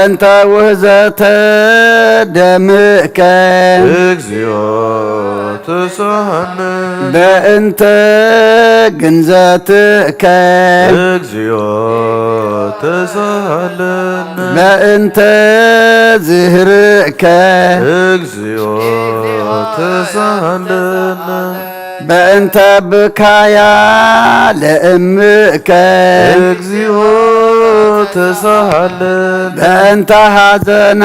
እንተ ውህዘተ ደምከ እግዚኦ ተሳሃለነ። በእንተ ግንዘትከ እግዚኦ ተሳሃለነ። በእንተ ዝህርእከ እግዚኦ ተሳሃለነ። በእንተ ብካያ ለእምከ እግዚኦ ተሳሃለነ። በእንተ ሐዘና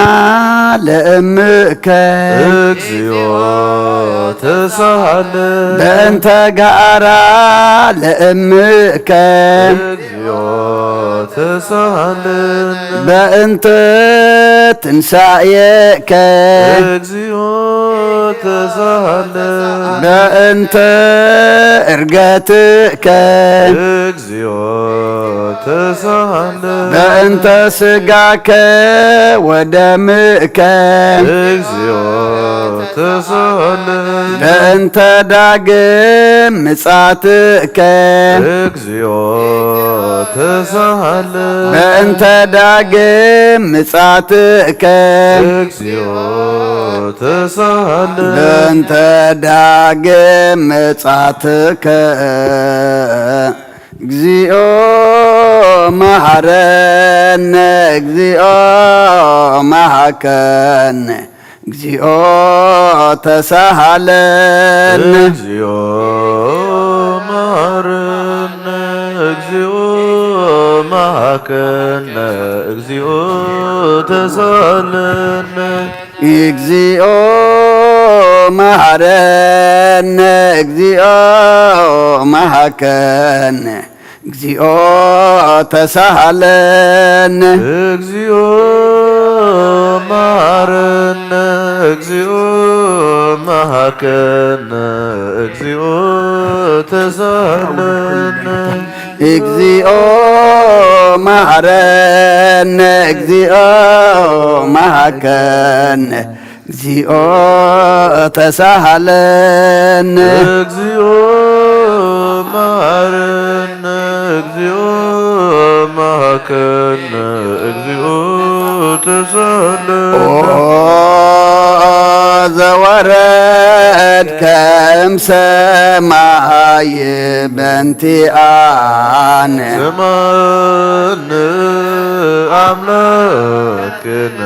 ለእምከ እግዚኦ ተሳሃለነ። በእንተ ጋራ ለእምከ እግዚኦ ተሳሃለነ። በእንተ ትንሳኤከ እግዚኦ ተሳሃለነ። በእንተ እርገትከ እግዚኦ ተሳሃለነ። በእንተ ስጋከ ወደምከ እግዚኦ ተሳሃለነ። በእንተ ዳግም ምጻትከ እግዚኦ ተሳሃለነ። በእንተ ዳግም ምጻትከ እግዚኦ ተሳሃለነ። በእንተ ዳግም ምጻትከ እግዚኦ መሐረነ፣ እግዚኦ መሐከነ፣ እግዚኦ ተሳሃለነ። እግዚኦ መሐረነ፣ እግዚኦ መሐከነ፣ እግዚኦ ተሳሃለነ። እግዚኦ መሐረነ፣ እግዚኦ መሐከነ፣ እግዚኦ ተሳሃለነ። እግዚኦ መሐረነ፣ እግዚኦ መሐከነ፣ እግዚኦ ተሳሃለነ። እግዚኦ መሐረነ፣ እግዚኦ መሐከነ፣ እግዚኦ ተሳሃለነ። እግዚኦ መሐረነ፣ እግዚኦ መሐከነ፣ እግዚኦ ተሳሃለነ። ኦ ዘወረድከ እምሰማይ በንቲኣነ። ስምዓነ ኣምላክነ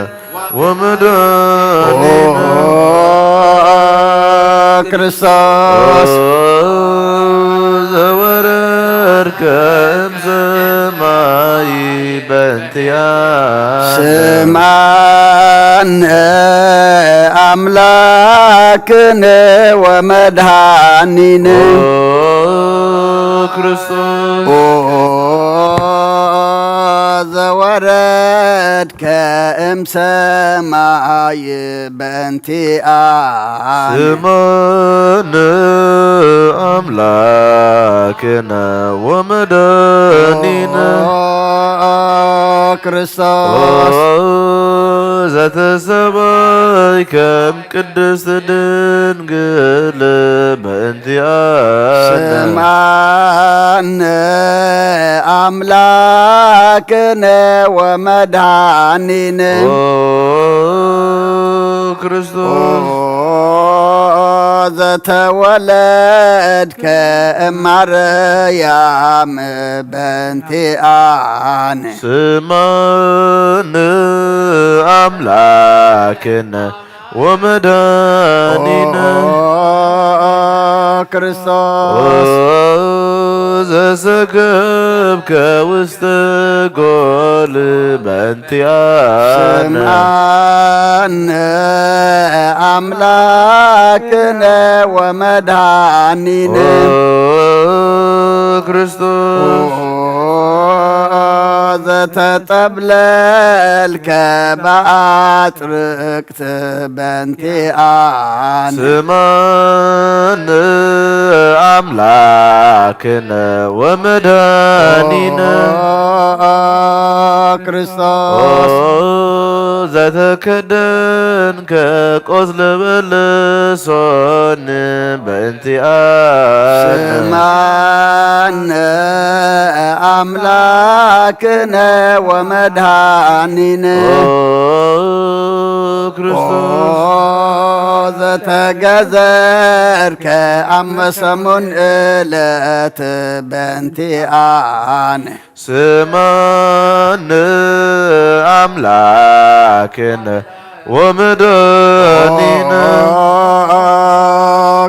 ወመድኃኒነ። ኦ ክርስቶስ። ኦ ዘወረድከ እምሰማይ በንቲኣነ። ስምዓነ ኣምላክነ ወመድኃኒነ። ኦ ክርስቶስ። ኦ ዘወረድከ እምሰማይ በእንቲኣነ። ስምዓነ ኣምላክነ ወመድኃኒነ። ኦ ክርስቶስ። ኦ ዘተሰባይከም ቅድስት ድንግል በእንቲኣነ። ስምዓነ ኣምላክነ ወመድኃኒነ። ኦ ክርስቶስ። ኦ ዘተወለድከ እማርያም በእንቲኣነ። ስምዓነ ኣምላክነ ወመድኃኒነ። ኦ ክርስቶስ። ኦ ዘሰከብከ ውስተ ጎል በእንቲኣነ። ስምዓነ ኣምላክነ ወመድኃኒነ። ኦ ክርስቶስ። ኦ ዘተጠብለልከ በአጽርቅት በእንቲኣነ። ስምዓነ ኣምላክነ ወመድኃኒነ። ኦ ክርስቶስ። ኦ ዘተከደንከ ቆስለ በለሶን በእንቲኣነ። ስማነ ኣምላክነ ወመድኃኒነ። ኦ ክርስቶስ። ኦ ዘተገዘርከ ኣመ ሰሙን እለት በእንቲኣነ። ስማነ ኣምላክነ ወመድኃኒነ። ኦ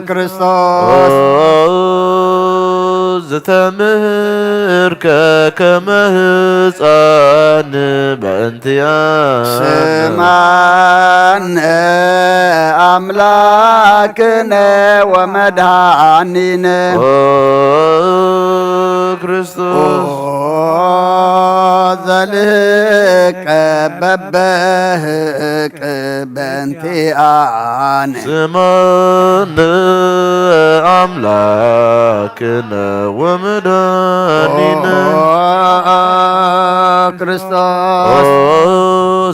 ክርስቶስ። ኦ ዝተምህርከ ከመ ህፃን በእንቲኣነ። ስማነ ኣምላክነ ወመድኃኒነ። ኦ ክርስቶስ። ኦ ዘልህቀ በበህቅ በእንቲኣነ። ስማነ ኣምላክነ ወመድኃኒነ። ኦ ክርስቶስ። ኦ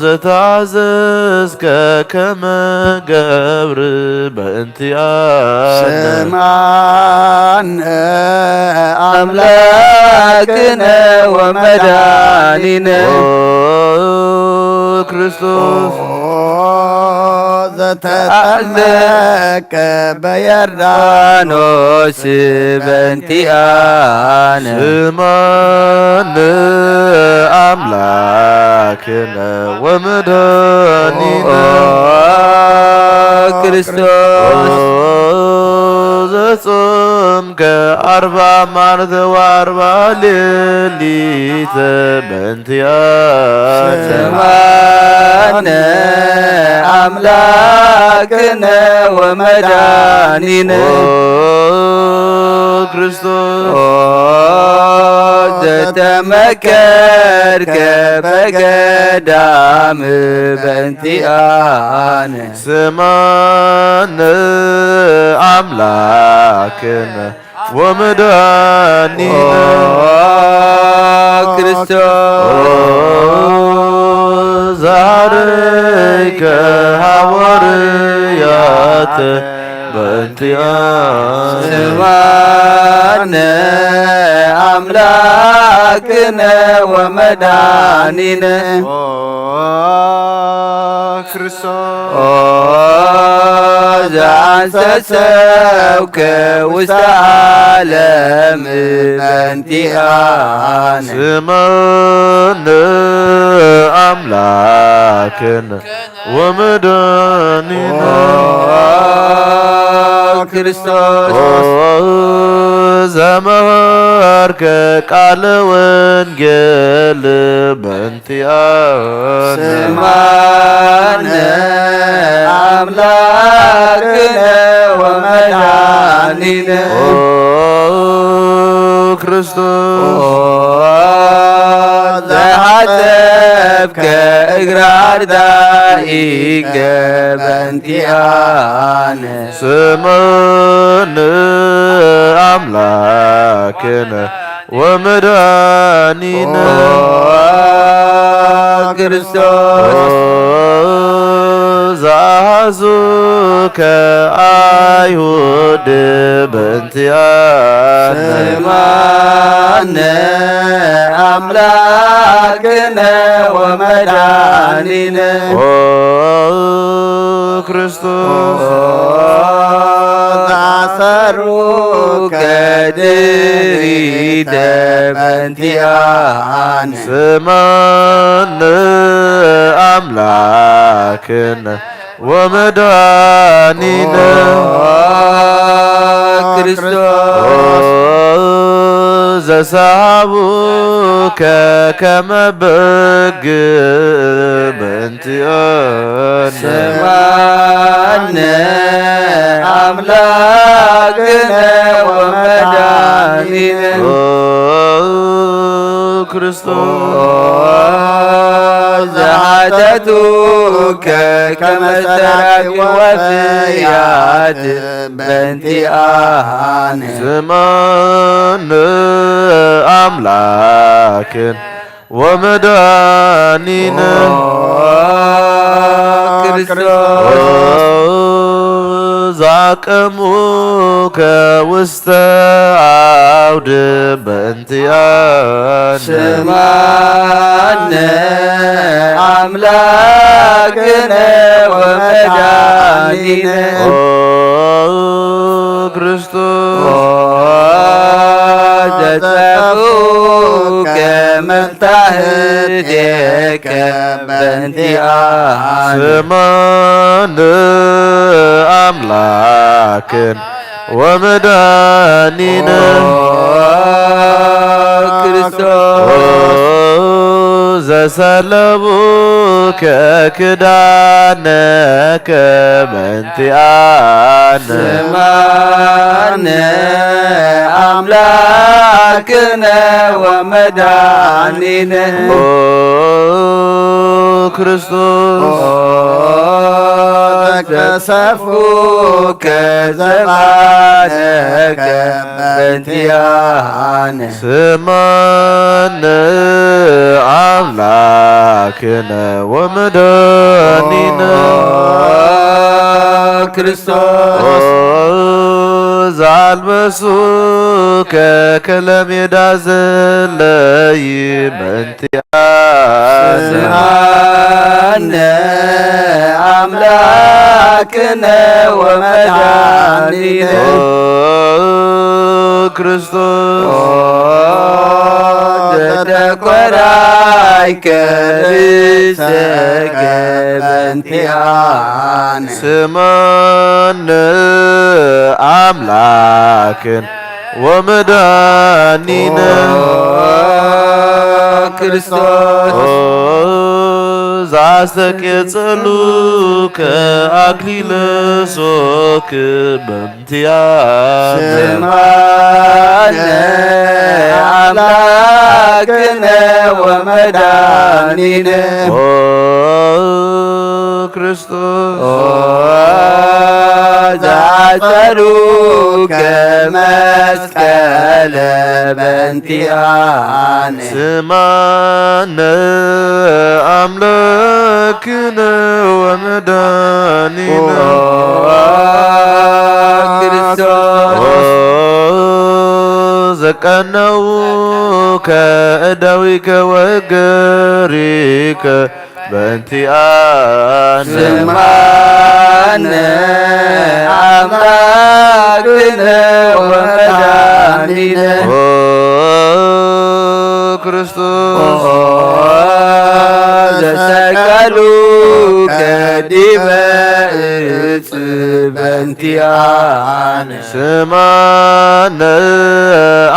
ዘተኣዘዝከ ከመ ገብር በእንቲኣነ። ስማነ ኣምላክነ ወመድኃኒነ። ኦ ክርስቶስ። ኦ ዘተጠመቀ በዮርዳኖስ በእንቲኣነ። ስማነ ኣምላክነ ወመድኃኒነ። ኦ ክርስቶስ። ኦ ዘጾምከ ኣርባ መዓልተ ወኣርባ ሌሊተ በእንቲኣነ። ስማነ ኣምላክነ ወመድኃኒነ። ኦ ክርስቶስ። ኦ ዘተመከርከ በገዳም በእንቲኣነ። ስማነ ኣምላክነ ወመድኃኒነ። ኦ ክርስቶስ። ኦ ዘሃረይከ ሃዋርያተ በእንቲኣነ። ስማነ ኣምላክነ ወመድኃኒነ። ኦ ክርስቶስ። ኦ ዘአንሰሰውከ ውስተ ዓለም በእንቲኣነ። ስማነ ኣምላክነ ወመድኃኒነ። ኦ ክርስቶስ። ኦ ዘመሃርከ ቃለ ወንጌል በእንቲኣነ። ስማነ ኣምላክነ ወመድኃኒነ። ኦ ክርስቶስ። ኦ ዘሓጸብከ እግረ ኣርዳኢከ በእንቲኣነ። ስማነ ኣምላክነ ወመድኃኒነ። ኦ ክርስቶስ። ኦ ዘአሐዙከ አይሁድ በእንቲኣነ። ስማነ ኣምላክነ ወመድኃኒነ። ኦ ክርስቶስ። ኦ ዘአሰሩከ ድሪተ በእንቲኣነ። ስማነ ኣምላክነ ወመድኃኒነ። ኦ ክርስቶስ። ኦ ዘሰሃቡከ ከመ በግ በእንቲኣነ። ስማነ ኣምላክነ ወመድኃኒነ። ኦ ክርስቶስ። ኦ ዘሓተቱከ ከመ ሰራቂ ወፍያት በእንቲኣነ። ስማነ ኣምላክነ ወመድኃኒነ ኦ ክርስቶስ ዛቀሙከ ውስተ አውድም በእንቲአነ ስማነ አምላክነ ወመድኃኒነ ኦ ክርስቶስ ኦ ዘጸፉከ መፍታህቴከ በእንቲአነ ስማነ አምላክነ ወመድኃኒነ ኦ ክርስቶስ ዘሰለቡከ ክዳነከ በእንቲአነ ስማነ አምላክነ ወመድኃኒነ ኦ ክርስቶስ ተሰፉከ ዘባነከ በእንቲአነ ስማነ አምላክነ ወመድኃኒነ ክርስቶስ ዛልበሱከ ከለሜዳ ዘለይ በእንቲአነ ስማነ አምላክነ ወመድኃኒነ ክርስቶስ ዘተኮራይከ ርእሰከ በእንቲአነ ስማነ አምላክነ ወመድኃኒነ ክርስቶስ ዛስተቄጸሉከ አክሊለ ሶክ በእንቲአነ ስማነ አምላክነ ወመድኃኒነ ኦ ክርስቶስ ኦ ዘአጸሉከ መስቀለ በእንቲአነ ስማነ አምላክነ ወመድኃኒነ ኦ ክርስቶስ ዘቀነውከ እደዊከ ወእገሪከ በእንቲአነ ስማነ አምላክነ ወመድኃኒነ ኦ ክርስቶስ ዘሰቀሉከ ዲበ እጽ በእንቲአነ ስማነ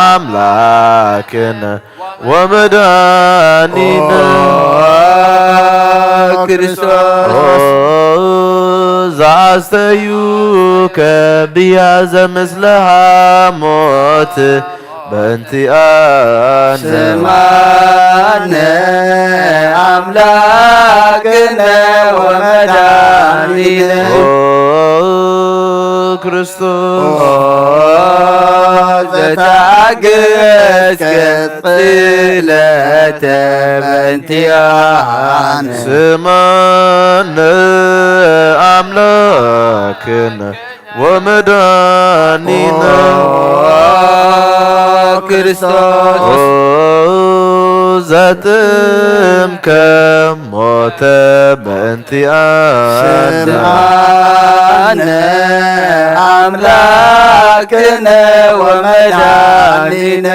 አምላክነ ወመድኃኒነ ክርስቶስ ዘአስተዩከ ብያዘ ምስለ ሐሞት በእንቲአነ ስማነ አምላክነ ወመድኃኒነ ክርስቶስ ዘተአገስከ ጽለተ በእንቲአነ ስማነ አምላክነ ወመድኃኒነ ክርስቶስ ዘጥምከ ሞተ በእንቲአነ ስማነ አምላክነ ወመድኃኒነ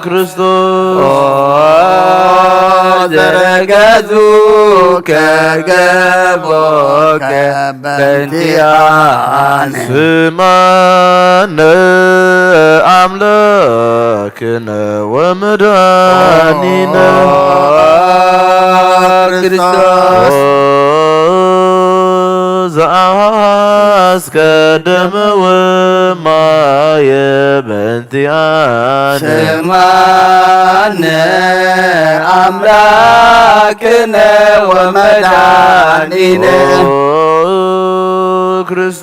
ክርስቶስ ዘረገዙ ከገቦከ በእንቲአነ ስማነ አምላክነ ወመድኃኒነ ክርስቶስ ዘአሐስከ ደመ ወማየ በእንቲአነ ስማነ አምላክነ ወመድኃኒነ ክርስቶስ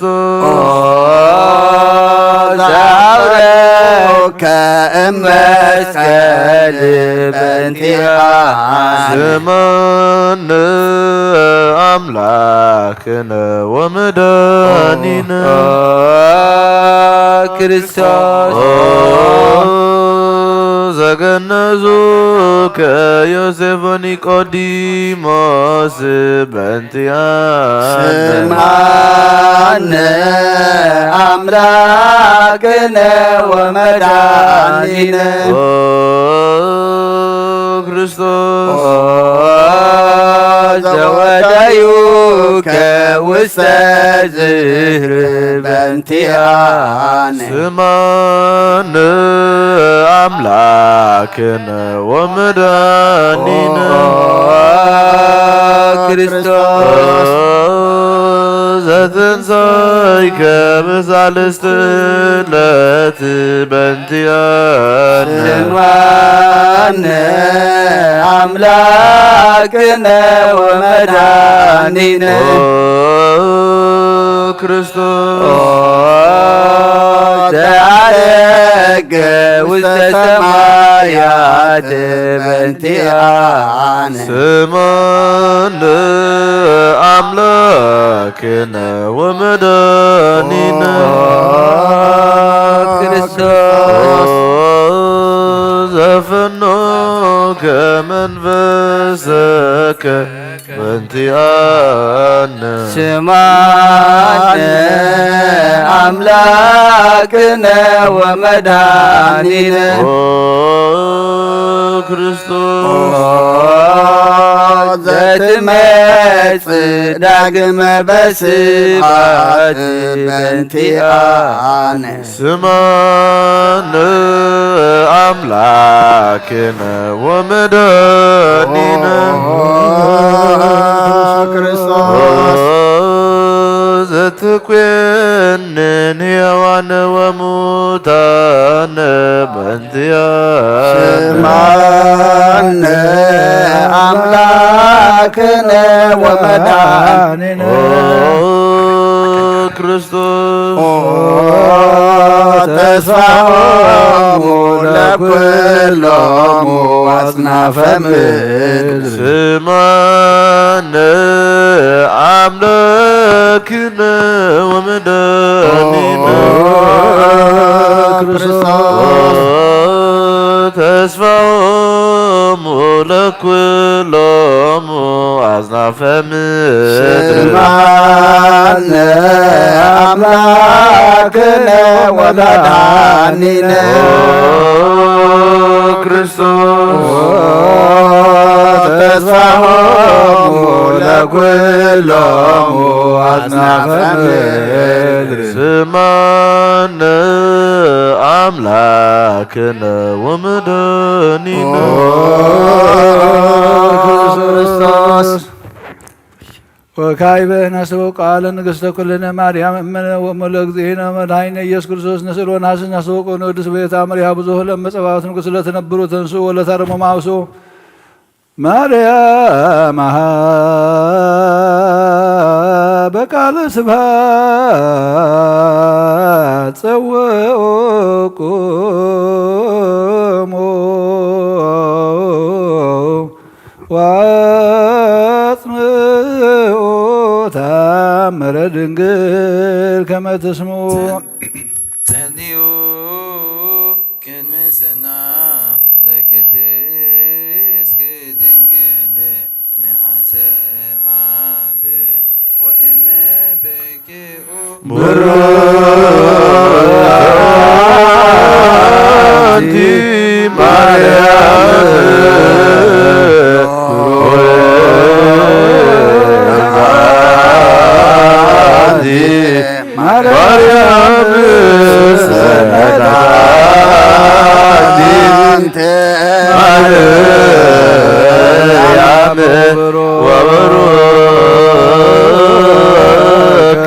ዛውረ ከእመስቀል በእንቲኣነ። ስማነ ኣምላክነ ወመድኃኒነ ኦ ክርስቶስ። ኦ ዘገነዙከ ዮሴፍ ወኒቆዲሞስ በእንቲኣነ። ስማነ ኣምላክነ ወመድኃኒነ። ኦ ክርስቶስ። ኦ ዘወደዩከ ውስተ ዝህር በእንቲኣነ። ስማነ ኣምላክነ ወመድኃኒነ። ኦ ክርስቶስ። ዘትንሳይከ ብሳልስት ዕለት በእንቲኣነ። ስማነ ኣምላክነ ወመድኃኒነ። ኦ ክርስቶስ። ኦ ዘዐረገ ውስተ ሰማያት በእንቲኣነ። ስማነ ኣምላክነ ወመድኃኒነ። ኦ ክርስቶስ። ኦ ዘፈኖከ መንፈሰከ በእንቲኣነ። ስማነ ኣምላክነ ወመድኃኒነ። ኦ ክርስቶስ። ኦ ዘትመጽእ ዳግመ በስብሐት በእንቲኣነ። ስማነ ኣምላክነ ወመድኃኒነ። ኦ ክርስቶስ። ኦ ዘትኮንን ሕያዋን ወሙታን በእንቲኣነ። ስማነ ኣምላክነ ወመድኃኒነ። ኦ ክርስቶስ። ኦ ተስፋሆሙ ለኩሎሙ አጽናፈ ምድር። ስማነ አምላክነ ወመድኃኒነ። ኦ ክርስቶስ። ኦ ተስፋሆሙ ለኩሎሙ አጽናፈ ምድር። ስማነ አምላክነ ወመድኃኒነ። ኦ ክርስቶስ። ተስፋሆሙ ለኩሎሙ አጽናፈ ምድር። ስማነ አምላክነ ወመድኃኒነ። ኦ ክርስቶስ። ወካዕበ ነስኦ ቃለ ንግሥተ ኩልነ ማርያም እምነ ወእሙ ለእግዚእነ መድኃኒነ ኢየሱስ ክርስቶስ ንስእሎ ነሐስስ ነስኦ ወንወድስ ቤታ መሪሃ ብዙህ ለመ ጸባኦት ንጉሥ ለትነብሩ ተንስኡ ወለታረሙ ማውስኡ። ማርያም አሃ በቃለ ስብሐት ጸውኦ ቁሙ ወአጽንኦ ተአምረ ድንግል ከመ ትስምዑ። ጸልዩ ቅድሚ ስና ለክድስኪ ድንግል መዓተ አብ ወእመ በኪኡ። ብሩክ አንቲ ማርያም ሆይ፣ አንቲ ማርያም ሰላም ለኪ። ማርያም ወበሩክ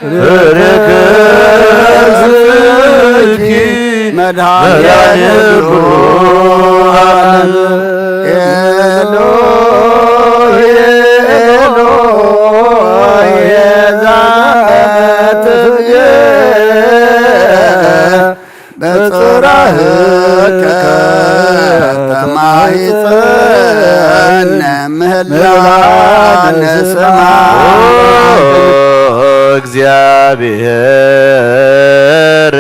ፍሬ ከርሥኪ መድኃኔ ብሩክ። ኤሎሄ ኤሎሄ ዛመ ትቤ ራህከ ተማሂፀነ ምህላን ሰማይ። እግዚአብሔር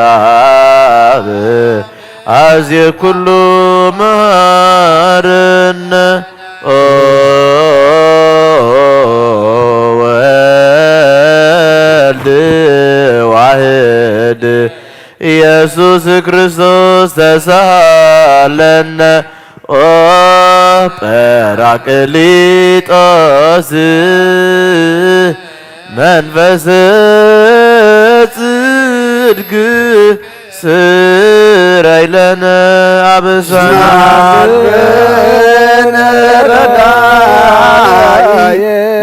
አብ አዜ ኩሉ መሐረነ። ኦ ወልድ ዋህድ ኢየሱስ ክርስቶስ ተሳለነ። ኦ ጳራቅሊጦስ መንፈስ ጽድቅ ስረይ ለነ አበሳነ። ረዳይ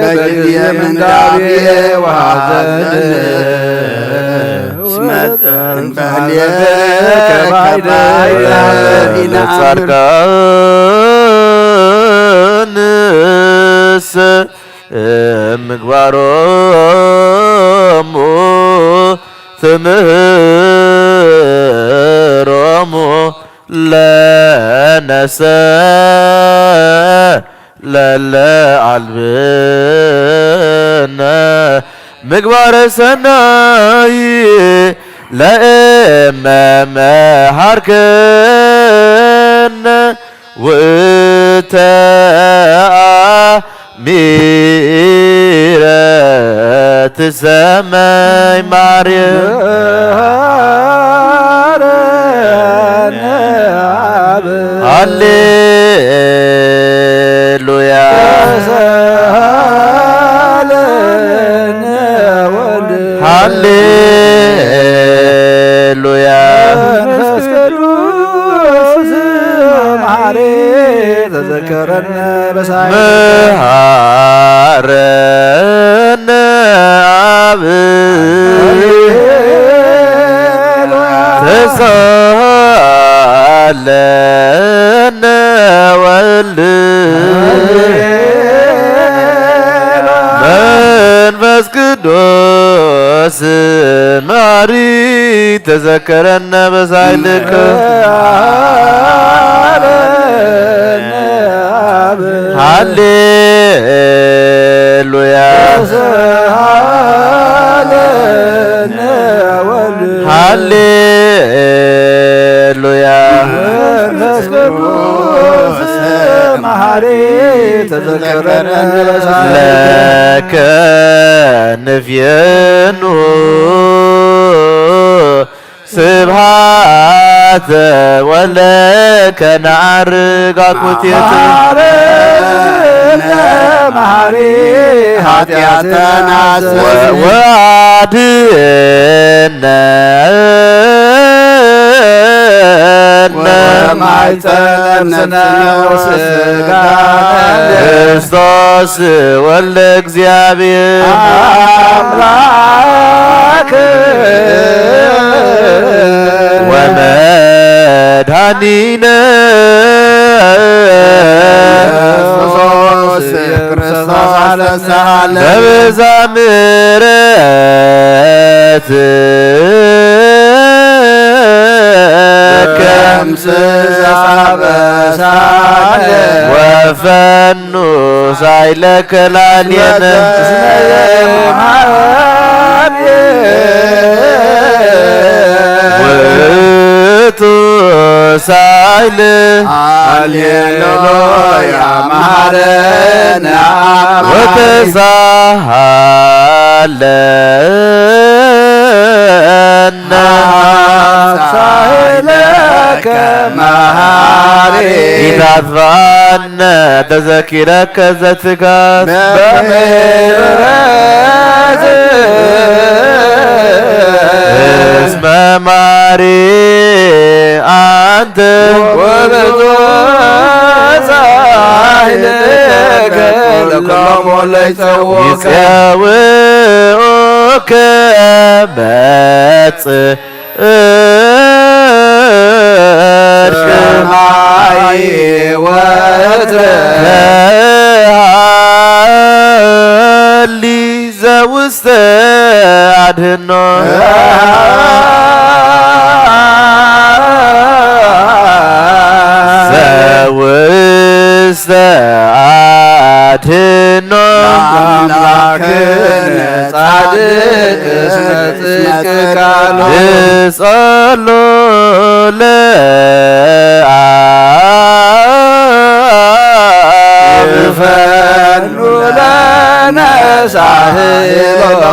በጊዜ ምንዳቤ ወሐዘን እስመ ጻድቃንሰ ምግባሮሙ ትምህሮሙ ለነሰ ለለ አልብነ ምግባረ ሰናይ ለእመ መሃርከነ ውእተ አሚረ ትሰመይ ማርያም። መሃረነ አብ ሃሌሉያ። ተሳሃለነ ወልድ ሃሌሉያ። መንፈስ ቅዱስ መሐሪ ተዘከረነ በሳይል። መሐረነ አብ ሃሌሉያ። ተሳሃለነ ወልድ ሃሌሉያ። መንፈስ ቅዱስ መሐሪ ተዘከረነ በሳይልከ። መሐረነ አብ ሃሌሉያ። ተሳሃለነ ወልድ ሃሌሉያ። መንፈስ ቅዱስ መሐሪ ተዘከረነ በሳይልከ። ለከ ንፍየኑ ስብሐተ ወለከ ነዐርግ አኩቴት። መሐረነ መሐሪ ኃጢአተነ አስተስሪ። ወአድነነ ወማይፀነ ስጋነ። ክርስቶስ ወልደ እግዚአብሔር አምላክ ወመድኃኒነ ኢየሱስ ክርስቶስ ተሳሃለነ። በብዛ ምሕረት ደምስስ አበሳነ ወፈኑ ሳይለከ ላልየነ። እስመ የምሃብ ውእቱ ሳይል ሃሌሉያ መሐረነ አብ ወተሳሃለነ። ሳይለከ መሐሪ ኢታጥፋነ ተዘኪረከ ዘትካት በምህረት እስመ ማሪ አንተ ወብዙ ሳይለከ ለኩሎሙ ለይጸውከ ይጸውዑከ መጽእ ሰማይ ወትረ ሃሊ ዘውስተ አድህኖ ጸሎ ለአብ ይፈኑ ለነ ሳህሎ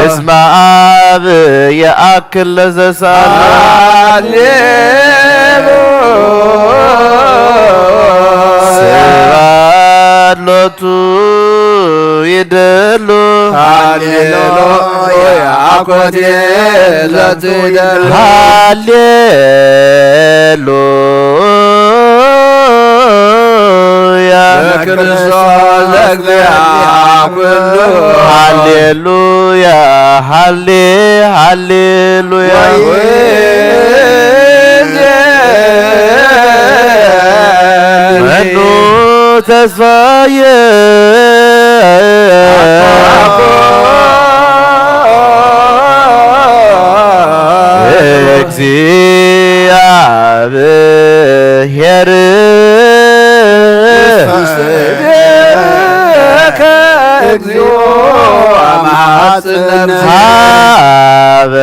እስመ አብ የአክል ለዘሳህሎ። ሃሌሉያ። ስብሐት ሎቱ ይደሉ። ሃሌሉያ። አኮቴ ለትውደል። ሃሌሉያ። ለክርስቶስ ለእግዚአ ኩሉ። ሃሌሉያ። ሃሌ ሃሌሉያ። ወይዜ መኑ ተስፋየ እግዚአብሔር። እግዚኦ አማጽን ሀበ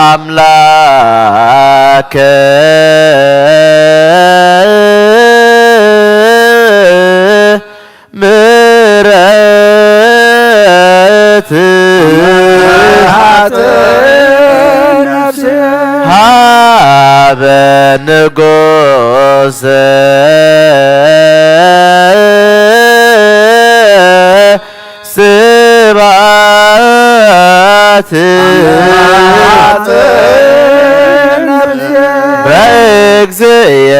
አምላከ ምሕረት ሀበ ንጉሰ ስብሐት በእግዚእየ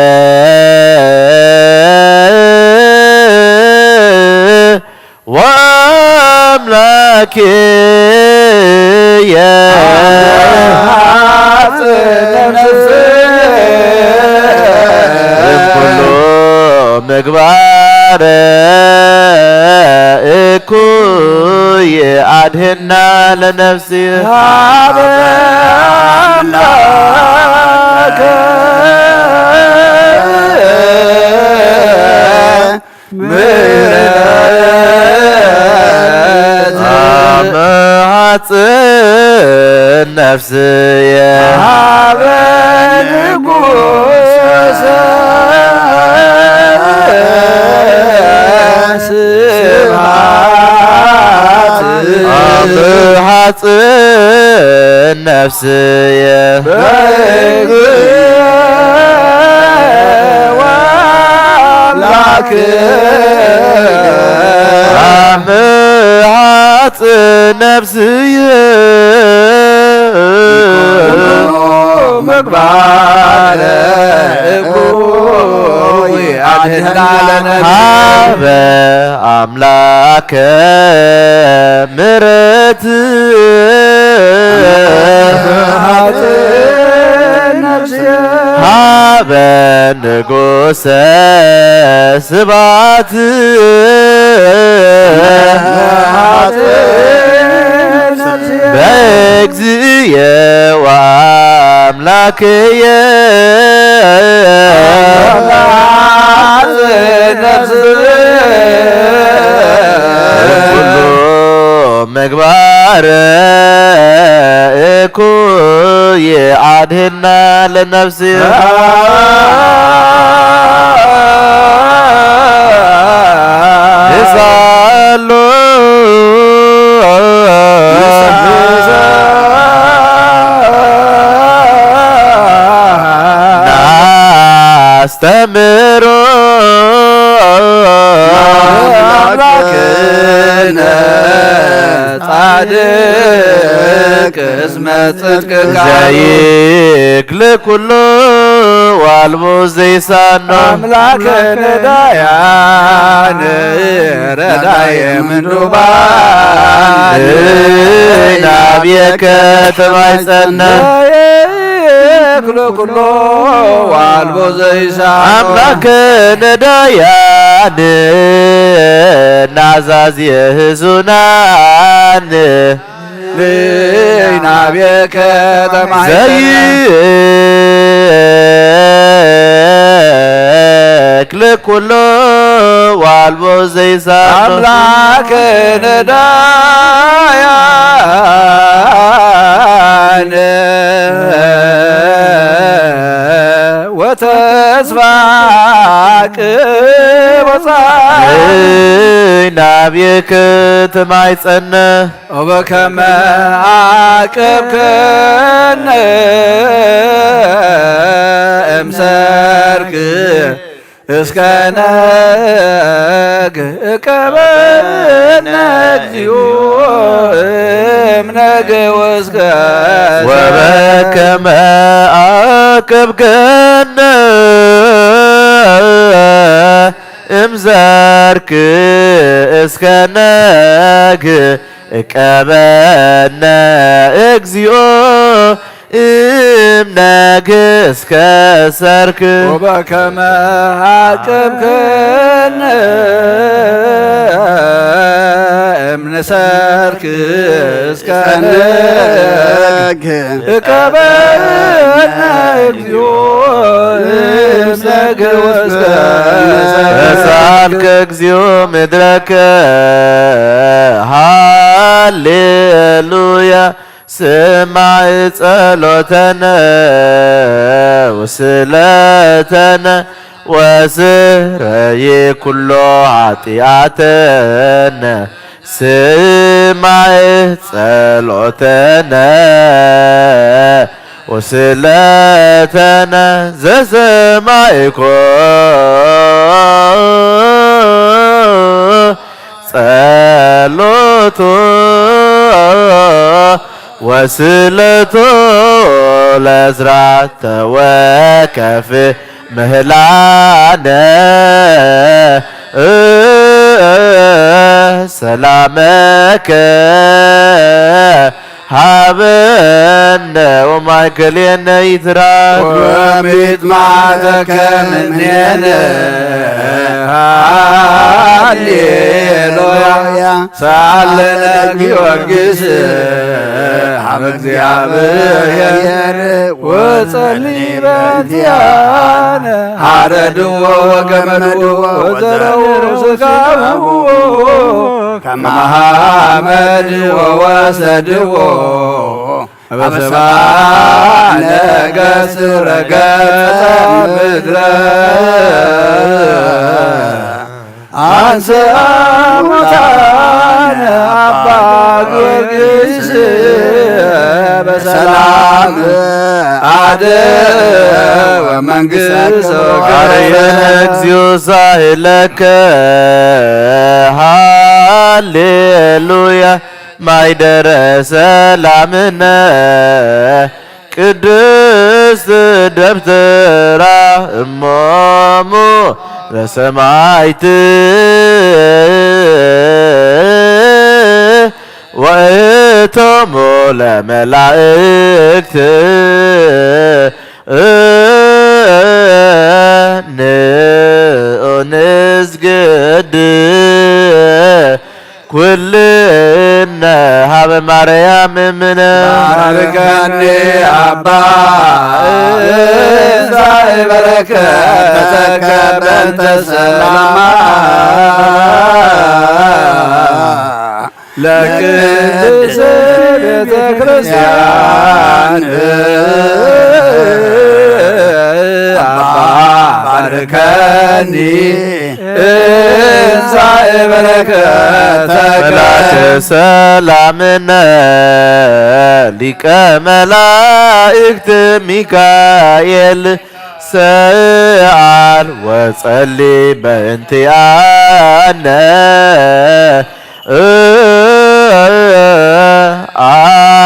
ወአምላክየ እምኩሉ ምግባረ እኩይ አድህና ለነፍሲ ሀበ አምላከ ምሕረት አመ ሐጽን ነፍስየ ሀበ ንጉሰ ስብሐት አመ ሐጽን ነፍስየ በእግዚእ ወአምላክነ አመ ሐጽን ነፍስየ ምግባረ እኩይ አድህና ለነ ሀበ አምላከ ምሕረት ሀበ ንጉሰ ስብሐት በእግዚእየ ወአምላክየ ኩሉ ምግባር እኩይ አድህና ለነፍሲ ንሳሎ ናስተምሮ አምላክነ ጻድቅ እስመ ጽድቅ ቃሉ ዘይክል ኩሎ ዋልቦ ዘይሳኖ አምላከ ነዳያን ረዳየ ምንዱባን ናብየከ ተማይጸነ ዘይክል ኩሎ ዋልቦ ዘይሳኖ አምላከ ነዳያን ናዛዝ የህዙናን ናብየከ ተማይጸነ ዘይክል ኩሎ ዋልቦ ዘይሳኖ አምላከ ነዳያን ናብየክ ትማይጸነ። ወበከመ ዓቀብከነ እምሰርክ እስከ ነግ እቀበነ እግዚኦ እምነግ ወስከ ወበከመ ዓቀብከነ እምዘርክ እስከ ነግ እቀበነ እግዚኦ እምነግ እስከ ሰርክ። ወበከመ ዓቀብከነ እምንሰርክ እስከ ነግ እቀበነ እግዚኦ እምነግ እስከ ሰርክ። ተሳልከ እግዚኦ ምድረከ ሃሌሉያ ስማዕ ጸሎተነ ወስለተነ ወስረይ ኩሎ ኃጢኣተነ። ስማዕ ጸሎተነ ወስለተነ ዘሰማዕኮ ጸሎቶ ወስለቶ ለዕዝራ ተወከፍ ምህላነ ሰላመከ ሃበነ ወማእከሌነ ይትራክ ወሚጥማዕተከ ምኔነ ሃሌሉያ። ሳለነ ጊዮርጊስ ሀበ እግዚአብሔር ወጸሊ በእንቲአነ ሐረድዎ ወገመድዎ ወዘረው ስጋሁ ከመ ሐመድ ወወሰድዎ አበሳነ ገጽ ረገጸ ምድረ አንሰ ሙታነ አባ ጊዮርጊስ በሰላም አደ ወመንግስት አርየ እግዚኦ ሳህለከ ሃሌሉያ ማይደረ ሰላምነ ቅድስት ደብተራ እሞሙ ለሰማይት ወእቶሙ ለመላእክት ንኦ ንስግድ ኩልነ ሀበ ማርያም እምነ። ባርከኒ አባ እንዛይ በረከተከ በእንተ ሰላማ ለቅድስት ቤተ ክርስቲያን አባ ባርከኒ እንሳኤ በረከተ መልአከ ሰላምነ ሊቀ መላእክት ሚካኤል ሰአል ወጸሊ በእንቲአነ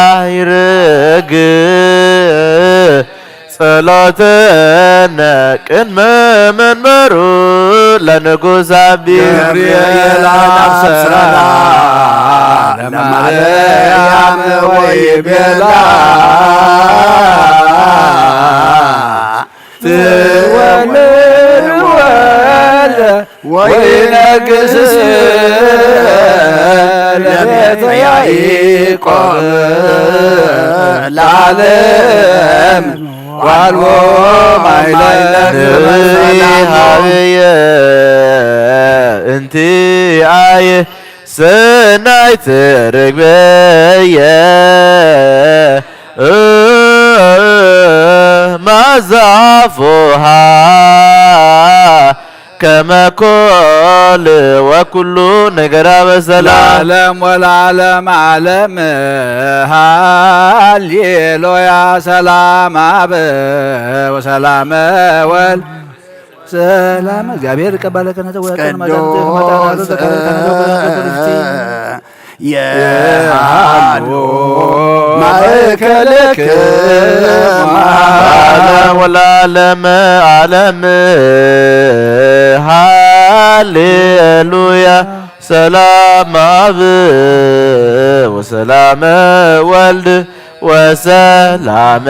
አይርግ ጸሎትነ ቅድመ መንበሩ ለንጉሥ አቢ ገብርኤል አብሰራ ለማርያም ወይቤላ ትወልድ ወልደ ወይነግስ ለቤተ ያዕቆብ ለዓለም ዋልቦ ማይለቅ ንኢ ሀብየ እንቲአየ ሰናይት ርግበየ ማዛፎሃ ከመኮ ወኩሉ ነገር በሰላም ለዓለም ወለዓለም ዓለም። ሃሌሉያ። ሰላም አብ ወሰላም ወልድ ሰላም እግዚአብሔር ይቀባለከ ነተ ወያቀን መዳን ተመጣጣሉ ዘከረከ ነተ ወያቀን የሃሉ ማእከለክሙ ዓለም ወለዓለም ዓለም። ሃሌሉያ። ሰላም አብ ወሰላም ወልድ ወሰላም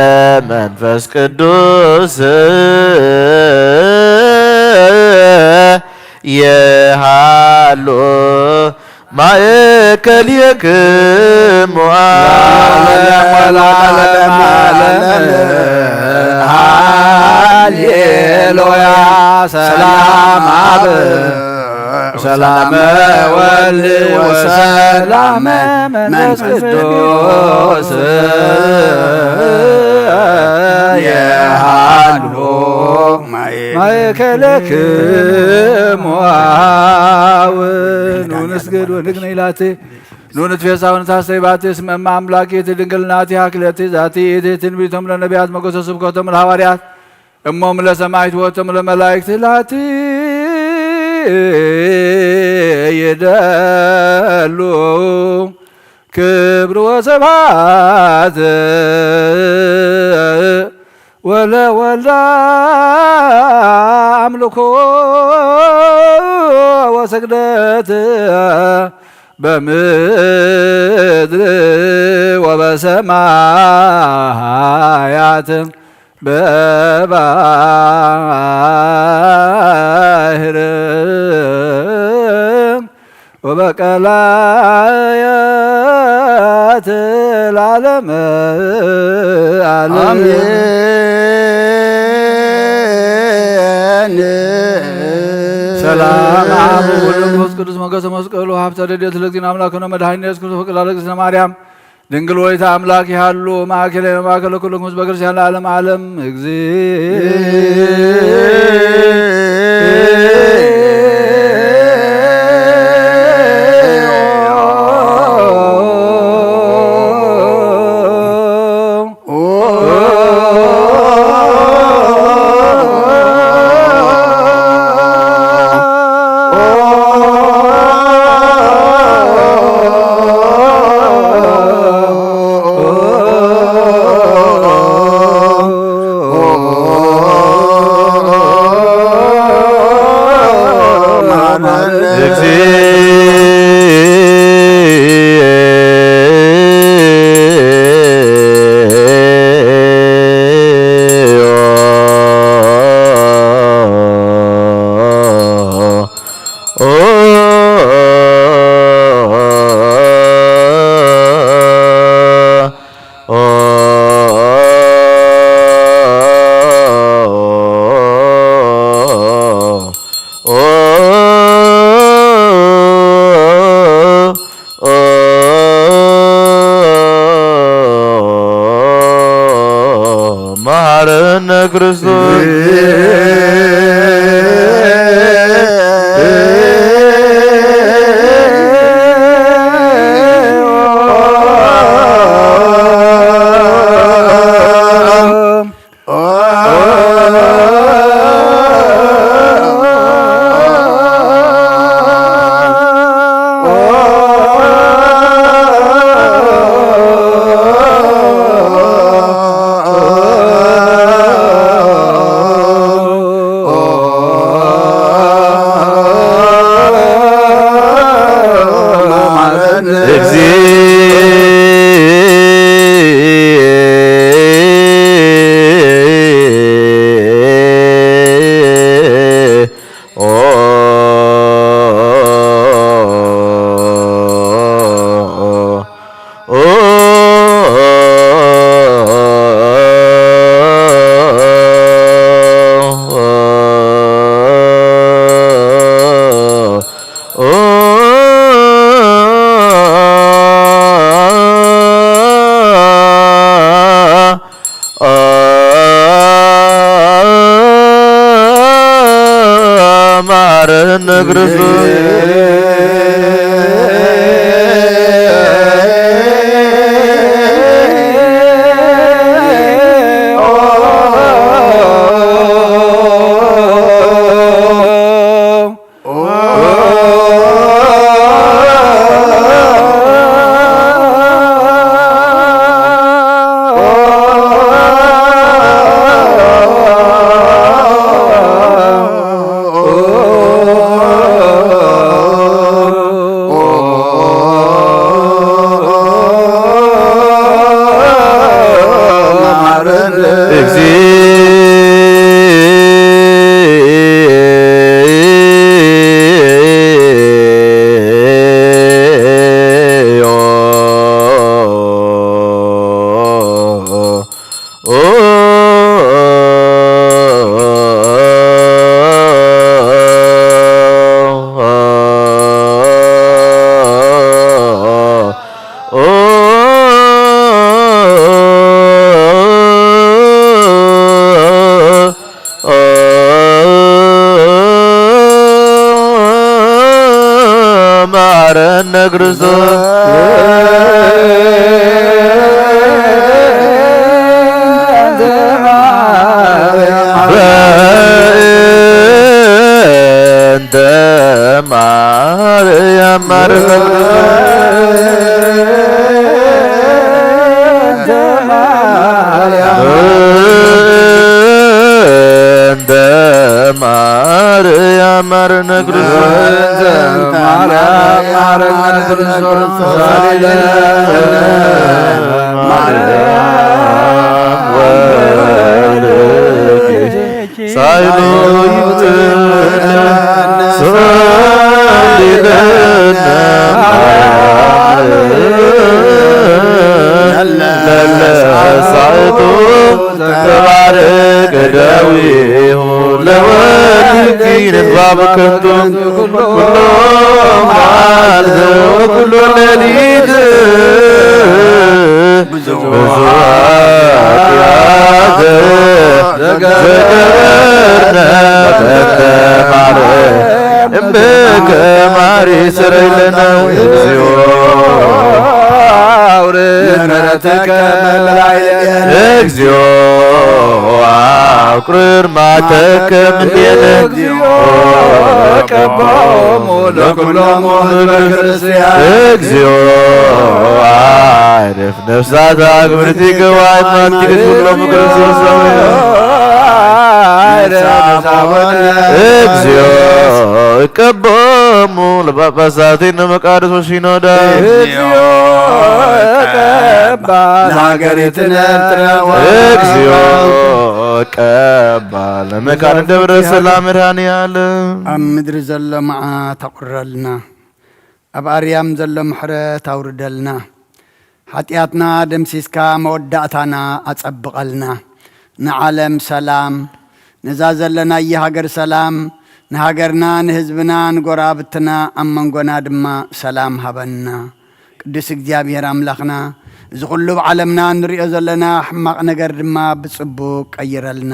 መንፈስ ቅዱስ የሃሉ ማእከልክሙ ለዓለም ወለዓለም ዓለም። ሃሌሉያ። ሰላም አብ ሰላም ወልድ ወሰላም መንፈስ ቅዱስ የሃሉ ማእከለክሙ አብ። ኑ ንስገድ ወንግነ ኢላቴ ኑ ንትፌሳ ወንታሰይ ባቴ ስመ እመ አምላክ እቲ ድንግል ናቲ ሃክለቲ ዛቲ እቲ ትንቢቶም ለነቢያት መጎሰ ስብከቶም ለሐዋርያት እሞም ለሰማዕት ወቶም ለመላእክት ላቲ ይደሉ ክብር ወሰብሐት ወለወልድ አምልኮ ወስግደት በምድር ወበሰማያት በባህር ወበቀላያት ለዓለመ ዓለም። አሜን። ሰላም አብ ወወልድ ወመንፈስ ቅዱስ ሞገሰ መስቀሉ ሀብተ ረድኤት ለእግዚእነ አምላክነ መድኃኒነ ኢየሱስ ክርስቶስ ወቅድስተ ማርያም ድንግል ወይታ አምላክ ይሃሉ ማእከለ ማእከለ ኩልኩም ህዝበ ክርስቲያን ለዓለም ዓለም። እግዚእ መሐረነ ክርስቶስ። መሐረነ ክርስቶስ። ክርስቶስ በእንተ ማርያም ማረነ። በእንተ ማርያም ማረነ ክርስቶስ። በእንተ ማርያም ማረነ ክርስቶስ። ሳይለ ማርያም ወልድኪ ሳይሎ ይብለነ ሳይለነ ለለ ሳይቶ ተባረክ ደዊሁ ለወልድኪ ንባብ ከንቱ ኩሎ መዓልቲ ወኩሎ ሌሊት ብዙ ኃጢአት ዘገበርነ በእንተ ማርያም እምከ ማሪ ስረይ ለነ እግዚኦ አውርድ ምሕረተከ በላዕሌነ። እግዚኦ አውርድ ምሕረተከ እምኔነ። እግዚኦ ቀቦሙ ለኩሎሙ ህዝበ ክርስቲያን። እግዚኦ አይረፍ ነፍሳት አግብርቲ ገዋት ማንቲክስ ኩሎም ክርስቶስ ሰማይ። እግዚኦ ቀቦሙ ለጳጳሳቲነ መቃርስ ወሲኖዳ። እግዚኦ ቀባ ለሃገሪትነ ኤርትራ። እግዚኦ ቀባ ለመካነ ደብረ ሰላም መድኃኔዓለም። ኣብ ምድሪ ዘሎ መዓት ኣቑረልና፣ ኣብ ኣርያም ዘሎ ምሕረት ኣውርደልና። ሓጢኣትና ደምሲስካ መወዳእታና ኣጸብቐልና። ንዓለም ሰላም፣ ነዛ ዘለናያ ሃገር ሰላም፣ ንሃገርና፣ ንህዝብና፣ ንጎረባብትና፣ ኣብ መንጎና ድማ ሰላም ሃበና። ቅዱስ እግዚኣብሔር ኣምላኽና፣ እዚ ኹሉ ኣብ ዓለምና እንርእዮ ዘለና ሕማቕ ነገር ድማ ብጽቡቕ ቀይረልና።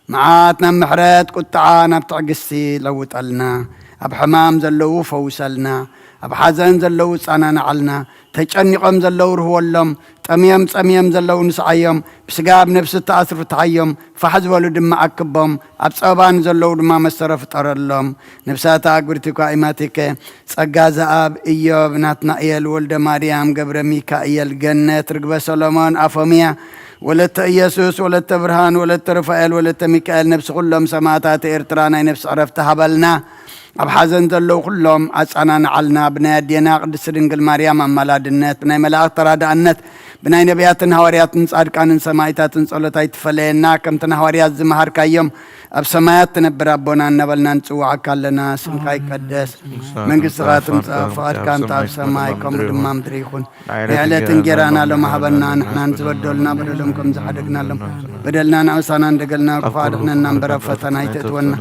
መዓት ናብ ምሕረት፣ ቁጥዓ ናብ ትዕግስቲ ለውጠልና። ኣብ ሕማም ዘለዉ ፈውሰልና። ኣብ ሓዘን ዘለዉ ጻናናዓልና። ተጨኒቖም ዘለዉ ርህወሎም። ጠምዮም ጸምዮም ዘለዉ ንስዓዮም። ብስጋ ኣብ ነፍሲ እተኣስሩ ፍትሓዮም። ፋሕ ዝበሉ ድማ ኣክቦም። ኣብ ጸበባ ንዘለዉ ድማ መሰረ ፍጠረሎም። ነፍሳት ኣግብርቲ እኳ ኢማቲከ ጸጋ ዘኣብ፣ ኢዮብ፣ ናትናኤል፣ ወልደ ማርያም፣ ገብረ ሚካኤል፣ ገነት፣ ርግበ ሰሎሞን፣ ኣፎምያ፣ ወለተ ኢየሱስ፣ ወለተ ብርሃን፣ ወለተ ሩፋኤል፣ ወለተ ሚካኤል፣ ነፍሲ ኩሎም ሰማእታት ኤርትራ ናይ ነፍሲ ዕረፍቲ ሃበልና። ኣብ ሓዘን ዘለዉ ኩሎም ኣጸናንዓልና። ብናይ ኣዴና ቅድስቲ ድንግል ማርያም ኣማላድነት፣ ብናይ መላእኽቲ ተራዳእነት፣ ብናይ ነቢያትን ሃዋርያትን ጻድቃንን ሰማእታትን ጸሎት ኣይትፈለየና። ከምቲ ንሃዋርያት ዝመሃርካዮም ኣብ ሰማያት ትነብር ኣቦና እናበልና ንጽውዓካ ኣለና። ስምካ ይቀደስ፣ መንግስትኻ ትምጻእ፣ ፍቓድካ እንተ ኣብ ሰማይ ከምኡ ድማ ምድሪ ይኹን። ናይ ዕለት እንጌራና ሎሚ ሃበና፣ ንሕና ንዝበደሉና በደሎም ከም ዝሓደግናሎም፣ በደልና ንኣምሳና እንደገልና፣ ክፉ ኣድሕነና እምበር ኣብ ፈተና ኣይተእትወና።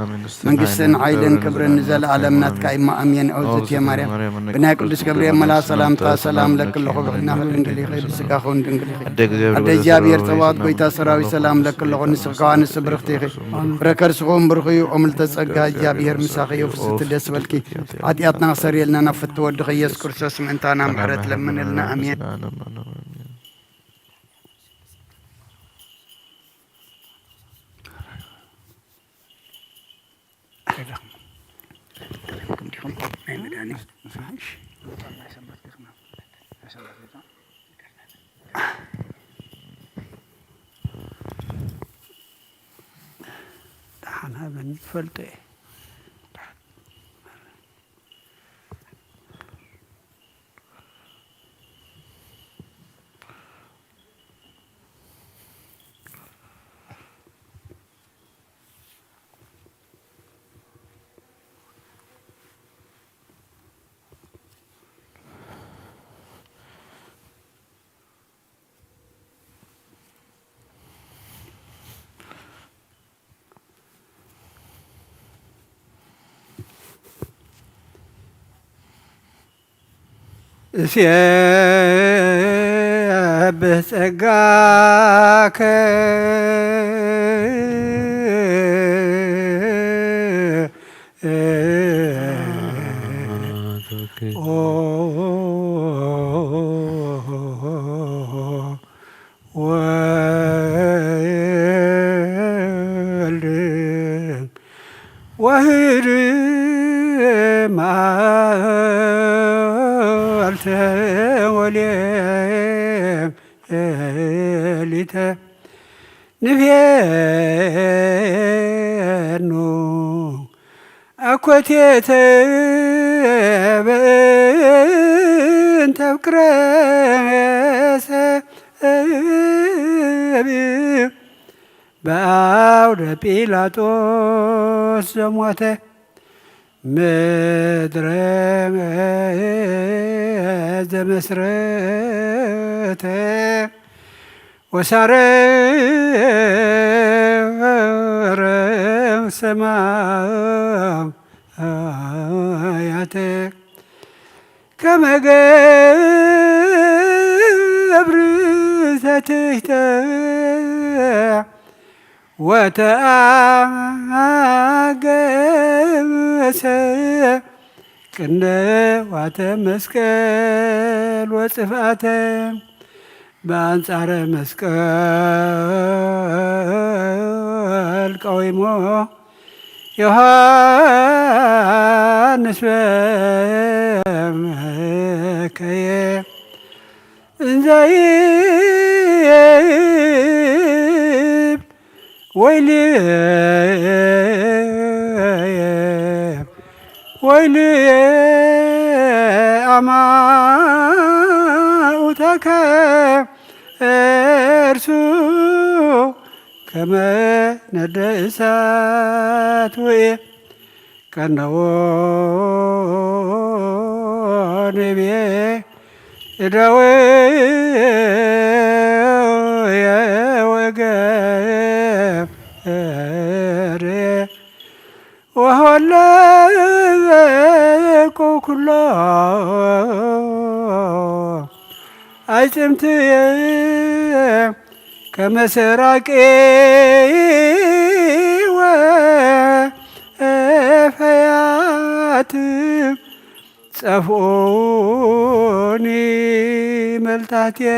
መንግስትን ሓይልን ክብርን ንዘለኣለም ናትካ እዩ፣ ኣሜን። ኦ እግዝእትየ ማርያም፣ ብናይ ቅዱስ ገብርኤል መልኣክ ሰላምታ ሰላም እለኪ ኣለኹ፣ ብሕልናኺ ድንግል ኢኺ፣ ብስጋኺ እውን ድንግል ኢኺ። ኣደ እግዚኣብሔር ጸባኦት፣ ጸባኦት፣ ጐይታ ሰራዊት፣ ሰላም እለኪ ኣለኹ፣ ንስኺ ከኣ ንስብርኽቲ ኢኺ። ፍረ ከርስኹም ብሩኽ እዩ። ኦ ምልዕተ ጸጋ፣ እግዚኣብሔር ምሳኺ እዩ። ፍስሕቲ ደስ በልኪ፣ ሓጢኣትና ክሰርየልና ናብ ፍትው ወድኺ ኢየሱስ ክርስቶስ ምእንታና ምሕረት ለምንልና። ኣሜን። ደሓን ሃበኒ ትፈልጦ እየ። እሴብሕ ጸጋከ ኦ ወህድ መዓልተ ወሌሊተ ንቤኑ ኣኮቴተ በእንተ ፍቅረ ሰብ ብኣውደ ጲላጦስ ዘሞተ ምድረ ዘመስረተ ወሳረ ሰማያተ ከመ ገብር ዘትሕተ ወተኣገሰ ቅንዋተ መስቀል ወጽፍኣተ ብኣንጻረ መስቀል ቀዊሞ ዮሃንስ በከየ እንዘ ይብል ወይልየ ወይልየ ኣማኡተከ እርሱ ከመ ነደ እሳት ውእየ ቀነዎ ንቤ እደውየ ወገርየ ወሃለቁ ኩሎ ኣይጽምትየ ከመ ሰራቂ ወፈያት ጸፍኡኒ መልታትየ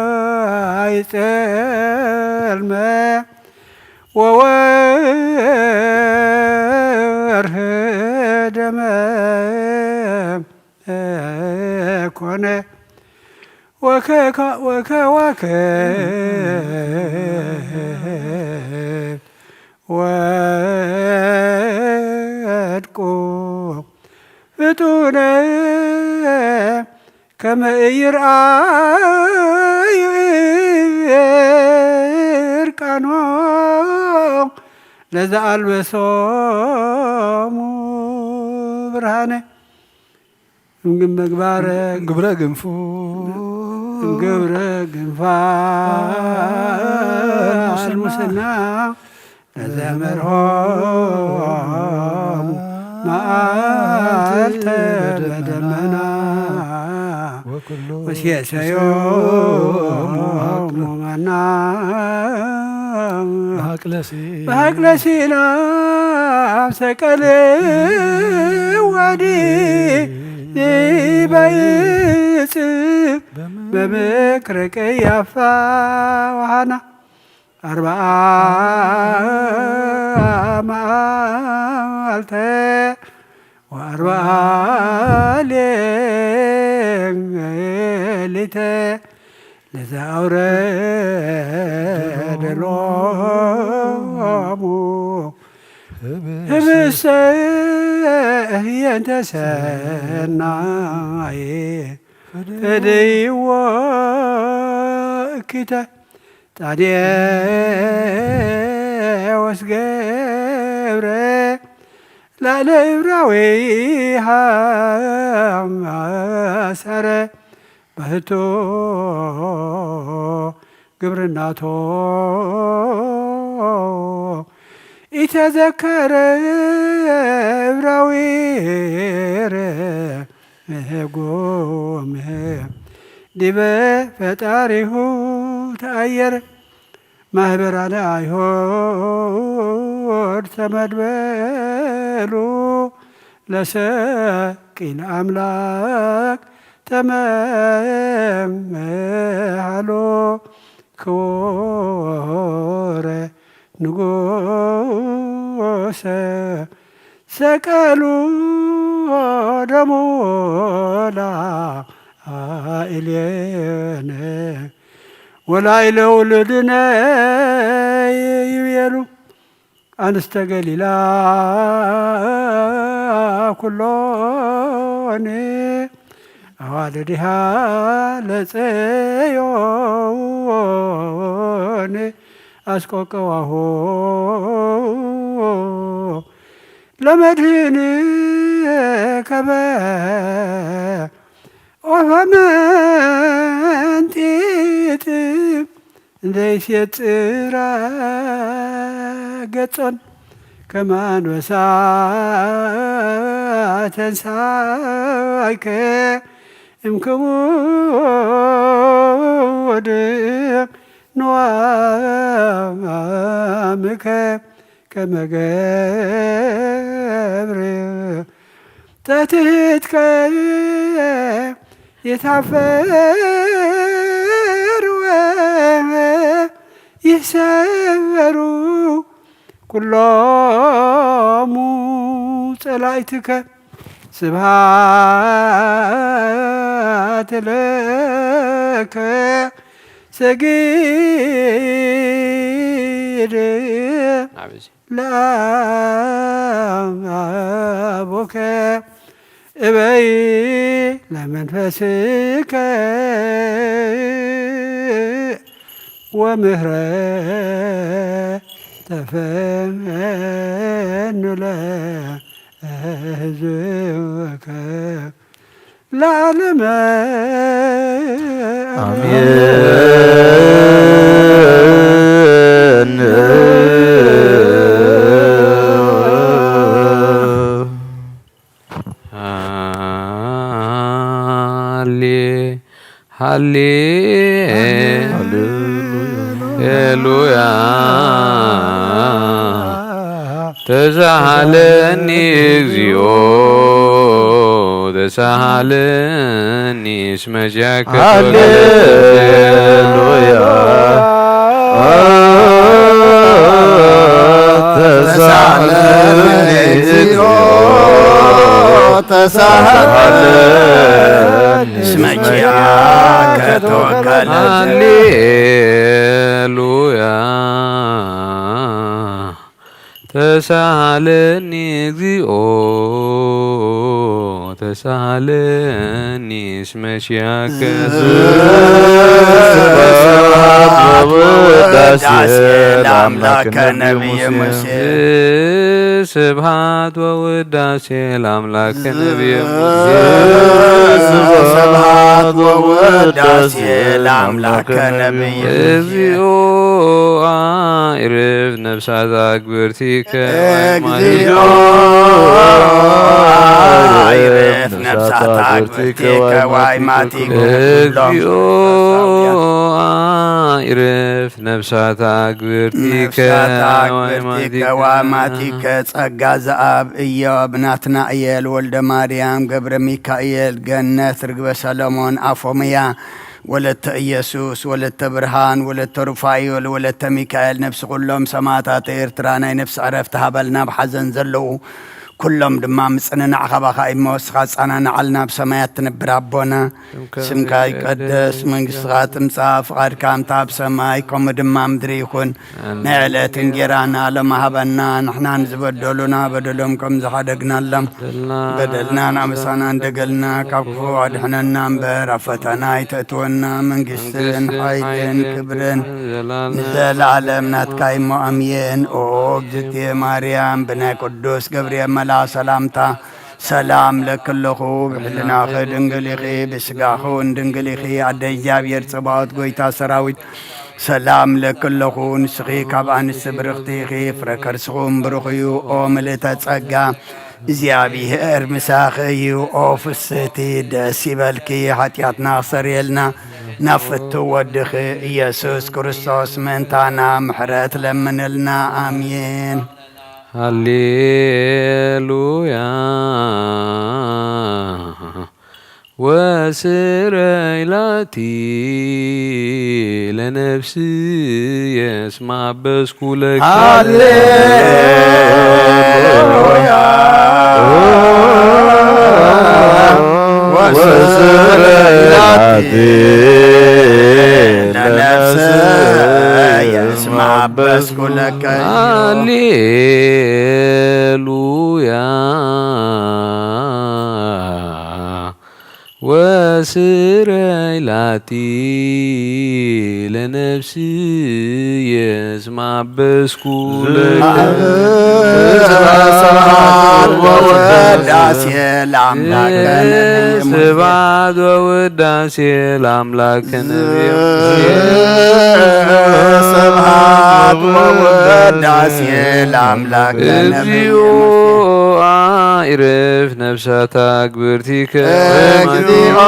ፀሓይ ጸልመ ወወርህ ደመ ኮነ ወከካ ወከዋክብት ወድቁ ፍጡነ ከመ ኢይርኣዩ እርቃኖም ለዘ ኣልበሶሙ ብርሃነ ምግባረ ግብረ ግንፉ ግብረ ግንፋ ሙስና ለዘመርሆሙ መዓልተ በደመና ወሲሰዮሙ መና በሃቅለ ሲና ሰቀል ወዲ በይጽ በምክረ ቀያፋ ወሃና ኣርብዓ መዓልተ ወኣርብዓ ሌሊተ ለዘ ኣውረደ ሎሙ ህብስተ ህየንተ ሰናየ ፈደይዎ እኪተ ጣድየ ወስገብረ ላዕለ እብራዊ ሃሰረ በህቶ ግብርናቶ ኢተዘከረ እብራዊ ርጉም ዲበ ፈጣሪሁ ተኣየረ ማህበራነ ኣይሁድ ተመድበሉ ለሰቂል ኣምላክ ተመሃሎ ክቡረ ንጉሰ ሰቀሉ ደሙ ላዕሌነ ወላዕለ ውሉድነ ይቤሉ። ኣንስተ ገሊላ ኩሎን ኣዋልድሃ ለጽዮን ኣስቆቀዋሁ ለመድህን ከበ ኦፈ መንጢጥ ዘይሴጽራ ገጾን ከመ ኣንበሳ ተንሳይከ እምክቡድ ንዋምከ ከመ ገብር ተትህትከ ይታፈር ይሰበሩ ኩሎሙ ጸላእትከ። ስብሃት ለከ ሰጊድ ለአቡከ እበይ ለመንፈስከ ወምህረ ተፈኑ ለህዝብከ ለዓለመ አሜን። ሃሌ ሃሌ ሉያ ተሳሃለኒ እግዚኦ ተሳሃለኒ እስመ ጃከ ሃሌሉያ ተሳሃለኒ እግዚኦ ተሳሃለኒ እስመ ጃከ ተወከለ ሃሌሉያ ተሳሃለኒ እግዚኦ ተሳሃለኒ እስመ ኪያከ ስብሐት ወውዳሴ ለአምላከ ነቢይ ሙሴ። ስብሐት ወውዳሴ ለአምላከ ነቢይ ሙሴ። ስብሐት ወውዳሴ ለአምላከ ነቢይ ሙሴ። እግዚኦ አዕርፍ ነፍሳት አግብርቲከ እግዚኦ አዕርፍ ነፍሳት አግብርቲከ ወአይማቲከ። እግዚኦ አዕርፍ ነፍሳት አግብርቲከ ወአይማቲከ። ጸጋ ዘአብ ኢዮብ ናትናእየል ወልደ ማርያም ገብረ ሚካኤል ገነት ርግበ ሰሎሞን አፎምያ ወለተ ኢየሱስ፣ ወለተ ብርሃን፣ ወለተ ሩፋኤል፣ ወለተ ሚካኤል፣ ነፍሲ ኩሎም ሰማእታት ኤርትራ ናይ ነፍሲ ዕረፍቲ ሃበልና። ኣብ ሓዘን ዘለዉ ኩሎም ድማ ምጽንናዕ ካባኻ እሞ፣ እስኻ ኣጻናንዓልና። ኣብ ሰማያት ትነብር ኣቦና፣ ስምካ ይቀደስ፣ መንግስትኻ ትምጻእ፣ ፍቓድካ ከምታ ኣብ ሰማይ ከምኡ ድማ ኣብ ምድሪ ይኹን። ናይ ዕለት እንጌራና ሎሚ ሃበና፣ ንሕና ንዝበደሉና በደሎም ከም ዝሓደግናሎም በደልና ናምሳና እንደገልና ካብ ክፉእ ኣድሕነና እምበር ኣብ ፈተና ኣይተእትወና። መንግስትን ሓይልን ክብርን ንዘለዓለም ናትካ እሞ ኣምየን። ኦ እግዝእትየ ማርያም ብናይ ቅዱስ ገብርኤል መልኣ ሰላምታ ሰላም ለኪ ኣለኹ። ብሕልናኺ ድንግል ኢኺ፣ ብስጋኺ እውን ድንግል ኢኺ። ኣደ እግዚኣብሔር ጸባኦት ጎይታ ሰራዊት ሰላም ለኪ ኣለኹ። ንስኺ ካብ ኣንስቲ ብርኽቲ ኢኺ፣ ፍረ ከርስኺ እውን ብሩኽ እዩ። ኦ ምልእተ ጸጋ እግዚኣብሔር ምሳኺ እዩ። ኦ ፍስህቲ ደስ ይበልኪ፣ ሓጢኣትና ክሰርየልና ናብ ፍቱው ወድኺ ኢየሱስ ክርስቶስ ምእንታና ምሕረት ለምንልና። ኣሜን። ሃሌሉያ። ወስረይ ላቲ ለነፍስየ እስመ አበስኩ ለከ። ሃሌሉያ። ወስረይ ላቲ ለነፍስየ እስመ አበስኩ ለከ። ሃሌሉያ። ወስረይ ላቲ ለነፍስየ እስመ አበስኩ ለከ። ስብሐት ወውዳሴ ለአምላክ። ስብሐት ወውዳሴ ለአምላክ። ስብሐት ወውዳሴ ለአምላክ። እግዚኦ ይረፍ ነፍሳታ ግብርቲከ። እግዚኦ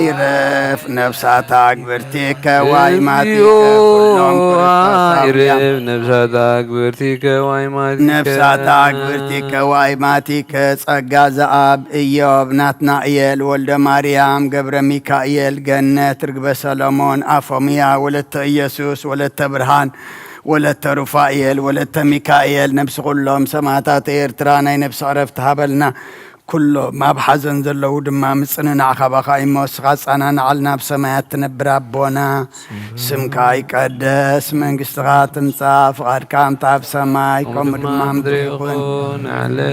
ይረፍ ነፍሳታ ግብርቲከ ዋይማቲከ። ኩሎም ክርስቶሳውያን። ይረፍ ነፍሳታ ግብርቲከ ዋይማቲከ። ነፍሳታ ግብርቲከ ዋይማቲከ። ጸጋ ዘአብ ኢዮብ ናትናእየል ወልደ ማርያም ገብረ ሚካኤል ገነት ርግበ ሰሎሞን አፎምያ ወለተ ኢየሱስ ወለተ ብርሃን ወለተ ሩፋኤል ወለተ ሚካኤል ነብሲ ኩሎም ሰማእታት ኤርትራ ናይ ነብሲ ዕረፍቲ ሃበልና። ኩሎም ኣብ ሓዘን ዘለዉ ድማ ምጽንናዕ ካባኻ እሞ እስኻ ኣጻናንዓልና። ኣብ ሰማያት ትነብር ኣቦና ስምካ ይቀደስ መንግስትኻ ትምጻእ ፍቓድካ ከምታ ኣብ ሰማይ ከምኡ ድማ ምድሪ ይኹን።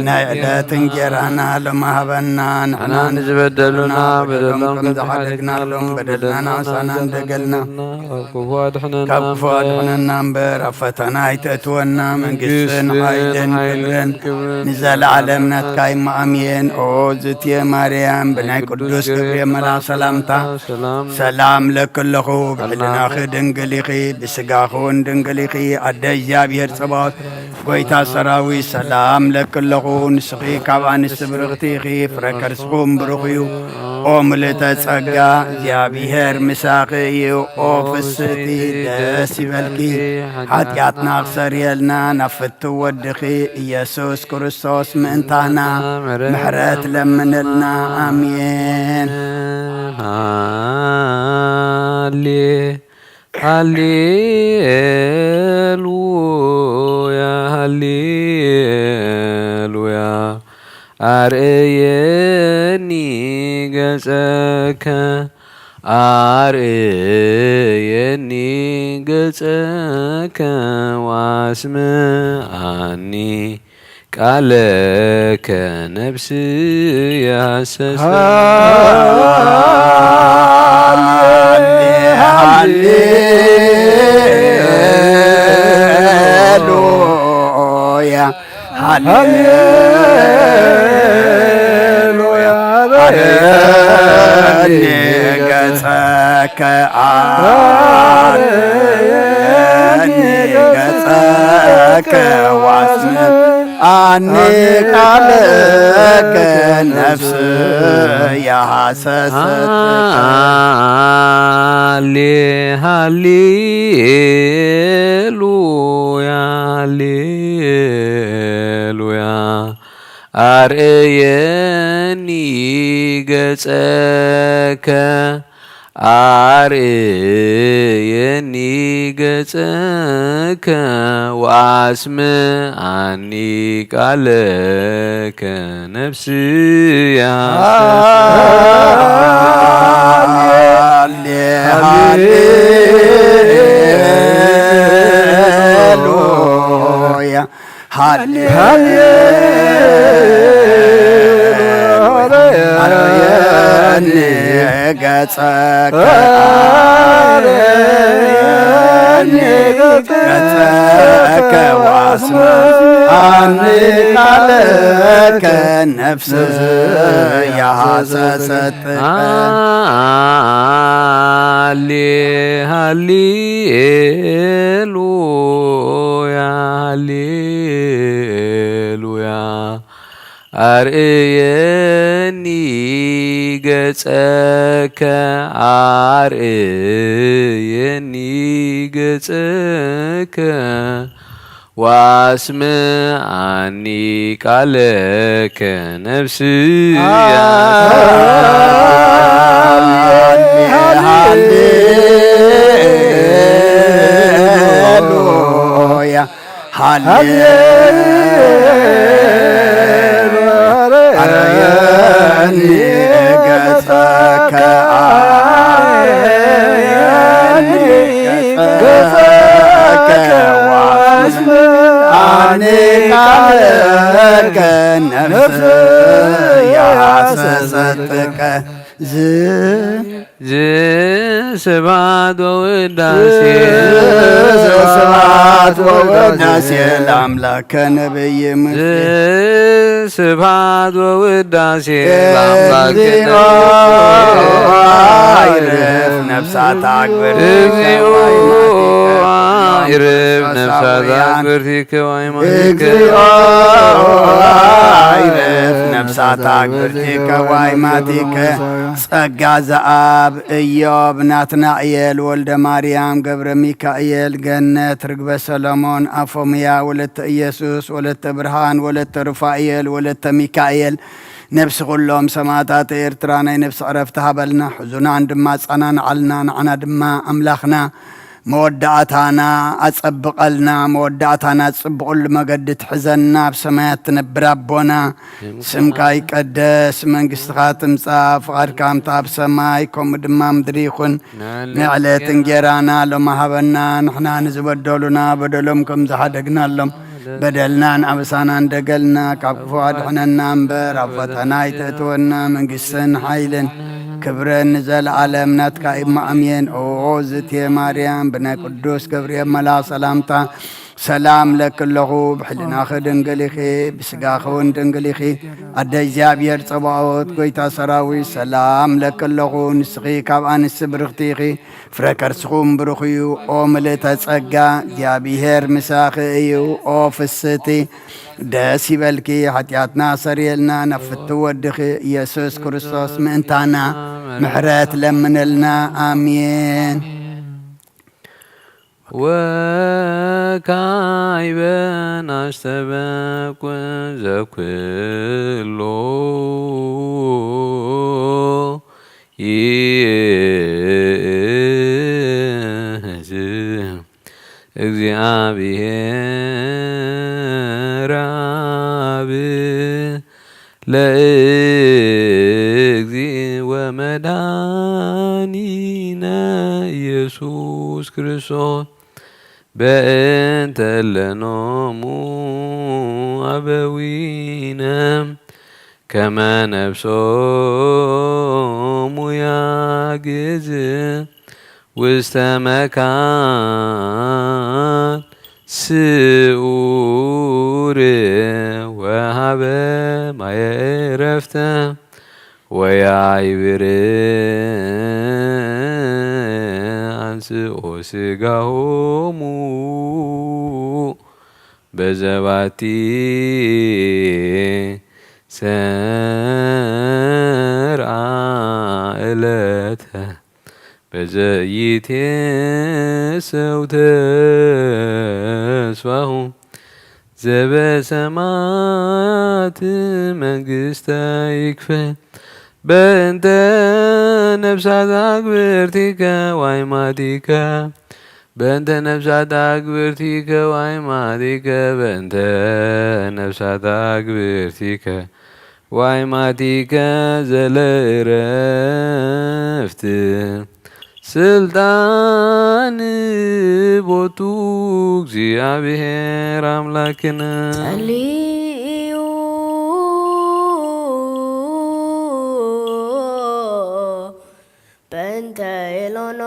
ናይ ዕለት እንጀራና ሎሚ ሃበና። ንሕና ንዝበደሉና በደሎም ከም ዝሓደግናሎም በደልና ንሳና እንደገልና ካብ ክፉ ኣድሕነና እምበር ኣብ ፈተና ኣይተእትወና። መንግስትን ሓይልን ክብርን ንዘለዓለም ናትካ እዩ። ኣሜን። ኦ ዝትየ ማርያም ብናይ ቅዱስ ገብርኤል መልኣኽ ሰላምታ ሰላም ለኪ ኣለኹ። ብሕልናኺ ድንግል ኢኺ፣ ብስጋኺ እውን ድንግል ኢኺ። ኣደ እግዚኣብሔር ጸባኦት ጎይታ ሰራዊት ሰላም ለኪ ኣለኹ። ንስኺ ካብ ኣንስቲ ብርኽቲ ኢኺ፣ ፍረ ከርስኹም ብሩኽ እዩ። ኦ ምልእተ ጸጋ እግዚኣብሔር ምሳኺ እዩ። ኦ ፍስቲ ደስ ይበልኪ፣ ሓጢኣትና ክሰርየልና ናብ ፍትው ወድኺ ኢየሱስ ክርስቶስ ምእንታና ምሕረት ለምንልና። ኣሜን። ሃሌ ሃሌሉያ ሃሌሉያ። አርእየኒ ገጸከ አርእየኒ ገጸከ ወአስምዓኒ ቃለከ ነፍስየ ሐሰሰ። ሃሌሉያ ሃሌሉያ። አርእየኒ ገጸከ አርእየኒ ገጸከ ወአስምዓኒ ቃለከ ነፍስየ ሐሰሰት። ሃሌ ሃሌሉያ ሃሌሉያ። አርእየኒ ገጸከ አርእየኒ ገጸከ ወአስምዓኒ ቃለከ ነፍስየ ሐሰሰት። ሃሌ ሃሌሉያ። ሃሌሉያ። አርእየኒ ገጸከ አርእየኒ ገጸከ ወአስምዓኒ ቃለከ ነፍስየ ሐሰሰት። ሃሌ ሃሌሉያ ሃሌሉያ። አርእየኒ ገጸከ አርእየኒ ገጸከ ዋስምዓኒ ቃለከ ነፍስያ። ሃሌሉያ። ሃሌሉያ። ኣርየኒ ገጸከ፣ ኣርየኒ ገጸከ፣ ዋስምዓኒ ቃለከ፣ ነፍስያ ሰሰትከ። ዝ ስብሐት ወውዳሴ ስብሐት ወውዳሴ ለአምላከ ነቢይ ሙሴ። ስብሐት ወውዳሴ ለአምላክ እግዚኦ አይርፍ ነፍሳት አግብር እግዚኦ አይርፍ ነፍሳት አግብርቲከ ወአይማቲከ እግዚኦ አይርፍ ነፍሳት አግብርቲከ ወአይማቲከ። ጸጋ ዘአብ ኢዮብ ናትናኤል ወልደ ማርያም ገብረ ሚካኤል ገነት ርግበ ሰሎሞን አፎምያ ወለተ ኢየሱስ ወለተ ብርሃን ወለተ ሩፋኤል ወለተ ሚካኤል ነፍሲ ኩሎም ሰማእታት ኤርትራ ናይ ነፍሲ ዕረፍቲ ሃበልና። ሕዙናን ድማ ኣጸናንዓልና። ንዓና ድማ ኣምላኽና መወዳእታና ኣጸብቐልና፣ መወዳእታና ጽብቑሉ መገዲ ትሕዘና። ኣብ ሰማያት ትነብር ኣቦና፣ ስምካ ይቀደስ፣ መንግስትኻ ትምጻእ፣ ፍቓድካ ከምቲ ኣብ ሰማይ ከምኡ ድማ ምድሪ ይኹን። ንዕለት እንጌራና ሎሚ ሃበና፣ ንሕና ንዝበደሉና በደሎም ከም ዝሓደግናሎም በደልናን ኣበሳናን ደገልና፣ ካብ ክፉ ኣድሕነና እምበር፣ ኣብ ፈተና ኣይተእትወና። መንግስትን ሓይልን ክብርን ንዘለኣለም ናትካ እዩ። ኣሜን። ኦ ዝቴ ማርያም፣ ብናይ ቅዱስ ገብርኤል መልኣኽ ሰላምታ ሰላም ለኪ ኣለኹ። ብሕልናኺ ድንግል ኢኺ፣ ብስጋኺ እውን ድንግል ኢኺ። ኣደ እግዚኣብሔር ጸባኦት፣ ጎይታ ሰራዊት፣ ሰላም ለኪ ኣለኹ። ንስኺ ካብ ኣንስቲ ብርኽቲ ኢኺ፣ ፍረ ከርስኹም ብሩኽ እዩ። ኦ ምልእተ ጸጋ፣ እግዚኣብሔር ምሳኺ እዩ። ኦ ፍስቲ ደስ ይበልኪ፣ ሓጢኣትና ሰሪየልና፣ ናብ ፍትው ወድኺ ኢየሱስ ክርስቶስ ምእንታና ምሕረት ለምነልና። ኣሜን። ወካይበን ኣስተበቁ ዘኩሎ ይእዝ እግዚአብሔር አብ ለእግዚ ወመድኃኒነ ኢየሱስ ክርስቶስ በእንተ ለኖሙ አበዊነ ከመ ነፍሶሙ ያግዝ ውስተ መካን ስኡር ወሃበ ማየ ዕረፍተ ወያይብር አንስኦ ስጋሆሙ በዘባቲ ሰርአ ዕለተ በዘይቴሰው ተስፋሁ ዘበሰማት መንግስተ ይክፈል በእንተ ነፍሳት አግብርቲከ ዋይማቲከ በእንተ ነፍሳት አግብርቲከ ዋይማቲከ በእንተ ነፍሳት አግብርቲከ ዋይማቲከ ዘለእረፍት ስልጣን ቦቱ እግዚአብሔር አምላክነ። ጸልዩ በእንተ ኤሎኖ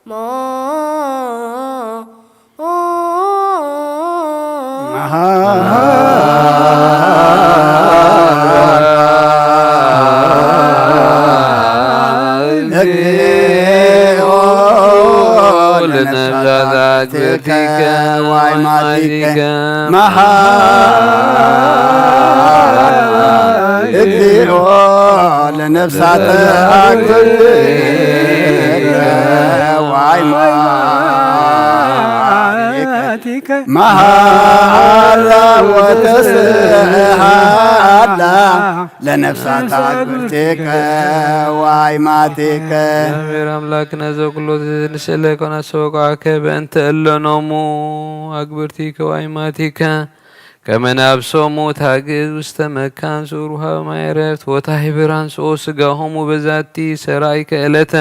ሞ ለነፍሳት አግብርቲከ ዋይማቲከ መሃ እግዚኦ ለነፍሳት አግብርቲከ ዋይማ መሃላ ወተስሃላ ለነፍሳት ኣግብርቲከ ዋይማቲከ። እግዚኣብሔር ኣምላክ ነዘ ኩሎ ንስእለ ኮና ሰበቋከ በእንተ እለኖሙ ኣግብርቲከ ዋይማቲከ ከመ ነብሶሙ ታግዝ ውስተ መካን ስሩሃ ማይ ዕረፍት ወታሂብር አንስኦ ስጋሆሙ በዛቲ ሰራይከ ዕለተ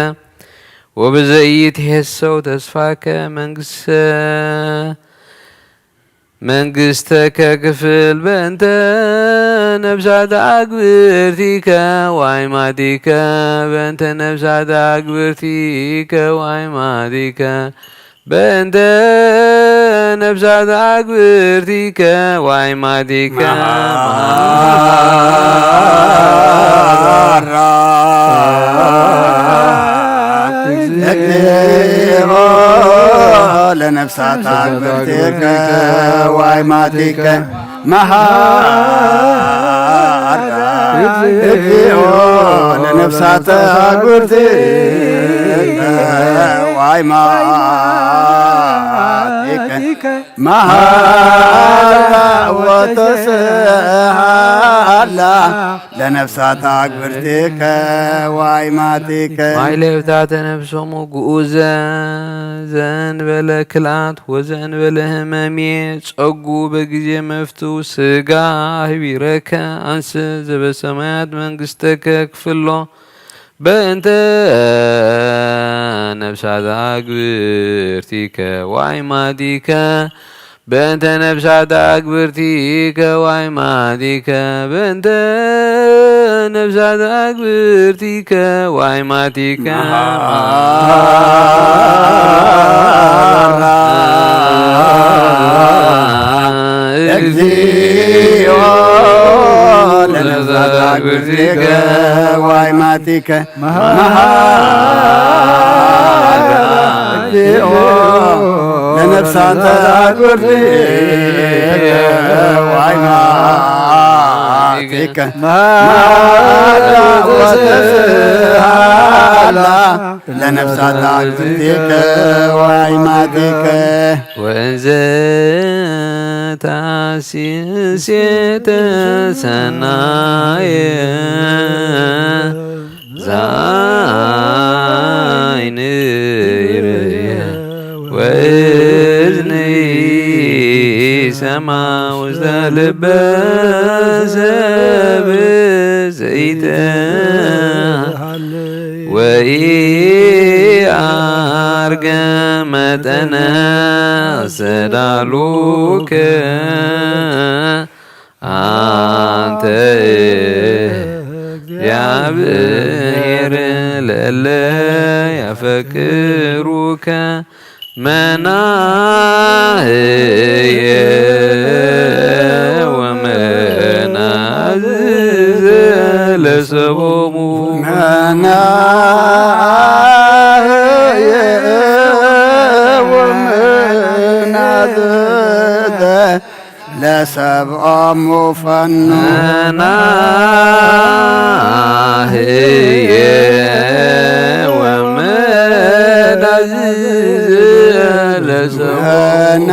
ወበዘ ኢይትሄሰው ተስፋከ መንግስተ መንግስተከ ክፍል በእንተ ነብሳተ ኣግብርቲከ ዋይማቲከ በእንተ ነብሳተ ኣግብርቲከ ዋይማቲከ በእንተ ነብሳተ ኣግብርቲከ ዋይማቲከ መሃራ እግዚኦ ለነፍሳት ኣግብርቲከ ዋይማቲከ መሃራ እግዚኦ ለነፍሳት ኣግብርቲከ ዋይማቲከ መሃላ ወተስሃላ ለነፍሳት ኣግብርቲከ ዋይማቲከ። ማይለብታተ ነፍሶሙ ግኡዘ ዘእንበለ ክልኣት ወዘእንበለ ህመሜ ጸጉ በጊዜ መፍትው ስጋ አህቢረከ አንስ ዘበሰማያት መንግስተከ ክፍሎ በእንተ ነፍሳት ኣግብርቲከ ዋይማቲከ በእንተ ነፍሳት ኣግብርቲከ ዋይማቲከ በእንተ ነፍሳት ኣግብርቲከ ዋይማቲከ እግዚኦ ለነፍሳት ኣግብርቲከ ዋይማቲከ መሃራ እግዚኦ ለነፍሳት ኣግብርቲከ ዋይማቲከ መሃራ ወተስሃላ ለነፍሳት ኣግብርቲከ ዋይማቲከ ወእንዘ ታሲስ የተሰናየ ዛይን ይርየ ወእዝን ይሰማ ውስተ ልበ ሰብ ዘይተ ወኢአርገ መጠነ ሰዳሉከ አንተ እግዚአብሔር ለእለ ያፈቅሩከ መናህየ ወመናዝዘ ለሰቦሙ መናህየ ወመናዝዘ ለሰብኦሙ ፈኑ መናህየ ወመናዝዘ ለሰብኦሙ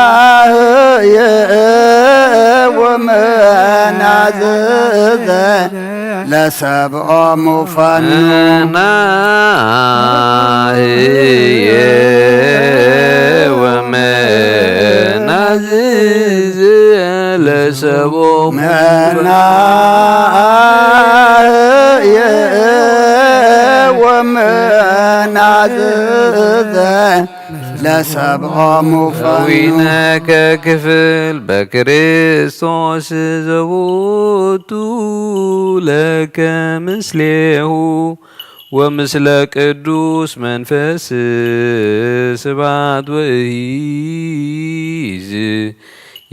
መናህየ ወመናዝዘ ለሰብኦሙ ፈኑ መናህየ ወመናዝዘ ለሰብኦሙ መናህየ ወመናዝዘ ለሰብኦሙ ፈኑ ከዊነከ ክፍል በክርስቶስ ዘቦቱ ለከ ምስሌሁ ወምስለ ቅዱስ መንፈስ ስብሐት ወእሂዝ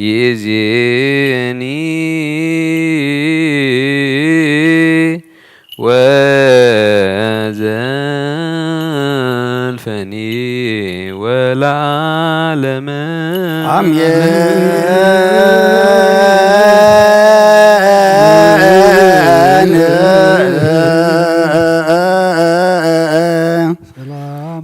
ይእዜኒ ወዘልፈኒ ወለዓለመ አሜን። ሰላም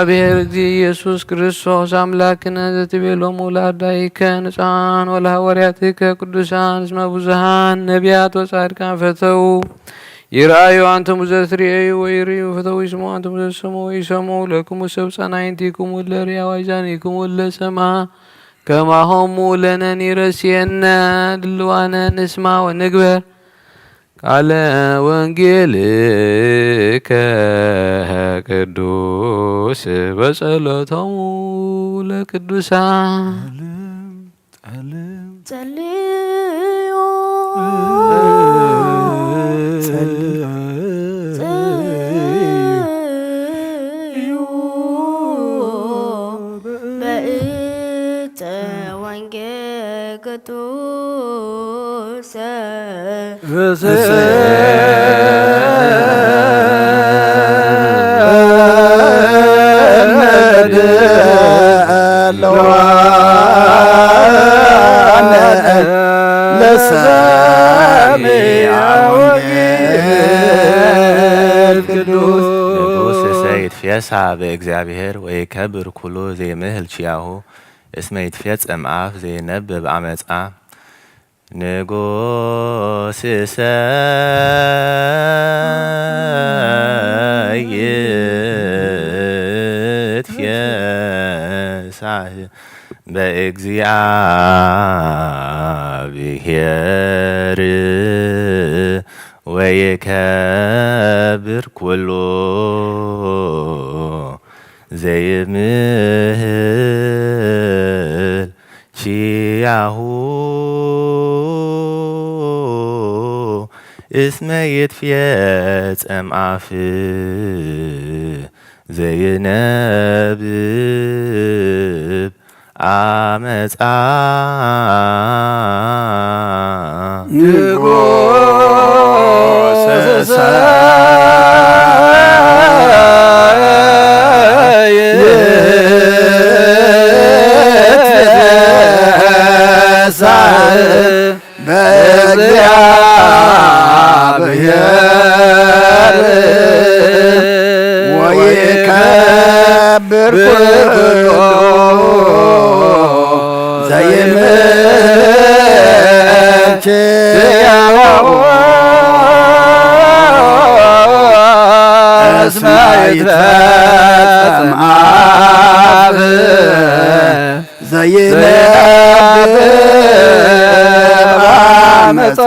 እግዚኣብሔር እግዚእ ኢየሱስ ክርስቶስ ኣምላክነ ዘትቤሎሙ ለኣርዳኢከ ንጹሓን ወለሃዋርያትከ ቅዱሳን እስመ ብዙሃን ነቢያት ወጻድቃን ፈተዉ ይርኣዩ ኣንትሙ ዘትርእዩ ወይርእዩ ፈተዉ ይስምዑ ኣንትሙ ዘትሰምዑ ወይሰምዑ ለክሙ ሰብ ጸናይንቲኩሙ ለርእያ ዋይዛኒኩሙ ለሰማ ከማሆሙ ለነኒ ረስየነ ድልዋነ ንስማ ወንግበር ቃለ ወንጌልከ ቅዱስ በጸሎቶሙ ለቅዱሳን። ጸልዩ ጸልዩ በእተ ወንጌል ቅዱስ ንጉሥ እሰይ ይትፌሳ በእግዚአብሔር ወይከብር ኩሉ ዘይምህል ኪያሁ እስመ ይትፌጸም አፍ ዘይነብብ አመጻ። ንጉሥ እሰይ ይትፌሳህ በእግዚአብሔር ወይከብር ኩሉ ዘይምህል ኪያሁ እስመ ይትፌጸም አፍ ዘይነብብ አመጻ። ንጉሥ እሰይ ይትፌሳህ በእግዚአብሔር ወይከብር ኩሉ ዘይምልኪ እስመ ይትፌጸም አፍ ዘይነብብ አመጻ።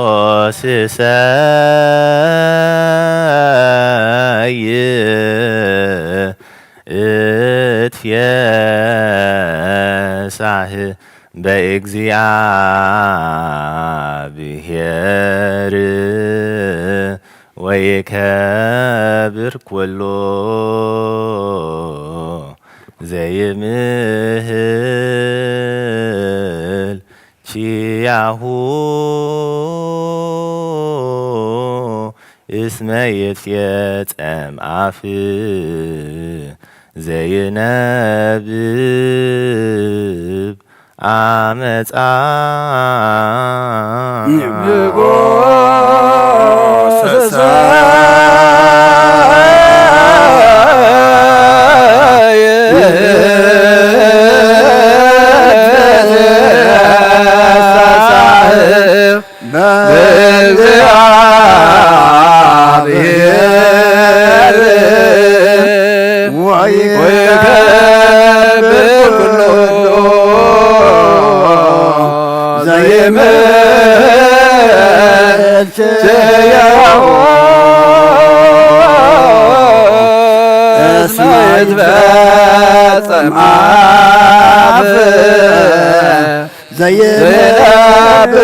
ንጉሥ እሰይ ይትፌሳህ በእግዚአብሔር ወይከብር ኩሉ ዘይምህል ኪያሁ እስመ ይትፌጸም አፍ ዘይነብብ አመጻ። ንጉሥ እሰይ ይትፌሳህ በእግዚአብሔር ወይከብር ኩሉ ዘይምልኪ ኪያሁ እስመ ይትፌጸም አፍ ዘይነብብ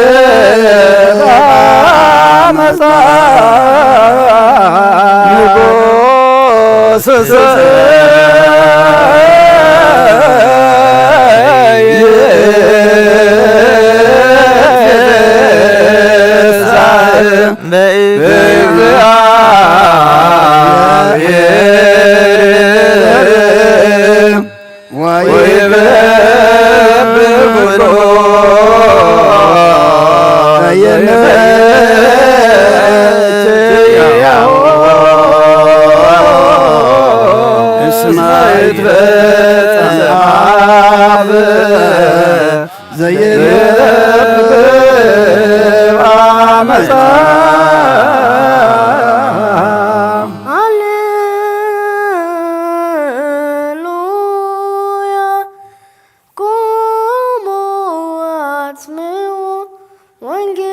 አመጻ። ንጉሥ እሰይ ይትፌሳህ በእግዚአብሔር ወይከብር ኩሉ ዘይምልኪ ኪያሁ እስመ ይትፌጸም አብ ዘይነብብ አመፃ። ሃሌሉያ። ቁሙ አስምዑ ወንጌለ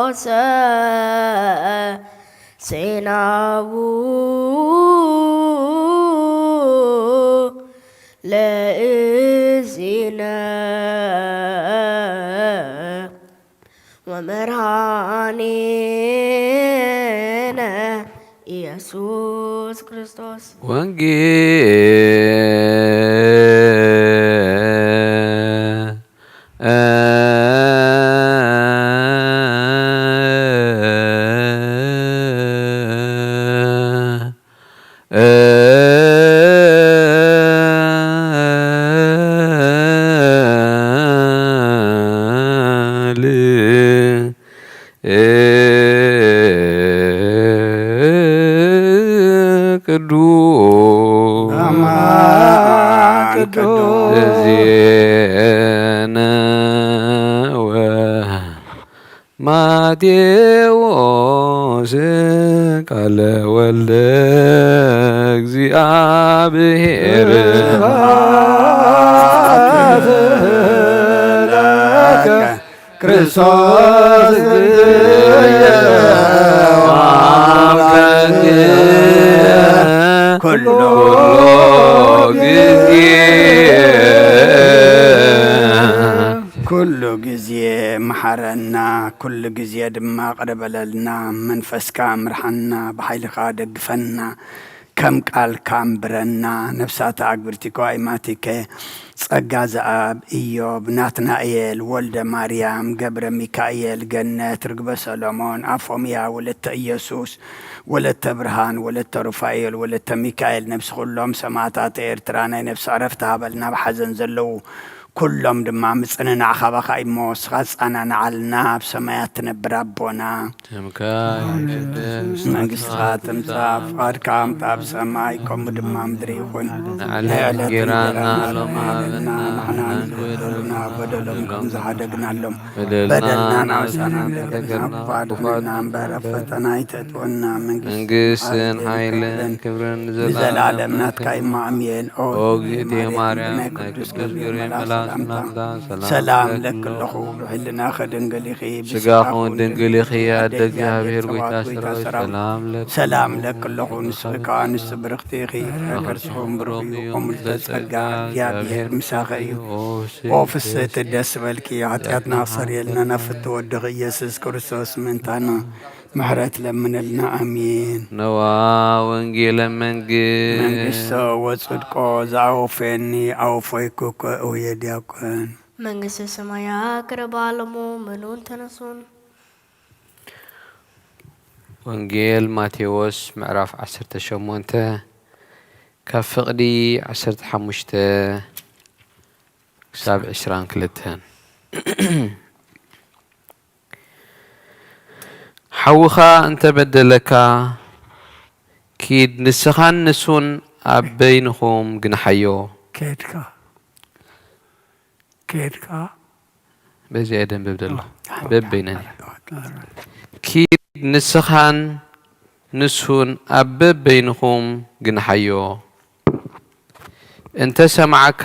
ቅዱሰ ዜናሁ ለእግዚእነ ወመድኃኒነ ኢየሱስ ክርስቶስ። ወንጌል ቅዱስ አማን ቅዱስ ዜነ ወ ማቴዎስ ቃለ ወልደ እግዚአብሔር። ስብሐት ለከ ክርስቶስ እግዚእነ ወአምላክነ ኩሉ ጊዜ። ኩሉ ግዜ መሓረና፣ ኩሉ ግዜ ድማ ቅረ በለልና። መንፈስካ ምርሓና፣ ብሓይልኻ ደግፈና። ከም ቃልካ ኣንብረና። ነፍሳተ ኣግብርቲኮ ኣይማቲከ ጸጋ ዘኣብ፣ ኢዮብ፣ ናትናኤል፣ ወልደ ማርያም፣ ገብረ ሚካኤል፣ ገነት፣ ርግበ ሰሎሞን፣ ኣፎምያ፣ ወለተ ኢየሱስ፣ ወለተ ብርሃን፣ ወለተ ሩፋኤል፣ ወለተ ሚካኤል፣ ነፍሲ ኩሎም ሰማዕታት ኤርትራ ናይ ነፍሲ ዕረፍቲ ሃበልና። ኣብ ሓዘን ዘለዉ ኩሎም ድማ ምጽንናዕ ካባኻ እሞ፣ ንስኻ ጻናናዓልና፣ ኣብ ሰማያት ትነብር ኣቦና። ስምካ ይትቀደስ፣ መንግስትኻ ትምጻእ፣ ፍቓድካ ከምታ ኣብ ሰማይ ከምኡ ድማ ኣብ ምድሪ ይኹን። ንዕለተ እንጌራና ሎሚ ሃበና፣ ንሕና ንበደልና በደሎም ከም ዝሓደግናሎም በደልና በደልና ናብ ኣሳና ንገርና፣ ክፋት ምና እምበር ኣብ ፈተና ኣይተእትወና። መንግስትን ሓይልን ክብርን ንዘለዓለም ናትካ እዩ። ኣሜን። ኦ እግዝእትየ ማርያም፣ ናይ ቅዱስ ገብርኤል መልኣክ ሰላምታ ሰላም እለኪ ኣለኹ። ብሕልናኺ ድንግል ኢኺ፣ ብስጋኺ እውን ድንግል ኢኺ። ኣደ እግዚኣብሔር፣ ጐይታ ሰራዊት፣ ሰላም እለኪ። ሰላም እለኪ ኣለኹ። ንስኺ ከኣ ኣንስቲ ብርኽቲ ኢኺ፣ ፍረ ከርስኺ እውን ብሩኽ እዩ። እሞ ምልዕተ ጸጋ፣ እግዚኣብሔር ምሳኺ እዩ። ኦ ፍስሕቲ፣ ደስ ይበልኪ፣ ሓጢኣትና ክሰርየልና ናብ ፍትው ወድኺ ኢየሱስ ክርስቶስ ምእንታና ምሕረት ለምነልና። ኣሜን። ነዋ ወንጌለ መንግስት። መንግስቶ ወጽድቆ ዘአወፈየኒ አወፈይኩ እኮ እውየ ዲያቆን። መንግስተ ሰማያ ቅረባ ኣለሙ ምኑን ተነሱን። ወንጌል ማቴዎስ ምዕራፍ ዓሰርተ ሸሞንተ ካብ ፍቕዲ ዓሰርተ ሓሙሽተ ክሳብ ዕስራን ክልተን። ሓውኻ እንተ በደለካ፣ ኪድ፣ ንስኻን ንሱን ኣብ በይንኹም ግንሓዮ። ኬድካ፣ ኬድካ። በዚኣ እየ ደንብብ ዘለኹ። ኦ፣ በበይነን። ኦ፣ ኪድ፣ ንስኻን ንሱን ኣብ በበይንኹም ግንሓዮ። እንተ ሰማዓካ፣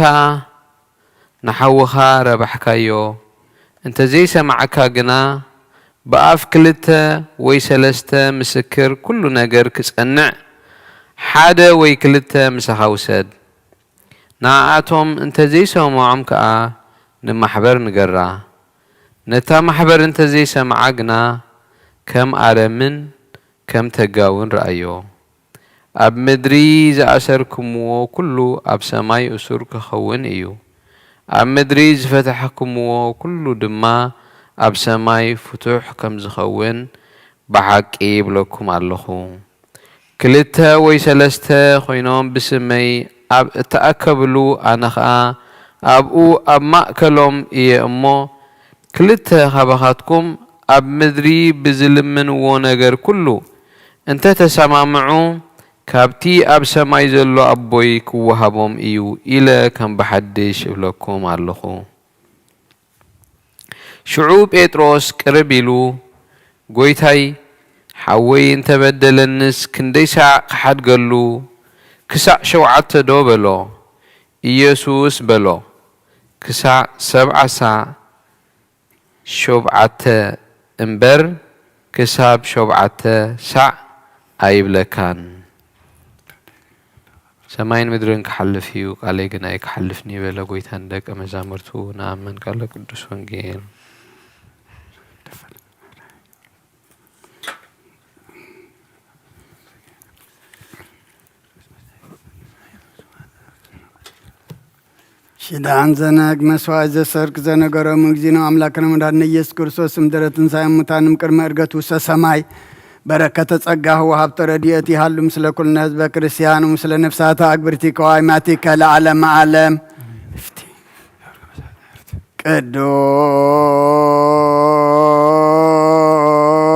ንሓውኻ ረባሕካዮ። እንተ ዘይሰማዓካ ግና፣ ብኣፍ ክልተ ወይ ሰለስተ ምስክር ኩሉ ነገር ክጸንዕ፣ ሓደ ወይ ክልተ ምሳኻ ውሰድ። ንኣኣቶም እንተ ዘይሰምዖም ከኣ፣ ንማሕበር ንገራ። ነታ ማሕበር እንተ ዘይሰምዓ ግና፣ ከም ኣረምን ከም ተጋውን ረኣዮ። ኣብ ምድሪ ዝኣሰርክምዎ ኩሉ ኣብ ሰማይ እሱር ክኸውን እዩ፣ ኣብ ምድሪ ዝፈታሕክምዎ ኩሉ ድማ ኣብ ሰማይ ፍቱሕ ከም ዝኸውን ብሓቂ ይብለኩም ኣለኹ። ክልተ ወይ ሰለስተ ኮይኖም ብስመይ ኣብ እተኣከብሉ፣ ኣነ ኸኣ ኣብኡ ኣብ ማእከሎም እየ እሞ፣ ክልተ ኻባኻትኩም ኣብ ምድሪ ብዝልምንዎ ነገር ኩሉ እንተ ተሰማምዑ፣ ካብቲ ኣብ ሰማይ ዘሎ ኣቦይ ክወሃቦም እዩ ኢለ ከም ብሓድሽ እብለኩም ኣለኹ። ሽዑ ጴጥሮስ ቅርብ ኢሉ፣ "ጐይታይ፣ ሓወይ እንተ በደለንስ ክንደይ ሳዕ ክሓድገሉ? ክሳዕ ሸውዓተ ዶ?" በሎ። ኢየሱስ በሎ፣ "ክሳዕ ሰብዓ ሳዕ ሾብዓተ እምበር፣ ክሳብ ሸውዓተ ሳዕ ኣይብለካን። ሰማይን ምድርን ክሓልፍ እዩ፣ ቃለይ ግን ኣይክሓልፍን እዩ" በለ ጐይታ ንደቀ መዛሙርቱ። ንኣምን። ቃለ ቅዱስ ወንጌል። ሽዳን ዘነግ መስዋዕት ዘሰርክ ዘነገሮም እግዚእነ ኣምላክነ መድኃኒነ ኢየሱስ ክርስቶስ እምድረ ትንሣኤ ሙታንም ቅድመ ዕርገት ውስተ ሰማይ በረከተ ጸጋህ ወሃብተ ረድኤት ይሃሉ ምስለ ኩልነ ህዝበ ክርስቲያን ምስለ ነፍሳተ ኣግብርቲ ከዋይማቲከ ለዓለመ ዓለም። ቅዱስ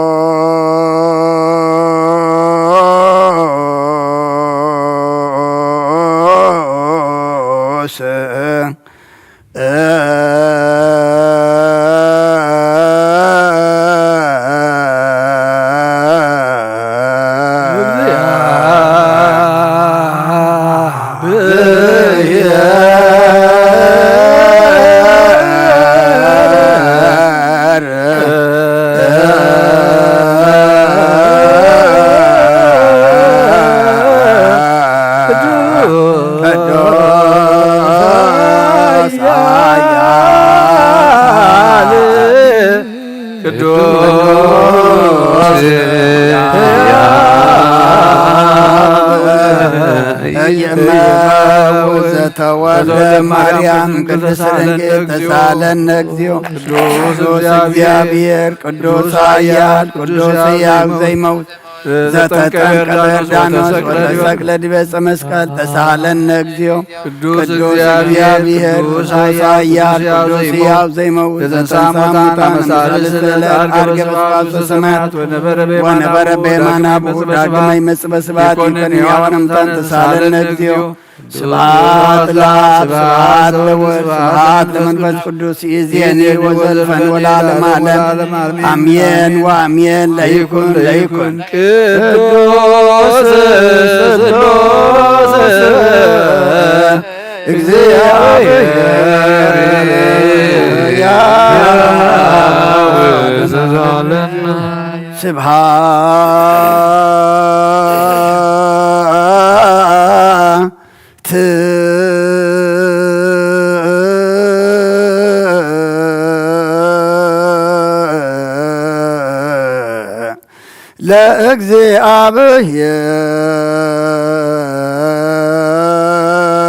ቅዱስ እየመ ወዘተወልደ ማርያም ቅድስት ድንግል ተሳለነ እግዚኦ። ቅዱስ እግዚአብሔር፣ ቅዱስ ኃያል፣ ቅዱስ ሕያው ዘይመውት ዘተጠምቀ በዮርዳኖስ ወተሰቅለ ዲበ ዕፀ መስቀል ተሳለነ እግዚኦ። ቅዱስ እግዚአብሔር፣ ቅዱስ ኃያል፣ ቅዱስ ሕያው ዘይመውት ዘተንሥአ እሙታን እምሳልስት ለዕለት ዓርገ በስብሐት ወሰማያት ወነበረ በየማነ አቡሁ ዳግመ ይመጽእ በስብሐት ይኮንን ሕያዋን እሙታን ተሳለነ እግዚኦ። ስብሐት ለአብ ስብሐት ለወልድ ስብሐት ለመንፈስ ቅዱስ ይእዜኒ ወዘልፈን ወለዓለመ ዓለም አሜን ወአሜን። ለይኩን ለይኩን ቅዱስ ስሉስ እግዚአብሔር ያው ዘዛለና ስብሐት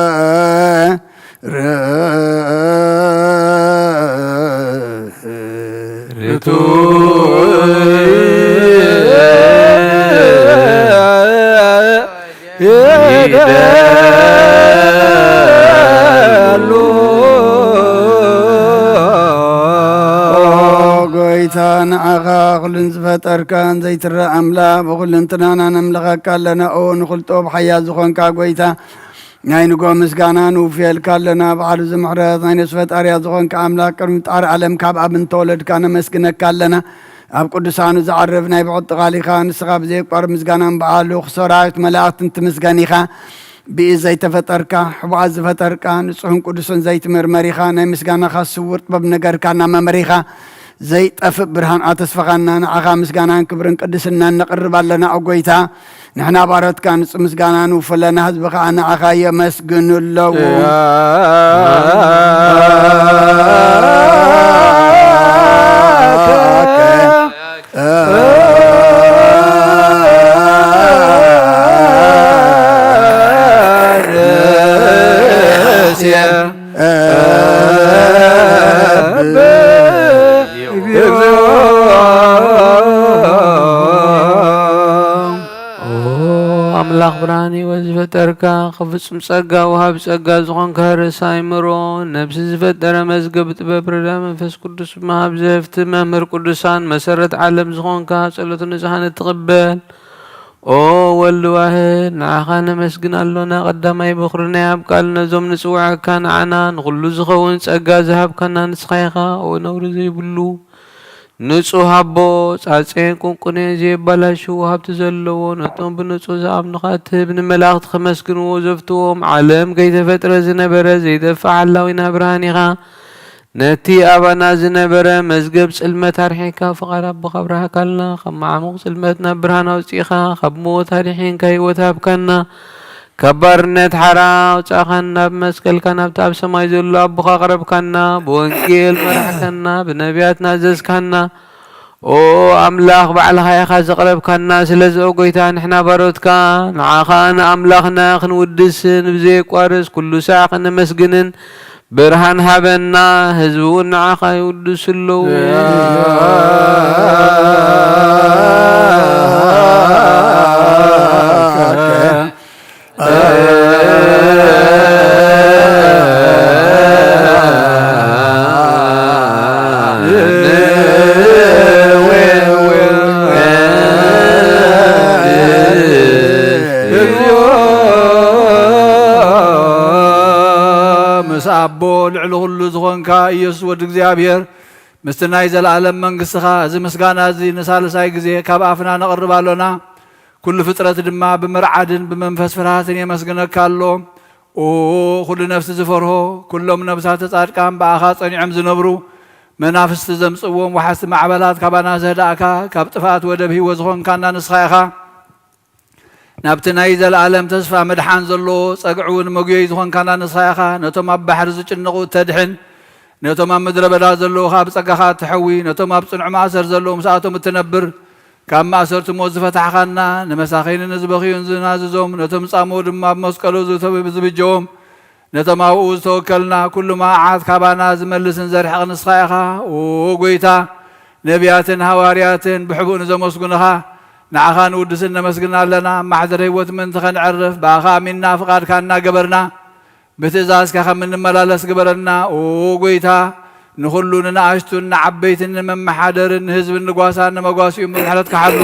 ለእግዚአብሔር ርቱዕ ይደሉ። ኦ ጎይታ፣ ንዓኻ ኩሉን ዝፈጠርካን ዘይትረእ ኣምላኽ፣ ብኹልንትናና ነምልኸካ ኣለና። ኦ ንኹልጦ ብሓያል ዝኾንካ ጎይታ፣ ናይ ንጎ ምስጋና ንውፍየልካ ኣለና። በዓል እዚ ምሕረት ናይ ነፍሲ ፈጣርያ ዝኾንካ ኣምላኽ፣ ቅድሚ ምፍጣር ዓለም ካብ ኣብ እንተወለድካ ነመስግነካ ኣለና። ኣብ ቅዱሳኑ ዝዓርፍ ናይ ብዕጥቓሊኻ ንስኻ ብዘየቋርብ ምስጋናን በዓሉ ሰራዊት መላእኽትን ትምስገን ኢኻ። ብኢድ ዘይተፈጠርካ፣ ሕቡኣት ዝፈጠርካ፣ ንጹሕን ቅዱስን ዘይትምርመር ኢኻ። ናይ ምስጋናኻ ስውር ጥበብ ነገርካና መምህር ኢኻ። ዘይጠፍእ ብርሃን ኣተስፈኻና፣ ንዓኻ ምስጋናን ክብርን ቅድስናን ነቕርብ ኣለና። ኦ ጎይታ፣ ንሕና ባሮትካ ንጹህ ምስጋና ንውፍለና፣ ህዝቢ ኸኣ ንዓኻ የመስግኑ ኣለዉ። ኦ ኣምላኽ ብርሃን ህይወት ዝፈጥር ዘርካ፣ ካብ ፍጹም ጸጋ ወሃቢ ጸጋ ዝኾንካ ርእሰ ኣእምሮ፣ ነብሲ ዝፈጠረ መዝገብ ጥበብ ረዳ መንፈስ ቅዱስ መሃብ ዘህፍቲ መምህር ቅዱሳን መሰረት ዓለም ዝኾንካ ጸሎተ ንጹሓን እትቕበል ኦ ወልድ ዋህድ፣ ንዓኻ ነመስግን ኣሎና። ቀዳማይ በኹሪ ናይ ኣብ ቃል ነዞም ንጽውዓካ ንዓና ንኹሉ ዝኸውን ጸጋ ዝሃብካና ንስኻ ኢኻ። ኦ ነውሪ ዘይብሉ ንጹህ ኣቦ፣ ጻጼን ቁንቁኔን ዘየባላሹ ሃብቲ ዘለዎ፣ ነቶም ብንጹህ ዝኣምኑኻ እትህብ፣ ንመላእኽቲ ከመስግንዎ ዘፍትዎም፣ ዓለም ከይተፈጥረ ዝነበረ ዘይጠፍእ ሓላዊና ብርሃን ኢኻ። ነቲ ኣባና ዝነበረ መዝገብ ጽልመት ኣርሒቕካ፣ ፍቓድ ኣቦኻ ኣብራህካልና። ካብ መዓሙቕ ጽልመት ናብ ብርሃን ኣውጺእካ፣ ካብ ሞት ኣድሒንካ ህይወት ሃብካና። ካብ ባርነት ሓራ ኣውጻእካና፣ ብመስቀልካ ናብቲ ኣብ ሰማይ ዘሎ ኣቦኻ ኣቕረብካና። ብወንጌል መራሕካና፣ ብነቢያት ናዘዝካና። ኦ ኣምላኽ፣ ባዕልኻ ኢኻ ዘቕረብካና። ስለዚ ኦ ጐይታ፣ ንሕና ባሮትካ ንዓኻ ንኣምላኽና ክንውድስን ብዘየቋርጽ ኩሉ ሳዕ ክነመስግንን ብርሃን ሃበና። ህዝቢ እውን ንዓኻ ይውድሱ ኣለዉ። ምስ ኣቦ ልዕሊ ኩሉ ዝኾንካ ኢየሱስ ወዲ እግዚኣብሔር፣ ምስቲ ናይ ዘለኣለም መንግስትኻ፣ እዚ ምስጋና እዚ ንሳልሳይ ግዜ ካብ ኣፍና ነቕርብ ኣሎና። ኩሉ ፍጥረት ድማ ብምርዓድን ብመንፈስ ፍርሃትን የመስግነካ ኣሎ። ኦ ኩሉ ነፍሲ ዝፈርሆ፣ ኩሎም ነብሳተ ጻድቃን ብኣኻ ጸኒዖም ዝነብሩ፣ መናፍስቲ ዘምጽእዎም ወሓዝቲ ማዕበላት ካባና ዘህዳእካ፣ ካብ ጥፍኣት ወደብ ህይወት ዝኾንካና ንስኻ ኢኻ። ናብቲ ናይ ዘለኣለም ተስፋ ምድሓን ዘለዎ ጸግዒ እውን መጉየዪ ዝኾንካና ንስኻ ኢኻ። ነቶም ኣብ ባሕሪ ዝጭነቑ እተድሕን፣ ነቶም ኣብ ምድረ በዳ ዘለዉ ኸኣ ብጸጋኻ እትሐዊ፣ ነቶም ኣብ ጽኑዕ ማእሰር ዘለዉ ምስኣቶም እትነብር፣ ካብ ማእሰርቲ ሞት ዝፈታሕኻና፣ ንመሳኺንን ንዝበኽዩን ዝናዝዞም፣ ነቶም ዝጻምኡ ድማ ኣብ መስቀሉ ዝተ-፣ ዝብጀዎም፣ ነቶም ኣብኡ ዝተወከልና፣ ኩሉ መዓት ካባና ዝመልስን ዘርሕቕ ንስኻ ኢኻ። ኦ ጐይታ፣ ነቢያትን ሃዋርያትን ብሕቡእ ንዘመስጉንኻ፣ ንዓኻ ንውድስን ነመስግን ኣለና። ኣብ ማሕደር ህይወት ምእንቲ ኸነዕርፍ፣ ብኣኻ ኣሚንና ፍቓድካ እናገበርና፣ ብትእዛዝካ ከም እንመላለስ ግበረና። ኦ ጐይታ፣ ንኹሉ ንንኣሽቱን ንዓበይትን ንመመሓደርን ንህዝብን ንጓሳን ንመጓስዩን ብምሕረትካ ሓሉ።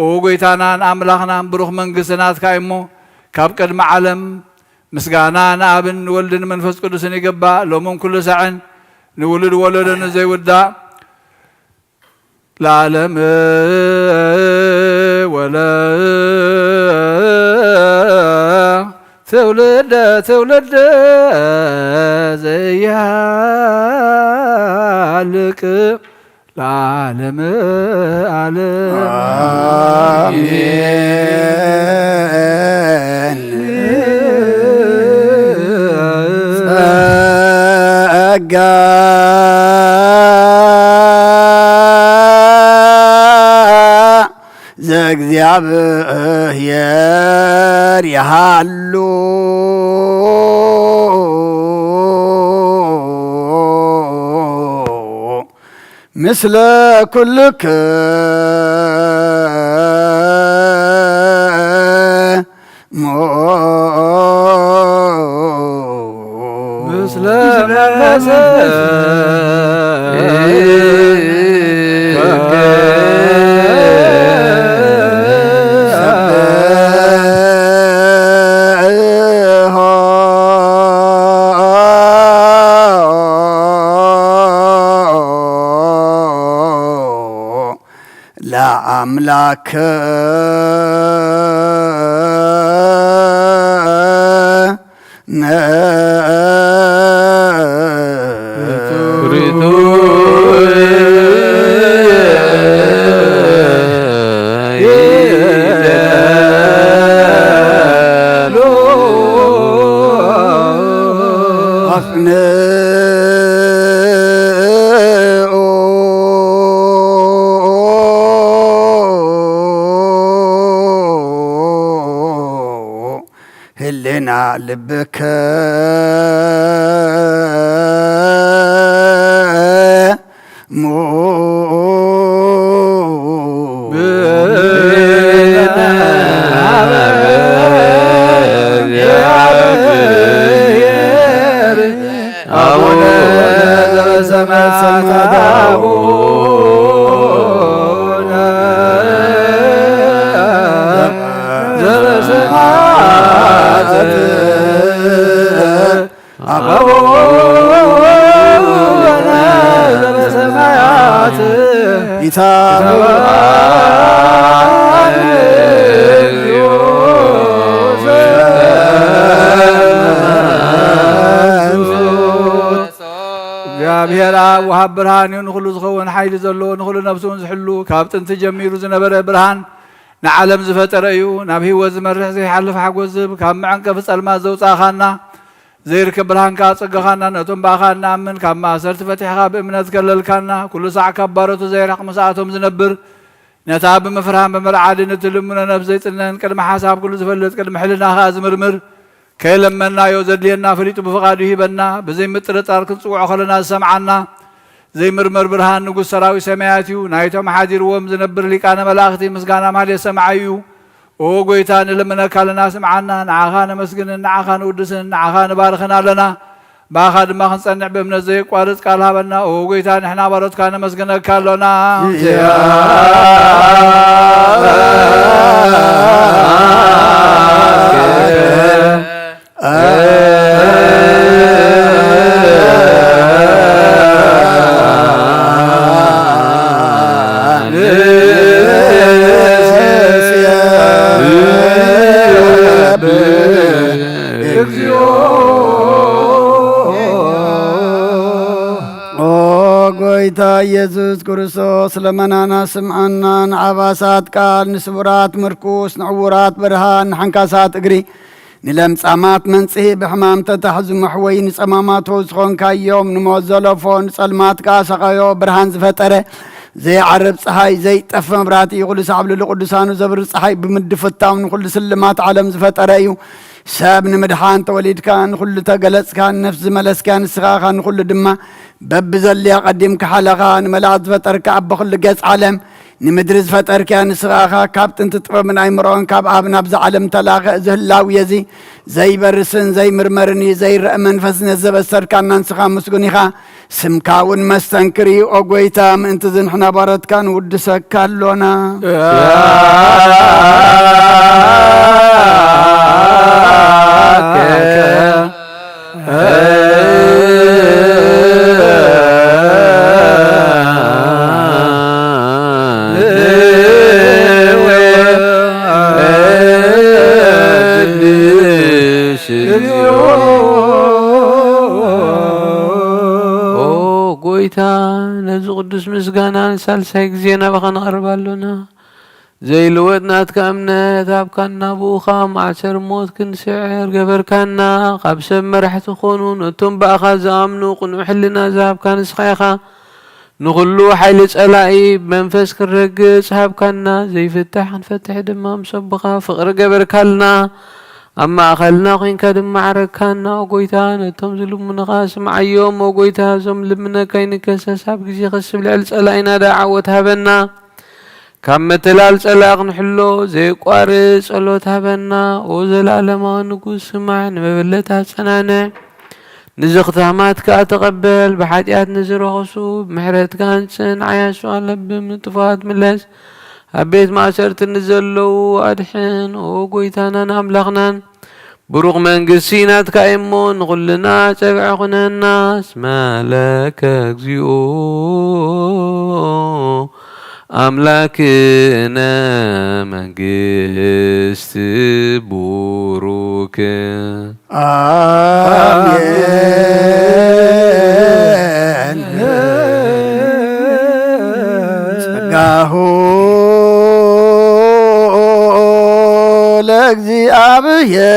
ኦ ጐይታናን ኣምላኽናን፣ ብሩኽ መንግስቲ ናትካ እዩ እሞ፣ ካብ ቅድሚ ዓለም ምስጋና ንኣብን ንወልድን ንመንፈስ ቅዱስን ይግባእ፣ ሎምን ኩሉ ሳዕን ንውሉድ ወለዶ ንዘይውዳእ። ለዓለም ወለ ትውልደ ትውልደ ዘያልቅ ለዓለም ዓለም። ኣሜን። ጸጋ ዘእግዚኣብሔር ይሃሉ ምስለ ኩልክሙ። ምስለ መንፈስከ። ለአምላክ ህልና ልብከ ሙ ዘበሰማያት አቡነ ዘበሰማያት አቡነ ዘበሰማያት ኢታብአነ እግዚኦ እግዚአብሔር አብ ወሃብ ብርሃን እዩ። ንኹሉ ዝኸውን ሓይሊ ዘለዎ፣ ንኹሉ ነፍሱ እውን ዝሕሉ፣ ካብ ጥንቲ ጀሚሩ ዝነበረ ብርሃን ንዓለም ዝፈጠረ እዩ። ናብ ህይወት ዝመርሕ ዘይሓልፍ ሓጎስ ዝህብ፣ ካብ መዐንቀፊ ጸልማት ዘውጻእኻና፣ ዘይርከብ ብርሃን ከኣ ጸጋኻና፣ ነቶም ብኣኻ እንኣምን ካብ ማእሰርቲ ፈቲሕኻ ብእምነት ከለልካና፣ ኩሉ ሳዕ ካብ ባሮቱ ዘይርሕቕ ምሳኣቶም ዝነብር፣ ነታ ብምፍርሃን ብምርዓድን እትልምኖ ነፍስ ዘይጽነን፣ ቅድሚ ሓሳብ ኩሉ ዝፈልጥ፣ ቅድሚ ሕልና ከኣ ዝምርምር፣ ከይለመንናዮ ዘድልየና ፈሊጡ ብፍቓዱ ይህበና። ብዘይምጥርጣር ክንጽውዖ ከለና ዝሰምዓና፣ ዘይምርመር ብርሃን ንጉስ ሰራዊት ሰማያት እዩ። ናይቶም ሓዲርዎም ዝነብር ሊቃነ መላእኽቲ ምስጋና ማህሌት ሰማዒ እዩ። ኦ ጎይታ፣ ንልምነካ ኣለና፣ ስምዓና። ንዓኻ ነመስግንን ንዓኻ ንውድስን ንዓኻ ንባርኽን ኣለና። ብኣኻ ድማ ክንጸንዕ ብእምነት ዘየቋርጽ ቃል ሃበና። ኦ ጎይታ፣ ንሕና ባሮትካ ነመስግነካ ኣሎና። እግዚኦ። ኦ ጎይታ ኢየሱስ ክርስቶስ፣ ለመናና ስምዓና። ንዓባሳት ቃል፣ ንስቡራት ምርኩስ፣ ንዕውራት ብርሃን፣ ንሓንካሳት እግሪ፣ ንለምጻማት መንጽሂ፣ ብሕማም ተታሕዙ መሕወይ፣ ንጸማማቶ ዝኾንካዮም፣ ንሞት ዘለፎ፣ ንጸልማት ከኣ ሰቐዮ፣ ብርሃን ዝፈጠረ፣ ዘይዓርብ ጸሓይ፣ ዘይጠፍ መብራህቲ፣ ኩሉ ሳዕ ኣብ ልዕሊ ቅዱሳኑ ዘብሪ ጸሓይ ብምድፍታው፣ ንኹሉ ስልማት ዓለም ዝፈጠረ እዩ። ሰብ ንምድሓን ተወሊድካ፣ ንኹሉ ተገለጽካ፣ ንነፍሲ ዝመለስካ ንስኻ ኢኻ፣ ንኹሉ ድማ በብዘድልያ ቀዲምካ ሓለኻ። ንመላእኽቲ ዝፈጠርካ፣ ኣቦ ኩሉ ገጽ ዓለም፣ ንምድሪ ዝፈጠርክያ ንስኻ ኢኻ። ካብ ጥንቲ ጥበብን ኣይምሮን ካብ ኣብ ናብዛ ዓለም ተላኸ። እዚ ህላዌ እዚ ዘይበርስን ዘይምርመርን እዩ። ዘይረአ መንፈስ ነዚ ዘበሰርካና ንስኻ ምስጉን ኢኻ። ስምካ እውን መስተንክር እዩ። ኦ ጎይታ፣ ምእንቲ እዚ ንሕና ባሮትካ ንውድሰካ ኣሎና። ኦ ጎይታ፣ ነዚ ቅዱስ ምስጋና ንሳልሳይ ግዜ ናባኻ ንቐርብ ኣሎና። ዘይልወጥ ናትካ እምነት ሃብካና፣ ብኡ ኸኣ ማእሰር ሞት ክንስዕር ገበርካና። ካብ ሰብ መራሕቲ ኾኑ ነቶም ብኣኻ ዝኣምኑ ቅኑዕ ሕልና ዝሃብካ ንስኻ ኢኻ። ንኹሉ ሓይሊ ጸላኢ ብመንፈስ ክንረግጽ ሃብካና። ዘይፍታሕ ክንፈትሕ ድማ ምስ ኣቦኻ ፍቕሪ ገበርካልና። ኣብ ማእከልና ኾይንካ ድማ ዓረግካና። ኦ ጎይታ፣ ነቶም ዝልምኑኻ ስምዓዮም። ኦ ጎይታ፣ እዞም ልምነካ ይንከሰስ። ኣብ ግዜ ከስብ ልዕሊ ጸላኢና ደኣ ዓወት ሃበና። ካብ መተላል ጸላኢ ክንሕሎ ዘየቋርጽ ጸሎት ሃበና። ኦ ዘለኣለማዊ ንጉስ፣ ስማዕ፣ ንመበለት ኣጸናንዕ። ንዝኽታማት ከኣ ተቐበል። ብሓጢኣት ንዝረኸሱ ብምሕረትካ ኣንጽን። ዓያሱ ኣለብም ንጥፉኣት ምለስ። ኣብ ቤት ማእሰርቲ ንዘለዉ ኣድሕን። ኦ ጎይታናን ኣምላኽናን፣ ብሩኽ መንግስቲ ናትካ እሞ ንኹልና ጸግዒ ኩነና። እስመ ለከ እግዚኦ ኣምላክነ መንግስት ቡሩክ። አሜን። ጸጋሁ ለእግዚኣብሔር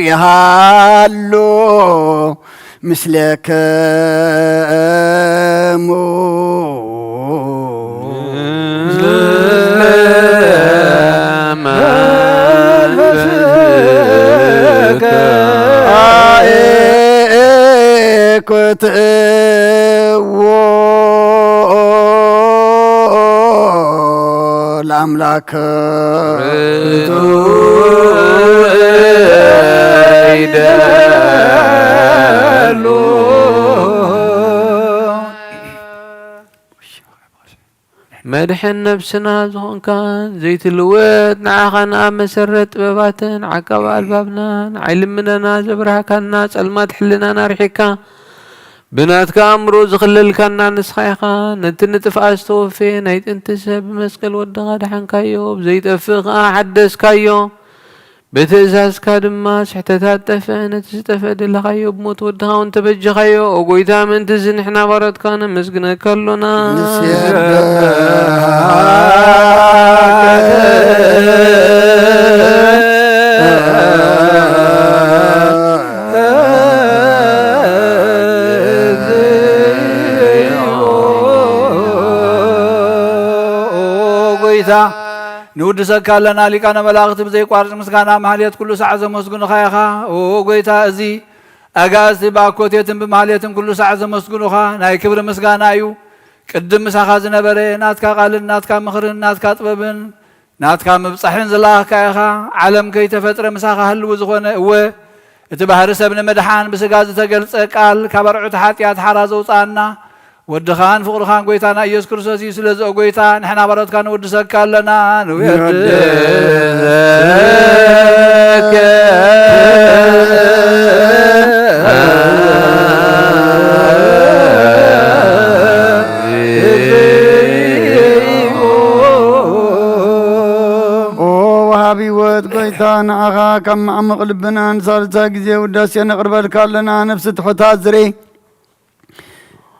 ይሃሉ ምስሌክሙ። ኣምላክ ርቱዕ ይደሉ። መድሕን ነብስና ዝኾንካን ዘይትልወጥ ንዓኻን ኣብ መሰረት ጥበባትን ዓቃቢ ኣልባብናን ዓይሊ ምነና ዘብርሃካና ጸልማት ሕልናና ኣርሒካ ብናትካ ኣእምሮ ዝኽለልካና ንስኻ ኢኻ። ነቲ ንጥፍኣት ዝተወፈየ ናይ ጥንቲ ሰብ ብመስቀል ወድኻ ደሓንካዮ፣ ብዘይጠፍእ ከኣ ሓደስካዮ። ብትእዛዝካ ድማ ስሕተታት ጠፍአ፣ ነቲ ዝጠፍአ ደለኻዮ፣ ብሞት ወድኻ እውን ተበጀኻዮ። ኦ ጎይታ፣ ምእንቲ እዚ ንሕና ባሮትካ ነመስግነካ ኣሎና። ጎይታ ንውድሰካ ኣለና። ሊቃነ መላእኽቲ ብዘይቋርጽ ምስጋና ማህሌት ኩሉ ሳዕ ዘመስግኑኻ ኢኻ። ኦ ጎይታ፣ እዚ ኣጋእዝቲ ብኣኮቴትን ብማህሌትን ኩሉ ሳዕ ዘመስግኑኻ ናይ ክብሪ ምስጋና እዩ። ቅድም ምሳኻ ዝነበረ ናትካ ቃልን ናትካ ምኽርን ናትካ ጥበብን ናትካ ምብጻሕን ዝለኣኽካ ኢኻ። ዓለም ከይተፈጥረ ምሳኻ ህልው ዝኾነ፣ እወ እቲ ባህሪ ሰብ ንምድሓን ብስጋ ዝተገልጸ ቃል ካብ ኣርዑት ሓጢኣት ሓራ ዘውጽኣና ወድኻን ፍቕርኻን ጎይታና ኢየሱስ ክርስቶስ እዩ። ስለዚ ኦ ጎይታ ንሕና ባሮትካ ንወድሰካ ኣለና። ንወድሰካ ኦ ወሃቢ ህይወት ጎይታ ንዓኻ ካብ መዓሙቕ ልብና ንሳልሳይ ግዜ ውዳሴ ነቕርበልካ ኣለና። ነፍሲ ትሑታት ዝርኢ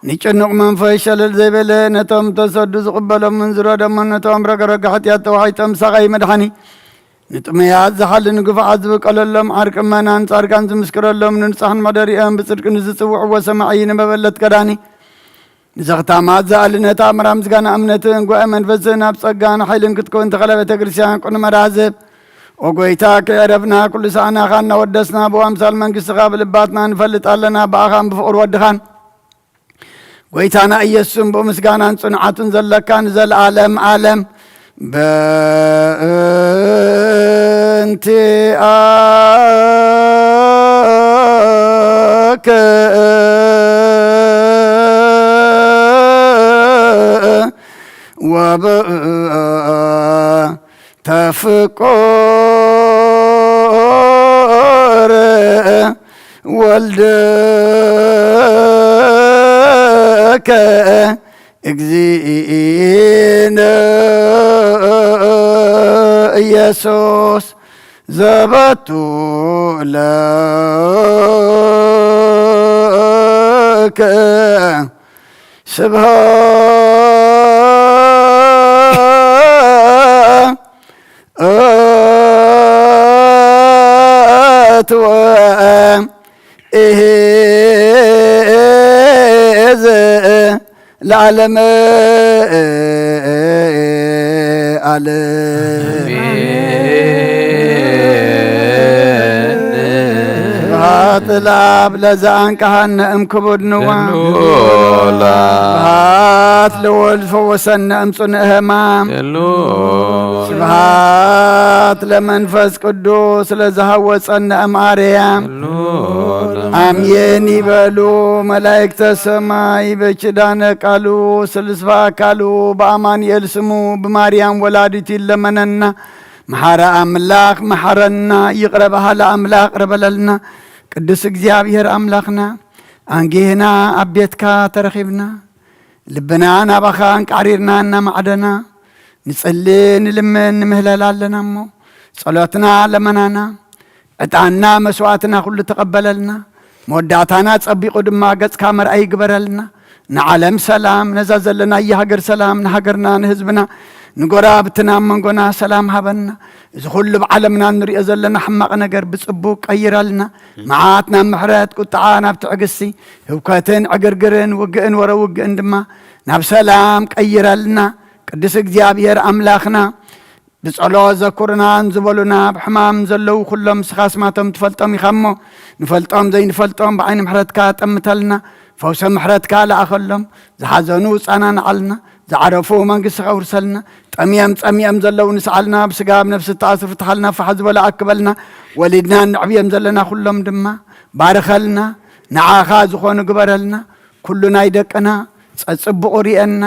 ንጭኑቕ መንፈስ ሸለል ዘይበለ ነቶም ተሰዱ ዝቕበሎምን ዝረደሞን ነቶም ረገረገ ሓጢኣት ተዋሒጦም ሳቓይ መድሓኒ ንጥሙያት ዝሓሊ ንግፉዓት ዝብቀለሎም ዓርቂ እመናን ጻድቃን ዝምስክረሎም ንንጹሓን መሕደሪኦም ብጽድቂ ንዝጽውዕዎ ሰማዒ ንመበለት ከዳኒ ንዘኽታማት ዝኣሊ ነታ ኣምራ ምስጋና እምነትን ጉባኤ መንፈስን ኣብ ጸጋን ሓይልን ክትከውን ተኸለ ቤተ ክርስቲያን ቅኑመ ራህዝብ ኦ ጎይታ ከየረፍና ኩሉ ሰዓናኻ እናወደስና ብኣምሳል መንግስትኻ ብልባትና ንፈልጥ ኣለና ብኣኻን ብፍቕሪ ወድኻን ጎይታና ኢየሱስን ብኡ ምስጋናን ጽንዓቱን ዘለካ ንዘለኣለም ኣለም በእንቲኣከ ወብእንተ ፍቁር ወልድከ እግዚእነ ኢየሱስ ዘበቱ ለከ ስብሐት ወእሂዝ ለዓለመ ዓለም። ስብሐት ለአብ ለዘአንቀሃነ እምክቡድ ንዋ። ስብሐት ለወልድ ፈወሰነ እምጽኑዕ ህማም። ስብሐት ለመንፈስ ቅዱስ ለዘሃወጸነ እምአርያም። ኣሜን ይበሉ መላእክተ ሰማይ በኪዳነ ቃሉ ስልስፋ አካሉ በአማኑኤል ስሙ ብማርያም ወላዲቱ ይለመነና። መሓረ ኣምላኽ መሓረና፣ ይቕረ በሃሊ ኣምላኽ ይቕረ በለልና። ቅዱስ እግዚኣብሔር ኣምላኽና፣ ኣንጊህና ኣብ ቤትካ ተረኺብና፣ ልብና ናባኻ ኣንቃዕሪርና እናማዕደና፣ ንጽሊ፣ ንልምን፣ ንምህለል ኣለና እሞ፣ ጸሎትና፣ ለመናና፣ ዕጣንና፣ መስዋዕትና ኩሉ ተቐበለልና። መወዳእታና ጸቢቑ ድማ ገጽካ መርኣይ ይግበረልና። ንዓለም ሰላም፣ ነዛ ዘለናያ ሃገር ሰላም፣ ንሃገርና፣ ንህዝብና፣ ንጎረባብትና፣ ኣብ መንጎና ሰላም ሃበና። እዚ ኩሉ ኣብ ዓለምና እንሪኦ ዘለና ሕማቕ ነገር ብጽቡቕ ቀይረልና። መዓት ናብ ምሕረት፣ ቁጥዓ ናብ ትዕግስቲ፣ ህውከትን ዕግርግርን፣ ውግእን ወረ ውግእን ድማ ናብ ሰላም ቀይረልና። ቅዱስ እግዚኣብሔር ኣምላኽና፣ ብጸሎት ዘኩርና ንዝበሉና፣ ኣብ ሕማም ዘለዉ ኩሎም ንስኻ ኣስማቶም ትፈልጦም ኢኻ እሞ፣ ንፈልጦም ዘይንፈልጦም ብዓይኒ ምሕረትካ ጠምተልና፣ ፈውሰ ምሕረትካ ለኣኸሎም፣ ዝሓዘኑ ጸናንዓልና፣ ዝዓረፉ መንግስቲ ከውርሰልና፣ ጠምዮም ጸሚኦም ዘለዉ ንስዓልና፣ ብስጋ ኣብ ነፍሲ ተኣስሩ ፍትሓልና፣ ፋሕ ዝበለ ኣክበልና፣ ወሊድና ንዕብዮም ዘለና ኩሎም ድማ ባርኸልና፣ ንዓኻ ዝኾኑ ግበረልና፣ ኩሉ ናይ ደቅና ጸጽቡቑ ርእየና፣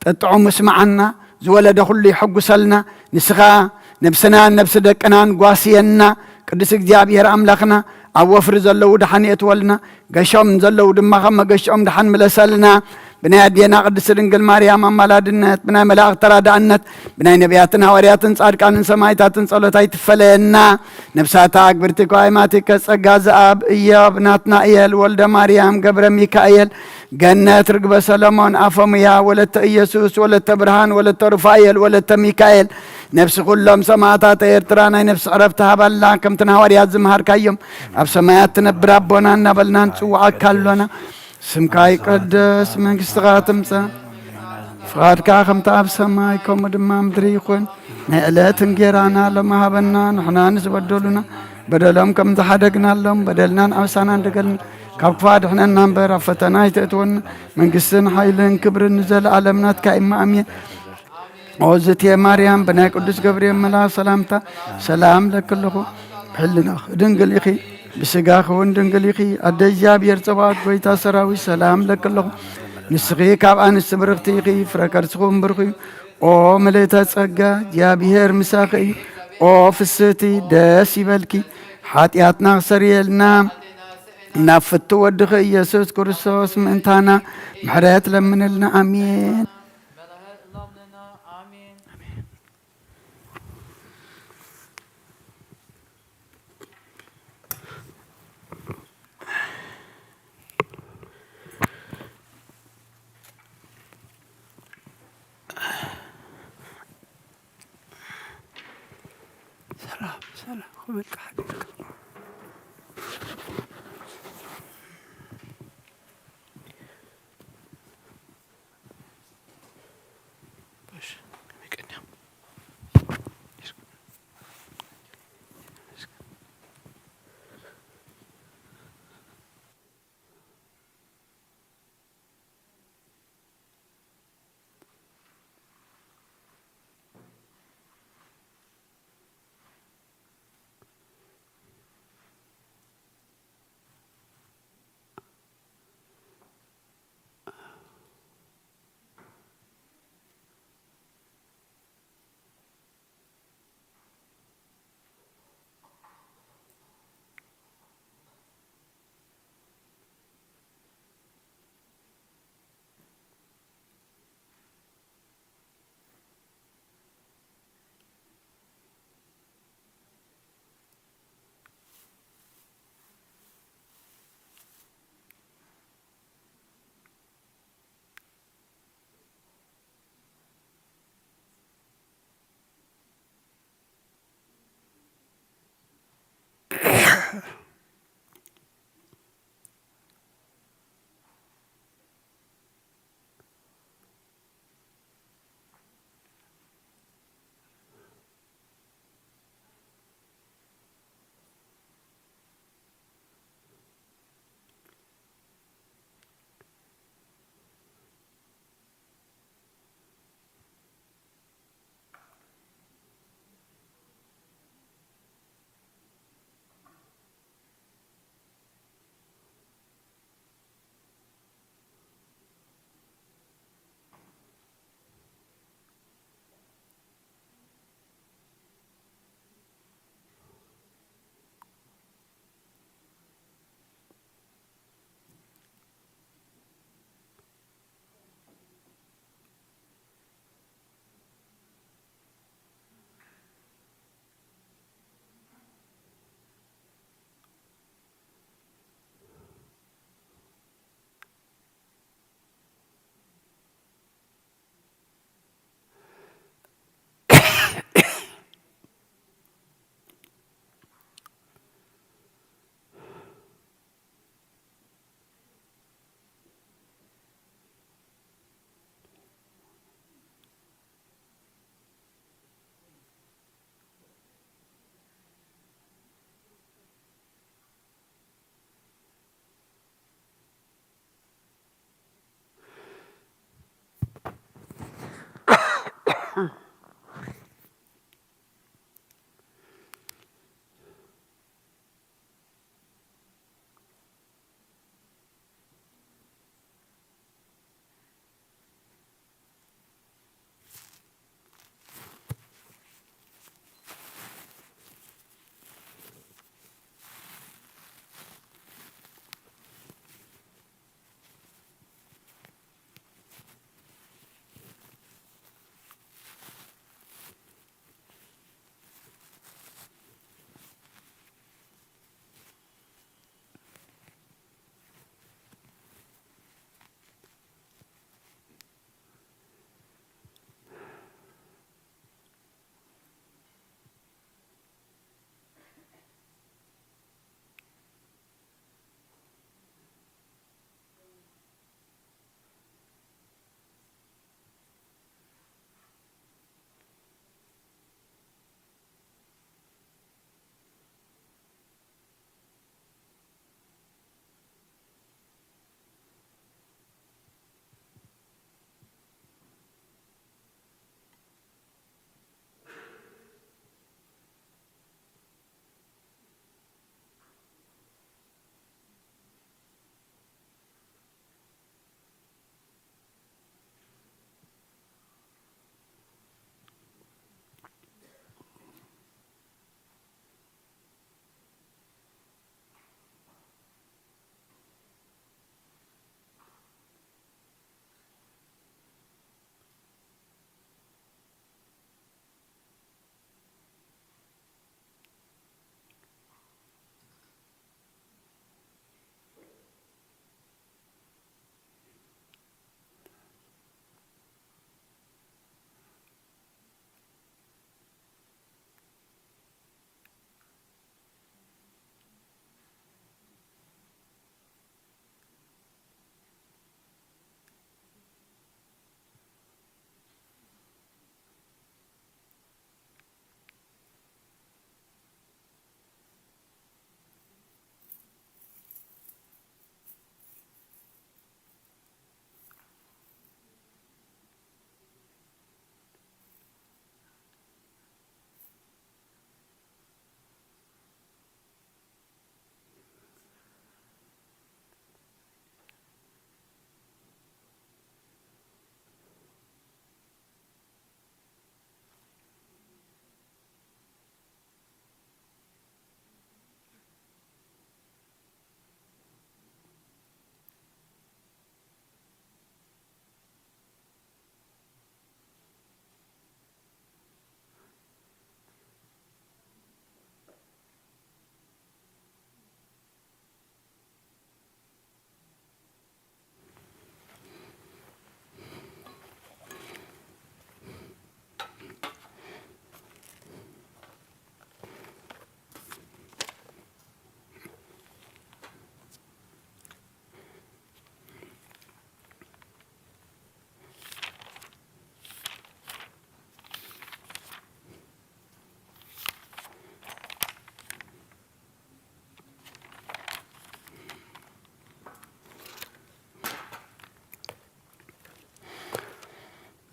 ጠጥዑሙ ስምዓና፣ ዝወለደ ኩሉ ይሐጉሰልና፣ ንስኻ ነብስናን ነብሲ ደቅናን ጓስየና፣ ቅዱስ እግዚኣብሔር ኣምላኽና፣ ኣብ ወፍሪ ዘለዉ ደሓን የእትወልና፣ ገሾም ዘለዉ ድማ ከም መገሽኦም ደሓን ምለሰልና። ብናይ ኣዴና ቅድስት ድንግል ማርያም ኣማላድነት፣ ብናይ መላእኽቲ ተራዳእነት፣ ብናይ ነቢያትን ሃዋርያትን ጻድቃንን ሰማይታትን ጸሎት ኣይትፈለየና። ነብሳታ ኣግብርቲ ከዋይማቲ ከጸጋ ዘኣብ እዮብ ናትናኤል ወልደ ማርያም ገብረ ሚካኤል ገነት ርግበ ሰለሞን ኣፈሙያ ወለተ ኢየሱስ ወለተ ብርሃን ወለተ ሩፋኤል ወለተ ሚካኤል ነብሲ ኩሎም ሰማእታት ኤርትራ ናይ ነብሲ ዕረፍቲ ሃባልና። ከምቲ ንሃዋርያት ዝመሃርካዮም ኣብ ሰማያት ትነብር ኣቦና እናበልና ንጽውዓካ ኣሎና። ስምካ ይቀደስ፣ መንግስትኻ ትምጻእ፣ ፍቓድካ ከምቲ ኣብ ሰማይ ከምኡ ድማ ምድሪ ይኹን። ናይ ዕለት እንጌራና ሎሚ ሃበና፣ ንሕና ንዝበደሉና በደሎም ከም ዝሓደግናሎም በደልናን ዓብሳናን ደገልና ካብ ክፉእ ኣድሕነና እምበር ኣብ ፈተና ኣይተእትወና። መንግስትን ሓይልን ክብርን ንዘለኣለም ናትካ እማ ኣሜን። ኦዝቴ ማርያም ብናይ ቅዱስ ገብርኤል መልኣክ ሰላምታ ሰላም ለክልኹ። ብሕልናኽ ድንግል ኢኺ፣ ብስጋኽ እውን ድንግል ኢኺ። ኣደ እግዚኣብሔር ጸባኦት ጎይታ ሰራዊት ሰላም ለክልኹ። ንስኺ ካብ ኣንስቲ ብርኽቲ ኢኺ፣ ፍረ ከርስኹም ብሩኽ እዩ። ኦ ምልእተ ጸጋ፣ እግዚኣብሔር ምሳኺ እዩ። ኦ ፍስህቲ ደስ ይበልኪ፣ ሓጢኣትና ክሰርየልና ናብ ፍቱ ወድኺ ኢየሱስ ክርስቶስ ምእንታና ምሕረት ለምንልና። ኣሜን። ሰላም ሰላም ክብል ክሓደካ።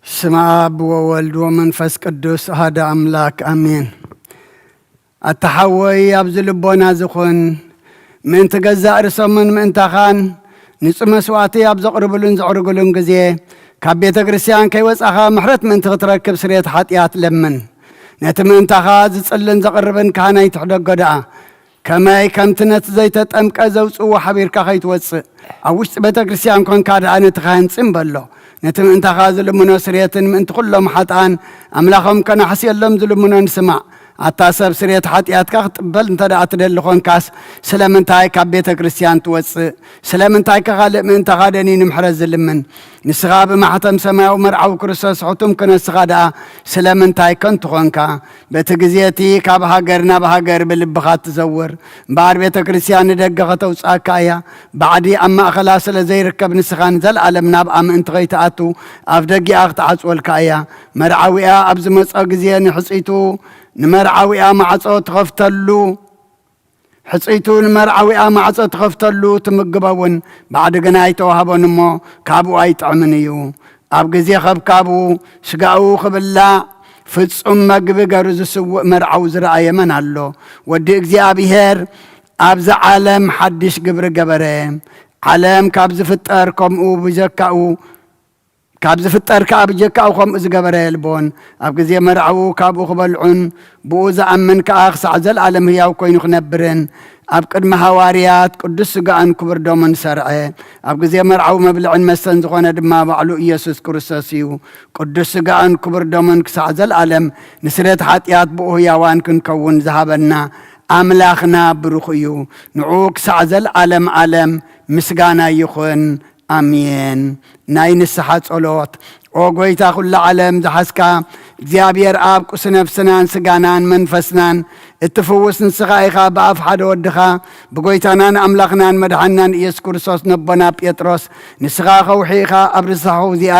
ስመ ኣብ ወወልድ ወመንፈስ ቅዱስ ኣሃደ ኣምላክ ኣሜን። ኣታ ሓወይ፣ ኣብዚ ልቦና ዝኹን ምእንቲ ገዛእ ርእሶምን ምእንታኻን ንጹህ መስዋእቲ ኣብ ዘቕርብሉን ዘዕርግሉን ግዜ፣ ካብ ቤተ ክርስቲያን ከይወጻኻ ምሕረት ምእንቲ ክትረክብ ስርየት ሓጢኣት ለምን። ነቲ ምእንታኻ ዝጽልን ዘቕርብን ካህን ኣይትሕደጎ ደኣ። ከመይ ከምቲ ነቲ ዘይተጠምቀ ዘውጽእዎ ሓቢርካ ከይትወጽእ፣ ኣብ ውሽጢ ቤተ ክርስቲያን ኮንካ ደኣ ነቲ ካህን ጽን በሎ። ነቲ ምእንታኻ ዝልምኖ ስርየትን ምእንቲ ኩሎም ሓጥኣን ኣምላኾም ከናሕስየሎም ዝልምኖን ስማዕ። ኣታ ሰብ፣ ስርየት ሓጢኣትካ ክትቕበል እንተ ደኣ ትደሊ ኾንካስ፣ ስለምንታይ ካብ ቤተ ክርስቲያን ትወጽእ? ስለምንታይ ከ ካልእ ምእንታኻ ደንዩ ንምሕረት ዝልምን? ንስኻ ብማሕተም ሰማያዊ መርዓዊ ክርስቶስ ሕቱም ክነስኻ ደኣ ስለምንታይ ከንቱ ኾንካ? በቲ ግዜ እቲ ካብ ሃገር ናብ ሃገር ብልብኻ ትዘውር። እምበኣር ቤተ ክርስቲያን ንደገ ከተውጽኣካ እያ። ባዕዲ ኣብ ማእከላ ስለ ዘይርከብ፣ ንስኻ ንዘለኣለም ናብኣ ምእንቲ ኸይትኣቱ ኣፍ ደጊኣ ክትዓጽወልካ እያ። መርዓዊኣ ኣብ ዝመጾ ግዜ ንሕጽይቱ ንመርዓዊኣ ማዕጾ ትኸፍተሉ፣ ሕጽይቱ ንመርዓዊኣ ማዕጾ ትኸፍተሉ፣ ትምግቦ እውን ባዕዲ ግና ኣይተዋህቦን እሞ ካብኡ ኣይጥዕምን እዩ። ኣብ ግዜ ኸብካቡ ስጋኡ ክብላዕ ፍጹም መግቢ ገሩ ዝስውእ መርዓዊ ዝረኣየ መን ኣሎ? ወዲ እግዚኣብሔር ኣብዚ ዓለም ሓድሽ ግብሪ ገበረ። ዓለም ካብ ዝፍጠር ከምኡ ብጀካኡ ካብ ዝፍጠር ከኣ ብጀካኡ ከምኡ ዝገበረ የልቦን። ኣብ ግዜ መርዓኡ ካብኡ ክበልዑን ብኡ ዝኣምን ከኣ ክሳዕ ዘለኣለም ህያው ኮይኑ ክነብርን ኣብ ቅድሚ ሃዋርያት ቅዱስ ስጋኡን ክቡር ደሙን ሰርዐ። ኣብ ግዜ መርዓዊ መብልዕን መስተን ዝኾነ ድማ ባዕሉ ኢየሱስ ክርስቶስ እዩ። ቅዱስ ስጋኡን ክቡር ደሙን ክሳዕ ዘለኣለም ንስርየት ሓጢኣት ብኡ ህያዋን ክንከውን ዝሃበና ኣምላኽና ብሩኽ እዩ። ንዑ ክሳዕ ዘለኣለም ኣለም ምስጋና ይኹን። ኣሜን። ናይ ንስሓ ጸሎት። ኦ ጎይታ ኩሉ ዓለም ዝሓዝካ እግዚኣብሔር ኣብ ቁሲ ነፍስናን ስጋናን መንፈስናን እትፍውስ ንስኻ ኢኻ። ብኣፍ ሓደ ወድኻ ብጎይታናን ኣምላኽናን መድሓንናን ኢየሱስ ክርስቶስ ነቦና ጴጥሮስ ንስኻ ከውሒ ኢኻ። ኣብ ርሳሑ እዚኣ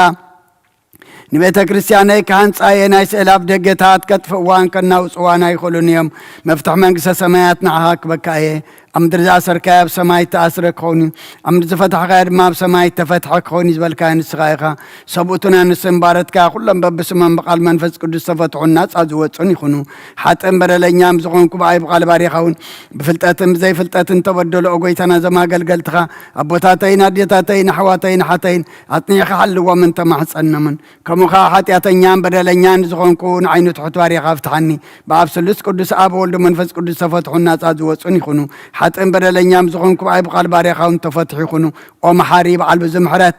ንቤተ ክርስቲያነይ ክሃንጻ እየ። ናይ ስእላፍ ደገታት ከጥፍእዋን ከናውጽዋን ኣይኽእሉን እዮም። መፍትሒ መንግስተ ሰማያት ንዓኻ ክበካ እየ። ኣብ ምድሪ ዝኣሰርካዮ ኣብ ሰማይ እተኣስረ ክኸውን እዩ፣ ኣብ ምድሪ ዝፈታሕካዮ ድማ ኣብ ሰማይ እተፈትሐ ክኸውን እዩ ዝበልካዮ ንስኻ ኢኻ። ሰብኡትና ንስም ባረትካ ኩሎም በብስሞም ብቓል መንፈስ ቅዱስ ተፈትሑን ናጻ ዝወጹን ይኹኑ። ሓጥእን በደለኛም ዝኾንኩ ብኣይ ብቓል ባሪኻ እውን ብፍልጠትን ብዘይፍልጠትን ተበደሉ። ኦ ጎይታና፣ ዘም ኣገልገልትኻ ኣቦታተይን ኣዴታተይን ኣሕዋተይን ኣሓተይን ኣጽኒዕኻ ሓልዎምን ተማሕጸኖምን። ከምኡ ኸኣ ሓጢኣተኛን በደለኛን ዝኾንኩ ንዓይኑ ትሑት ባሪኻ ፍትሓኒ። ብኣብ ስሉስ ቅዱስ ኣብ ወልድ መንፈስ ቅዱስ ተፈትሑን ናጻ ዝወጹን ይኹኑ። ሓጥእን በደለኛም ዝኾንኩ ብኣይ ብቓል ባሪኻ እውን ተፈትሑ ይኹኑ። ኦ መሓሪ በዓል ብዙ ምሕረት፣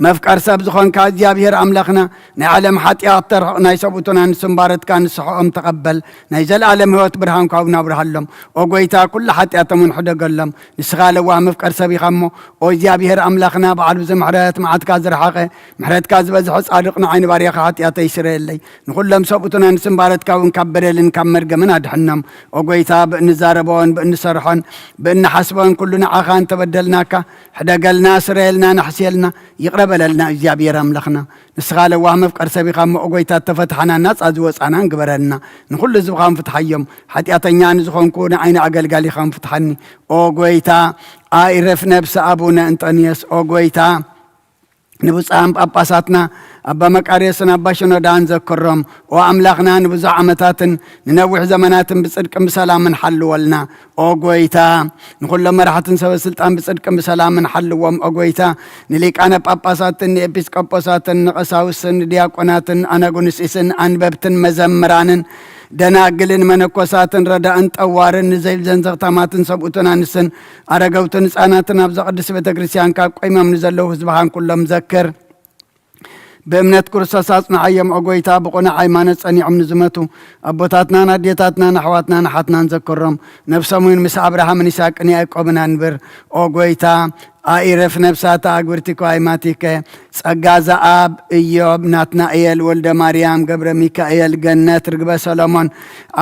መፍቀር ሰብ ዝኾንካ እግዚኣብሔር ኣምላኽና፣ ናይ ዓለም ሓጢኣት ተርሕቕ፣ ናይ ሰብኡትና ንስም ባረትካ ንስሕኦም ተቐበል። ናይ ዘለኣለም ህይወት ብርሃን ካብና ኣብርሃሎም። ኦ ጎይታ፣ ኩሉ ሓጢኣቶም እውን ሕደገሎም። ንስኻ ለዋህ መፍቀር ሰብ ኢኻ እሞ፣ ኦ እግዚኣብሔር ኣምላኽና፣ በዓል ብዙ ምሕረት፣ መዓትካ ዝረሓቐ፣ ምሕረትካ ዝበዝሐ ጻድቕ ንዓይ ንባርያኻ ሓጢኣተይ ስረየለይ። ንኹሎም ሰብኡትና ንስም ባረትካ እውን ካብ በደልን ካብ መርገምን ኣድሕኖም። ኦ ጎይታ፣ ብእንዛረቦን ብእንሰርሖን ብእንሓስቦን ኩሉ ንዓኻ እንተበደልናካ፣ ሕደገልና፣ ስረየልና፣ ንሕስየልና፣ ይቕረ በለልና እግዚኣብሔር ኣምላኽና። ንስኻ ለዋህ መፍቀር ሰብ ኢኻ እሞ፣ ኦ ጎይታ፣ እተፈትሓና ናጻ ዝወጻናን ግበረልና። ንኹሉ ህዝብኻን ፍትሓዮም። ሓጢኣተኛ ንዝኾንኩ ንዓይኒ ኣገልጋሊኻን ፍትሓኒ። ኦ ጎይታ፣ ኣይረፍ ነብሲ ኣቡነ እንጠንዮስ። ኦ ጎይታ፣ ንብፁዓን ጳጳሳትና ኣባ መቃርዮስን ኣባ ሽኖዳን ዘክሮም። ኦ ኣምላኽና፣ ንብዙሕ ዓመታትን ንነዊሕ ዘመናትን ብጽድቅን ብሰላምን ሓልወልና። ኦ ጎይታ፣ ንኹሎም መራሕትን ሰበ ስልጣን ብጽድቅን ብሰላምን ሓልዎም። ኦ ጎይታ፣ ንሊቃነ ጳጳሳትን ንኤጲስቆጶሳትን ንቐሳውስትን ንዲያቆናትን ኣናጉንስጢስን ኣንበብትን መዘምራንን ደናግልን መነኮሳትን ረዳእን ጠዋርን ንዘይብዘን ዘኽታማትን ሰብኡትን ኣንስትን ኣረገውትን ህፃናትን ኣብዛ ቅድስት ቤተ ክርስቲያን ካብ ቆይሞም ንዘለዉ ህዝብኻን ኩሎም ዘክር። ብእምነት ክርስቶስ ኣጽንዓዮም፣ ኦ ጎይታ፣ ብቕኑዕ ሃይማኖት ጸኒዖም ንዝመቱ ኣቦታትናን ኣዴታትናን ኣሕዋትናን ኣሓትናን ዘክሮም። ነፍሶም እውን ምስ ኣብርሃምን ይስሐቅን ያዕቆብን ኣንብር። ኦ ጎይታ፣ ኣኢረፍ ነፍሳት ኣግብርቲከ ኣይማቲከ፣ ጸጋ ዘኣብ፣ ኢዮብ፣ ናትናኤል፣ ወልደ ማርያም፣ ገብረ ሚካኤል፣ ገነት፣ ርግበ ሰሎሞን፣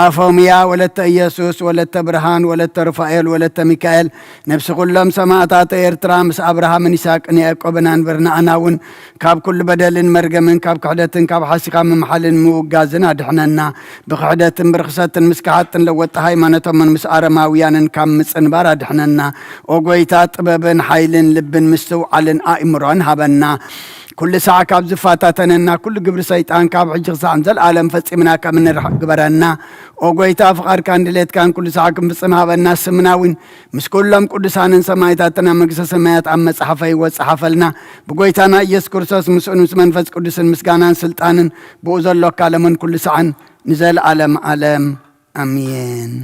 ኣፎምያ፣ ወለተ ኢየሱስ፣ ወለተ ብርሃን፣ ወለተ ሩፋኤል፣ ወለተ ሚካኤል፣ ነፍሲ ኩሎም ሰማእታት ኤርትራ ምስ ኣብርሃምን ይስሐቅን ያዕቆብን ኣንብር። ንኣና እውን ካብ ኩሉ በደልን መርገምን ካብ ክሕደትን ካብ ሓሲኻ ምምሓልን ምውጋዝን ኣድሕነና። ብክሕደትን ብርኽሰትን ምስ ከሓጥን ለወጥቲ ሃይማኖቶምን ምስ ኣረማውያንን ካብ ምጽንባር ኣድሕነና። ኦ ጎይታ፣ ጥበብን ሓይልን ልብን ምስትውዓልን ኣእምሮን ሃበና። ኩሉ ሳዕ ካብ ዝፋታተነና ኩሉ ግብሪ ሰይጣን ካብ ሕጂ ክሳዕ ንዘለኣለም ፈጺምና ካብ እንርሕቕ ግበረና። ኦ ጎይታ፣ ፍቓድካን ድሌትካን ኩሉ ሳዕ ክንፍጽም ሃበና። ስምና እውን ምስ ኩሎም ቅዱሳንን ሰማዕታትን ኣብ መንግስተ ሰማያት ኣብ መጽሓፈ ህይወት ጸሓፈልና። ብጎይታና ኢየሱስ ክርስቶስ ምስኡን ምስ መንፈስ ቅዱስን ምስጋናን ስልጣንን ብኡ ዘሎ ካለምን ኩሉ ሳዕን ንዘለኣለም ኣለም ኣሜን።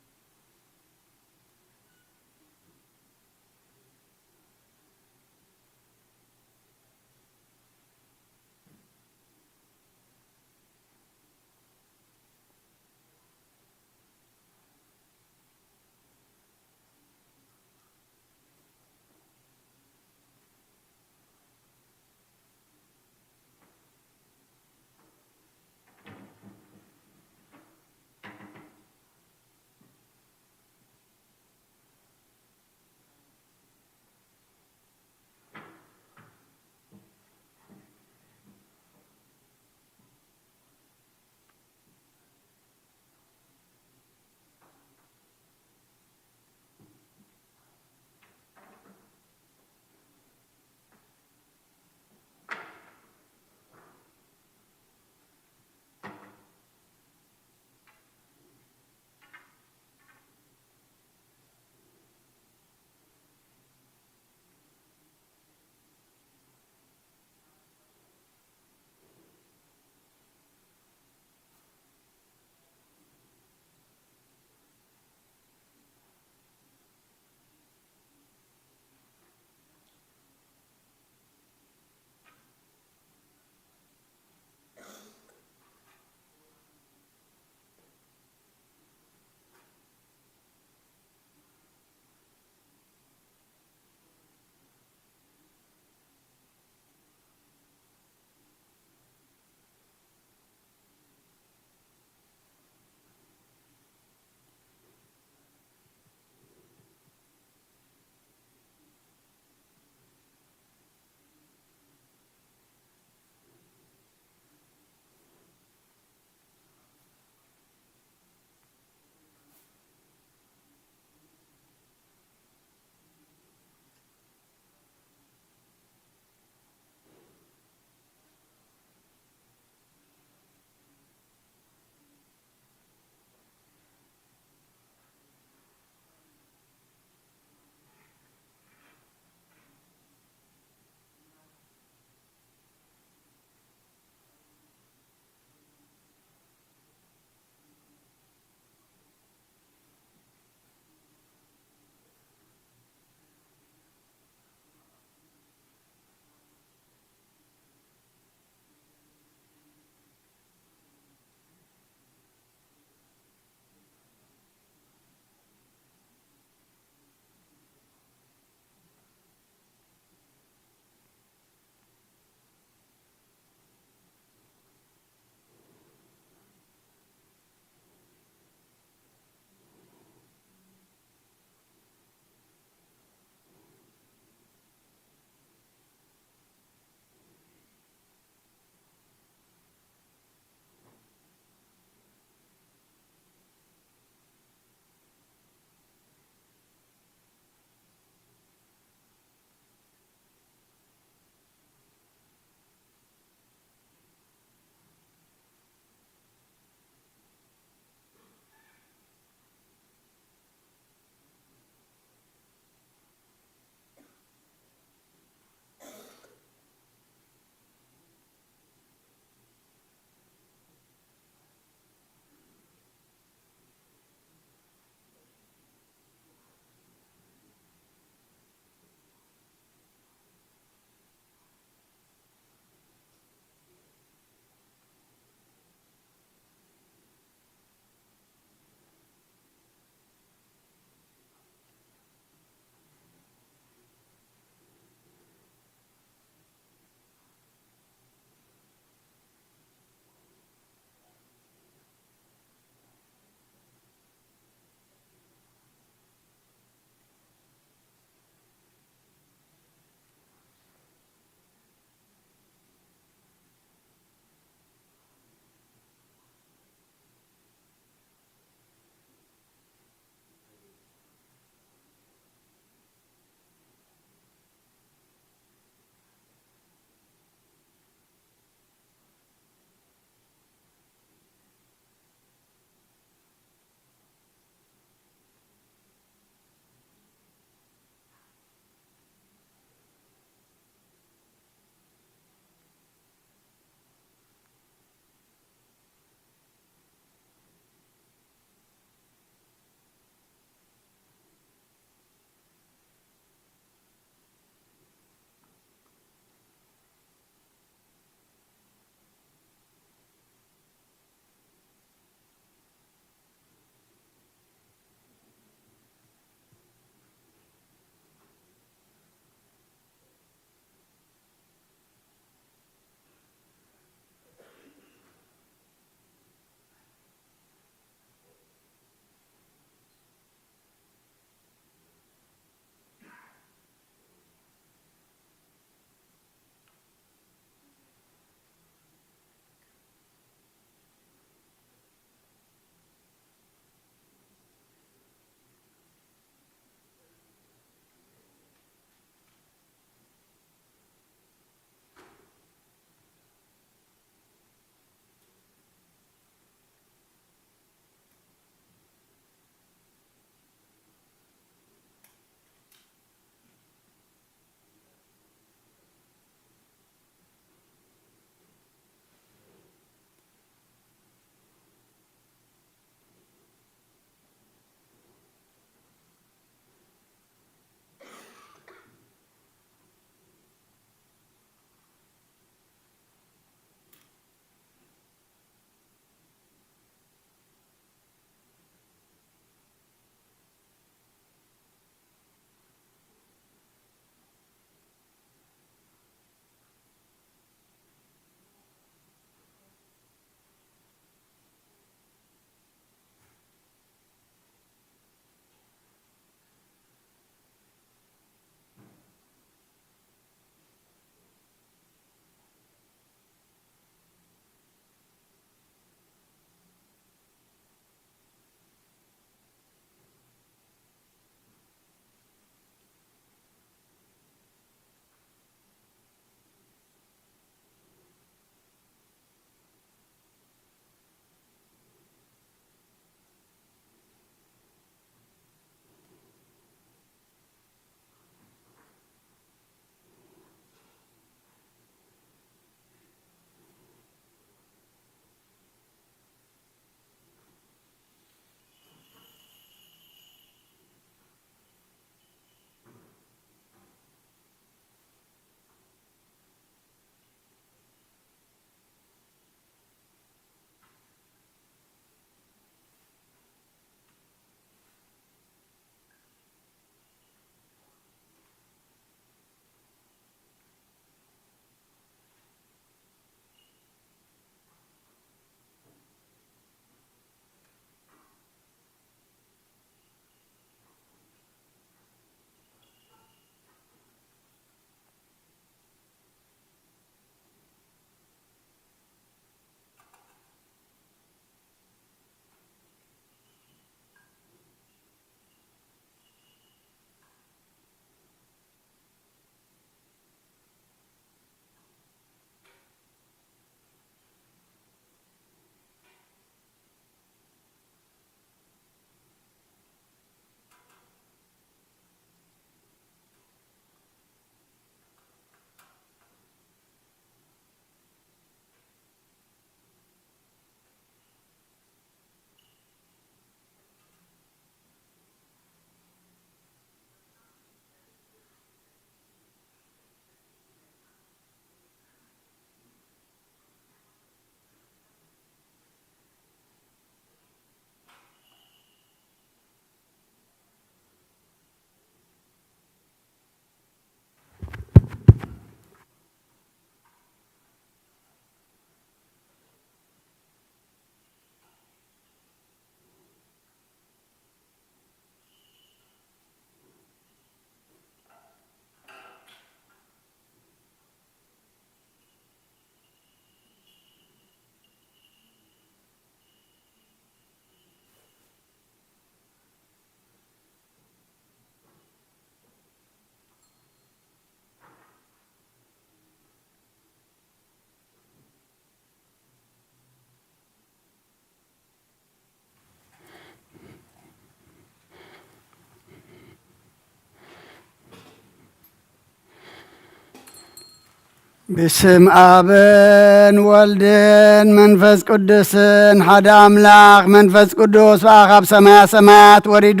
ብስም ኣብን ወልድን መንፈስ ቅዱስን ሓደ ኣምላኽ። መንፈስ ቅዱስ ብኣ ካብ ሰማያ ሰማያት ወሪዱ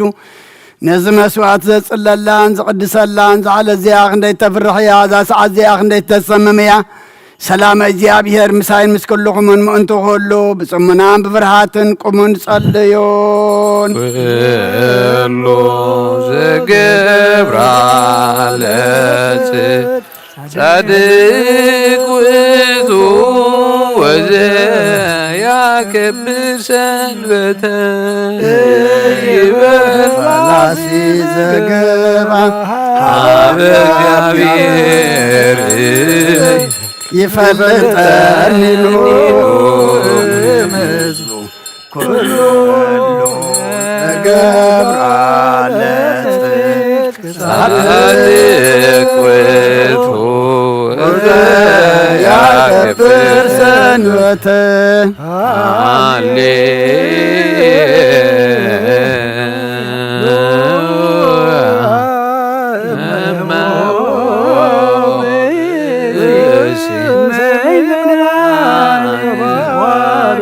ነዚ መስዋዕት ዘጽለላን ዝቕድሰላን ዝዓለ እዚኣ ክንደይ ተፍርሕ እያ፣ እዛ ሰዓት እዚኣ ክንደይ ተሰምም እያ። ሰላም እግዚኣብሔር ምሳይን ምስ ኩልኹምን ምእንቱ ኩሉ ብጽሙናን ብፍርሃትን ቁሙን ጸልዩን። ኩሉ ዝገብራ ለጽ ጻድቅ ውእቱ ወዘያከብር ሰንበተ ይበል ፈላሲ ዘገባ ሀበ እግዚአብሔር ይፈልጠኒ ሉ ምስሉ ኩሉ ገብራ ለጽድቅ ጻድቅ ውእቱ ዘያከብር ሰንበተ። ሃሌ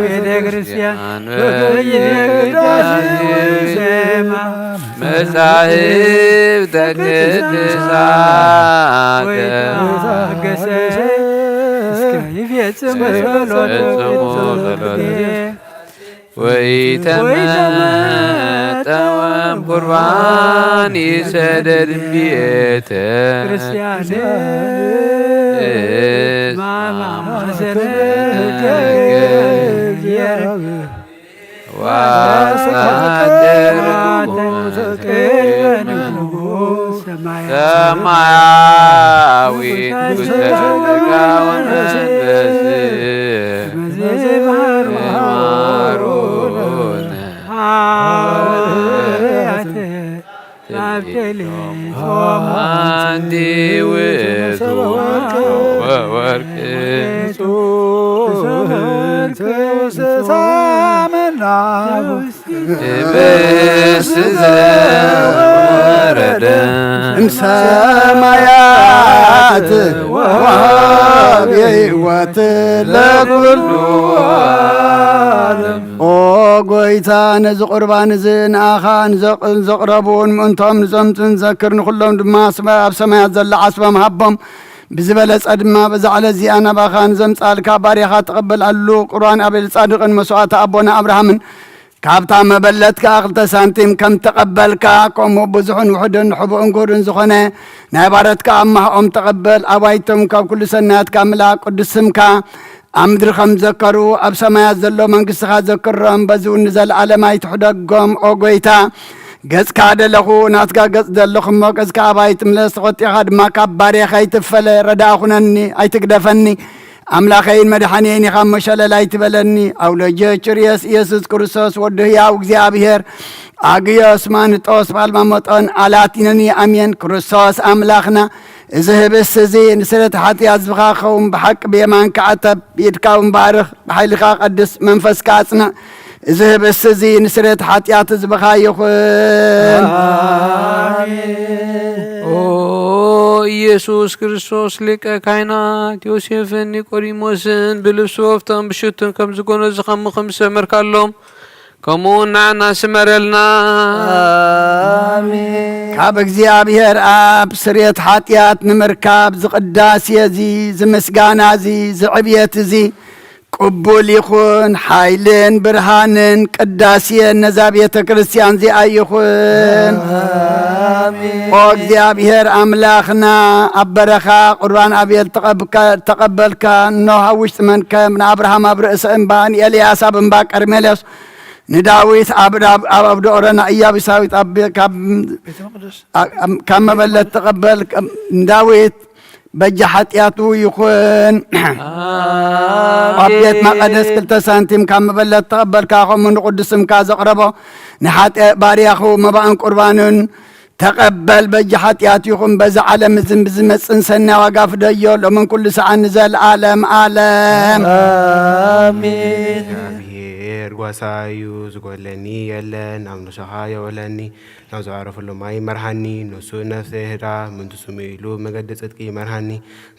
ቤተክርስቲያን መጻሕፍተ ቅዱሳት እስከ ይፈጽሙ ጸሎተ ወይተመጠወም ቁርባን ይሰደድ ቤተ ክርስቲያን ሰማያዊ አንቲ ውእቱ ወወርቅ ህብስት ዘወረደ እምሰማያት ወሃብ የህይወት ለኩሉ ዓለም። ኦ ጎይታ፣ ነዚ ቁርባን እዚ ንኣኻ ንዘቕ-፣ ንዘቕረቡን ምእንቶም ንዘምትን ዘክር፣ ንኹሎም ድማ ስመ-፣ ኣብ ሰማያት ዘሎ ዓስቦም ሃቦም። ብዝበለጸ ድማ በዛ ዕለት እዚኣ ናባኻ ንዘምጻልካ ባርያኻ ተቐበል ኣሉ። ቁርባን ኣቤል ጻድቕን መስዋዕቲ ኣቦና ኣብርሃምን ካብታ መበለት ከኣ ክልተ ሳንቲም ከም ተቐበልካ፣ ከምኡ ብዙሕን ውሑድን ሕቡእን ግሁድን ዝኾነ ናይ ባረትካ ኣማህኦም ተቐበል። ኣባይቶም ካብ ኩሉ ሰናያትካ ምልኣ፣ ቅዱስ ስምካ ኣብ ምድሪ ከም ዘከሩ ኣብ ሰማያት ዘሎ መንግስትኻ ዘክሮም፣ በዚ እውን ንዘለኣለም ኣይትሕደጎም። ኦ ጎይታ፣ ገጽካ ደለኹ፣ ናትካ ገጽ ደለኹ እሞ፣ ገጽካ ኣባይ ትምለስ፣ ተቖጢኻ ድማ ካብ ባርያኻ ኣይትፈለ። ረዳእ ኩነኒ፣ ኣይትግደፈኒ። ኣምላኸይን መድሓኒየይን ኢኻ እሞ፣ ሸለል ኣይትበለኒ። ኣውሎጀ ችርየስ ኢየሱስ ክርስቶስ፣ ወዲ ህያው እግዚኣብሔር፣ ኣግዮስ ማንጦስ፣ ጳልማሞጦን ኣላቲነኒ። ኣሜን። ክርስቶስ ኣምላኽና፣ እዚ ህብስት እዚ ንስርየት ሓጢኣት ዝብኻ ክኸውን፣ ብሓቂ ብየማንካ ዕተብ፣ ብኢድካ እውን ባርኽ፣ ብሓይልካ ቀድስ፣ መንፈስካ ኣጽንዕ። እዚ ህብስት እዚ ንስርየት ሓጢኣት ህዝብኻ ይኹን። ኣሜን። ኦ ኢየሱስ ክርስቶስ፣ ሊቀ ካህናት ዮሴፍን ኒቆዲሞስን ብልብሲ ወፍታን ብሽቱን ከም ዝጎነዝኻሞ ከም ዝሰመርካሎም፣ ከምኡ ንዓና ስመረልና። ኣሜን። ካብ እግዚኣብሔር ኣብ ስርየት ሓጢኣት ንምርካብ ዝቅዳሴ እዚ፣ ዝምስጋና እዚ፣ ዝዕብየት እዚ ቅቡል ይኹን። ሓይልን ብርሃንን ቅዳሴን ነዛ ቤተ ክርስቲያን እዚኣ ይኹን። ኣሜን። ኦ እግዚኣብሔር ኣምላኽና፣ ኣብ በረኻ ቁርባን ኣቤል ተቐብካ-፣ ተቐበልካ። እኖ ኣብ ውሽጢ መንከብ ንኣብርሃም ኣብ ርእሲ እምባ፣ ንኤልያስ ኣብ እምባ ቀርሜሎስ፣ ንዳዊት ኣብ፣ ኣብ፣ ኣብ ኣብዲ ኦረና ኢያቡሳዊት ኣብ ቤ-፣ ካብ፣ ቤተ መቅደስ። ኣ-፣ ኣብ፣ ካብ መበለት ተቐበል፣ ከም ንዳዊት በጃ ሓጢኣቱ ይኹን። ኣብ ቤት ኣሜን። መቐደስ ክልተ ሳንቲም ካብ መበለት ተቐበልካ፣ ከምኡ ንቅዱስ ስምካ ዘቕረቦ ንሓጢኣት ባርያኹ መባእን ቁርባንን ተቐበል። በጃ ሓጢኣት ይኹን። በዚ ዓለም እዝን ብዝመጽን ሰናይ ዋጋ ፍደዮ፣ ሎምን ኩሉ ሰዓን ንዘለዓለም ዓለም። ኣሜን። ጓሳይ እዩ፣ ዝጎድለኒ የለን። ናብ ንሶኻ የውዕለኒ፣ ናብ ዝዕረፈሉ ማይ ይመርሃኒ። ንሱ ነፍሰይ ህዳ፣ ምእንቲ ስሙ ኢሉ መገዲ ጽድቂ ይመርሃኒ።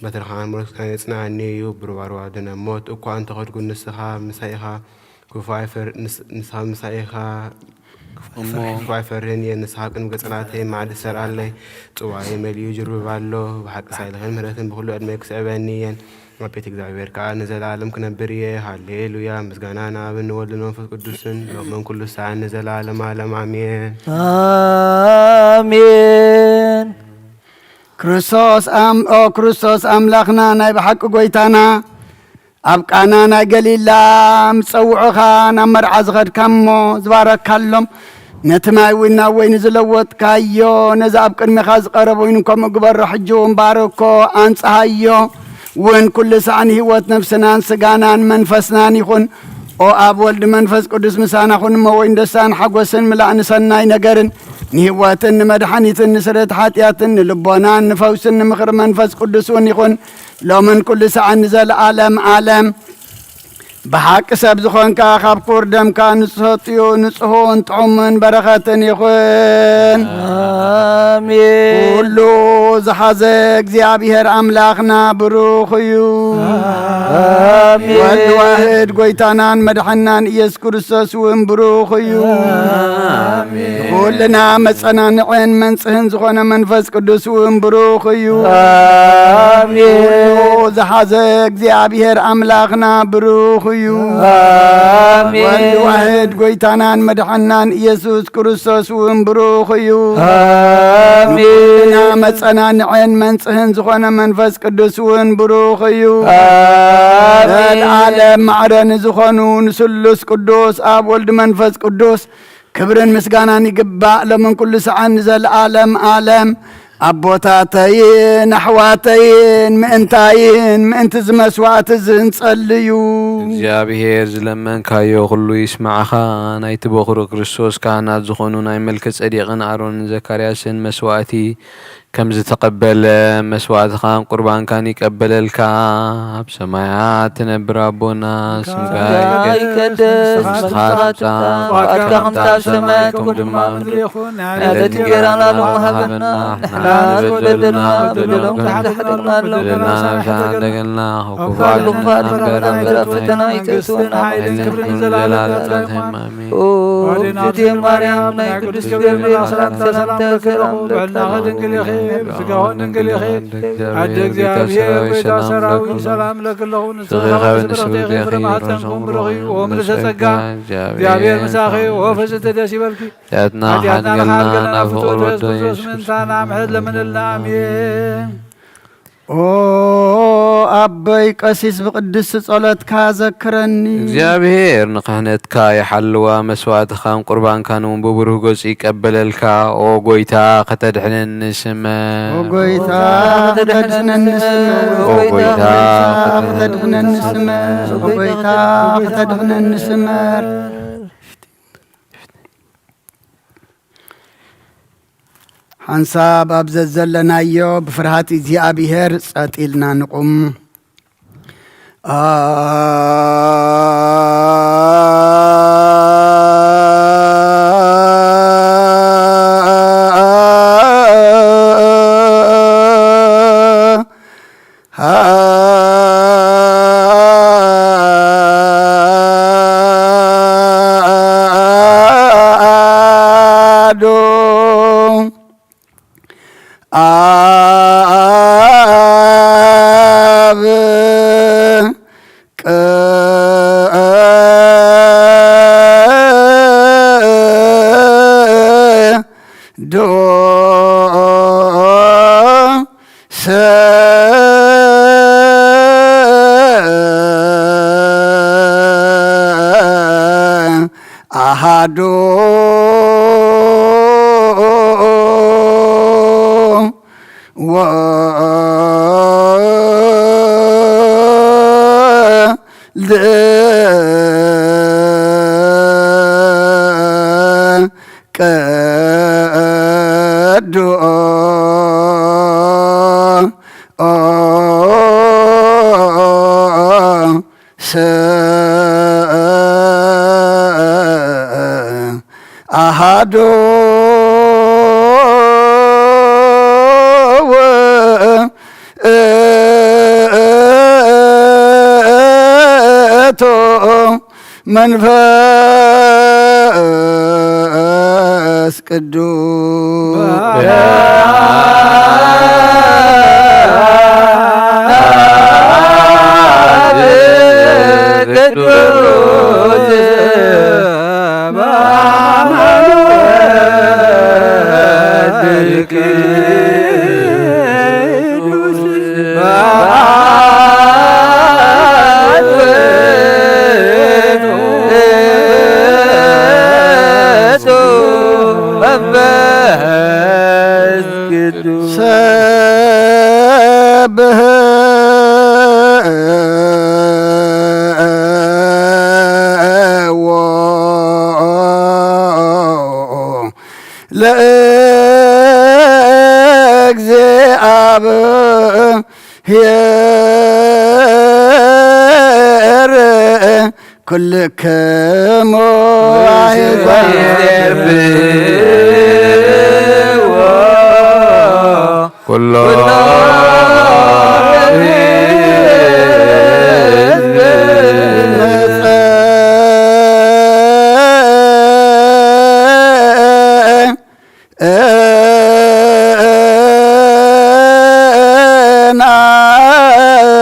በትርኻን ሞገስካን የጽንዓኒ እዩ። ብሩባሩባ ድነ ሞት እኳ እንተኸድኩ፣ ንስኻ ምሳይ ኢኻ። ክፉ ኣይፈር-፣ ንስ-፣ ንስኻ ምሳይ ኢኻ። እሞ ክፉ ኣይፈርህን እየ። ንስኻ ቅድሚ ገጽ ናተይ ማዕዲ ትሰርዓለይ። ጽዋይ መሊኡ ይጅርብብ ኣሎ። ብሓቂ ሳይልኽን ምህረትን ብኹሉ ዕድመይ ክስዕበኒ እየን። ኣብ ቤት እግዚኣብሔር ከኣ ንዘለኣለም ክነብር እየ። ሃሌሉያ! ምስጋና ንኣብን ንወልድን መንፈስ ቅዱስን፣ ሎምን ኩሉ ሰዓን ንዘለኣለም ዓለም። ኣሜን። ኣሜን። ክርስቶስ ኣም-፣ ኦ ክርስቶስ ኣምላኽና፣ ናይ ብሓቂ ጐይታና፣ ኣብ ቃና ናይ ገሊላ ምስ ጸውዑኻ ናብ መርዓ ዝኸድካ እሞ ዝበረካሎም፣ ነቲ ማይ እውን ናብ ወይኒ ዝለወጥካዮ፣ ነዚ ኣብ ቅድሜኻ ዝቐረበ ወይኒ ከምኡ ግበሮ። ሕጂ እውን ባርኮ፣ ኣንጽሃዮ፣ እውን ኩሉ ሳዕ ንህይወት ነፍስናን ስጋናን መንፈስናን ይኹን። ኦ ኣብ ወልድ መንፈስ ቅዱስ ምሳና ኩን እሞ፣ ወይን ደስታን ሓጎስን ምላእ ንሰናይ ነገርን ንህይወትን ንመድሓኒትን ንስርየት ሓጢኣትን ንልቦናን ንፈውስን ንምኽሪ መንፈስ ቅዱስ እውን ይኹን። ሎምን ኩሉ ሳዕን ንዘለኣለም ዓለም። ብሓቂ ሰብ ዝኾንካ፣ ካብ ክቡር ደምካ ንዝሰትዩ ንጹሁን ጥዑምን በረኸትን ይኹን። ኣሜን። ኩሉ ዝሓዘ እግዚኣብሔር ኣምላኽና ብሩኽ እዩ። ኣሜን። ወልድ ዋህድ ጐይታናን መድሓናን ኢየሱስ ክርስቶስ እውን ብሩኽ እዩ። ኣሜን። ኩልና መጸናንዕን መንጽህን ዝኾነ መንፈስ ቅዱስ እውን ብሩኽ እዩ። ኣሜን። ኩሉ ዝሓዘ እግዚኣብሔር ኣምላኽና ብሩኽ እዩ። ኣሜን። ወልድ ዋህድ ጐይታናን መድሓናን ኢየሱስ ክርስቶስ እውን ብሩኽ እዩ። ኣሜን። ንኹልና መጸናንዕን መንጽህን ዝኾነ መንፈስ ቅዱስ እውን ብሩኽ እዩ። ኣሜን። ዘለዓለም ማዕረ ንዝኾኑ ንስሉስ ቅዱስ ኣብ ወልድ መንፈስ ቅዱስ ክብርን ምስጋናን ይግባእ፣ ሎምን ኩሉ ሰዓን ንዘለዓለም ዓለም። ኣቦታተይን ኣሕዋተይን ምእንታይን ምእንቲ እዚ መስዋዕቲ እዚ እንጸልዩ። እግዚኣብሔር ዝለመንካዮ ኩሉ ይስማዕኻ። ናይቲ በኹሩ ክርስቶስ ካህናት ዝኾኑ ናይ መልከ ጸዴቅን ኣሮንን ዘካርያስን መስዋዕቲ ከም ዝተቐበለ፣ መስዋዕትኻን ቁርባንካን ይቀበለልካ። ኣብ ሰማያት ትነብር ኣቦና፣ ስምካ ስምካ ይቀደስ፣ ይቀደስ፣ መንግስትኻ መንግስትኻ ትምጻእ፣ ትምጻእ፣ ፍቓድካ ፍቓድካ ከምታ ኣብ ሰማይ ከምታ ኣብ ሰማይ ከምኡ ከምኡ ድማ ኣብ ምድሪ ይኹን። ይኹን። ዕለት ዕለት እንጀራና ሎሚ ሃበና፣ ንሕና ንበደልና ንበደልና በደሎም ከም ከም ዝሓደግና በደልና በደልና ንስሓ ደገልና፣ ካብ ካብ ክፉእ ክፉእ ኣድሕነና፣ ኣድሕነና፣ እምበር ኣብ ፈተና ኣይተእትወና፣ መንግስትን ሓይልን ክብርን ንዘለኣለም ንዘለኣለም ናትካ እዩ። ኣሜን። ኦ እግዝእትየ ማርያም፣ ናይ ቅዱስ ገብርኤል ሰላምታ ሰላምታ ይብዛሓልኪ፣ ብዕልናኺ ድንግል ኢኺ፣ ብስጋኺ ድንግል ኢኺ። ኣደ እግዚኣብሔር፣ ጐይታ ሰራዊት፣ ሰላም ለኪ ኣለኹ። ንስኺ ካብ ኣንስቲ ብርኽቲ ኢኺ፣ ፍረ ማህፀንኩም ብሩኽ እዩ። ኦ ምልዕተ ጸጋ፣ እግዚኣብሔር ምሳኺ፣ ኦ ፍጽምቲ ደስ ይበልኪ። ኃጢአትና ኃጢአትና ኃጢአትና ኃጢአትና ኃጢአትና ናብ ፍቅር ወዶ ኢየሱስ ክርስቶስ ምእንታና ምሕረት ለምንልና። ኣሜን። ኦ ኣቦይ ቀሲስ ብቅድስቲ ጸሎትካ ዘክረኒ። እግዚኣብሔር ንክህነትካ ይሓልዋ፣ መስዋዕትኻን ቁርባንካን እውን ብብሩህ ገጹ ይቀበለልካ። ኦ ጐይታ ከተድሕነኒ ስመር። ኦ ጐይታ ከተድሕነኒ ስመር። ኦ ጐይታ ከተድሕነኒ ስመር። ኦ ጐይታ ከተድሕነኒ ስመር። ሓንሳብ ኣብ ዘዘለናዮ ብፍርሃት እግዚኣብሔር ጸጥ ኢልና ንቑም። ኣዶ ኣብ ቅዱስ ኣሃዱ ወልድ ቅዱስ ኣዶ ውእቱ መንፈስ ቅዱስ። ሰብሕዎ ለእግዚኣብሔር ኩልክሙ ኣሕዛብ። ኩሎ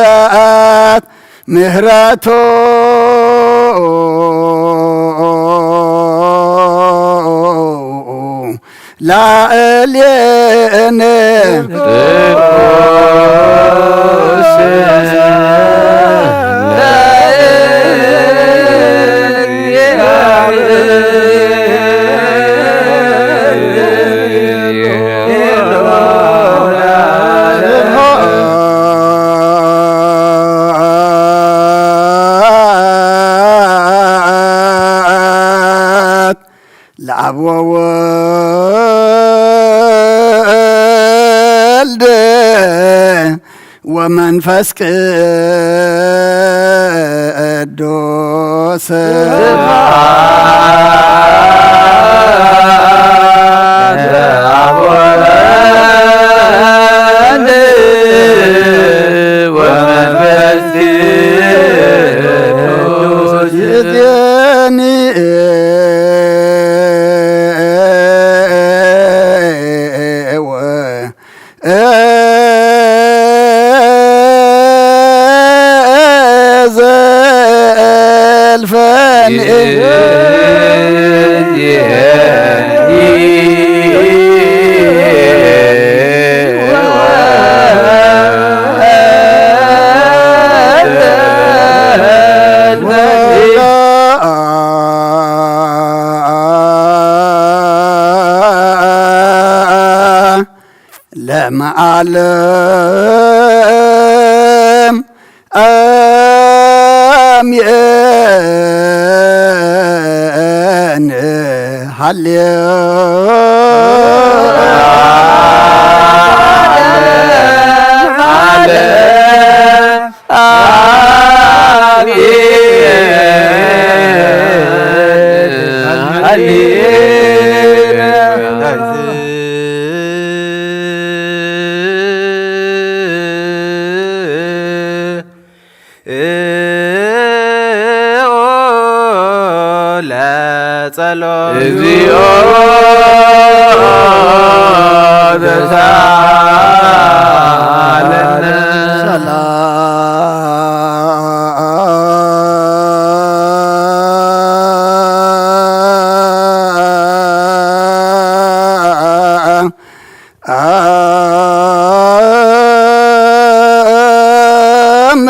ጽንዓት ምህረቱ ላዕሌነ ለአብ ወወልድ ወመንፈስ ቅዱስ። ለመዓለም አሜን። ሃሌ ለጸሎት እግዚኦ ተሳለነ። ሰላም አም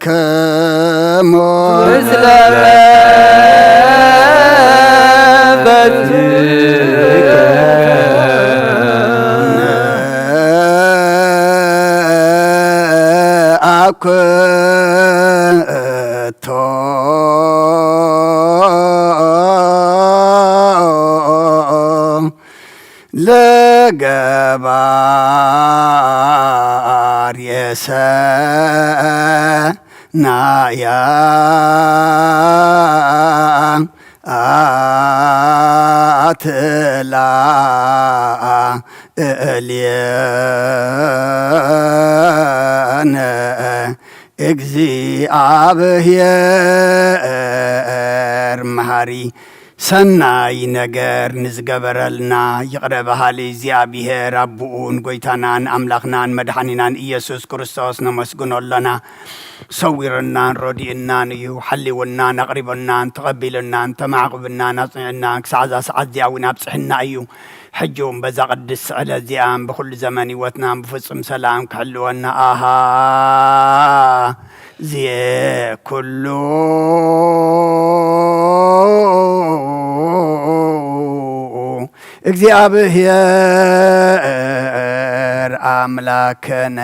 ለኩልክሙ ምስለ መንፈስከ አኩቶ ለገባር የሰናያ ኣትላ እልየነ እግዚኣብሔር መሃሪ ሰናይ ነገር ንዝገበረልና ይቕረ በሃሊ እግዚኣብሔር ኣቦኡን ጎይታናን ኣምላኽናን መድሓኒናን ኢየሱስ ክርስቶስ ነመስግኖ ኣለና። ሰዊሩናን ረዲኡናን እዩ። ሓሊውናን ኣቕሪቡናን ተቐቢሉናን ተማዕቑብናን ኣጽኒዑናን ክሳዕ እዛ ሰዓት እዚኣ እውን ኣብጽሕና እዩ። ሕጂ እውን በዛ ቅድስቲ ዕለት እዚኣን ብኹሉ ዘመን ህይወትናን ብፍጹም ሰላም ክሕልወና ኣሃ ዜ ኩሉ እግዚኣብሔር ኣምላክነ።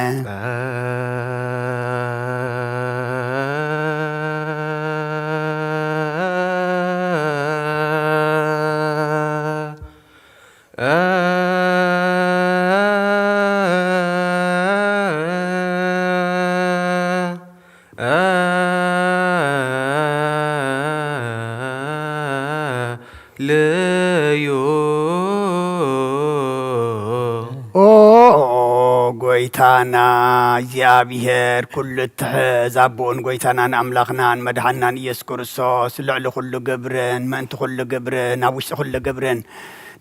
ልዩ። ኦ ጎይታና እግዚኣብሔር ኩሉ እትሕዝ ኣቦን ጎይታናን ኣምላኽናን መድሓናን ኢየሱስ ክርስቶስ፣ ልዕሊ ኩሉ ግብርን ምእንቲ ኩሉ ግብርን ኣብ ውሽጢ ኩሉ ግብርን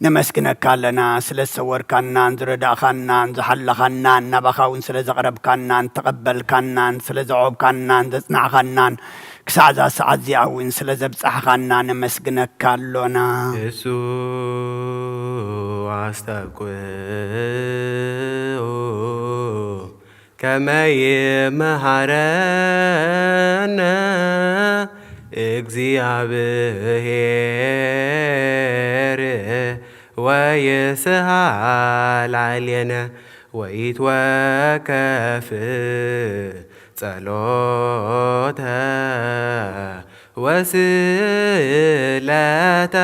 ነመስግነካ ኣለና። ስለ ዝሰወርካናን ዝረዳእካናን ዝሓለኻናን ናባኻ እውን ስለ ዘቕረብካናን ተቐበልካናን ስለ ዘዕቆብካናን ዘጽናዕኻናን ክሳዕ እዛ ሰዓት እዚኣ እውን ስለ ዘብጻሕኻና ነመስግነካ ኣሎና። እሱ ኣስተብቁ ከመ ይመሃረነ እግዚኣብሔር ወይስሃል ላዕሌነ ወይትወከፍ ጸሎተ ወስእለተ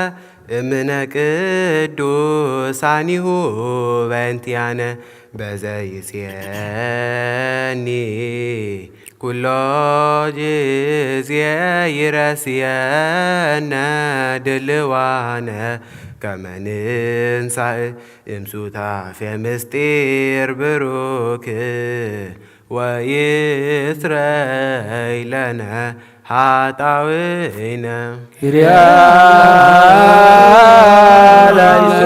እምነ ቅዱሳኒሁ በእንቲአነ በዘይጽየኒ ኩሎ ጊዜ ይረስየነ ድልዋነ ከመ ንንሳእ እምሱታፌ ምስጢር ብሩክ ወይስረይ ለነ ኃጣውኢነ። ኪርያ ላይሶ።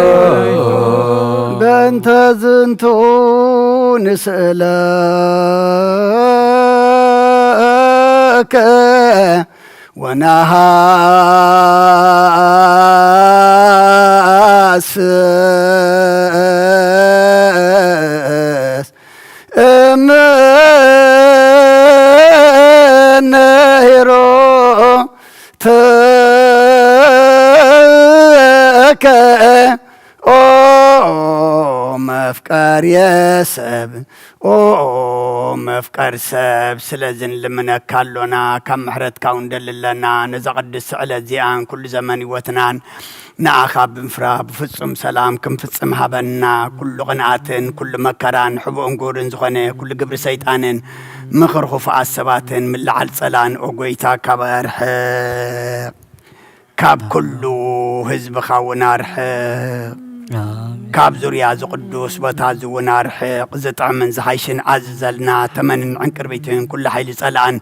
በእንተ ዝንቱ ንስእለከ ወነሃስስ እምነ ሄሮድከ ኦ መፍቀርየ ሰብ፣ ኦ መፍቀር ሰብ፣ ስለዚ ንልምነካ ኣሎና፣ ካብ ምሕረትካ እውን ደሊ ኣለና። ነዛ ቅድስቲ ዕለት እዚኣን ኩሉ ዘመን ህይወትናን ንኣኻ ብምፍራ ብፍጹም ሰላም ክንፍጽም ሃበና። ኩሉ ቅንኣትን ኩሉ መከራን ሕቡእን ግብርን ዝኾነ ኩሉ ግብሪ ሰይጣንን ምኽሪ ክፉኣት ሰባትን ምልዓል ጸላን ኦ ጎይታ ካብ ኣርሕቕ። ካብ ኩሉ ህዝብኻ እውን ኣርሕቕ። ኣሜን። ካብ ዙርያ እዚ ቅዱስ ቦታ እዚ እውን ኣርሕቕ። ዝጥዕምን ዝሓይሽን ኣዝዘልና። ተመንን ዕንቅርቢትን ኩሉ ሓይሊ ጸላእን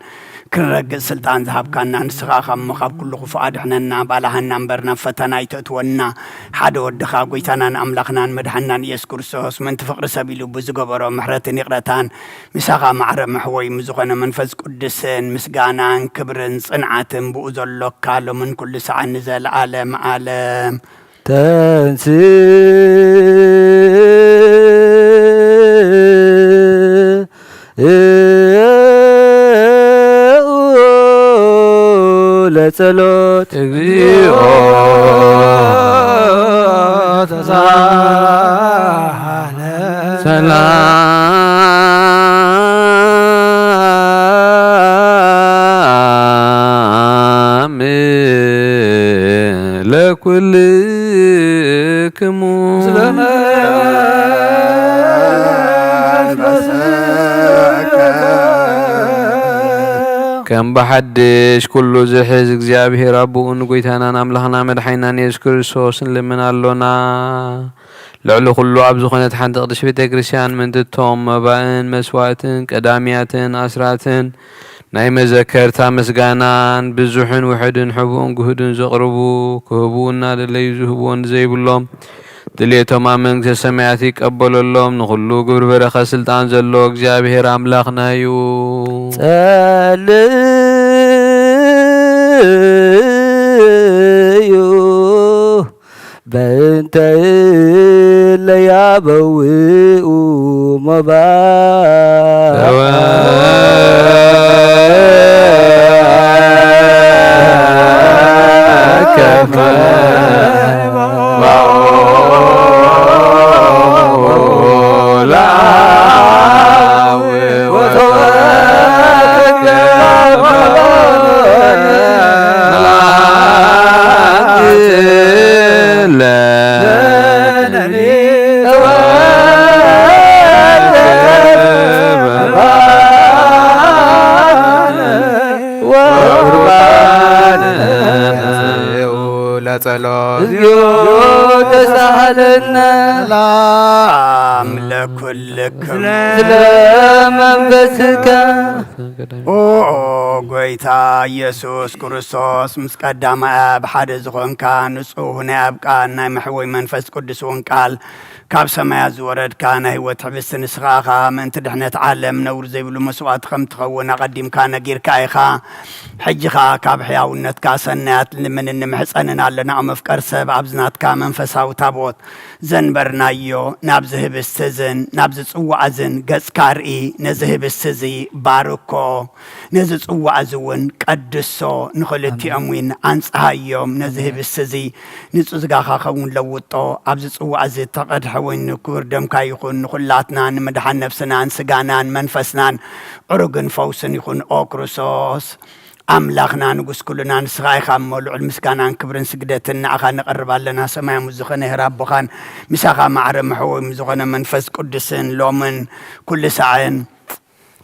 ክንረግጽ ስልጣን ዝሃብካና ንስኻ እኻ እሞ ካብ ኩሉ ክፉእ ኣድሕነና። ባላሃና እምበር ናብ ፈተና ኣይተእትወና። ሓደ ወድኻ ጎይታናን ኣምላኽናን መድሓናን ኢየሱስ ክርስቶስ ምእንቲ ፍቕሪ ሰብ ኢሉ ብዝገበሮ ምሕረትን ይቕረታን ምሳኻ ማዕረ መሕወይ ምስ ዝኾነ መንፈስ ቅዱስን ምስጋናን ክብርን ጽንዓትን ብኡ ዘሎካ ሎምን ኩሉ ሰዓት ንዘለዓለም ዓለም። ተንስ ከም ብሓድሽ ኩሉ ዝሕዝ እግዚኣብሔር ኣቦኡ ንጎይታናን ኣምላኽና መድሓኒናን የሱስ ክርስቶስ ንልምን ኣሎና። ልዕሊ ኩሉ ኣብ ዝኾነት ሓንቲ ቅድስት ቤተ ክርስቲያን ምእንቲ እቶም መባእን መስዋእትን ቀዳምያትን ኣስራትን ናይ መዘከርታ ምስጋናን ብዙሕን ውሑድን ሕቡእን ግሁድን ዘቕርቡ ክህቡ እናደለዩ ዝህብዎ ንዘይብሎም ድሌቶም ኣብ መንግስተ ሰማያት ይቀበለሎም። ንኹሉ ግብሪ በረኸት ስልጣን ዘሎ እግዚኣብሔር ኣምላኽና እዩ። ጸልዩ በእንተ እለ ያበውኡ መባእ ተወከፈ ለጸሎት እግዚኦ ተሳሃለነ። ሰላም ለኩልክም። ስለ መንፈስከ። ኦ ጎይታ ኢየሱስ ክርስቶስ፣ ምስ ቀዳማይ ኣብ ሓደ ዝኾንካ ንጹህ ናይ ኣብ ቃል ናይ መሕወይ መንፈስ ቅዱስ እውን ቃል ካብ ሰማያት ዝወረድካ ናይ ህይወት ሕብስቲ ንስኻ ኢኻ። ምእንቲ ድሕነት ዓለም ነውሪ ዘይብሉ መስዋእቲ ከም ትኸውን ኣቐዲምካ ነጊርካ ኢኻ። ሕጂ ኸኣ ካብ ሕያውነትካ ሰናያት ንልምንን ንምሕጸንን ኣለና። ኦ መፍቀር ሰብ፣ ኣብዚ ናትካ መንፈሳዊ ታቦት ዘንበርናዮ ናብዚ ህብስቲ እዝን ናብዚ ጽዋዕ እዝን ገጽካ ርኢ። ነዚ ህብስቲ እዚ ባርኮ፣ ነዚ ጽዋዕ እዚ እውን ቀድሶ፣ ንኽልቲኦም እውን ኣንጽሃዮም። ነዚ ህብስቲ እዚ ንጹህ ስጋኻ ኸውን ለውጦ። ኣብዚ ጽዋዕ እዚ እተቐድሐ ወይኒ ክቡር ደምካ ይኹን። ንኹላትና ንምድሓን ነፍስናን ስጋናን መንፈስናን ዕሩግን ፈውስን ይኹን። ኦ ክርስቶስ ኣምላኽና ንጉስ ኩልና ንስኻ ኢኻ እሞ፣ ልዑል ምስጋናን ክብርን ስግደትን ንዓኻ ነቐርብ ኣለና። ሰማያዊ ዝኾነ ሄር ኣቦኻን ምሳኻ ማዕረ መሕወዮም ዝኾነ መንፈስ ቅዱስን ሎምን ኩሉ ሳዕን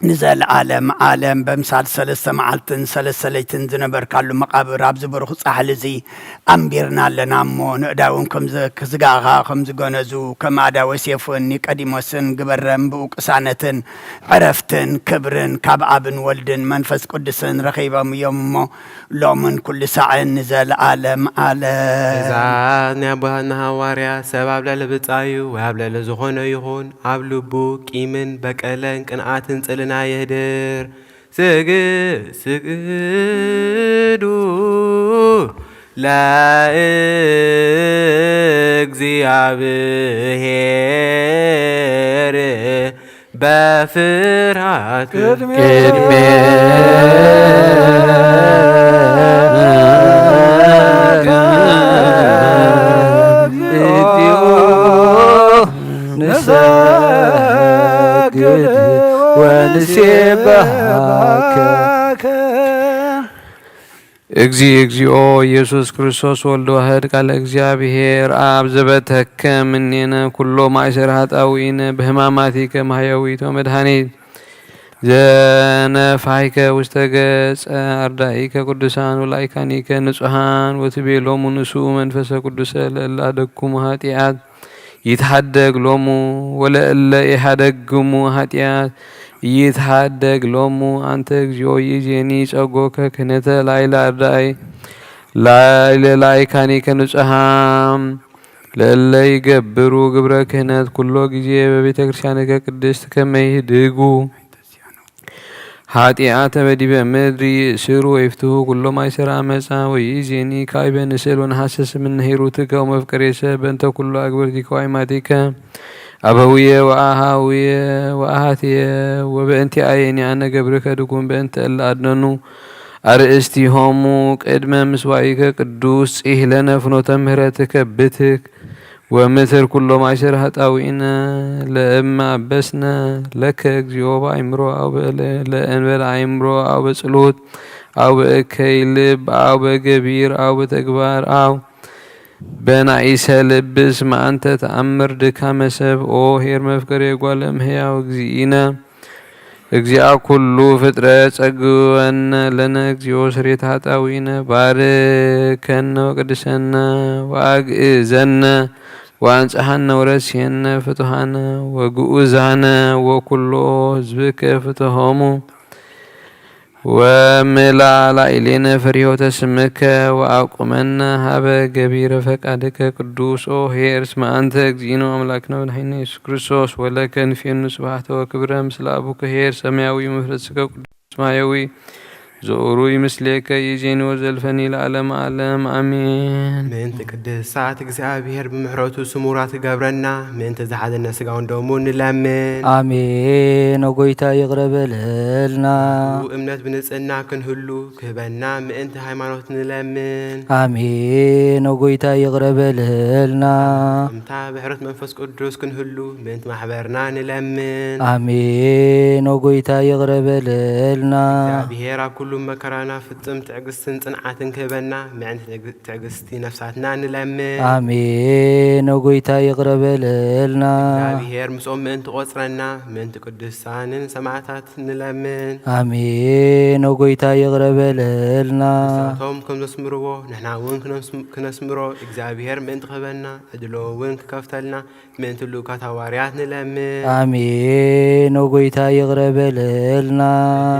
ንዘለዓለም ዓለም በምሳል ሰለስተ መዓልትን ሰለስተ ለይትን ዝነበርካሉ መቓብር ኣብዚ ብሩኽ ጻሕሊ እዚ ኣንቢርና ኣለና እሞ፣ ንእዳውን ከም ዝ-፣ ስጋኻ ከም ዝገነዙ፣ ከም ኣዳወ ሴፍን ኒቀዲሞስን ግበረም። ብኡ ቅሳነትን ዕረፍትን ክብርን ካብ ኣብን ወልድን መንፈስ ቅዱስን ረኺቦም እዮም እሞ፣ ሎምን ኩሉ ሳዕን ንዘለዓለም ዓለም። ትእዛዝ ናይ ኣቦታትና ሃዋርያ፣ ሰብ ኣብ ልዕሊ ብጻዩ ወይ ኣብ ልዕሊ ዝኾነ ይኹን፣ ኣብ ልቡ ቂምን በቀለን ቅንኣትን ጽልና የህድር። ስግ-፣ ስግዱ ለእግዚኣብሔር በፍርሃት ቅድሜ ቅድሜ እግዚኦ ንሰግድ ወንሴብሐከ። እግዚ-፣ እግዚኦ ኢየሱስ ክርስቶስ ወልድ ዋህድ ቃለ እግዚኣብሔር ኣብ ዘበተከ ምኔነ ኩሎ ማእሰር ኃጣውኢነ ብህማማቲከ ማሕያዊቶ መድኃኒት ዘነፋይከ ውስተ ገጸ ኣርዳኢከ ቅዱሳን ወላይካኒከ ንጹሓን ወትቤሎሙ ንሱ መንፈሰ ቅዱሰ ለእለ አደግኩሙ ኃጢአት ይትሃደግ ሎሙ ወለእለ ኢሃደግሙ ኃጢአት ይትሃደግ ሎሙ። አንተ እግዚኦ ይእዜኒ ጸጎከ ክህነተ ላይለ አርዳኢ ላይለ ላይካኒከ ንጹሓም ለእለ ይገብሩ ግብረ ክህነት ኩሎ ጊዜ በቤተ ክርስቲያንከ ቅድስት ከመ ይህድጉ ኃጢአተ በዲበ ምድር ይእስሩ ወይፍትሁ ኩሎ ማእሰረ አመፃ። ወይእዜኒ ካይበ ንስእል ወነሐስስ እምነ ሄሩትከ ወመፍቀሬሰ በእንተ ኩሉ አግብርቲከ ወአይማቲከ አበውየ ወአሃውየ ወአሃትየ ወበእንቲአየ እኔአነ ገብርከ ድኩም በእንተ እለ አድነኑ አርእስቲሆሙ ቅድመ ምስዋኢከ ቅዱስ ጺህ ለነ ፍኖተ ምህረትከ ብትክ ወምትር ኩሎ ማእሰር ኃጣውኢነ ለእመ አበስነ ለከ እግዚኦ በአእምሮ አው በለ-፣ ለእንበለ አእምሮ አው በጽሎት አው በእከይ ልብ አው በገቢር አው በተግባር አው በናኢሰ ልብ እስመ አንተ ተአምር ድካመ ሰብ። ኦ ኄር መፍቀሬ ጓለ እምሕያው እግዚእነ እግዚኣ ኩሉ ፍጥረት ጸግበነ ለነ እግዚኦ ስሬት ኃጣውኢነ ባርከነ ወቅድሰነ ወአግእዘነ ወአንጽሐነ ወረስየነ ፍቱሃነ ወግኡዛነ ወኩሎ ህዝብከ ፍትሆሙ ወመላላኢሌነ ፈሪሆተ ስምከ ወአቁመነ ሀበ ገቢረ ፈቃድከ ቅዱስ ኦ ኄር። እስመ አንተ እግዚእነ አምላክነ ወመድኃኒነ ኢየሱስ ክርስቶስ ወለከ ንፌኑ ስብሐተ ወክብረ ምስለ አቡከ ኄር ሰማያዊ ወመንፈስከ ቅዱስ ሰማያዊ ዘኡሩይ ምስሌከ ይዜኒ ወዘልፈኒ ለዓለመ ዓለም አሜን። ምእንቲ ቅድሳት እግዚኣብሔር ብምሕረቱ ስሙራት ክገብረና ምእንቲ ዝሓዘና ስጋውን ደሙ ንለምን። አሜን። ኦ ጎይታ ይቕረ በለልና። እምነት ብንጽህና ክንህሉ ክህበና ምእንቲ ሃይማኖት ንለምን። አሜን። ኦ ጎይታ ይቕረ በለልና። እምታ ብሕረት መንፈስ ቅዱስ ክንህሉ ምእንቲ ማሕበርና ንለምን። አሜን። ኦ ጎይታ ይቕረ በለልና። እግዚኣብሔር ኣብ ኩሉ መከራና ፍጽም ትዕግስትን ጽንዓትን ክህበና ምእንቲ ትዕግ-፣ ትዕግስቲ ነፍሳትና ንለምን። አሜን። ኦ ጎይታ ይቕረ በለልና። እግዚኣብሔር ምስኦም ምእንቲ ቆጽረና ምእንቲ ቅዱሳንን ሰማዕታት ንለምን። አሜን። ኦ ጎይታ ይቕረ በለልና። ንሳቶም ከም ዘስምርዎ ንሕና እውን ክነስም-፣ ክነስምሮ እግዚኣብሔር ምእንቲ ክህበና ዕድሎ እውን ክከፍተልና ምእንቲ ልኡካት ሃዋርያት ንለምን። አሜን። ኦ ጎይታ ይቕረ በለልና።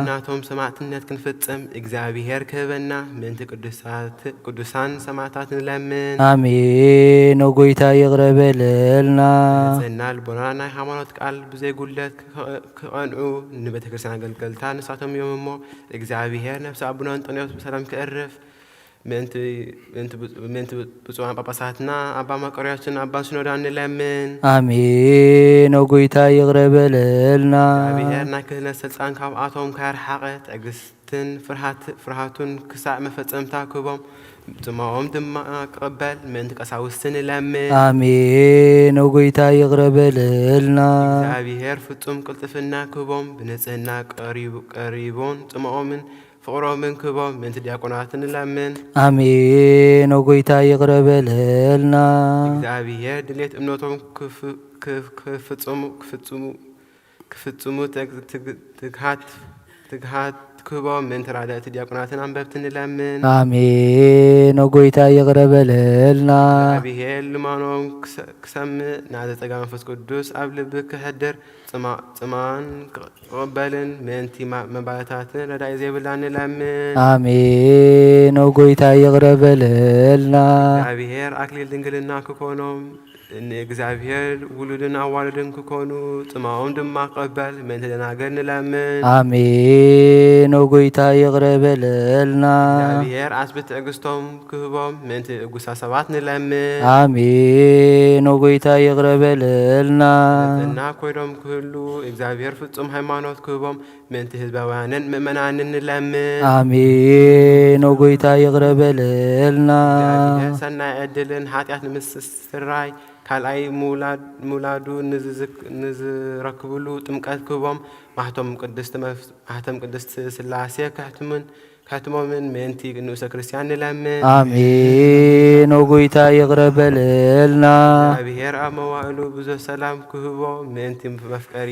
ናቶም ሰማዕትነት ክንፍጽም እግዚኣብሔር ክህበና ምእንቲ ቅዱሳት፣ ቅዱሳን ሰማዕታት ንለምን። አሜን። ኦ ጎይታ ይቕረ በለልና። ንጽህና ልቦና ናይ ሃይማኖት ቃል ብዘይ ጉድለት ክቐ-፣ ክቐንዑ ንቤተ ክርስቲያን ኣገልገልታ ንሳቶም እዮም እሞ፣ እግዚኣብሔር ነፍሲ ኣቡነ እንጦንዮስ ብሰላም ክእርፍ ምእንቲ፣ ምእንቲ ብፁ-፣ ምእንቲ ብፁዓን ጳጳሳትና ኣባ መቃርዮስን ኣባ ሲኖዳን ንለምን። አሜን። ኦ ጎይታ ይቕረ በለልና። እግዚኣብሔር ናይ ክህነት ስልጣን ካብኣቶም ካርሓቐ ትዕግስትን ፍርሃት-፣ ፍርሃቱን ክሳዕ መፈጸምታ ክህቦም፣ ጽምኦም ድማ ክቕበል ምእንቲ ቀሳውስቲ ንለምን። አሜን። ኦ ጎይታ ይቕረ በለልና። እግዚኣብሔር ፍጹም ቅልጥፍና ክህቦም ብንጽህና ቀሪቡ-፣ ቀሪቦን ጽምኦምን ፍቕሮምን ክህቦም ምእንቲ ዲያቆናት ንለምን። አሜን። ኦ ጎይታ ይቕረ በለልና። እግዚኣብሔር ድሌት እምነቶም ክፍ-፣ ክፍ-፣ ክፍጽሙ፣ ክፍጽሙ፣ ክፍጽሙ ትግ-፣ ትግ-፣ ትግሃት፣ ትግሃት ክህቦም ምእንቲ ራድእቲ ዲያቆናትን ኣንበብቲ ንለምን። አሜን። ኦ ጎይታ ይቕረ በለልና። እግዚኣብሔር ልማኖም ክሰ-፣ ክሰምዕ ናዘ ጸጋ መንፈስ ቅዱስ ኣብ ልቢ ክሕድር ጽማ-፣ ጽማን ክቕበልን ምእንቲ ማ-፣ መባእታትን ረዳኢ ዘይብላ ንለምን። አሜን። ኦ ጎይታ ይቕረ በለልና። እግዚኣብሔር ኣክሊል ድንግልና ክኮኖም ንእግዚኣብሔር ውሉድን ኣዋልድን ክኮኑ ጽማኦም ድማ ክቕበል ምእንቲ ደናግል ንለምን። አሜን። ኦ ጎይታ ይቕረ በለልና። እግዚኣብሔር ዓስቢ ትዕግስቶም ክህቦም ምእንቲ እጉሳ ሰባት ንለምን። አሜን። ኦ ጎይታ ይቕረ በለልና። ንጽህና ኮይኖም ክህሉ እግዚኣብሔር ፍጹም ሃይማኖት ክህቦም ምእንቲ ህዝባውያንን ምእመናንን ንለምን። አሜን። ኦ ጎይታ ይቕረ በለልና። እግዚኣብሔር ሰናይ ዕድልን ኃጢአት ንምስስራይ ካልኣይ ምውላድ-፣ ምውላዱ ንዝዝክ-፣ ንዝረክብሉ ጥምቀት ክህቦም ማህቶም ቅድስት መፍ-፣ ማህተም ቅድስት ሥላሴ ከሕትምን ከሕትሞምን ምእንቲ ንኡሰ ክርስቲያን ንለምን። አሜን። ኦ ጎይታ ይቕረ በለልና። እግዚኣብሔር ኣብ መዋእሉ ብዙሕ ሰላም ክህቦ ምእንቲ መፍቀሪ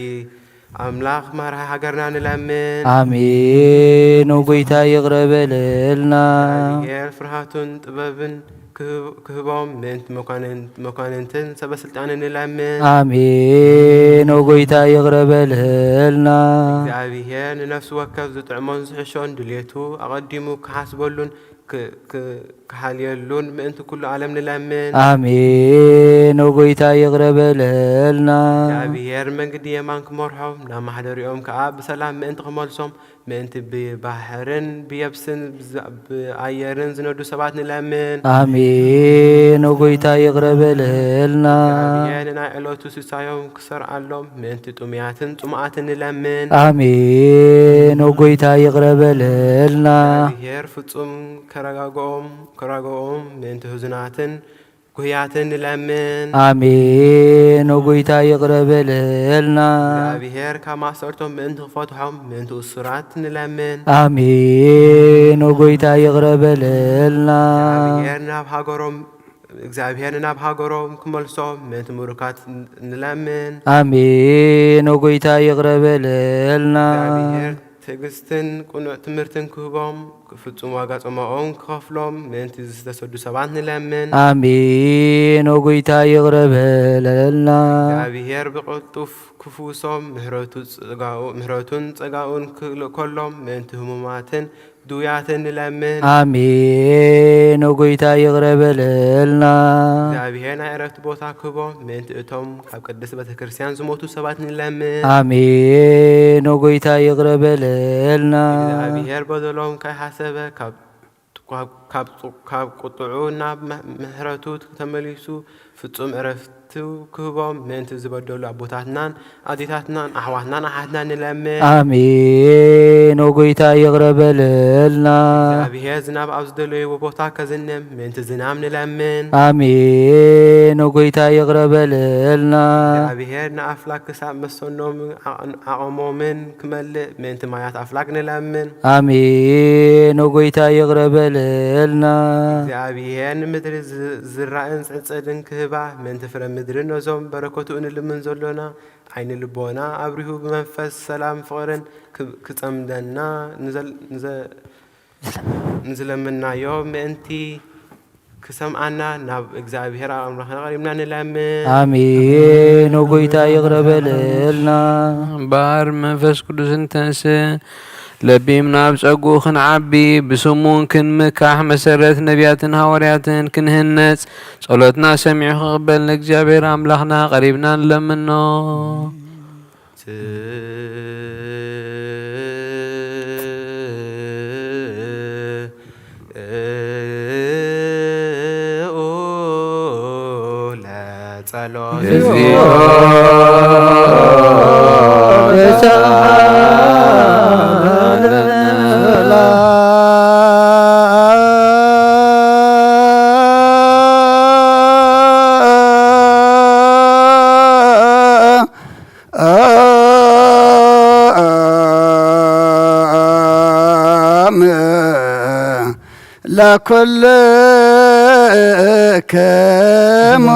ኣምላኽ መራሒ ሃገርና ንለምን። አሜን። ኦ ጎይታ ይቕረ በለልና። እግዚኣብሔር ፍርሃቱን ጥበብን ክህብ-፣ ክህቦም ምእንቲ መኳንን-፣ መኳንንትን ሰበ ስልጣንን ንለምን። አሜን። ኦ ጎይታ ይቕረ በለልና። እግዚኣብሔር ንነፍሲ ወከፍ ዝጥዕሞን ዝሕሾን ድሌቱ ኣቐዲሙ ክሓስበሉን ክ-፣ ክ-፣ ክሓልየሉን ምእንቲ ኩሉ ዓለም ንለምን። አሜን። ኦ ጎይታ ይቕረ በለልና። እግዚኣብሔር መንገዲ የማን ክመርሖም ናብ ማሕደሪኦም ከኣ ብሰላም ምእንቲ ክመልሶም ምእንቲ ብባሕርን ብየብስን ብዛ-፣ ብኣየርን ዝነዱ ሰባት ንለምን። አሜን። ኦ ጎይታ ይቕረ በለልና። እግዚኣብሔር ንናይ ዕለቱ ሲሳዮም ክሰርዓሎም ምእንቲ ጥሙያትን ጽሙኣትን ንለምን። አሜን። ኦ ጎይታ ይቕረ በለልና። እግዚኣብሔር ፍጹም ከረጋግኦም፣ ከረጋግኦም ምእንቲ ህዙናትን ጉህያትን ንለምን። አሜን። ኦ ጎይታ ይቕረ በለልና። እግዚኣብሔር ካብ ማእሰርቶም ምእንቲ ክፈትሖም ምእንቲ እሱራት ንለምን። አሜን። ኦ ጎይታ ይቕረ በለልና። እግዚኣብሔር ናብ ሃገሮም እግዚኣብሔር ናብ ሃገሮም ክመልሶም ምእንቲ ምሩካት ንለምን። ኣሜን። ኦ ጎይታ ይቕረ በለልና። እግዚኣብሔር ትዕግስትን ቅኑዕ ትምህርትን ክህቦም፣ ፍጹም ዋጋ ጾማኦም ክኸፍሎም ምእንቲ ዝተሰዱ ሰባት ንለምን። ኣሜን። ኦ ጎይታ ይቕረ በለልና። እግዚኣብሔር ብቕልጡፍ ክፍውሶም፣ ምሕረቱ ጸጋኡ-፣ ምሕረቱን ጸጋኡን ክልእከሎም ምእንቲ ህሙማትን ድውያትን ንለምን። ኣሜን። ኦ ጎይታ ይቕረ በለልና። እግዚኣብሔር ናይ ዕረፍቲ ቦታ ክህቦም ምእንቲ እቶም ካብ ቅድስት ቤተ ክርስቲያን ዝሞቱ ሰባት ንለምን። ኣሜን። ኦ ጎይታ ይቕረ በለልና። እግዚኣብሔር በደሎም ከይሓሰበ ካብ፣ ካብ፣ ካብ፣ ካብ ቁጥዑ ናብ ምሕ-፣ ምሕረቱ ተመሊሱ ፍጹም ዕረፍቱ ክህቦም ምእንቲ ዝበደሉ ኣቦታትናን ኣዴታትናን ኣሕዋትናን ኣሓትናን ንለምን። ኣሜን። ኦ ጎይታ ይቕረ በለልና። እግዚኣብሔር ዝናብ ኣብ ዝደለይዎ ቦታ ከዝንም ምእንቲ ዝናም ንለምን። ኣሜን። ኦ ጎይታ ይቕረ በለልና። እግዚኣብሔር ንኣፍላክ ክሳብ መሰኖምን ዓቕ-፣ ዓቐሞምን ክመልእ ምእንቲ ማያት ኣፍላክ ንለምን። ኣሜን። ኦ ጎይታ ይቕረ በለልና። እግዚኣብሔር ንምድሪ ዝ-፣ ዝራእን ጽድጽድን ክህባ ምእንቲ ፍረ ምድሪ ነዞም በረከቱ እንልምን ዘሎና ዓይኒ ልቦና ኣብሪሁ ብመንፈስ ሰላም ፍቕርን ክ-፣ ክጸምደና ንዘል-፣ ንዘ-፣ ንዝለምናዮ ምእንቲ ክሰምዓና ናብ እግዚኣብሔር ኣምላኽና ቀሪብና ንለምን። ኣሜን። ኦ ጎይታ ይቕረ በለልና። እምበኣር መንፈስ ቅዱስ እንተንስ ለቢም ናብ ጸግኡ ክንዓቢ ብስሙን ክንምካሕ መሰረት ነቢያትን ሃዋርያትን ክንህነጽ ጸሎትና ሰሚዑ ክቕበል ንእግዚኣብሔር ኣምላኽና ቀሪብና ንለምኖ። ለኩልክሙ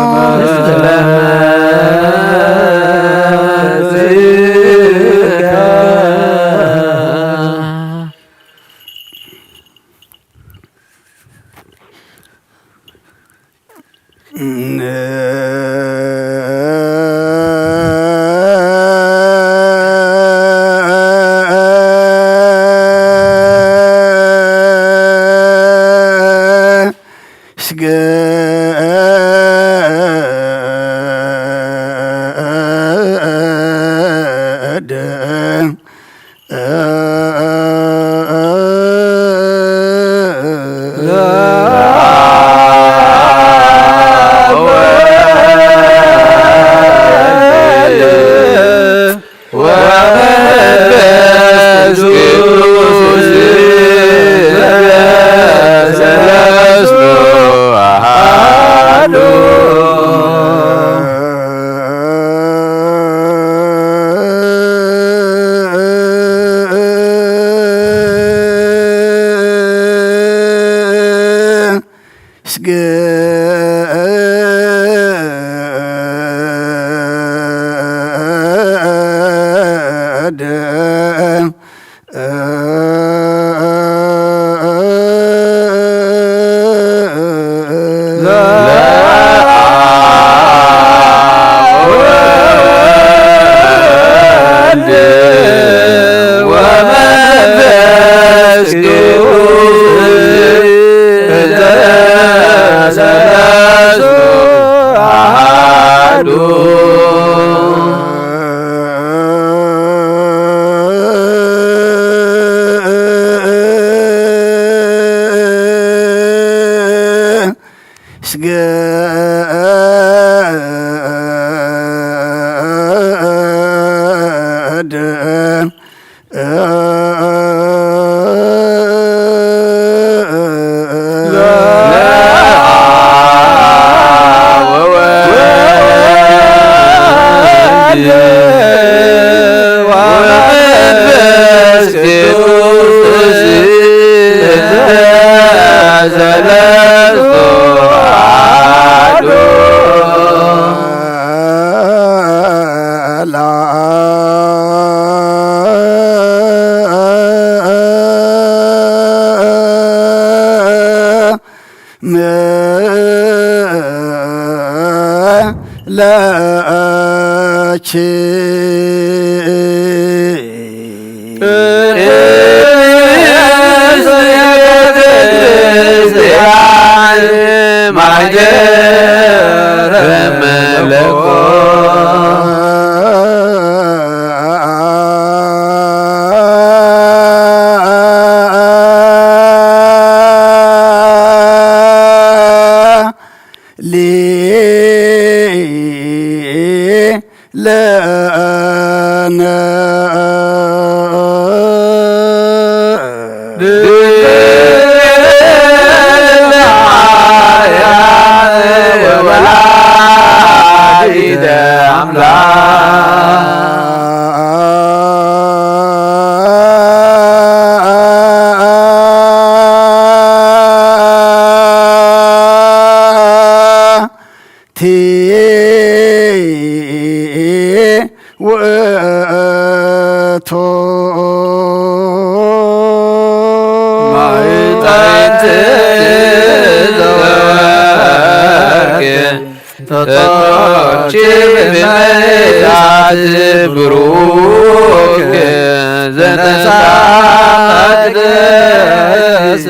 ቅድስት ቤተክርስቲያን ማይደረ መለኮት ለነ ወላዲተ አምላክ ቲ ውእቱ ማዕጠንት ዘወርቅ ተጠርች ብመይዛት ብሩክ ዘነሳ መቅደስ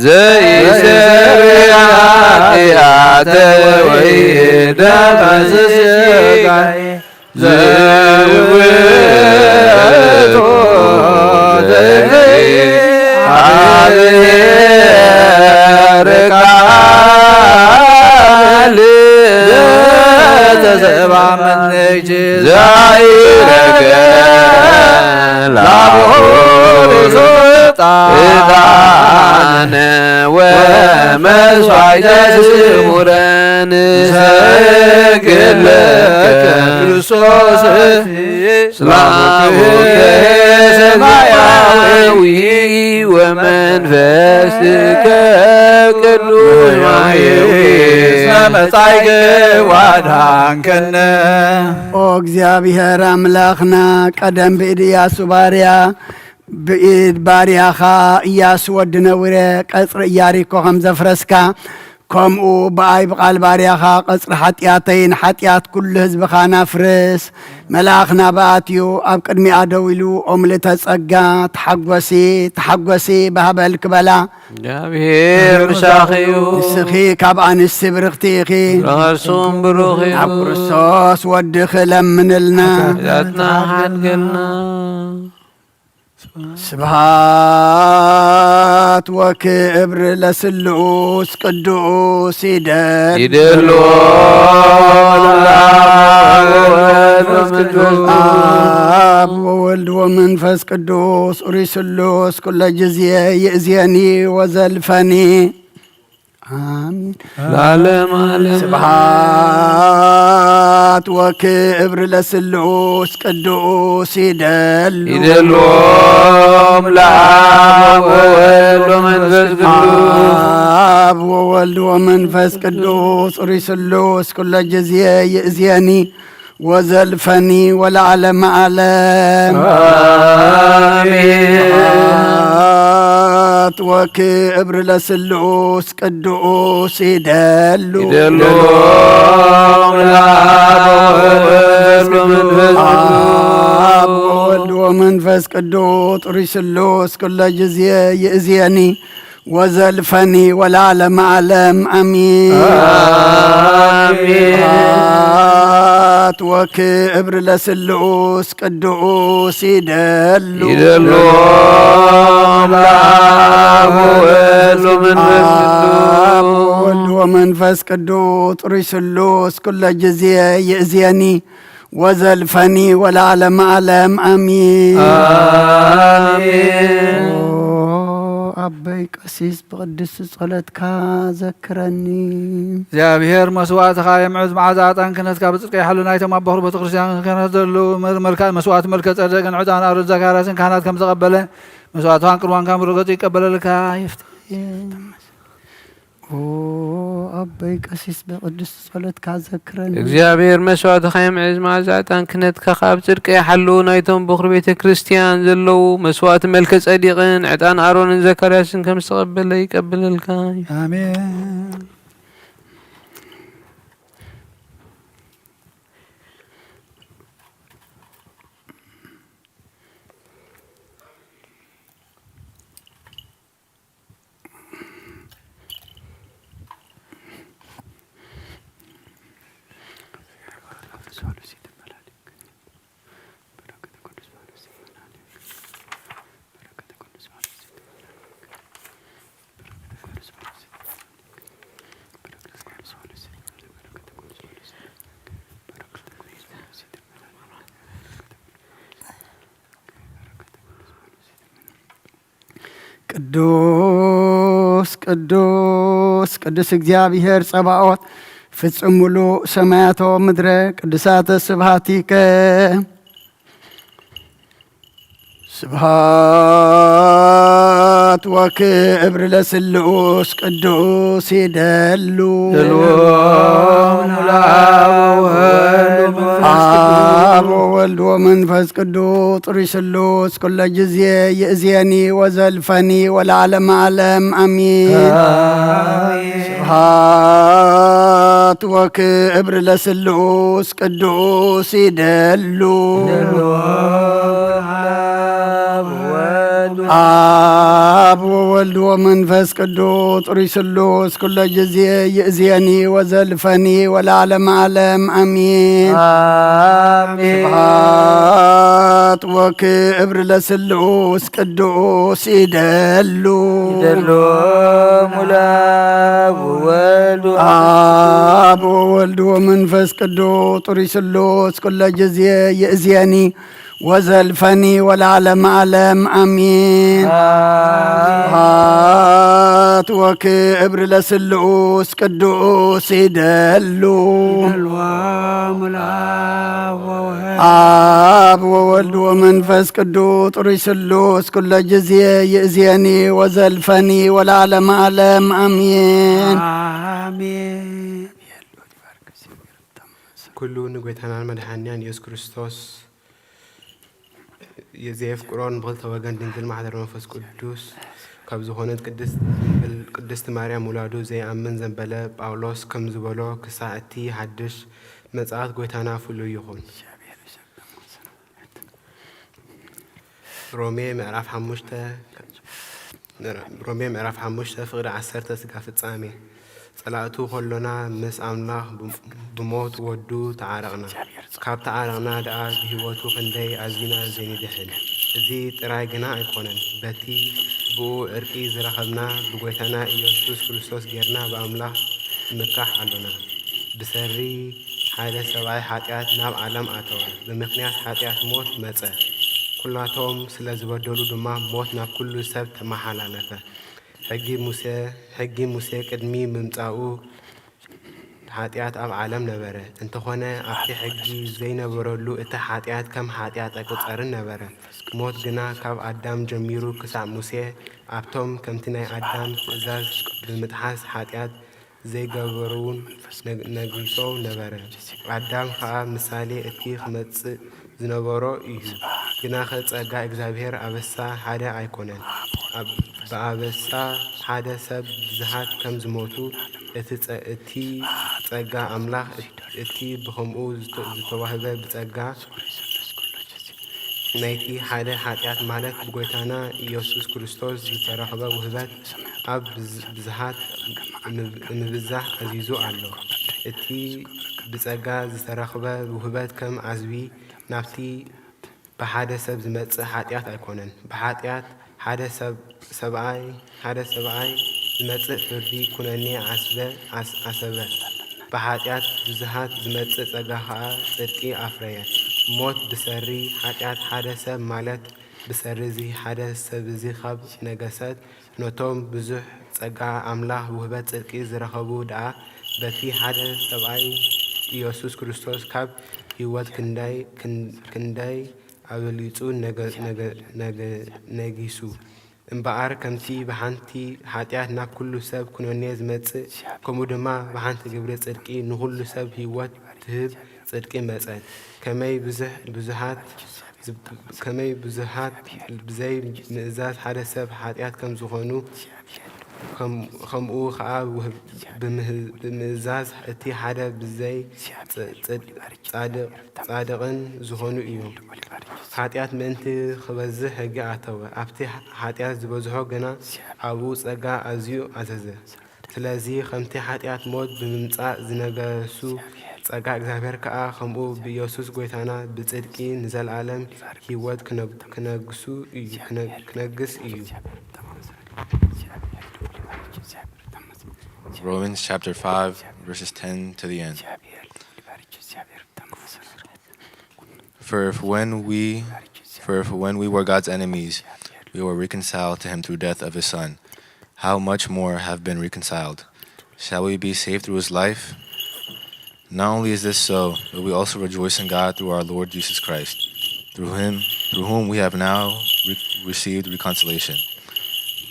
ዘይሰሪ ኃጢአተ ወይ ደመስስ ሥጋይ ዘውእቱ ዘእግዚአብሔር ቃል ዘተሰብአ መንግሥት ዛይረገ ላቦ ዕጣነ ወመስዋዕተ ስሙረ ንሰግድ ለከ ክርስቶስ ስላም ሰማያዊ ወመንፈስከ ቅዱስ ማየዊ መጻይከ ዋድሃንከነ። ኦ እግዚኣብሔር ኣምላኽና፣ ቀደም ብኢድ ኢያሱ ባርያ፣ ብኢድ ባርያኻ ኢያሱ ወዲ ነዊረ ቀጽሪ ኢያሪኮ ከም ዘፍረስካ፣ ከምኡ ብኣይ ብቓል ባርያኻ ቀጽሪ ሓጢኣተይን ሓጢኣት ኩሉ ህዝብኻን ኣፍርስ። መልኣኽ ናብኣ ኣትዩ ኣብ ቅድሚኣ ደው ኢሉ፣ ኦ ምልእተ ጸጋ፣ ተሓጐሲ፣ ተሓጐሲ፣ ባህበል ክበላ። እግዚኣብሔር ምሳኺ እዩ። ንስኺ ካብ ኣንስቲ ብርኽቲ ኢኺ። ፍረ ከርሱም ብሩኽ እዩ። ናብ ክርስቶስ ወድኺ ለምንልና። ሓጢኣትና ሓድገልና። ስብሐት ወክብር ለስሉስ ቅዱስ ይደል። ይደሎ ለአብ ወወልድ ወመንፈስ ቅዱስ። አብ ወወልድ ወመንፈስ ቅዱስ ኡሪ ስሉስ ኩለ ጊዜ ይእዜኒ ወዘልፈኒ። አሜን። ለዓለም ዓለም። ስብሐት ወክብር ለስሉስ ቅዱስ ይደሉ። ይደሎም ለአብ ወወልድ ወመንፈስ ቅዱስ። አብ ወወልድ ወመንፈስ ቅዱስ ኡሪ ስሉስ ኩለ ጊዜ ይእዜኒ ወዘልፈኒ ወለዓለመ ዓለም። አሜን። ስብሐት ወክብር ለስሉስ ቅዱስ ይደሉ። ይደሉ ለአብ ወወልድ ወመንፈስ ቅዱስ። አብ ወወልድ ወመንፈስ ቅዱስ ኡሪ ስሉስ ኩለ ጊዜ ይእዜኒ ወዘልፈኒ ወለዓለመ ዓለም አሚን። አሜን። ስብሐት ወክብር ለስሉስ ቅዱስ ይደሉ። ይደሉ ለአብ ወወልድ ወመንፈስ ቅዱስ። አብ ወወልድ ወመንፈስ ቅዱስ ኡሪ ስሉስ ኩለ ጊዜ ይእዜኒ ወዘልፈኒ ወለዓለመ ዓለም አሚን። አሜን። ኦ አበይ ቀሲስ ብቅድስቲ ጸሎትካ ዘክረኒ። እግዚኣብሔር መስዋእትኻ የምዕዝ፣ መዓዛ ዕጣን ክህነትካ ብጽድቂ ይሓሉ። ናይቶም ኣብ በኹሪ ቤተክርስትያን ክህነቱ ዘለዉ መር-፣ መልካ-፣ መስዋእቲ መልከ ጸደቅን ዕጣን ኣሮን ዘካርያስን ካህናት ከም ዘቐበለ መስዋእትኻን ቅርባንካን ብረገጹ ይቀበለልካ ይፍትሕ። ኦ ኣቦይ ቀሲስ ብቅድስቲ ጸሎትካ ዘክረኒ። እግዚኣብሔር መስዋእትኻ የምዕዝ፣ መዓዛ ዕጣን ክህነትካ ከኣ ብጽድቂ ይሓሉ። ናይቶም በኹሪ ቤተ ክርስቲያን ዘለዉ መስዋእቲ መልከ ጸዲቅን ዕጣን ኣሮንን ዘካርያስን ከም ዝተቐበለ ይቀበለልካ። ኣሜን። ቅዱስ ቅዱስ ቅዱስ እግዚኣብሔር ጸባኦት፣ ፍጹም ሙሉእ ሰማያቶ ምድረ ቅዱሳተ ስብሃቲከ። ስብሃት ወክብር ለስሉስ ቅዱስ ይደሉ። ይደሉ። አብ ወወልድ ወመንፈስ ቅዱስ። አብ ወወልድ ወመንፈስ ቅዱስ ጥሩይ ስሉስ ኩለ ጊዜ ይእዜኒ ወዘልፈኒ ወለዓለመ ዓለም አሚን። አሜን። ስብሃት ወክብር ለስሉስ ቅዱስ ይደሉ። ይደሉ። አብ ወወልድ ወመንፈስ ቅዱስ ጥሩይ ስሉስ ኩለ ጊዜ ይእዜኒ ወዘልፈኒ ወለዓለመ ዓለም አሚን። አሜን። ስብሃት ወክብር ለስሉስ ቅዱስ ይደሉ። ይደሉ። ሙላ ወወልድ አብ ወወልድ ወመንፈስ ቅዱስ ጥሩይ ስሉስ ኩለ ጊዜ ይእዜኒ ወዘልፈኒ ወለዓለመ ዓለም አሚን። አሜን። ስብሃት ወክብር ለስሉስ ቅዱስ ይደሉ። ይደሉ። ሙላ ወወልድ አብ ወወልድ ወመንፈስ ቅዱስ ጥሩይ ስሉስ ኩለ ጊዜ ይእዜኒ ወዘልፈኒ ወለዓለመ ዓለም አሚን። አሜን። ኩሉ ንጎይታናን መድሓኒናን ኢየሱስ ክርስቶስ ዘየፍቅሮን ብኽልተ ወገን ድንግል ማሕደር መንፈስ ቅዱስ ካብ ዝኾነት ቅድስት ድንግል ቅድስት ማርያም ውላዱ ዘይኣምን ዘንበለ ጳውሎስ ከም ዝበሎ ክሳዕ እቲ ሓድሽ መጽኣት ጎይታና ፍሉይ ይኹን። ሮሜ ምዕራፍ ሓሙሽተ ሮሜ ምዕራፍ ሓሙሽተ ፍቕዲ ዓሰርተ ስጋ ፍጻሜ። ጸላእቱ ከሎና ምስ ኣምላኽ ብ-፣ ብሞት ወዱ ተዓረቕና። ካብ ተዓረቕና ደኣ ብህይወቱ ክንደይ ኣዚና ዘይንድሕን። እዚ ጥራይ ግና ኣይኮነን። በቲ ብኡ ዕርቂ ዝረኸብና ብጎይታና ኢየሱስ ክርስቶስ ጌርና ብኣምላኽ ንምካሕ ኣሎና። ብሰሪ ሓደ ሰብኣይ ሓጢኣት ናብ ዓለም ኣተወ። ብምኽንያት ሓጢኣት ሞት መጸ። ኩላቶም ስለ ዝበደሉ ድማ ሞት ናብ ኩሉ ሰብ ተመሓላለፈ። ሕጊ ሙሴ፣ ሕጊ ሙሴ ቅድሚ ምምጻኡ ሓጢኣት ኣብ ዓለም ነበረ። እንተኾነ ኣብቲ ሕጊ ዘይነበረሉ እቲ ሓጢኣት ከም ሓጢኣት ኣይቁጸርን ነበረ። ሞት ግና ካብ ኣዳም ጀሚሩ ክሳዕ ሙሴ ኣብቶም ከምቲ ናይ ኣዳም ትእዛዝ ብምጥሓስ ሓጢኣት ዘይገበሩን ነግ-፣ ነጊሶ ነበረ። ኣዳም ኸኣ ምሳሌ እቲ ክመጽእ ዝነበሮ እዩ። ግናኸ ጸጋ እግዚኣብሔር ኣበሳ ሓደ ኣይኮነን። ኣብ-፣ ብኣበሳ ሓደ ሰብ ብዙሃት ከም ዝሞቱ፣ እቲ ጸ-፣ እቲ ጸጋ ኣምላኽ፣ እቲ ብኸምኡ ዝተ-፣ ዝተዋህበ ብጸጋ ናይቲ ሓደ ሓጢኣት፣ ማለት ብጎይታና ኢየሱስ ክርስቶስ ዝተረኽበ ውህበት፣ ኣብ ብዝ-፣ ብዝሃት ምብ-፣ ምብዛሕ ኣዚዙ ኣሎ። እቲ ብጸጋ ዝተረኽበ ውህበት ከም ዓስቢ ናብቲ ብሓደ ሰብ ዝመጽእ ሓጢኣት ኣይኮነን። ብሓጢኣት ሓደ ሰብ-፣ ሰብኣይ፣ ሓደ ሰብኣይ ዝመጽእ ፍርዲ ኩነኔ ዓስበ፣ ዓስ-፣ ዓሰበ። ብሓጢኣት ብዙሃት ዝመጽእ ጸጋ ኸኣ ጽድቂ ኣፍረየ። ሞት ብሰሪ ሓጢኣት ሓደ ሰብ፣ ማለት ብሰሪ እዚ ሓደ ሰብ እዚ ካብ ነገሰት፣ ነቶም ብዙሕ ጸጋ ኣምላኽ ውህበት ጽድቂ ዝረኸቡ ደኣ፣ በቲ ሓደ ሰብኣይ ኢየሱስ ክርስቶስ ካብ ህይወት ክንደይ፣ ክን-፣ ክንደይ ኣበሊጹ ነገ-፣ ነገ-፣ ነገ-፣ ነጊሱ። እምበኣር ከምቲ ብሓንቲ ሓጢኣት ናብ ኩሉ ሰብ ኩነኔ ዝመጽእ፣ ከምኡ ድማ ብሓንቲ ግብሪ ጽድቂ ንኹሉ ሰብ ህይወት ትህብ ጽድቂ መጸት። ከመይ ብዙሕ-፣ ብዙሃት ዝብ-፣ ከመይ ብዙሃት ብዘይ ምእዛዝ ሓደ ሰብ ሓጢኣት ከም ዝኾኑ፣ ከም-፣ ከምኡ ኸኣ ውህብ-፣ ብምህ-፣ ብምእዛዝ እቲ ሓደ ብዘይ ጽ-፣ ጽድ-፣ ጻድቕ-፣ ጻድቕን ዝኾኑ እዩ። ሓጢኣት ምእንቲ ኽበዝሕ ሕጊ ኣተወ። ኣብቲ ሓጢኣት ዝበዝሖ ግና ኣብኡ ጸጋ ኣዝዩ ኣዘዘ። ስለዚ ኸምቲ ሓጢኣት ሞት ብምምጻእ ዝነገሱ፣ ጸጋ እግዚኣብሔር ከኣ ኸምኡ ብኢየሱስ ጐይታና ብጽድቂ ንዘለኣለም ህይወት ክነብ-፣ ክነግሱ እዩ፣ ክነ-፣ ክነግስ እዩ። Romans chapter five, verses ten to the end. For if when we, for if when we were God's enemies, we were reconciled to him through death of his son, how much more have been reconciled? Shall we be saved through his life? Not only is this so, but we also rejoice in God through our Lord Jesus Christ, through him, through whom we have now re- received reconciliation.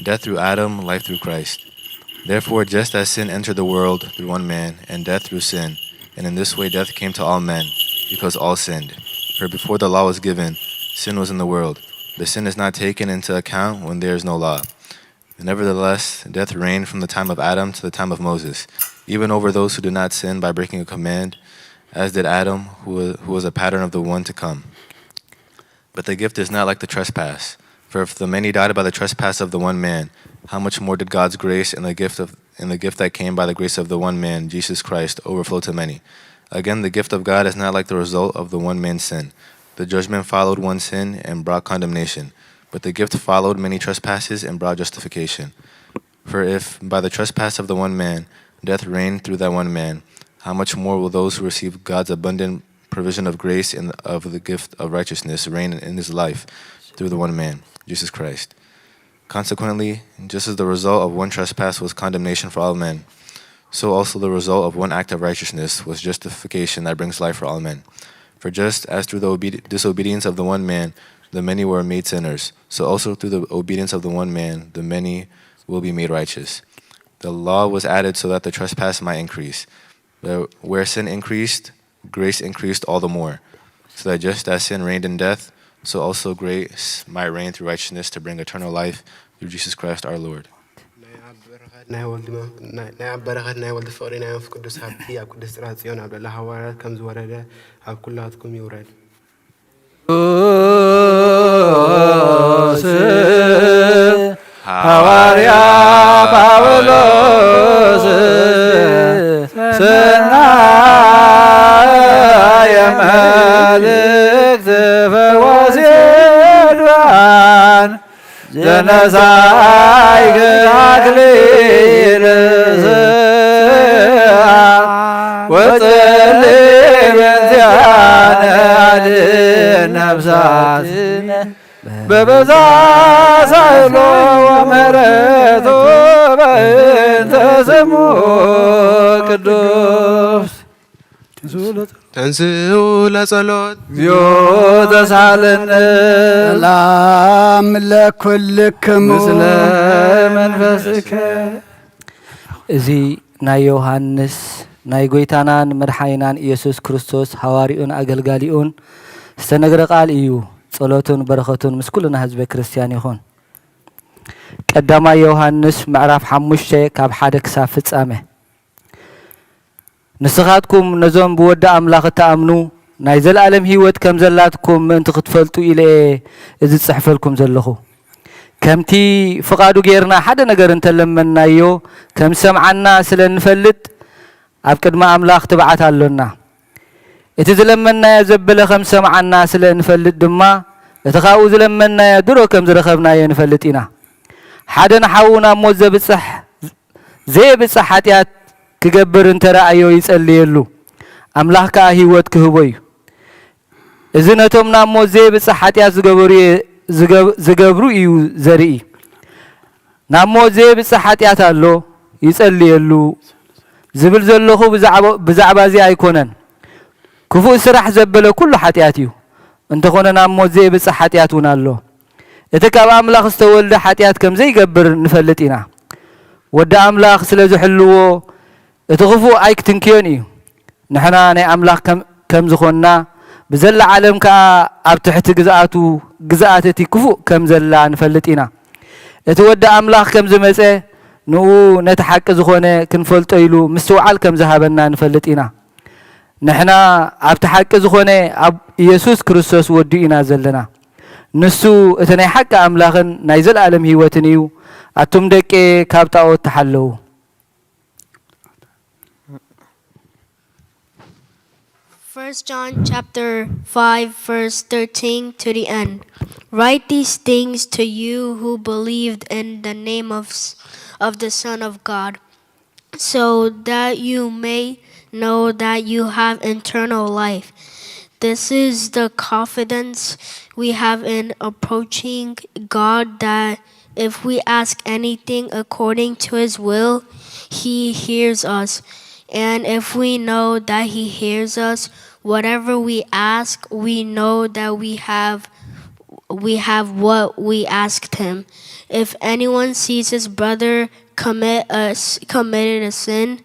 Death through Adam, life through Christ. Therefore, just as sin entered the world through one man, and death through sin, and in this way death came to all men, because all sinned. For before the law was given, sin was in the world, but sin is not taken into account when there is no law. Nevertheless, death reigned from the time of Adam to the time of Moses, even over those who did not sin by breaking a command, as did Adam, who wa- who was a pattern of the one to come. But the gift is not like the trespass. For if the many died by the trespass of the one man, how much more did God's grace and the gift of and the gift that came by the grace of the one man, Jesus Christ, overflow to many? Again, the gift of God is not like the result of the one man's sin. The judgment followed one sin and brought condemnation, but the gift followed many trespasses and brought justification. For if by the trespass of the one man death reigned through that one man, how much more will those who receive God's abundant provision of grace and of the gift of righteousness reign in his life through the one man, Jesus Christ? Consequently, just as the result of one trespass was condemnation for all men, so also the result of one act of righteousness was justification that brings life for all men. For just as through the obedi- disobedience of the one man the many were made sinners, so also through the obedience of the one man the many will be made righteous. The law was added so that the trespass might increase. But where sin increased, grace increased all the more, so that just as sin reigned in death, so also grace might reign through righteousness to bring eternal life through Jesus Christ our Lord. ናይ ኣብ በረኸት ናይ ወልድ መን- ናይ ናይ ኣብ በረኸት ናይ ወልድ ፍቕሪ ናይ መንፈስ ቅዱስ ሃብቲ ኣብ ቅድስት ጽርሐ ጽዮን ኣብ ልዕሊ ሃዋርያት ከም ዝወረደ ኣብ ኩላትኩም ይውረድ። ቅዱስ ሃዋርያ ጳውሎስ ሰናየ መልእክት ፈዋሲ ድውያን ዘነሳይክ ኣክሊል ስብሐት ወጽሊ በእንቲአነ አድን ነፍሳትነ በበዛ ሳይሎ ወመረቶ በእንተ ስሙ ቅዱስ። ተንስኡ ለጸሎት እግዚኦ ተሳለነ ሰላም ለኩልክሙ ምስለ መንፈስከ። እዚ ናይ ዮሃንስ ናይ ጎይታናን መድሓኒናን ኢየሱስ ክርስቶስ ሃዋርኡን ኣገልጋሊኡን ዝተነግረ ቃል እዩ። ጸሎቱን በረኸቱን ምስ ኩልና ህዝበ ክርስቲያን ይኹን። ቀዳማይ ዮሃንስ ምዕራፍ ሓሙሽተ ካብ ሓደ ክሳብ ፍጻመ። ንስኻትኩም ነዞም ብወዲ ኣምላኽ እትኣምኑ ናይ ዘለኣለም ህይወት ከም ዘላትኩም ምእንቲ ክትፈልጡ ኢለ እየ እዚ ዝጽሕፈልኩም ዘለኹ። ከምቲ ፍቓዱ ጌርና ሓደ ነገር እንተለመንናዮ ከም ዝሰምዓና ስለ እንፈልጥ ኣብ ቅድሚ ኣምላኽ ትብዓት ኣሎና። እቲ ዝለመንናዮ ዘበለ ከም ዝሰምዓና ስለ እንፈልጥ ድማ እቲ ካብኡ ዝለመንናዮ ድሮ ከም ዝረኸብናዮ ንፈልጥ ኢና። ሓደ ንሓዉ ናብ ሞት ዘብጽሕ ዘየብጽሕ ሓጢኣት ክገብር እንተ ረኣዮ ይጸልየሉ፣ ኣምላኽ ከኣ ህይወት ክህቦ እዩ። እዚ ነቶም ናብ ሞት ዘየብጽሕ ሓጢኣት ዝገበሩ እየ- ዝገብ- ዝገብሩ እዩ ዘርኢ። ናብ ሞት ዘየብጽሕ ሓጢኣት ኣሎ፣ ይጸልየሉ ዝብል ዘለኹ ብዛዕባ- ብዛዕባ እዚ ኣይኮነን። ክፉእ ስራሕ ዘበለ ኩሉ ሓጢኣት እዩ። እንተኾነ ናብ ሞት ዘየብጽሕ ሓጢኣት እውን ኣሎ። እቲ ካብ ኣምላኽ ዝተወልደ ሓጢኣት ከም ዘይገብር ንፈልጥ ኢና። ወዲ ኣምላኽ ስለ ዝሕልዎ እቲ ክፉእ ኣይክትንክዮን እዩ። ንሕና ናይ ኣምላኽ ከም- ከም ዝኾንና ብዘላ ዓለም ከኣ ኣብ ትሕቲ ግዝኣቱ ግዝኣት እቲ ክፉእ ከም ዘላ ንፈልጥ ኢና። እቲ ወዲ ኣምላኽ ከም ዝመጸ ንኡ ነቲ ሓቂ ዝኾነ ክንፈልጦ ኢሉ ምስትውዓል ከም ዝሃበና ንፈልጥ ኢና። ንሕና ኣብቲ ሓቂ ዝኾነ ኣብ ኢየሱስ ክርስቶስ ወዱ ኢና ዘለና። ንሱ እቲ ናይ ሓቂ ኣምላኽን ናይ ዘለኣለም ህይወትን እዩ። ኣቱም ደቄ ካብ ጣኦት ተሓለዉ። First John chapter five, verse thirteen to the end. Write these things to you who believed in the name of, s- of the Son of God, so that you may know that you have eternal life. This is the confidence we have in approaching God, that if we ask anything according to his will, he hears us. And if we know that he hears us, whatever we ask, we know that we have we have what we asked him. If anyone sees his brother commit a s- committed a sin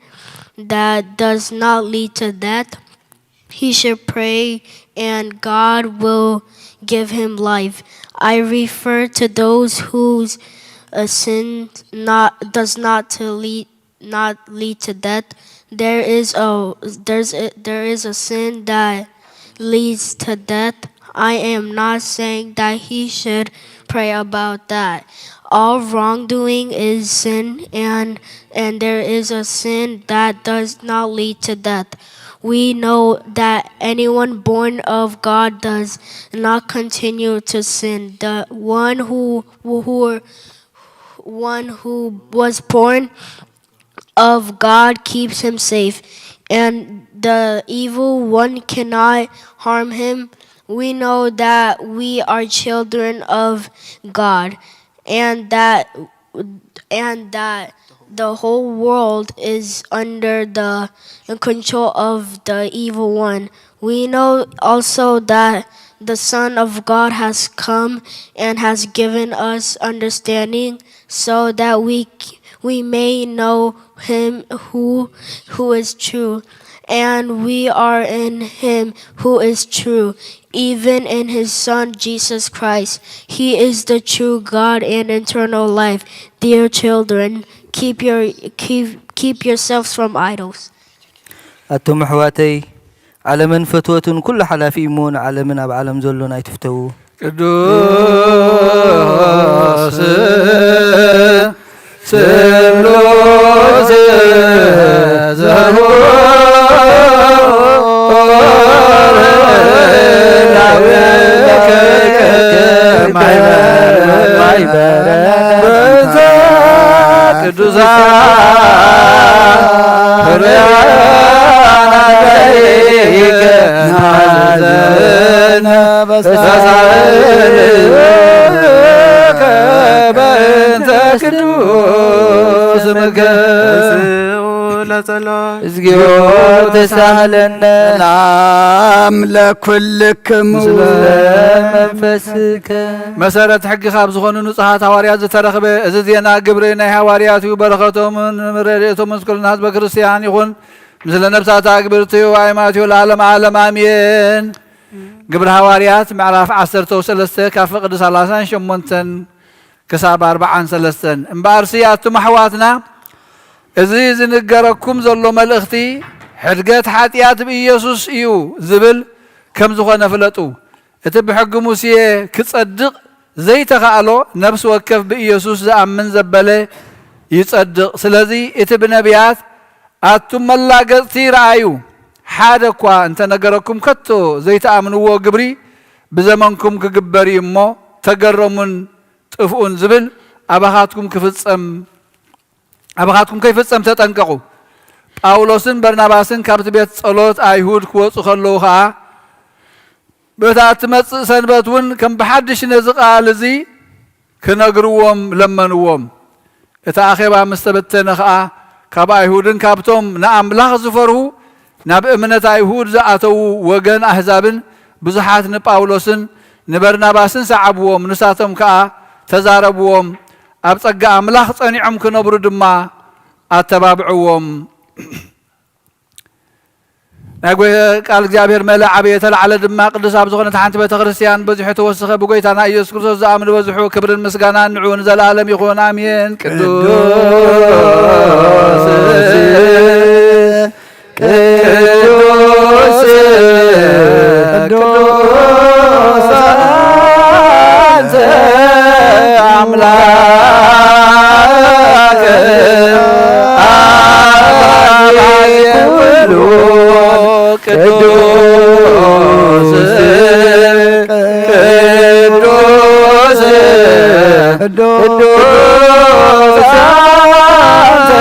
that does not lead to death, he should pray, and God will give him life. I refer to those whose a sin not does not to lead not lead to death. There is a there's a, there is a sin that leads to death. I am not saying that he should pray about that. All wrongdoing is sin, and and there is a sin that does not lead to death. We know that anyone born of God does not continue to sin. The one who who one who was born of God keeps him safe, and the evil one cannot harm him. We know that we are children of God, and that and that the whole world is under the control of the evil one. We know also that the Son of God has come and has given us understanding so that we we may know him who who is true, and we are in him who is true, even in his Son Jesus Christ. He is the true God and eternal life. Dear children, keep your keep, keep yourselves from idols. ኣቱም ኣሕዋተይ፣ ዓለምን ፍትወቱን ኩሉ ሓላፊ እሞ፣ ንዓለምን ኣብ ዓለም ዘሎን ኣይትፍተዉ። ቅዱስ ስሉስ ዘውር ማይበረ ቅዱሳን ፍርያና ዘይከ ናዘነ በሳልከ በእንተ ቅዱስ ስምከ። ለጸሎት። እግዚኦ ተሳሃለነ። ሰላም ለኩልክሙ። ምስለ መንፈስከ። መሰረት ሕጊ ካብ ዝኾኑ ንጹሃት ሃዋርያት ዝተረኽበ እዚ ዜና ግብሪ ናይ ሃዋርያት እዩ። በረኸቶምን ረድኤቶምን ምስ ኩልና ህዝበ ክርስትያን ይኹን። ምስለ ነፍሳት ኣግብርቲኡ ኣይማትዮ ለዓለም ዓለም ኣሜን። ግብሪ ሃዋርያት ምዕራፍ ዓሰርተ ሰለስተ ካብ ፍቕዲ ሰላሳን ሸሞንተን ክሳብ ኣርብዓን ሰለስተን። እምበኣርሲ ኣቱም ኣሕዋትና፣ እዚ ዝንገረኩም ዘሎ መልእኽቲ ሕድገት ሓጢኣት ብኢየሱስ እዩ ዝብል ከም ዝኾነ ፍለጡ። እቲ ብሕጊ ሙሴ ክጸድቕ ዘይተኻእሎ ነፍሲ ወከፍ ብኢየሱስ ዝኣምን ዘበለ ይጸድቕ። ስለዚ እቲ ብነቢያት ኣቱም መላገጽቲ ረኣዩ፣ ሓደ እኳ እንተነገረኩም ከቶ ዘይትኣምንዎ ግብሪ ብዘመንኩም ክግበር እዩ እሞ ተገረሙን ጥፍኡን ዝብል ኣባኻትኩም ክፍጸም ኣባኻትኩም ከይፍጸም ተጠንቀቑ። ጳውሎስን በርናባስን ካብቲ ቤት ጸሎት ኣይሁድ ክወጹ ከለዉ ኸኣ በታ እትመጽእ ሰንበት እውን ከም ብሓድሽ ነዚ ቃል እዚ ክነግርዎም ለመንዎም። እቲ ኣኼባ ምስ ተበተነ ኸኣ ካብ ኣይሁድን ካብቶም ንኣምላኽ ዝፈርሁ ናብ እምነት ኣይሁድ ዝኣተዉ ወገን ኣህዛብን ብዙሓት ንጳውሎስን ንበርናባስን ሰዓብዎም። ንሳቶም ከኣ ተዛረብዎም፣ ኣብ ጸጋ ኣምላኽ ጸኒዖም ክነብሩ ድማ ኣተባብዕዎም። ናይ ጎይታ ቃል እግዚኣብሔር መለ ዓበየ ተላዕለ ድማ ቅዱስ ኣብ ዝኾነት ሓንቲ ቤተ ክርስቲያን በዚሑ ተወስኸ። ብጎይታና ኢየሱስ ክርስቶስ ዝኣምኑ በዝሑ። ክብርን ምስጋናን ንዑ ንዘለኣለም ይኹን ኣሜን። ቅዱስ ቅዱስ ቅዱስ ኣንተ ኣምላክ ኣባይ ኩሉ ቅዱስ ቅዱስ ቅዱስ አንተ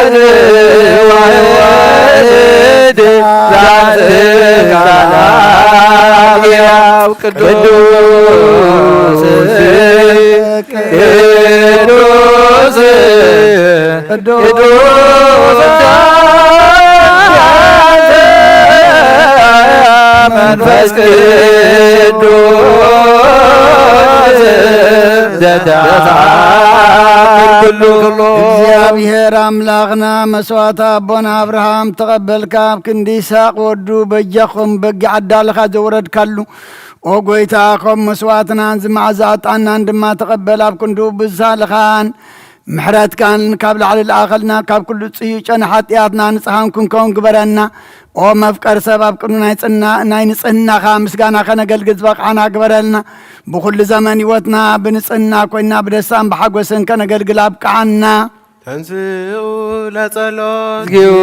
ወልድ ዋሕድ ቅዱስ ቅዱስ ቅዱስ መንፈስ ቅዱስ ዘተአምር ኩሉ። እግዚኣብሔር ኣምላኽና መስዋዕት ኣቦና ኣብርሃም ተቐበልካ፣ ኣብ ክንዲ ይስሐቅ ወዱ በጃኹም በጊዕ ኣዳልኻ ዘውረድካሉ፣ ኦ ጐይታ፣ ከም መስዋዕትናን ዝመዓዛ ዕጣንናን ድማ ተቐበል። ኣብ ክንድኡ ብዝሳልኻን ምሕረትካን ካብ ላዕሊ ለኣኸልና፣ ካብ ኩሉ ጽዩጨን ሓጢኣትና ንጽሃን ክንከውን ግበረና። ኦ መፍቀር ሰብ፣ ኣብ ቅድሚ ናይ ጽና-፣ ናይ ንጽህናኻ ምስጋና ከነገልግል ዝበቕዓና ግበረልና። ብኹሉ ዘመን ህይወትና ብንጽህና ኮይና ብደስታን ብሓጎስን ከነገልግል ኣብቅዓና። ተንስኡ ለጸሎት። እግዚኦ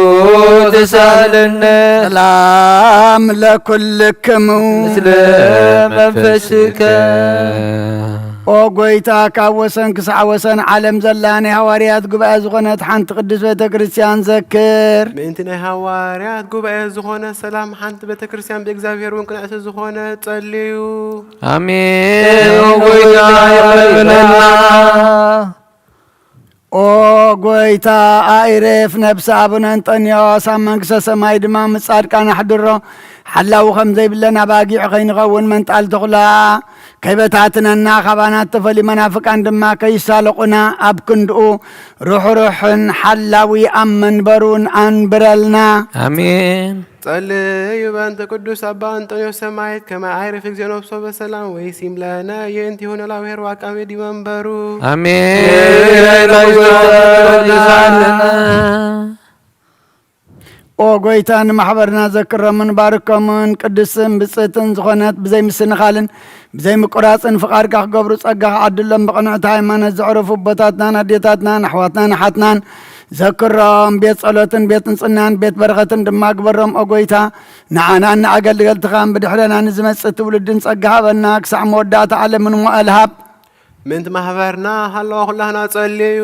ተሳለነ። ሰላም ለኩልክሙ። ምስለ መንፈስከ። ኦ ጐይታ፣ ካብ ወሰን ክሳዕ ወሰን ዓለም ዘላ ናይ ሃዋርያት ጉባኤ ዝኾነት ሓንቲ ቅድስት ቤተ ክርስቲያን ዘክር። ምእንቲ ናይ ሃዋርያት ጉባኤ ዝኾነ ሰላም ሓንቲ ቤተ ክርስቲያን ብእግዚኣብሔር እውን ቅንዕቲ ዝኾነ ጸልዩ። ኣሜን። ኦ ጐይታ፣ ይቕረ በለና። ኦ ጐይታ፣ ኣይርፍ ነብሲ ኣቡነ እንጠንዮስ ኣብ መንግስተ ሰማይ ድማ ምስ ጻድቃን ኣሕድሮ። ሓላዊ ከም ዘይብለን ኣባጊዕ ከይንኸውን መንጣል ተኹላ ከይበታትነና፣ ካባና እተፈልዩ መናፍቃን ድማ ከይሳለቑና፣ ኣብ ክንድኡ ርሑሩሕን ሓላዊ ኣብ መንበሩን ኣንብረልና። ኣሜን። ጸልዩ በእንተ ቅዱስ ኣባ እንጠንዮስ ሰማዕት ከመ ኣይርፍ እግዚኦ ነፍሶ በሰላም ወይሲም ለነ የእንቲሁ ኖላዊ ኄር ወአቃቤ ዲበ መንበሩ። ኣሜን። ኦ ጐይታ፣ ንማሕበርና ዘክሮምን ባርኮምን ቅድስትን ብጽእትን ዝኾነት ብዘይ ምስንኻልን ብዘይ ምቁራጽን ፍቓድካ ክገብሩ ጸጋ ክዓድሎም ብቕንዕቲ ሃይማኖት ዘዕረፉ ኣቦታትናን ኣዴታትናን ኣሕዋትናን ኣሓትናን ዘክሮም። ቤት ጸሎትን ቤት ንጽህናን ቤት በረኸትን ድማ ግበሮም። ኦ ጐይታ፣ ንዓናን ንኣገልገልትኻን ብድሕረና ንዝመጽእ ትውልድን ጸጋ ሃበና። ክሳዕ መወዳእታ ዓለምን እሞ ኣልሃብ። ምእንቲ ማሕበርና ሃለዋ ኩላህና ጸልዩ።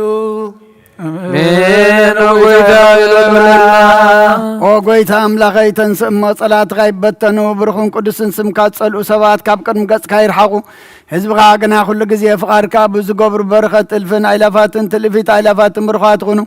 ኣሜን። ኦ ጐይታ፣ ይቕረ በለና። ኦ ጐይታ ኣምላኸይ፣ ተንስእ እሞ ጸላእትኻ ይበተኑ። ብሩኽን ቅዱስን ስምካ ዝጸልኡ ሰባት ካብ ቅድሚ ገጽካ ይርሓቑ። ህዝብኻ ግና ኩሉ ግዜ ፍቓድካ ብዝገብሩ በረኸት እልፍን ኣእላፋትን ትልፊት ኣእላፋትን ብሩኻት ይኹኑ።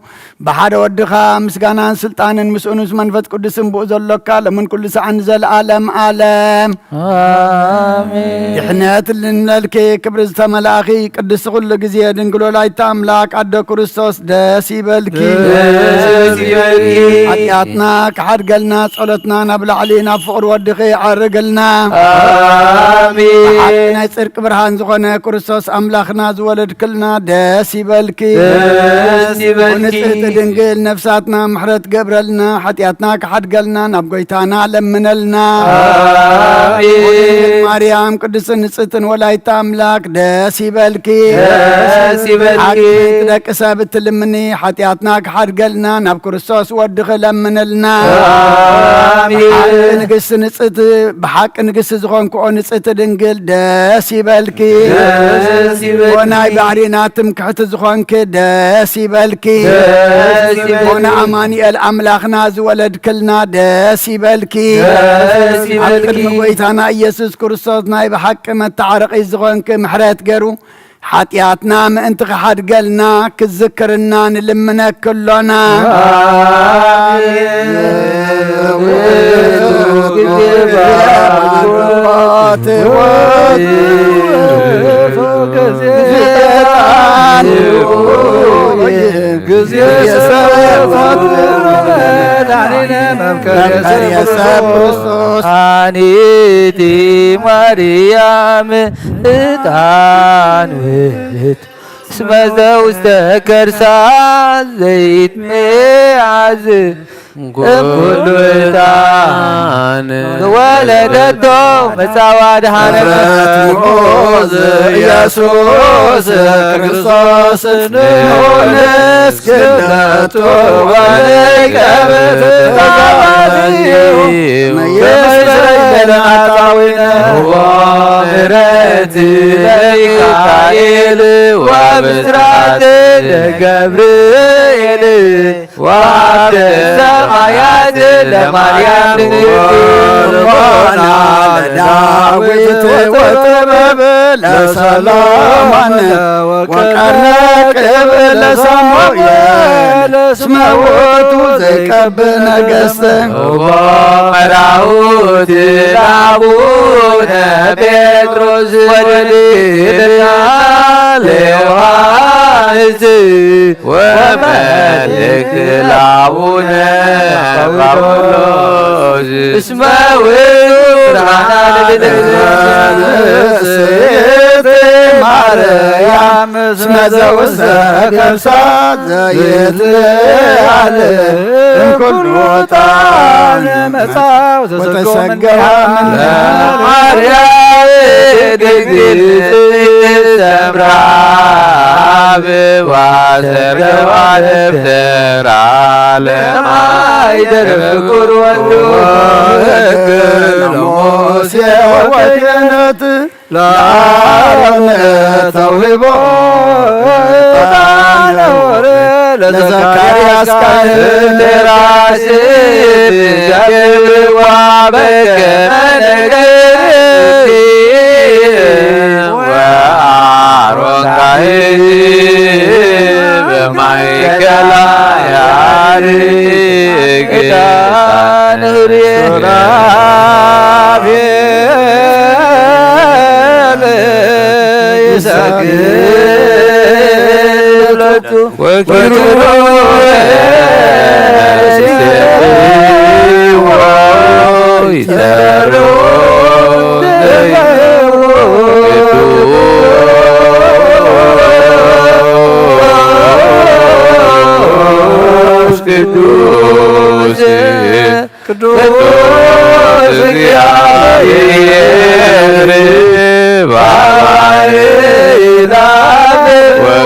ብሓደ ወድኻ ምስጋናን ስልጣንን ምስኡ ንስ መንፈስ ቅዱስን ብኡ ዘሎካ ሎምን ኩሉ ሰዓን ንዘለኣለም ኣለም። ኣሜን። ድሕነት ልንለልኪ ክብሪ ዝተመላእኺ ቅድስቲ ኩሉ ግዜ ድንግል ወላዲተ ኣምላክ ኣደ ክርስቶስ ደስ ይበልኪ። ደስ ይበልኪ። ሓጢኣትና ክሓድገልና ጸሎትና ናብ ላዕሊ ናብ ፍቕሪ ወድኺ ኣዕርግልና። ኣሜን። ብሓቂ ናይ ጽድቂ ብርሃን ዝኾነ ክርስቶስ ኣምላኽና ዝወለድክልና ደስ ይበልኪ። ደስ ይበልኪ። ንጽህቲ ድንግል ነፍሳትና ምሕረት ገብረልና፣ ሓጢኣትና ክሓድገልና ናብ ጎይታና ለምነልና። ኣሜን። ድንግል ማርያም ቅድስትን ንጽህትን ወላዲተ ኣምላክ ደስ ይበልኪ። ደስ ይበልኪ። ሓቂ ምእንቲ ደቂ ሰብ እትልምኒ፣ ሓጢኣትና ክሓድገልና ናብ ክርስቶስ ወድኺ ለምንልና። ኣሜን። ብሓቂ ንግስቲ ንጽህቲ፣ ብሓቂ ንግስቲ ዝኾንክኦ ንጽህቲ ድንግል ደስ ይበልኪ። ደስ ይበልኪ። ኦ ናይ ባሕሪና ትምክሕቲ ዝኾንኪ ደስ ይበልኪ። ደስ ይበልኪ። ኦ ንኣማኑኤል ኣምላኽና ዝወለድክልና ደስ ይበልኪ። ደስ ኣብ ይበልኪ። ቅድሚ ጎይታና ኢየሱስ ክርስቶስ ናይ ብሓቂ መተዓረቒ ዝኾንኪ ምሕረት ገሩ ሓጢኣትና ምእንቲ ክሓድገልና ክዝክርና ንልምነኪ ኣሎና። ኣሜን። ግዜ ሰዓት መድኃኒነ መምከር የሰብ ክርስቶስ። ኣንቲ ማርያም ዕጣን ውእቱ እስመ ዘውስተ ከርሳ ዘይትመዓዝ እምኩሉ ዕጣን ዘወለደቶ መጻዋ ድኃነ ምሕረት ምዑዝ ኢየሱስ ክርስቶስ ንዑ ንስግደቱ ወንቀብር ተዛባዝዩ መየስበይነ አጣዊነ ወምሕረት ለሚካኤል ወብስራት ለገብርኤል ወአብ ሰማያት ለማርያም ድንግል ወልቦና ለዳዊት ወጥበብ ለሰሎሞን ወቀርነ ቅብ ለሳሙኤል እስመ ውእቱ ዘይቀብ ነገሥት። ወመራሁት ለአቡነ ጴጥሮስ ወልድና ለዮሐንስ ወመልእክት ለአቡነ ጳውሎስ እስመ ውእቱ ብርሃነ ለቤተ ክርስቲያን። ማርያም እስመ ዘውስተ ከርሳ ዘይትለዓል እምኩሉ ዕጣን መጻው ተሰገዋ ለማርያም ድንግል ሰምራ አበባ ሰርገዋ ደብተራ ለማይደር ፍቁር ወልዱ ለሙሴ ወገነት ለአሮን ተውህቦ ዕጣነ ሆር ለዘካርያስ ካህን። ደራሲ ገብዋ በከመ ነገር ወአሮን ካህን በማእከላ ያርግ ዕጣን ሱራፌል ይሰግድ ሎቱ ወኪሩቤል ይሴብሕዎ ይጸርዎ። ቅዱስ ቅዱስ ቅዱስ እግዚአብሔር ባሕሪ ላፍ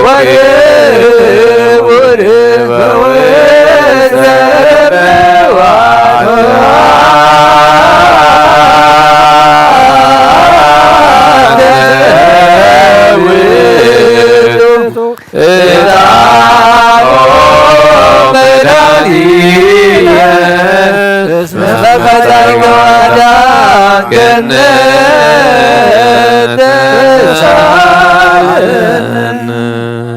ወክቡር በወዘበዋት ውእቱ። እጣኦ መድኃኒነ እስመ ፈጣሪነ ወአዳን ገነት ተሳለን።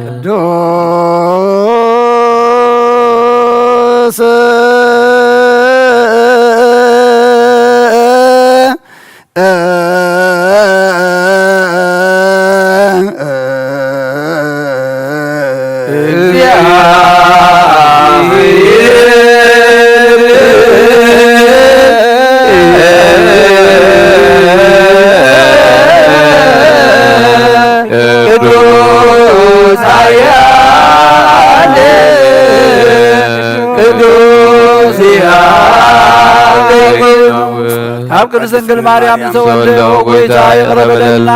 ቅዱስ ቅዱስ ኃያል ቅዱስ ያዕቆብ ካብ ቅድስት ድንግል ማርያም ዝተወልደ ኦ ጐይታ ይቕረ በለልና።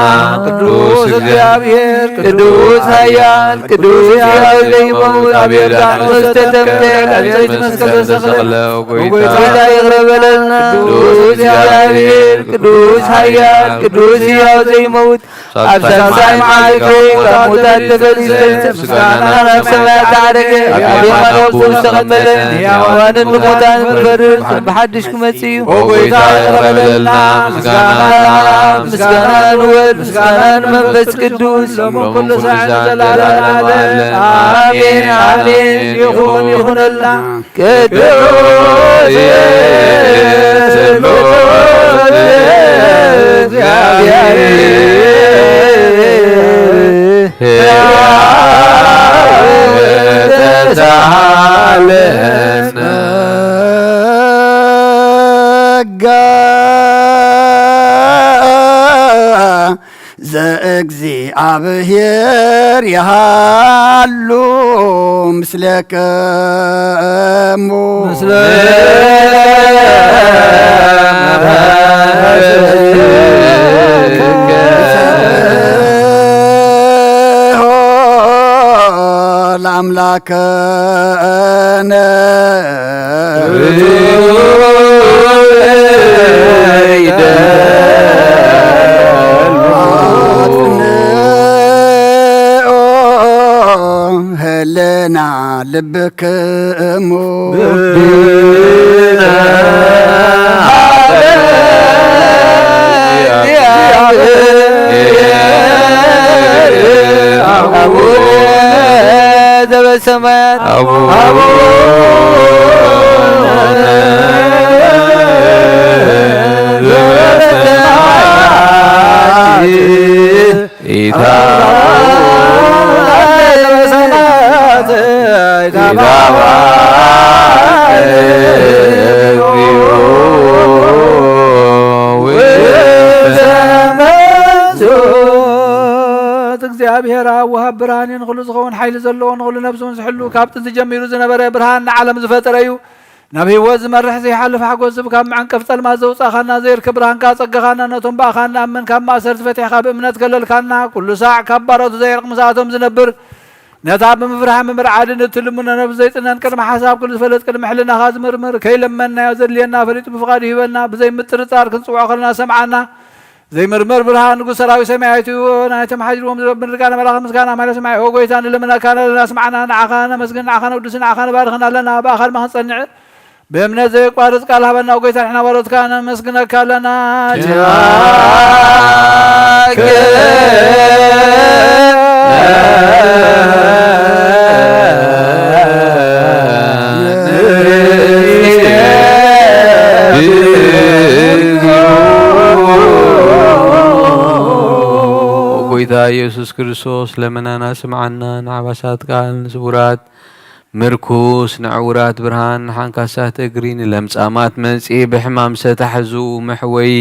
ቅዱስ እግዚአብሔር ቅዱስ ኃያል ቅዱስ ሕያው ዘይመውት ኣብ ዮርዳኖስ ዝተጠምቀ ኣብ ዕንጨይቲ መስቀል ዝተሰቕለ ኦ ጐይታ ይቕረ በለልና። ቅዱስ እግዚአብሔር ቅዱስ ኃያል ቅዱስ ሕያው ዘይመውት ኣብ ሳልሳይ መዓልቲ ካብ ሙታን ተፈሊሰ፣ ምስጋና ናብ ሰማያት ዓረገ፣ ኣብ የማን ኣቦኡ ዝተቐመጠ፣ ንሕያዋንን ንሙታንን ክፈርድ፣ ከም ብሓድሽ ክመጽእ እዩ። ኦ ጐይታ፣ ይቕረ በለልና። ምስጋና፣ ምስጋና ንወልድ፣ ምስጋና ንመንፈስ ቅዱስ፣ ሎምን ኩሉ ሳዕ ንዘለዓለም ዓለም። ኣሜን፣ ኣሜን። ይኹን፣ ይኹነልና። ቅዱስ ስሉስ እግዚአብሔር ተሳለነ። ጸጋ ዘእግዚአብሔር ይሃሉ ምስሌክሙ። ምስለ ለአምላክነ። አጽንኦ ህልና ልብክሙ ዘበሰማያት እግዚኣብሔር ኣብ ወሃብ ብርሃን እዩ። ንኹሉ ዝኸውን ሓይሊ ዘለዎ፣ ንኹሉ ነብሱ ዝሕሉ፣ ካብ ጥንቲ ጀሚሩ ዝነበረ፣ ብርሃን ንዓለም ዝፈጠረ እዩ። ናብ ህይወት ዝመርሕ ዘይሓልፍ ሓጎስ ዝህብ፣ ካብ መዐንቀፍ ጸልማት ዘውጻእካና፣ ዘየርክ ብርሃንካ ኣጸገኻና፣ ነቶም ብኣኻ እንኣምን ካብ ማእሰርቲ ፈቲሕካ ብእምነት ገለልካና፣ ኩሉ ሳዕ ካብ ባሮቱ ዘየርቕ ምስኣቶም ዝነብር፣ ነታ ብምፍራሕን ብምርዓድን እትልምኖ ነብሲ ዘይጽነን ቅድሚ ሓሳብ ኩሉ ዝፈልጥ ቅድሚ ሕልናኻ ዝምርምር ከይለመንናዮ ዘድልየና ፈሊጡ ብፍቓዱ ይህበና፣ ብዘይምጥርጣር ክንጽውዖ ከለና ሰምዓና፣ ዘይምርመር ብርሃን ንጉሥ ሰራዊት ሰማያዊት እዩ። ናይቶም ሓዲርዎም ዝነብር ርጋነ መላእኽት ምስጋና ማለ ሰማይ። ኦ ጎይታ ንልምነካ ኣለና፣ ስምዓና፣ ንዓኻ ነመስግን፣ ንዓኻ ነውድስ፣ ንዓኻ ንባርኽን ኣለና። ብኣኻ ድማ ክንጸንዕ ብእምነት ዘየቋርጽ ቃል ሃበና። ኦ ጎይታ ንሕና ባሮትካ ነመስግነካ ኣለና። ጃከ ጎይታ ኢየሱስ ክርስቶስ ለመናና ስምዓና፣ ንዓባሳት ቃል ንስቡራት ምርኩስ፣ ንዕውራት ብርሃን፣ ንሓንካሳት እግሪ፣ ንለምጻማት መንጽኢ፣ ብሕማም ዝተታሕዙ መሕወዪ፣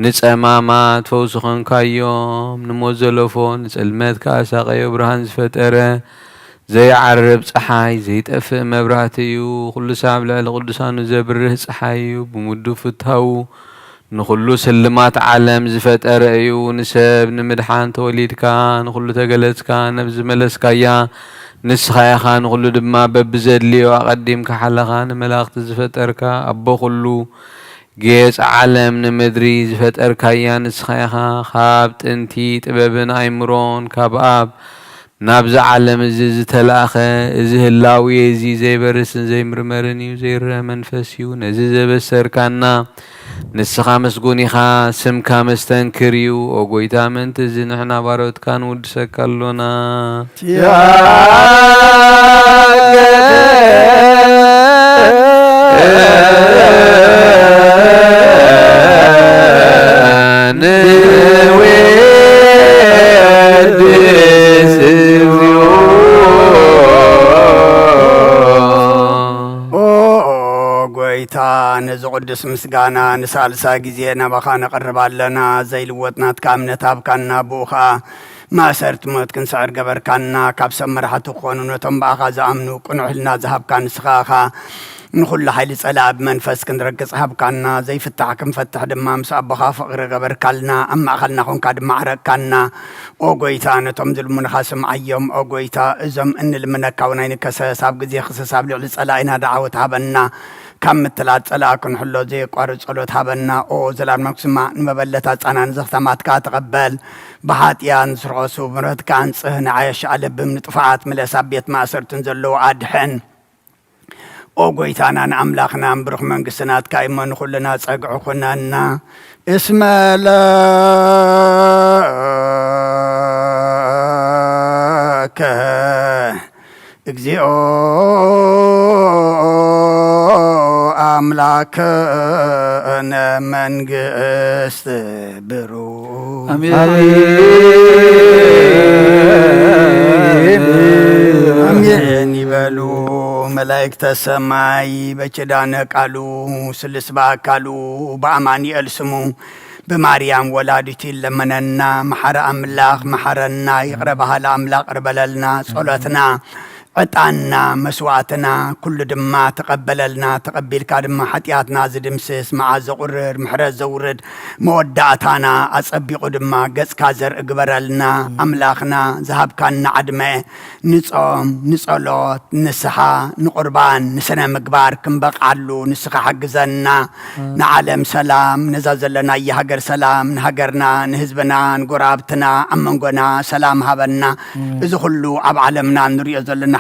ንጸማማት ፈውሲ ኾንካዮም፣ ንሞት ዘለፎ ንጽልመት ከኣ ሳቐዮ ብርሃን ዝፈጠረ፣ ዘይዓርብ ጸሓይ፣ ዘይጠፍእ መብራህቲ እዩ። ኩሉ ሳብ ልዕሊ ቅዱሳኑ ዘብርህ ጸሓይ እዩ። ብምውዱ ፍታዉ ንኹሉ ስልማት ዓለም ዝፈጠረ እዩ። ንሰብ ንምድሓን ተወሊድካ፣ ንኹሉ ተገለጽካ፣ ነብሲ ዝመለስካያ ንስኻ ኢኻ። ንኹሉ ድማ በብዘድልዮ ኣቐዲምካ ሓለኻ። ንመላእኽቲ ዝፈጠርካ ኣቦ ኩሉ፣ ጌጽ ዓለም ንምድሪ ዝፈጠርካያ ንስኻ ኢኻ። ካብ ጥንቲ ጥበብን ኣይምሮን ካብ ኣብ ናብዚ ዓለም እዚ ዝተላእኸ፣ እዚ ህላዌ እዚ ዘይበርስን ዘይምርመርን እዩ፣ ዘይረአ መንፈስ እዩ። ነዚ ዘበሰርካና ንስኻ ምስጉን ኢኻ፣ ስምካ መስተንክር እዩ። ኦ ጎይታ፣ ምእንቲ እዚ ንሕና ባሮትካ ንውድሰካ ኣሎና። ንወድስ እግዚኦ። ኦ ጎይታ፣ ነዚ ቅዱስ ምስጋና ንሳልሳይ ግዜ ናባኻ ነቕርብ ኣለና። ዘይልወጥ ናትካ እምነት ሃብካና፣ ብኡ ኸኣ ማእሰርቲ ሞት ክንስዕር ገበርካና። ካብ ሰብ መራሕቲ ክኾኑ ነቶም ብኣኻ ዝኣምኑ ቅኑዕ ሕልና ዝሃብካ ንስኻ ኢኻ። ንኹሉ ሓይሊ ጸላኢ ብመንፈስ ክንረግጽ ሃብካና። ዘይፍታሕ ክንፈትሕ ድማ ምስ ኣቦኻ ፍቕሪ ገበርካልና። ኣብ ማእኸልና ኾንካ ድማ ዓረቅካና። ኦ ጎይታ፣ ነቶም ዝልምኑኻ ስምዓዮም። ኦ ጎይታ፣ እዞም እንልምነካ እውን ኣይንከሰስ። ኣብ ግዜ ክሰስ ኣብ ልዕሊ ጸላኢና ደዓወት ሃበና። ካብ ምትላል ጸላኢ ክንሕሎ ዘየቋርጽ ጸሎት ሃበና። ኦ ዘላለም ስማዕ፣ ንመበለት ኣጻና ንዘኽተማትካ ተቐበል። ብሓጥያን ዝረኸሱ ምሕረትካ ኣንጽህ፣ ንዓያሽ ኣለብም ንጥፉኣት ምለስ፣ ኣብ ቤት ማእሰርትን ዘለዉ ኣድሕን። ኦ ጎይታናን ኣምላኽናን፣ ብሩኽ መንግስቲ ናትካ እሞ ንኹልና ጸግዒ ኩነና። እስመ ለከ እግዚኦ ኣምላክነ መንግስት ብሩ። ኣሜን። ኣሜን ይበሉ መላእክተ ሰማይ በኪዳነ ቃሉ ስልስ በአካሉ በአማኑኤል ስሙ ብማርያም ወላዲቱ ይለመነና። መሓሪ ኣምላኽ መሓረና፣ ይቕረ በሃሊ ኣምላኽ ይቕረ በለልና። ጸሎትና፣ ዕጣንና፣ መስዋእትና ኩሉ ድማ ተቐበለልና። ተቐቢልካ ድማ ሓጢኣትና ዝድምስስ፣ መዓት ዘቑርር፣ ምሕረት ዘውርድ፣ መወዳእታና ኣጸቢቑ ድማ ገጽካ ዘርኢ ግበረልና። ኣምላኽና ዝሃብካና ዕድመ ንጾም፣ ንጸሎት፣ ንስሓ፣ ንቁርባን፣ ንስነ ምግባር ክንበቕዓሉ ንስኻ ሓግዘና። ንዓለም ሰላም፣ ነዛ ዘለናያ ሃገር ሰላም፣ ንሃገርና፣ ንህዝብና፣ ንጎረባብትና፣ ኣብ መንጎና ሰላም ሃበና። እዚ ኩሉ ኣብ ዓለምና እንሪኦ ዘለና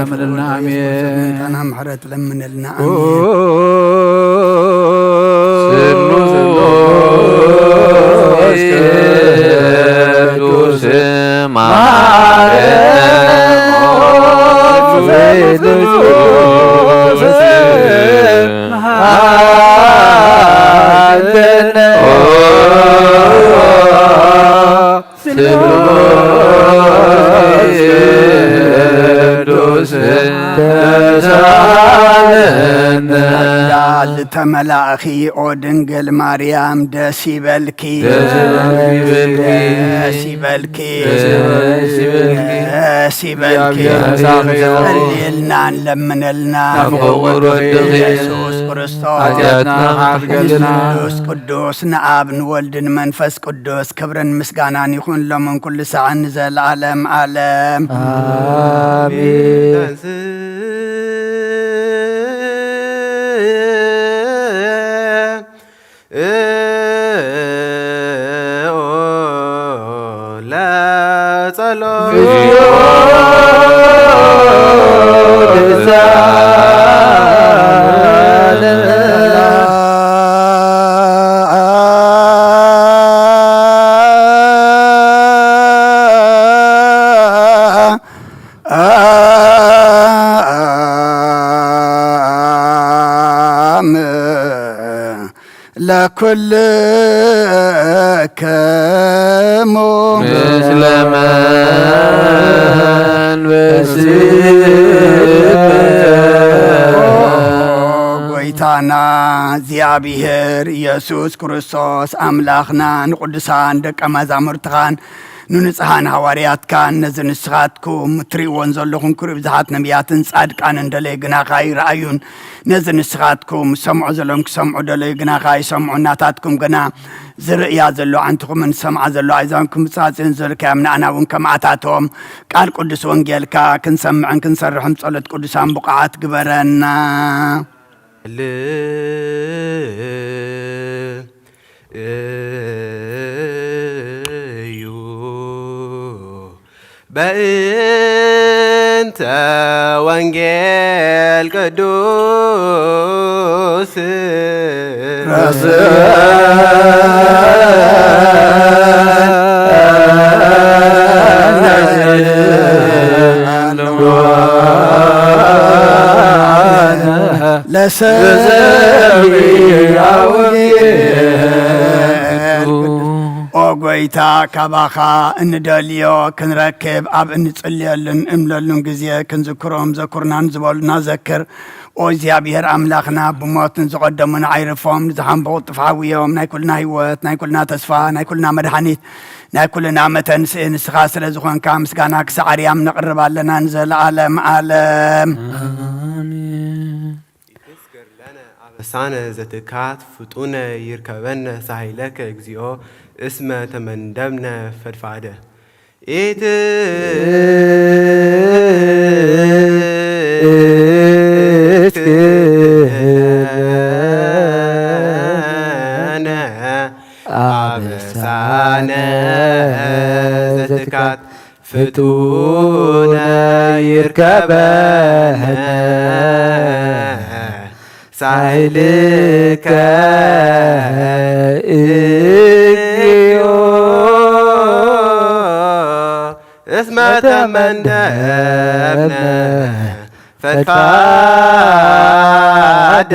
ለምንልና። ኣሜን። ምሕረት ለምንልና። ተመላእኺ ኦ ድንግል ማርያም ደስ ይበልኪ። ደስ ይበልኪ። ደስ ይበልኪ። ጸልየልና ለምነልና። ኢየሱስ ክርስቶስ ቅዱስ ቅዱስ ንኣብ ንወልድ ንመንፈስ ቅዱስ ክብርን ምስጋናን ይኹን ሎምን ኩሉ ሳዕን ንዘለዓለም ዓለም። ኣሜን። ለኩልክሙ ምስለ መንፈስ ጎይታና እግዚኣብሔር ኢየሱስ ክርስቶስ ኣምላኽና ንቅዱሳን ደቀ መዛሙርትኻን ንንጹሓን ሃዋርያትካን ነዚ ንስኻትኩም እትርእይዎን ዘለኹም ክብሪ ብዙሓት ነቢያትን ጻድቃንን ደለዩ ግናኻ ይረኣዩን ነዚ ንስኻትኩም ዝሰምዑ ዘለኹም ክሰምዑ ደለዩ ግናኻ ይሰምዑ ናታትኩም ግና ዝርእያ ዘሎ ዓንትኹምን ዝሰምዓ ዘሎ ኣእዛንኩም ብጻጽዮን ዘልካዮም ንኣና እውን ከምኣታቶም ቃል ቅዱስ ወንጌልካ ክንሰምዕን ክንሰርሕን ጸሎት ቅዱሳን ብቑዓት ግበረና። እዩ በእንተ ወንጌል ቅዱስ ለሰብያዊ ኦ ጎይታ ካባኻ እንደልዮ ክንረክብ ኣብ እንጽልየሉን እንብለሉን ግዜ ክንዝክሮም ዘኩርናን ዝበሉና ዘክር። ኦ እግዚኣብሔር ኣምላኽና ብሞት ንዝቐደሙና ኣይርፎም ንዝሓንበቑ ጥፍሓውዮም ናይ ኩልና ህይወት ናይ ኩልና ተስፋ ናይ ኩልና መድሓኒት ናይ ኩልና መተንስኢ ንስኻ ስለ ዝኾንካ ምስጋና ክሳዕ ኣርያም ነቕርብ ኣለና ንዘለኣለም ኣለም። ኣሜን። ኢትስገር ለነ ኣበሳነ ዘትካት ፍጡነ ይርከበነ ሳህይለከ እግዚኦ እስመ ተመንደብነ ፈድፋደ። ኢትስገር ለነ አበሳነ ዘትካት ፍጡነ ይርከበነ ሳይልከ እግዚኦ እስመ ተመንደብነ ፈድፋደ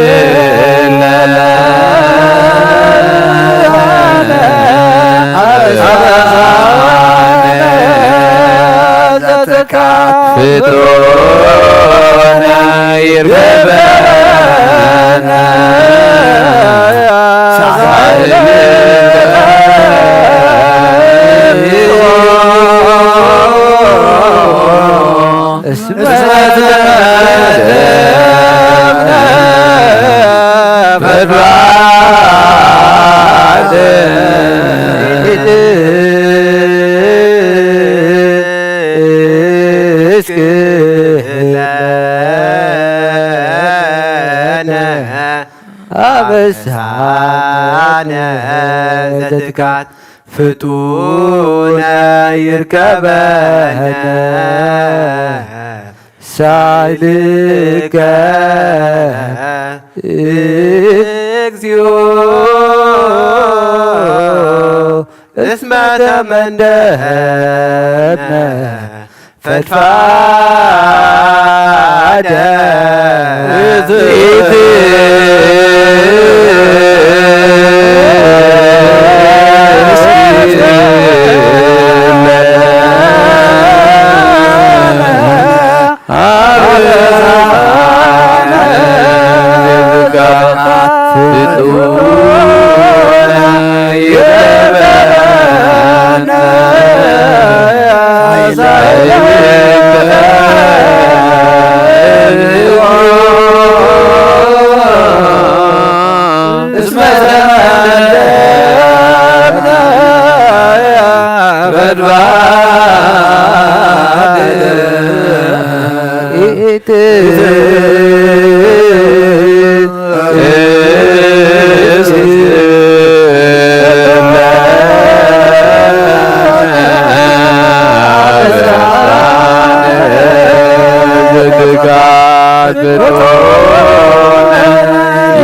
እስክለነ ፍጡነ ይርበነ እስመ ተደብነ በድባደ እስክለነ አበሳነ ዘትካት ፍጡነ ይርከበነ ሳይልከ እግዚኦ እስመ ተመንደብነ ፈድፋደ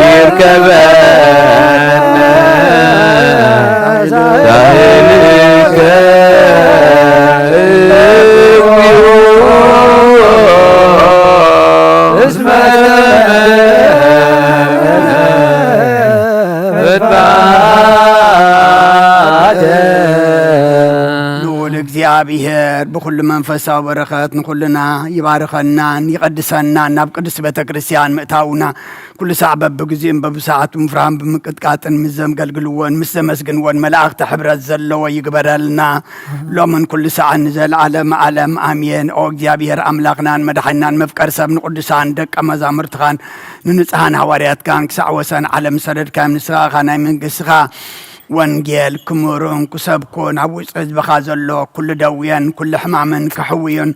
ይርከበነ ዛህልከ ልዑል እግዚኣብሔር ብኹሉ መንፈሳዊ በረኸት ንኹልና ይባርኸናን ይቐድሰናን ናብ ቅድስቲ ቤተ ክርስቲያን ምእታውና ኩሉ ሳዕ በብግዜኡን በብሰዓቱን ብፍርሃን ብምቅጥቃጥን ምስ ዘገልግልዎን ምስ ዘመስግንዎን መላእኽቲ ሕብረት ዘለዎ ይግበረልና ሎምን ኩሉ ሳዕን ንዘለዓለም ዓለም ኣሜን። ኦ እግዚኣብሔር ኣምላኽናን መድሓኒናን መፍቀር ሰብ ንቅዱሳን ደቀ መዛሙርትኻን ንንጹሃን ሃዋርያትካን ክሳዕ ወሰን ዓለም ዝሰደድካዮም ንስኻ ኢኻ ናይ መንግስትኻ ወንጌል ክምህሩን ክሰብኩን ኣብ ውሽጢ ህዝብኻ ዘሎ ኩሉ ደውየን ኩሉ ሕማምን ክሕውዩን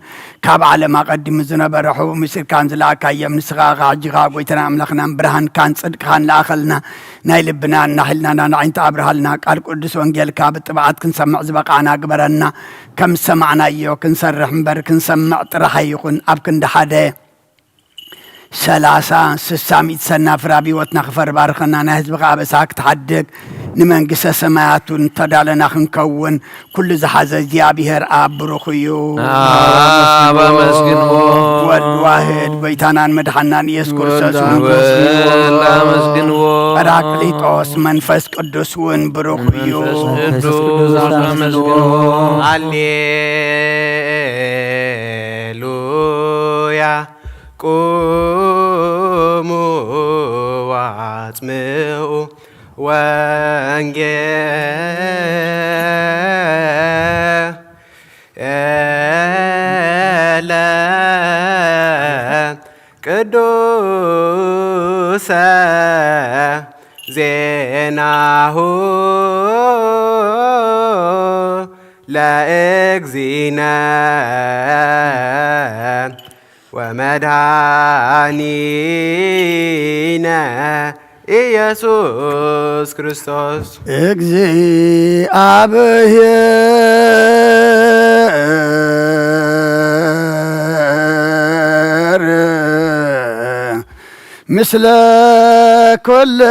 ካብ ዓለም ኣቐዲሙ ዝነበረ ሕቡእ ምስልካን ዝለኣካዮም ንስኻ ኢኻ። ሕጂ ኸኣ ጎይታና ኣምላኽናን ብርሃንካን ጽድቅኻን ለኣኸልና። ናይ ልብናን ናይ ሕልናናን ኣዒንቲ ኣብርሃልና። ቃል ቅዱስ ወንጌልካ ብጥብዓት ክንሰምዕ ዝበቓዕና ግበረና። ከም ዝሰማዕናዮ ክንሰርሕ እምበር ክንሰምዕ ጥራሕ ኣይኹን። ኣብ ክንዲ ሓደ ሰላሳ ስሳ ሚእቲ ሰናፍር ኣብ ህይወትና ክፈሪ ባርኸና። ናይ ህዝብኻ ኣበሳ ክትሓድግ ንመንግስተ ሰማያት እውን እተዳለና ክንከውን ኩሉ ዝሓዘ እግዚኣብሔር ኣብ ብሩኽ እዩ። ኣብ ኣመስግንዎ። ወልድ ዋህድ ጎይታናን መድሓናን ኢየሱስ ክርስቶስ እውን ብሩኽ እዩ። ወልድ ኣመስግንዎ። ጳራቅሊጦስ መንፈስ ቅዱስ እውን ብሩኽ እዩ። መንፈስ ቅዱስ ኣመስግንዎ። ሃሌሉያ። ቁሙ ወአጽምዑ ወንጌለ ቅዱሰ ዜናሁ ለእግዚእነ ወመድኃኒነ ኢየሱስ ክርስቶስ። እግዚኣብሔር ምስለ ኩልክሙ።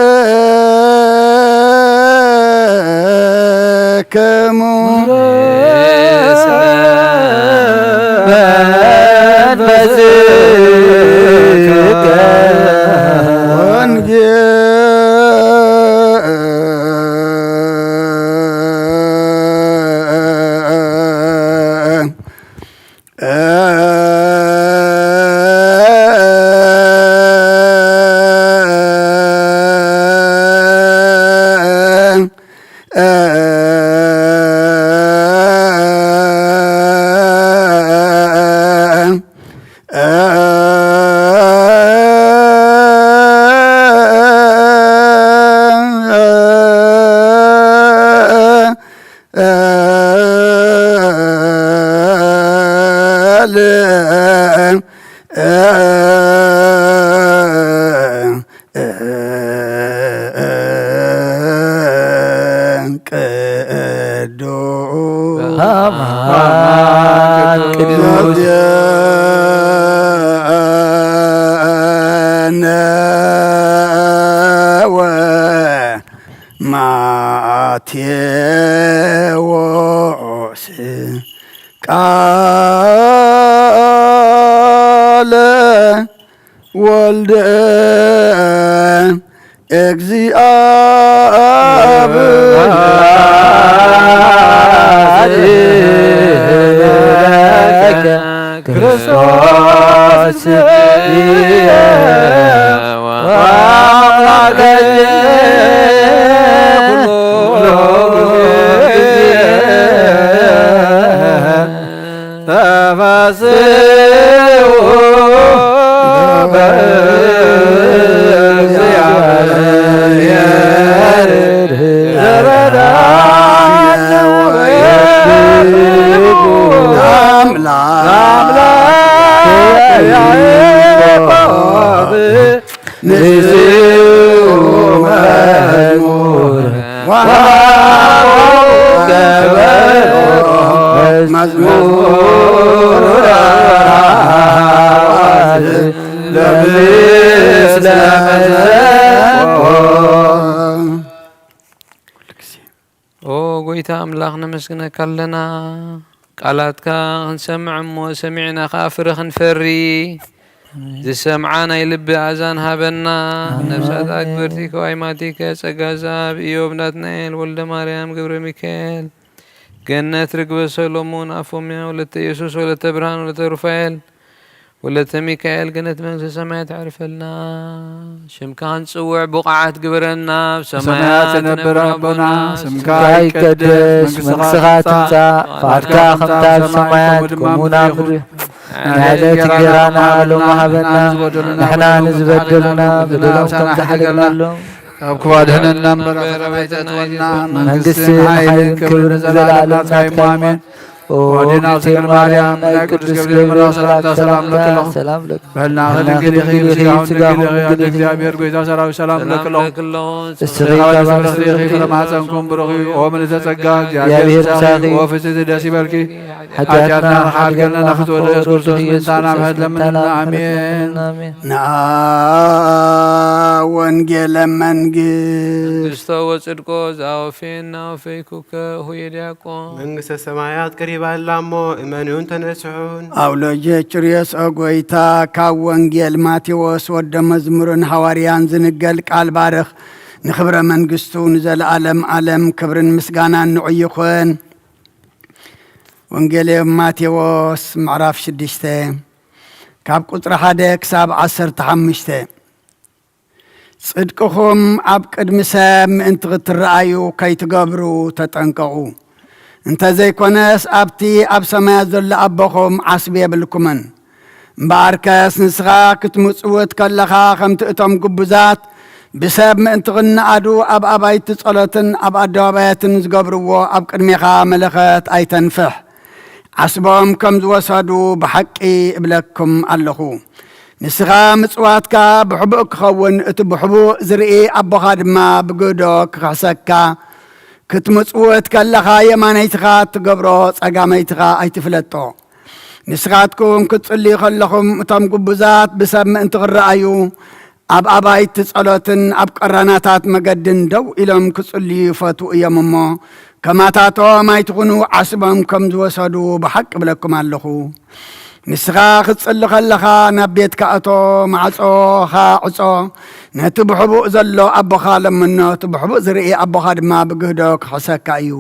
ቅዱስ ቅዱስ ቃለ ወልደ ኦ ጎይታ ኣምላኽ ነመስግነካ ኣለና። ቃላትካ ክንሰምዕ እሞ ሰሚዕና ከኣ ፍረ ክንፈሪ ዝሰምዓ ናይ ልቢ ኣእዛን ሃበና። ነፍሳት ኣግበርቲ ከዋይማቲከ ጸጋ ዘኣብ ኢዮብ ናትናኤል ወልደ ማርያም ገብረ ሚካኤል ገነት ርግበ ሰሎሞን ኣፎምያ ወለተ ኢየሱስ ወለተ ብርሃን ወለተ ሩፋኤል ወለተ ሚካኤል ገነት መንግስተ ሰማያት ኣዕርፈልና። ሽምካ ክንጽውዕ ብቑዓት ግበረና። ኣብ ሰማያት ሰማያት ትነብር ትነብር ኣቦና ኣቦና ስምካ ስምካ ይቀደስ፣ መንግስትኻ ትምጻእ፣ ፍቓድካ ከምታ ኣብ ሰማያት ከምኡ ድማ ኣብ ምድሪ። ናይ ዕለት እንጀራና ሎሚ ሃበና፣ ንሕና ንዝበደሉና በደሎም ከም ዝሓደግናሎም። ካብ ክፉ ኣድሕነና እምበር፣ ኣቤቱ ኣቤቱ ኣቤቱ ኣቤቱ መንግስትን መንግስትን ሓይልን ሓይልን ክብርን ክብርን ዘለዓለም ዘለዓለም ናትካ እዩ። ኣሜን። ኦ ወዲና እግዝእትነ ማርያም፣ ናይ ቅዱስ ገብርኤል መልኣክ ሰላምታ ሰላም ለክለኹ። ሰላም ለክ በህልናኺ ድንግል ኢኺ፣ ስጋኹን ድንግል ኢኺ፣ ኣደ እግዚኣብሔር ጎይታ ሰራዊት ሰላም ለክለኹ። ለክለኹ ስጋ ተፈስሒ ኢኺ፣ ፍረ ማህፀንኩም ብሩኽ እዩ። ኦ ምልዕተ ጸጋ፣ እግዚኣብሔር ምሳኺ እዩ። ኦ ፍጽሕቲ ደስ ይበልኪ። ሓጢኣትና ሓጢኣትና ንሓድገልና ንሓድገልና ንፍትወ ፍትወ ኢየሱስ ክርስቶስ ኢየሱስ ምእንታና ምሕረት ለምንልና። ኣሜን። ኣሜን። ንኣ ወንጌለ መንግስት መንግስቶ ወጽድቆ ዘኣወፌና ወፈይኩከ ሁየ ዲያቆን መንግስተ ሰማያት ቀሪባ ኣላ እሞ እመኑን ተነስሑን። ኣውሎጀ ጭርዮስ ኦ ጎይታ ካብ ወንጌል ማቴዎስ ወደ መዝሙርን ሃዋርያን ዝንገል ቃል ባርኽ። ንኽብረ መንግስቱ ንዘለዓለም ዓለም ክብርን ምስጋናን ንዑ ይኹን። ወንጌል ማቴዎስ ምዕራፍ ሽዱሽተ ካብ ቁጽሪ ሓደ ክሳብ ዓሰርተ ሓሙሽተ። ጽድቅኹም ኣብ ቅድሚ ሰብ ምእንቲ ክትረኣዩ ከይትገብሩ ተጠንቀቑ። እንተ ዘይኮነስ ኣብቲ ኣብ ሰማያት ዘሎ ኣቦኹም ዓስቢ የብልኩምን። እምበኣርከስ ንስኻ ክትምጽውት ከለኻ ከምቲ እቶም ግቡዛት ብሰብ ምእንቲ ኽንኣዱ ኣብ ኣባይቲ ጸሎትን ኣብ ኣደባባያትን ዝገብርዎ ኣብ ቅድሜኻ መለኸት ኣይተንፍሕ። ዓስቦም ከም ዝወሰዱ ብሓቂ እብለኩም ኣለኹ። ንስኻ ምጽዋትካ ብሕቡእ ክኸውን፣ እቲ ብሕቡእ ዝርኢ ኣቦኻ ድማ ብግህዶ ክኽሕሰካ። ክትምጽውት ከለኻ የማነይትኻ እትገብሮ ጸጋመይትኻ ኣይትፍለጦ። ንስኻትኩም ክትጽልዩ ከለኹም፣ እቶም ግቡዛት ብሰብ ምእንቲ ክረኣዩ፣ ኣብ ኣባይቲ ጸሎትን ኣብ ቀራናታት መገድን ደው ኢሎም ክጽልዩ ይፈትዉ እዮም እሞ፣ ከማታቶም ኣይትኹኑ፣ ዓስቦም ከም ዝወሰዱ ብሓቂ እብለኩም ኣለኹ። ንስኻ ክትጽሊ ከለኻ፣ ናብ ቤትካ እቶ፣ ማዕጾኻ ዕጾ፣ ነቲ ብሕቡእ ዘሎ ኣቦኻ ለምኖ፣ እቲ ብሕቡእ ዝርኢ ኣቦኻ ድማ ብግህዶ ክሕሰካ እዩ።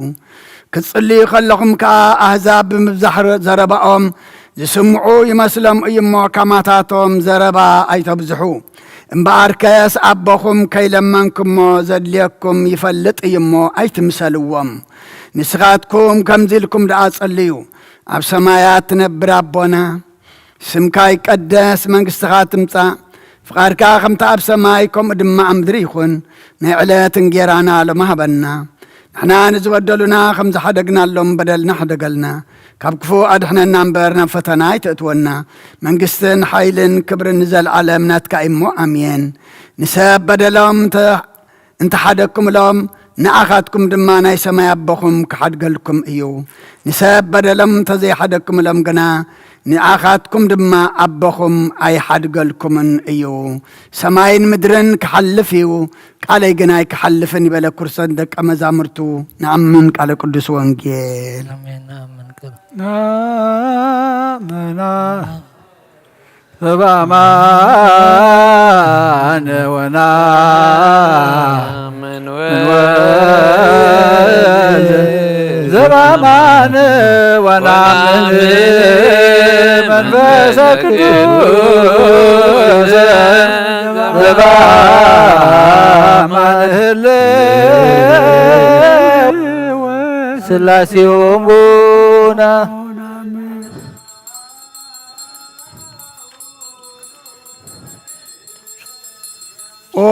ክትጽልዩ ከለኹም ከኣ፣ ኣህዛብ ብምብዛሕ ዘረባኦም ዝስምዑ ይመስሎም እዩ እሞ፣ ካማታቶም ዘረባ ኣይተብዝሑ። እምበኣርከስ ኣቦኹም ከይለመንኩሞ ዘድልየኩም ይፈልጥ እዩ እሞ፣ ኣይትምሰልዎም። ንስኻትኩም ከምዚ ኢልኩም ደኣ ጸልዩ፣ ኣብ ሰማያት ትነብር ኣቦና፣ ስምካ ይቀደስ፣ መንግስትኻ ትምጻእ፣ ፍቓድካ ከምቲ ኣብ ሰማይ ከምኡ ድማ ኣብ ምድሪ ይኹን። ናይ ዕለት እንጌራና ሎሚ ሃበና። ንሕና ንዝበደሉና ከም ዝሓደግናሎም በደልና ሕደገልና። ካብ ክፉእ ኣድሕነና እምበር ናብ ፈተና ኣይተእትወና። መንግስትን ሓይልን ክብርን ንዘለኣለም ናትካ እዩ እሞ ኣሜን። ንሰብ በደሎም እንተ እንተሓደግኩምሎም፣ ንኣኻትኩም ድማ ናይ ሰማይ ኣቦኹም ክሓድገልኩም እዩ። ንሰብ በደሎም እንተዘይሓደግኩምሎም ግና፣ ንኣኻትኩም ድማ ኣቦኹም ኣይሓድገልኩምን እዩ። ሰማይን ምድርን ክሓልፍ እዩ፣ ቃለይ ግን ኣይክሓልፍን ይበለ ክርስቶስ ንደቀ መዛሙርቱ። ንኣምን ቃለ ቅዱስ ወንጌል። ኣሜን። ንኣምን። ኣመና። በበአማን ወናምን ወልድ ዘበአማን ወናምን መንፈሰ ቅዱስ ዘበአማን ህልው ስላሴ ወንቡና። ኦ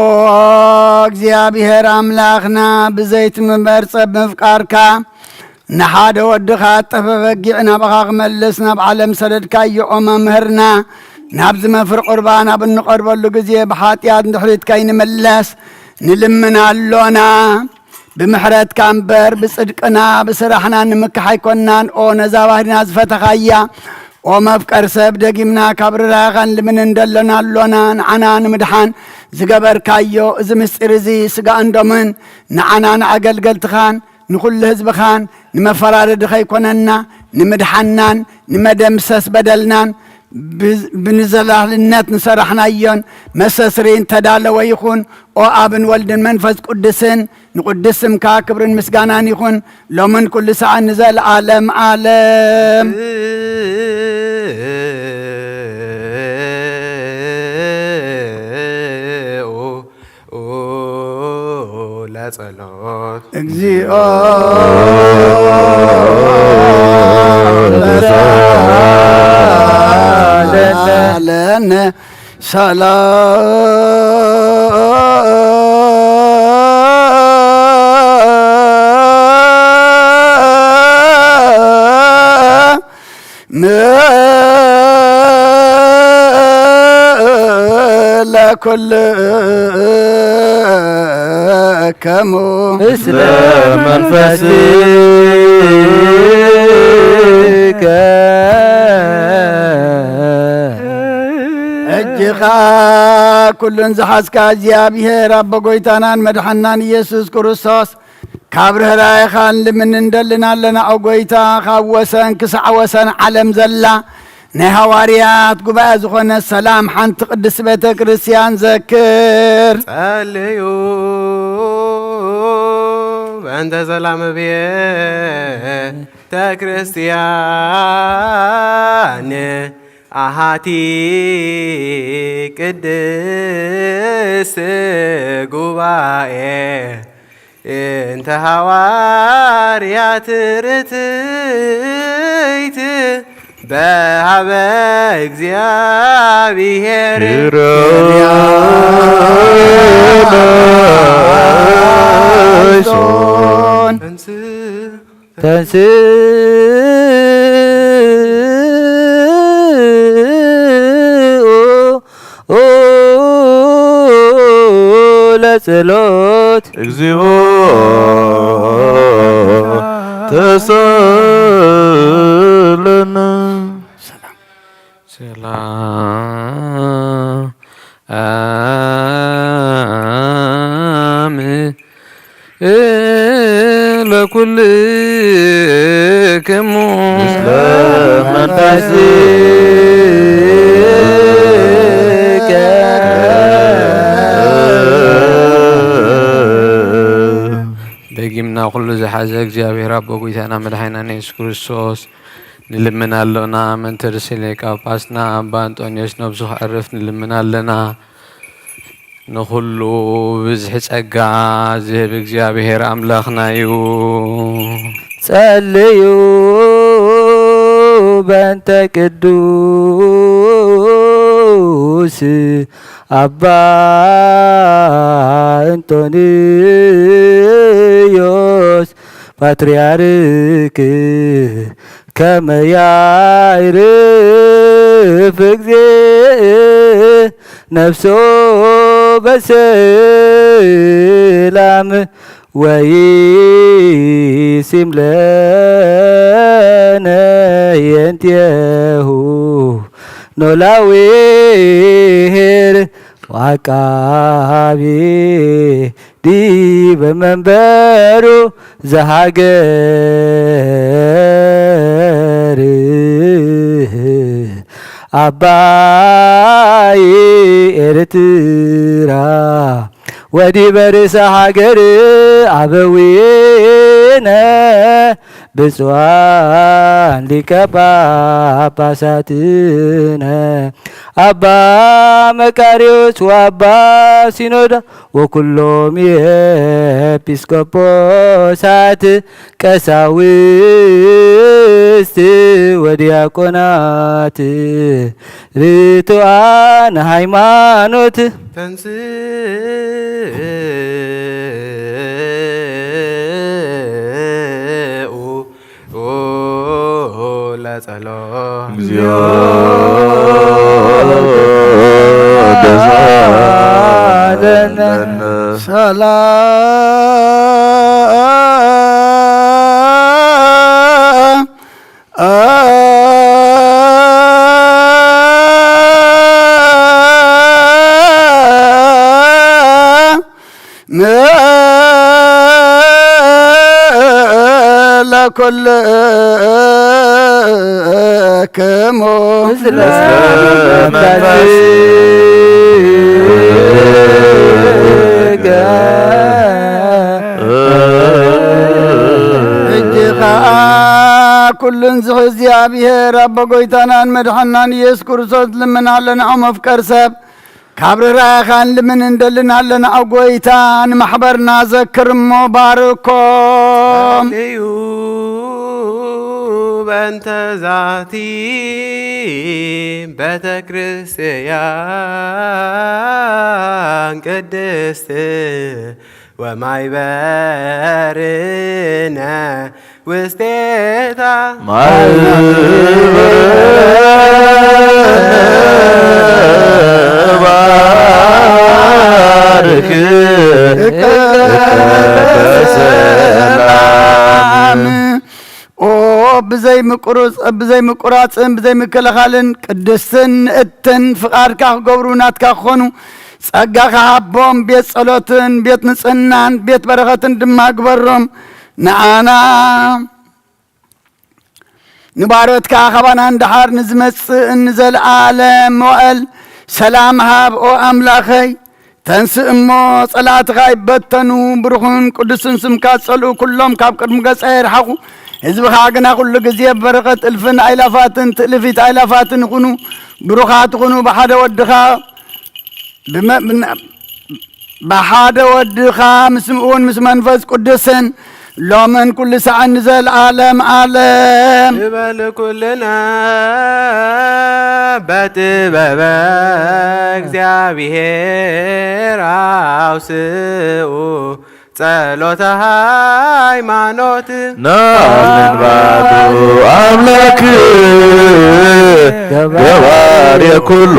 እግዚኣብሔር ኣምላኽና፣ ብዘይትምበር ጸብ ምፍቃርካ፣ ንሓደ ወድኻ ጠፈ በጊዕ ናባኻ ክመልስ ናብ ዓለም ሰደድካዮ። ኦ መምህርና፣ ናብዚ መፍር ቁርባን ኣብ እንቐርበሉ ግዜ፣ ብሓጢኣት ንድሕሪት ከይንምለስ ንልምን ኣሎና። ብምሕረትካ እምበር ብጽድቅና ብስራሕና ንምክሕ ኣይኮንናን። ኦ ነዛ ባህልና ዝፈተኻያ፣ ኦ መፍቀር ሰብ፣ ደጊምና ካብ ርህራኸን ልምን እንደሎና ኣሎና። ንዓና ንምድሓን ዝገበርካዮ እዚ ምስጢር እዚ፣ ስጋእን ደምን፣ ንዓና ንኣገልገልትኻን ንኹሉ ህዝብኻን ንመፈራረዲ ከይኮነና፣ ንምድሓናን ንመደምሰስ በደልናን፣ ብ-፣ ብንዘላልነት ንሰራሕናዮን መሰስሪ እንተዳለወ ይኹን። ኦ ኣብን ወልድን መንፈስ ቅዱስን፣ ንቅዱስ ስምካ ክብርን ምስጋናን ይኹን፣ ሎምን ኩሉ ሰዓት ንዘለዓለም ዓለም። ለጸሎት። እግዚኦ ተሳለነ። ሰላም ለኩልክሙ ምስለ መንፈስከ። እጅኻ ኩሉን ዝሓዝካ እግዚኣብሔር ኣቦ ጎይታናን መድሓናን ኢየሱስ ክርስቶስ፣ ካብ ርህራሄኻን ልምን እንደልን ኣለና። ኦ ጎይታ፣ ካብ ወሰን ክሳዕ ወሰን ዓለም ዘላ ናይ ሃዋርያት ጉባኤ ዝኾነ ሰላም ሓንቲ ቅድስቲ ቤተ ክርስቲያን ዘክር። ጸልዩ በእንተ ሰላም ቤተ ክርስቲያን ኣሃቲ ቅድስት ጉባኤ እንተ ሃዋርያት ርትይት በሃበ እግዚኣብሔር ተንስ ተንስኡ ጸሎት። እግዚኦ ተሳለነ። ሰላም ለኩልክሙ ምስለ መንፈስከ። ደጊምና ኩሉ ዝሓዘ እግዚኣብሔር ኣቦ ጎይታና መድሓኒና ኢየሱስ ክርስቶስ ንልምን ኣሎና። ምእንቲ ርእሲ ሊቀ ጳጳስና ኣባ እንጦንዮስ ነብሱ ከዕርፍ ንልምን ኣለና። ንኹሉ ብዝሒ ጸጋ ዝህብ እግዚኣብሔር ኣምላኽና እዩ። ጸልዩ በእንተ ቅዱስ ኣባ እንጦንዮስ ፓትርያርክ ከመ ያዕርፍ እግዚእ ነፍሶ በሰላም ወይሲም ለነ የንቴሁ ኖላዊ ኄር ወዐቃቢ ዲበ መንበሩ ዘሃገር ኣባይ ኤርትራ ወዲበ ርእሰ ሃገር ኣበዊነ ብፁዓን ሊቀ ጳጳሳትነ ኣባ መቃርዮስ ወኣባ ሲኖዳ ወኩሎም ኤጲስቆጶሳት ቀሳውስት ወዲያቆናት ርቱዓን ሃይማኖት። ተንሥኡ ለጸሎት። እግዚኦ ተሳለነ። ሰላም ለኩልክሙ ምስለ መንፈስከ። ሕጂ ኸኣ ኩሉን ዝኽእል እግዚኣብሔር ኣቦ ጐይታናን መድሓናን ኢየሱስ ክርስቶስ ልምን ኣለና። ኦ መፍቀር ሰብ ካብ ርህራሄኻ ንልምን እንደልን ኣለና። ኦ ጐይታ ንማሕበርና ዘክር እሞ ባርኮም። ጸልዩ በእንተ ዛቲ ቤተ ክርስቲያን ቅድስት ወማይበርነ ውስቴታ ማይበርነ ባርክ በሰላም። ኦ ብዘይ ምቁርጽ-፣ ብዘይ ምቁራጽን ብዘይ ምክልኻልን ቅድስትን ንእትን ፍቓድካ ክገብሩ ናትካ ክኾኑ ጸጋኻ ሃቦም። ቤት ጸሎትን ቤት ንጽህናን ቤት በረኸትን ድማ ግበሮም። ንዓና ንባሮትካ ካባና ንደሓር ንዝመጽእ ንዘለኣለም መዋእል ሰላም ሃብ ኦ ኣምላኸይ። ተንስእ እሞ ጸላእትኻ ይበተኑ። ብሩኽን ቅዱስን ስምካ ጸልኡ፣ ኩሎም ካብ ቅድሚ ገጻ ይርሓቑ። ህዝብኻ ግና ኩሉ ግዜ በረኸት እልፍን ኣይላፋትን ትእልፊት ኣይላፋትን ይኹኑ። ብሩኻት ይኹኑ ብሓደ ወድኻ ብመ-፣ ብና-፣ ብሓደ ወድኻ ምስ እውን ምስ መንፈስ ቅዱስን ሎምን ኩሉ ሰዓት ንዘለዓለም ዓለም። ንበል ኩልና በጥበበ እግዚኣብሔር ኣውስኡ ጸሎተ ሃይማኖት ናምን ባዱ ኣምላክ ገባሬ ኩሉ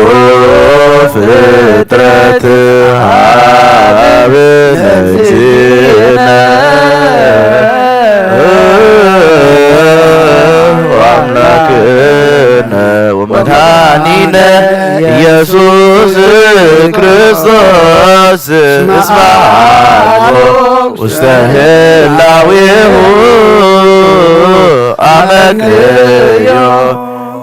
ፍጥረት ሃብ ነፍስነ ኣምላክነ ወመድኃኒነ ኢየሱስ ክርስቶስ እስመ ውስተ ህላዌሁ ኣመክዮ።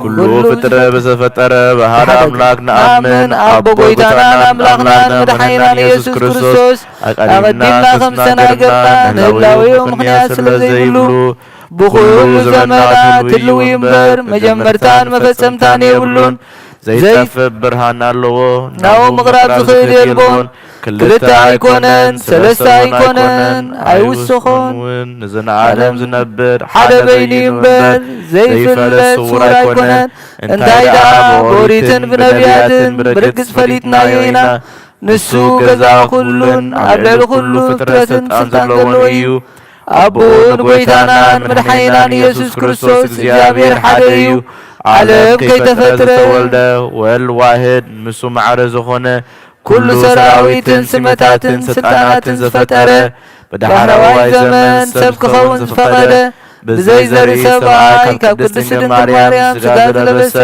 ኩሉ ፍጥረ ብዘፈጠረ ብሓደ ኣምላክ ንኣምን፣ ኣቦ ጎይታናን ኣምላኽናን መድሓኒናን ኢየሱስ ክርስቶስ ኣቐዲምና ከም ዝተናገርና ንህላዌኡ ምኽንያት ስለ ዘይብሉ ብኹሉ ዘመናት ህልው እዩ እምበር መጀመርታን መፈጸምታን የብሉን። ዘይጠፍእ ብርሃን ኣለዎ። ናብኡ ምቕራብ ዝኽእል የልቦን። ክልተ ኣይኮነን፣ ሰለስተ ኣይኮነን፣ ኣይውስኾን። እውን ንዘለዓለም ዝነብር ሓደ በይኑ እዩ እምበር ዘይፍለጥ ስውር ኣይኮነን። እንታይ ደኣ ብኦሪትን ብነቢያትን ብርግጽ ፈሊጥናዮ ኢና። ንሱ ገዛ ኩሉን ኣብ ልዕሊ ኩሉ ፍጥረትን ስልጣን ዘለዎ እዩ። ኣቦኡ ንጎይታናን መድሓኒናን ኢየሱስ ክርስቶስ እግዚኣብሔር ሓደ እዩ። ዓለም ከይተፈጥረ ዝተወልደ ወልድ ዋህድ ንሱ ማዕረ ዝኾነ ኩሉ ሰራዊትን ስመታትን ስልጣናትን ዝፈጠረ ብዳሕረዋይ ዘመን ሰብ ክኸውን ዝፈቐደ ብዘይ ዘርኢ ሰብኣይ ካብ ቅድስቲ ድንግል ማርያም ስጋ ዝለበሰ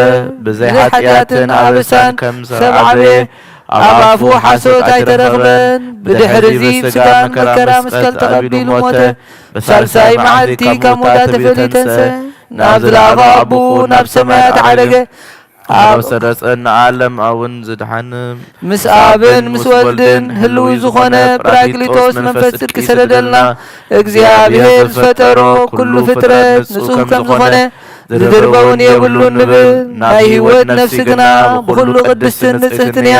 ብዘይ ሓጢኣትን ኣበሳን ከም ሰብ ዓበየ ኣብ ኣፉ ሓሶት ኣይተረኽበን። ብድሕርዚ ብስጋን መከራ መስቀል ተቐቢሉ ሞተ። ብሳልሳይ መዓልቲ ካብ ሙታ ተፈልዩ ተንሰ። ናብ ዝለኣኾ ኣቦኡ ናብ ሰማያት ዓረገ። ኣብ ሰረጸ ንዓለም እውን ዝድሓን ምስ ኣብን ምስ ወልድን ህልዊ ዝኾነ ጳራቅሊጦስ መንፈስ ጽድቂ ሰደደልና። እግዚኣብሔር ዝፈጠሮ ኩሉ ፍጥረት ንጹህ ከም ዝኾነ ዝድርበውን የብሉን ንብል። ናይ ህይወት ነፍሲ ግና ብኹሉ ቅድስትን ንጽህትን እያ።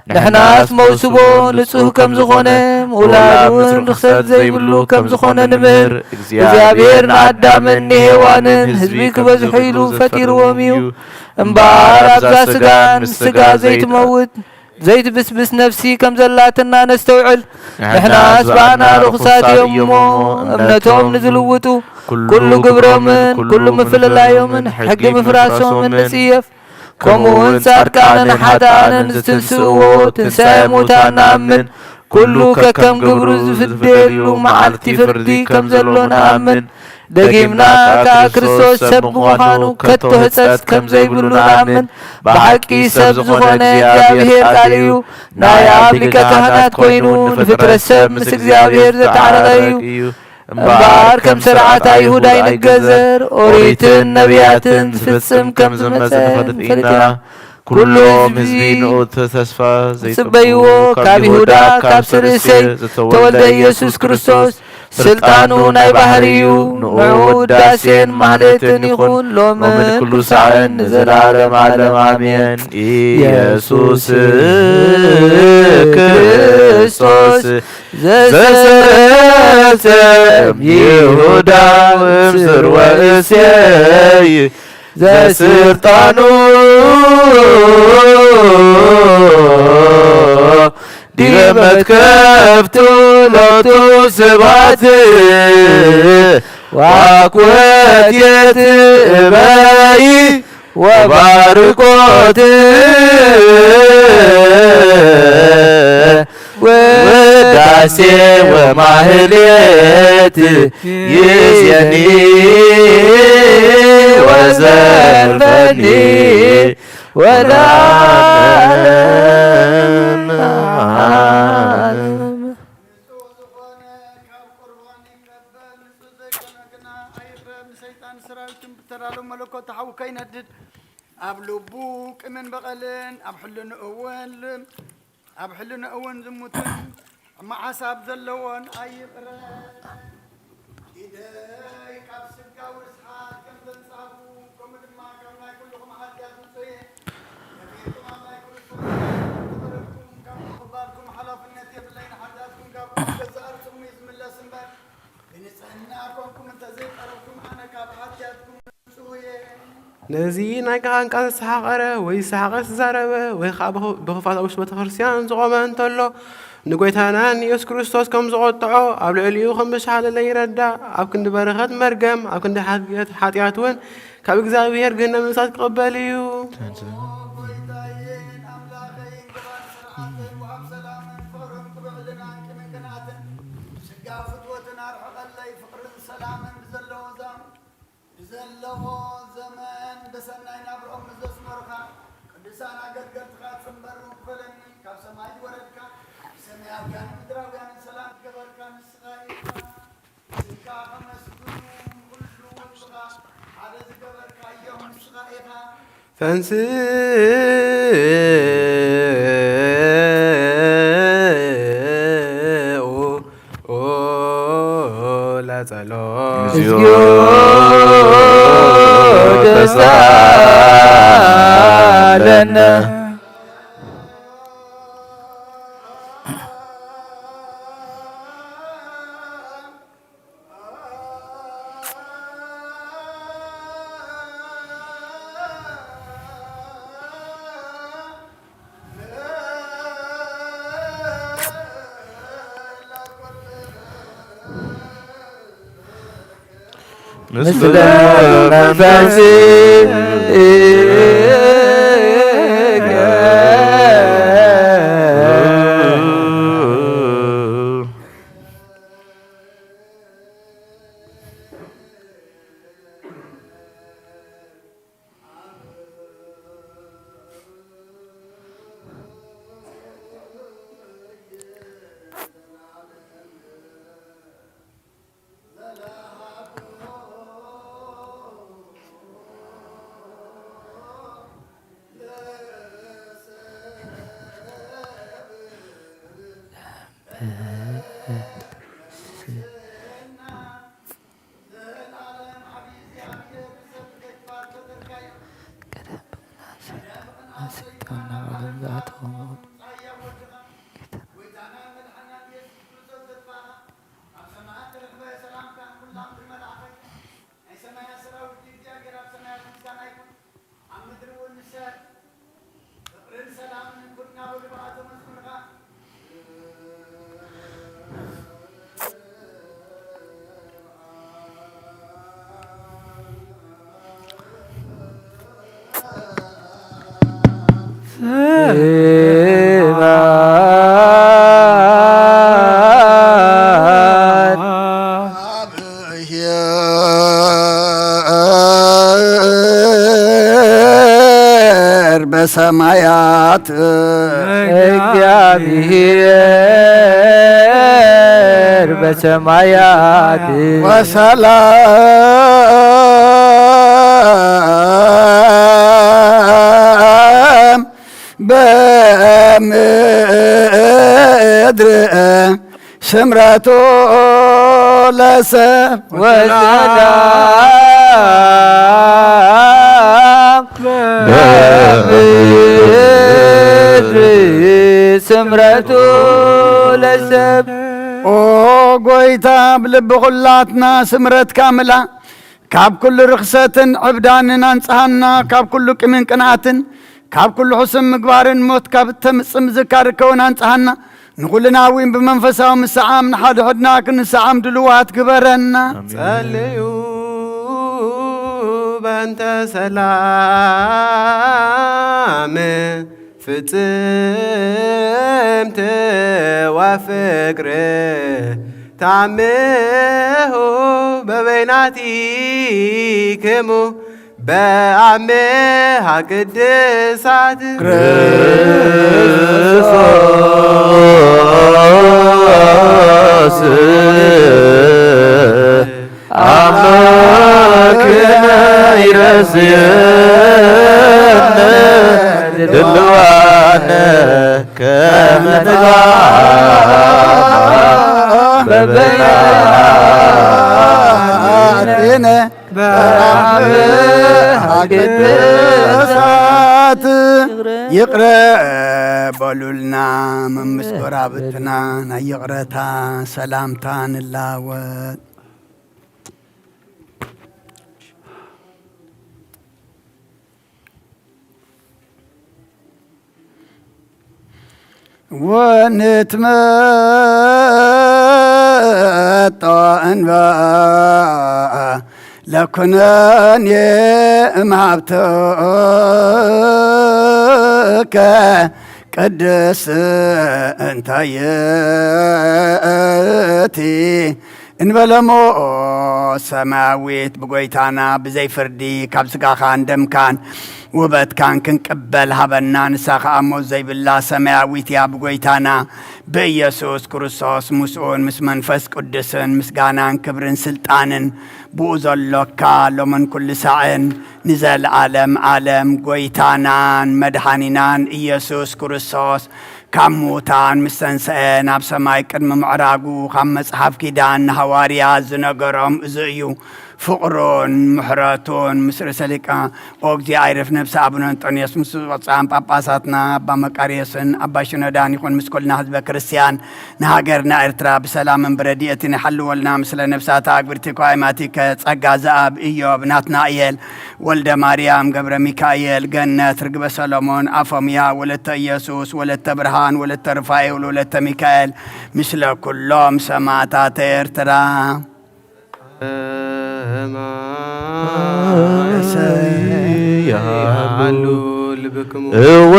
ንሕናስ መውስቦ ንጹህ ከም ዝኾነ ምውላድ እውን ርኽሰት ዘይብሉ ከም ዝኾነ ንምህር። እግዚኣብሔር ንኣዳምን ንሄዋንን ህዝቢ ክበዝሑ ኢሉ ፈጢርዎም እዩ። እምበኣር ኣብዛ ስጋ ምስ ስጋ ዘይትመውት ዘይትብስብስ ነፍሲ ከም ዘላትና ነስተውዕል። ንሕናስ ብኣና ርኹሳት እዮም እሞ እምነቶም ንዝልውጡ ኩሉ ግብሮምን ኩሉ ምፍልላዮምን ሕጊ ምፍራሶምን ንጽየፍ። ከምኡ እውን ጻድቃንን ሓጥኣንን ዝትንስእዎ ትንሳኤ ሙታን ንኣምን። ኩሉ ከከም ግብሩ ዝፍደየሉ መዓልቲ ፍርዲ ከም ዘሎ ንኣምን። ደጊምና ከኣ ክርስቶስ ሰብ ብምዃኑ ከቶ ህጸጽ ከም ዘይብሉ ንኣምን። ብሓቂ ሰብ ዝኾነ እግዚኣብሔር ቃል እዩ። ናይ ኣብ ሊቀ ካህናት ኮይኑ ንፍጥረት ሰብ ምስ እግዚኣብሔር ዘተዓረቐ እዩ። እምበኣር ከም ስርዓት ኣይሁድ ኣይንገዘር፣ ኦሪትን ነቢያትን ዝፍጽም ከም ዝመጸ ንፈልጥ ኢና። ኩሎም ህዝቢ ንኡ ተስፋ ዝጽበይዎ ዘይጽበይዎ ካብ ይሁዳ ካብ ስርእሴ ዝተወልደ ኢየሱስ ክርስቶስ ስልጣኑ ናይ ባህሪ እዩ። ንኡ ውዳሴን ማህሌትን ይኹን ሎምን ኩሉ ሳዕን ንዘለዓለም ዓለም ኣሜን። ኢየሱስ ክርስቶስ ዘሰረጸ እም ይሁዳ እም ስርወ እሴይ ዘስልጣኑ ዲበ መትከፍቱ ሎቱ ስባት ዋኩወት የትእበይ ወባርኮት ውዳሴ ወማህሌት ይዜኒ ወዘልፈኒ ወለዓለመ ዓለም። ንጹህ ዝኾነ ካብ ቁርባን ይቀበል፣ ንጹህ ዘይኮነ ግና ኣይቕረብ። ንሰይጣን ሰራዊትን ብተዳሎ መለኮት ተሓዊ ከይነድድ ኣብ ልቡ ቂምን በቐልን ኣብ ሕልንኡ እውን ኣብ ሕልንኡ እውን ዝሙትን ሕማቕ ሓሳብ ዘለዎን ኣይቕረብ። ኢደይ ካብ ስጋዊ ርስሓት ከም ዘንጻሁ፣ ከምኡ ድማ ካብ ናይ ኩልኹም ሓጢኣት ንጹህ እየ። ነቢርኩም ኣብ ናይ ክርስቶስ ዝቐረብኩም፣ ካብ ምቕባልኩም ሓላፍነት የብለይን። ሓጢኣትኩም ካብ ገዛእ ርእስኹም እዩ ዝምለስ እምበር፣ ብንጽህና ኮንኩም እንተ ዘይቀረብኩም፣ ኣነ ካብ ሓጢኣትኩም ንጹህ እየ። ነዚ ናይ ካህን ቃል ዝሰሓቐረ ወይ ዝሰሓቐ ዝተዛረበ ወይ ኸዓ ብኽ-፣ ብኽፋት ኣብ ውሽጢ ቤተ ክርስቲያን ዝቖመ እንተሎ፣ ንጎይታና ንኢየሱስ ክርስቶስ ከም ዝቖጥዖ፣ ኣብ ልዕሊኡ ከም ዝሻለለ ይረዳእ። ኣብ ክንዲ በረኸት መርገም፣ ኣብ ክንዲ ሓጢኣት፣ ሓጢኣት እውን ካብ እግዚኣብሔር ገሃነመ እሳት ክቕበል እዩ። ብዘለዎ ዘመን ብሰናይ ናብርኦም ንዘስመሩኻ ቅዱሳን ኣገልገልትኻ ጽንበርውን ክፈለኒ። ካብ ሰማይ ዝወረድካ ብሰማያውያንን ምድራውያንን ሰላም ዝገበርካ ንስኻ ኢኻ። ስምካ ከመስግኑ ንኹሉ ወልድኻ ሓደ ዝገበርካዮም ንስኻ ኢኻ። ተንስኡ ኦ ለጸሎት። እግዚኦ ተሳለነ። ምስለ መንፈስከ። እግዚአብሔር በሰማያት እግዚአብሔር በሰማያት ወሰላም በምድር ስምረቱ ለሰብ ወሰላም በምድር ስምረቱ ለሰብ። ኦ ጎይታ፣ ብልቢ ኩላትና ስምረትካ ምላ። ካብ ኩሉ ርኽሰትን ዕብዳንን ኣንጽሃና፣ ካብ ኩሉ ቂምን ቅንኣትን፣ ካብ ኩሉ ሕሱም ምግባርን ሞት ካብ እተምጽእ ምዝካር ከውን ኣንጽሃና። ንኹልና እውን ብመንፈሳዊ ምስዓም ንሓድሕድና ክንስዓም ድልዋት ግበረና። ኣሜን። ጸልዩ በእንተ ሰላም ፍጽምት ወፍቅር ታምሁ በበይናቲክሙ በአምሃ ቅድሳት ክርስቶስ ኣምላክነ ይረስየነ ድልዋነ ከመ ንትባዕ በበይናቲነ በአምሃ ቅድሳት። ይቕረ በሉልና፣ መምስ ጎራብትና ናይ ይቕረታ ሰላምታ ንላወጥ። ወንትመጦ እንባ ለኩነን እምሃብተከ ቅድስ እንተ ይእቲ እንበለሞ ሰማያዊት ብጎይታና ብዘይ ፍርዲ ካብ ስጋኻን ደምካን ውበትካን ክንቅበል ሃበና። ንሳ ኸኣ ሞት ዘይብላ ሰማያዊት እያ። ብጎይታና ብኢየሱስ ክርስቶስ ምስኡን ምስ መንፈስ ቅዱስን ምስጋናን ክብርን ስልጣንን ብኡ ዘሎካ ሎምን ኩሉ ሳዕን ንዘለዓለም ዓለም ጎይታናን መድኃኒናን ኢየሱስ ክርስቶስ ካብ ምዉታን ምስ ተንስአ ናብ ሰማይ ቅድሚ ምዕራጉ ካብ መጽሓፍ ኪዳን ንሃዋርያት ዝነገሮም እዚ እዩ። ፍቕሩን ምሕረቱን ምስ ርእሰ ሊቃ ኦ እግዚኣብሔር ነፍሲ ኣቡነ እንጦንዮስ ምስ ብፁዓን ጳጳሳትና ኣባ መቃርዮስን ኣባ ሽኖዳን ይኹን ምስ ኩልና ህዝበ ክርስቲያን ንሃገርና ኤርትራ ብሰላምን ብረድኤትን ይሓልወልና። ምስለ ነፍሳታ ኣግብርቲ ኳይማቲከ ጸጋ ዘኣብ ኢዮብ ናትናእየል ወልደ ማርያም ገብረ ሚካኤል ገነት ርግበ ሰሎሞን ኣፎምያ ወለተ ኢየሱስ ወለተ ብርሃን ወለተ ሩፋኤል ወለተ ሚካኤል ምስለ ኩሎም ሰማዕታት ኤርትራ። ያሉ ልብክሙ እወ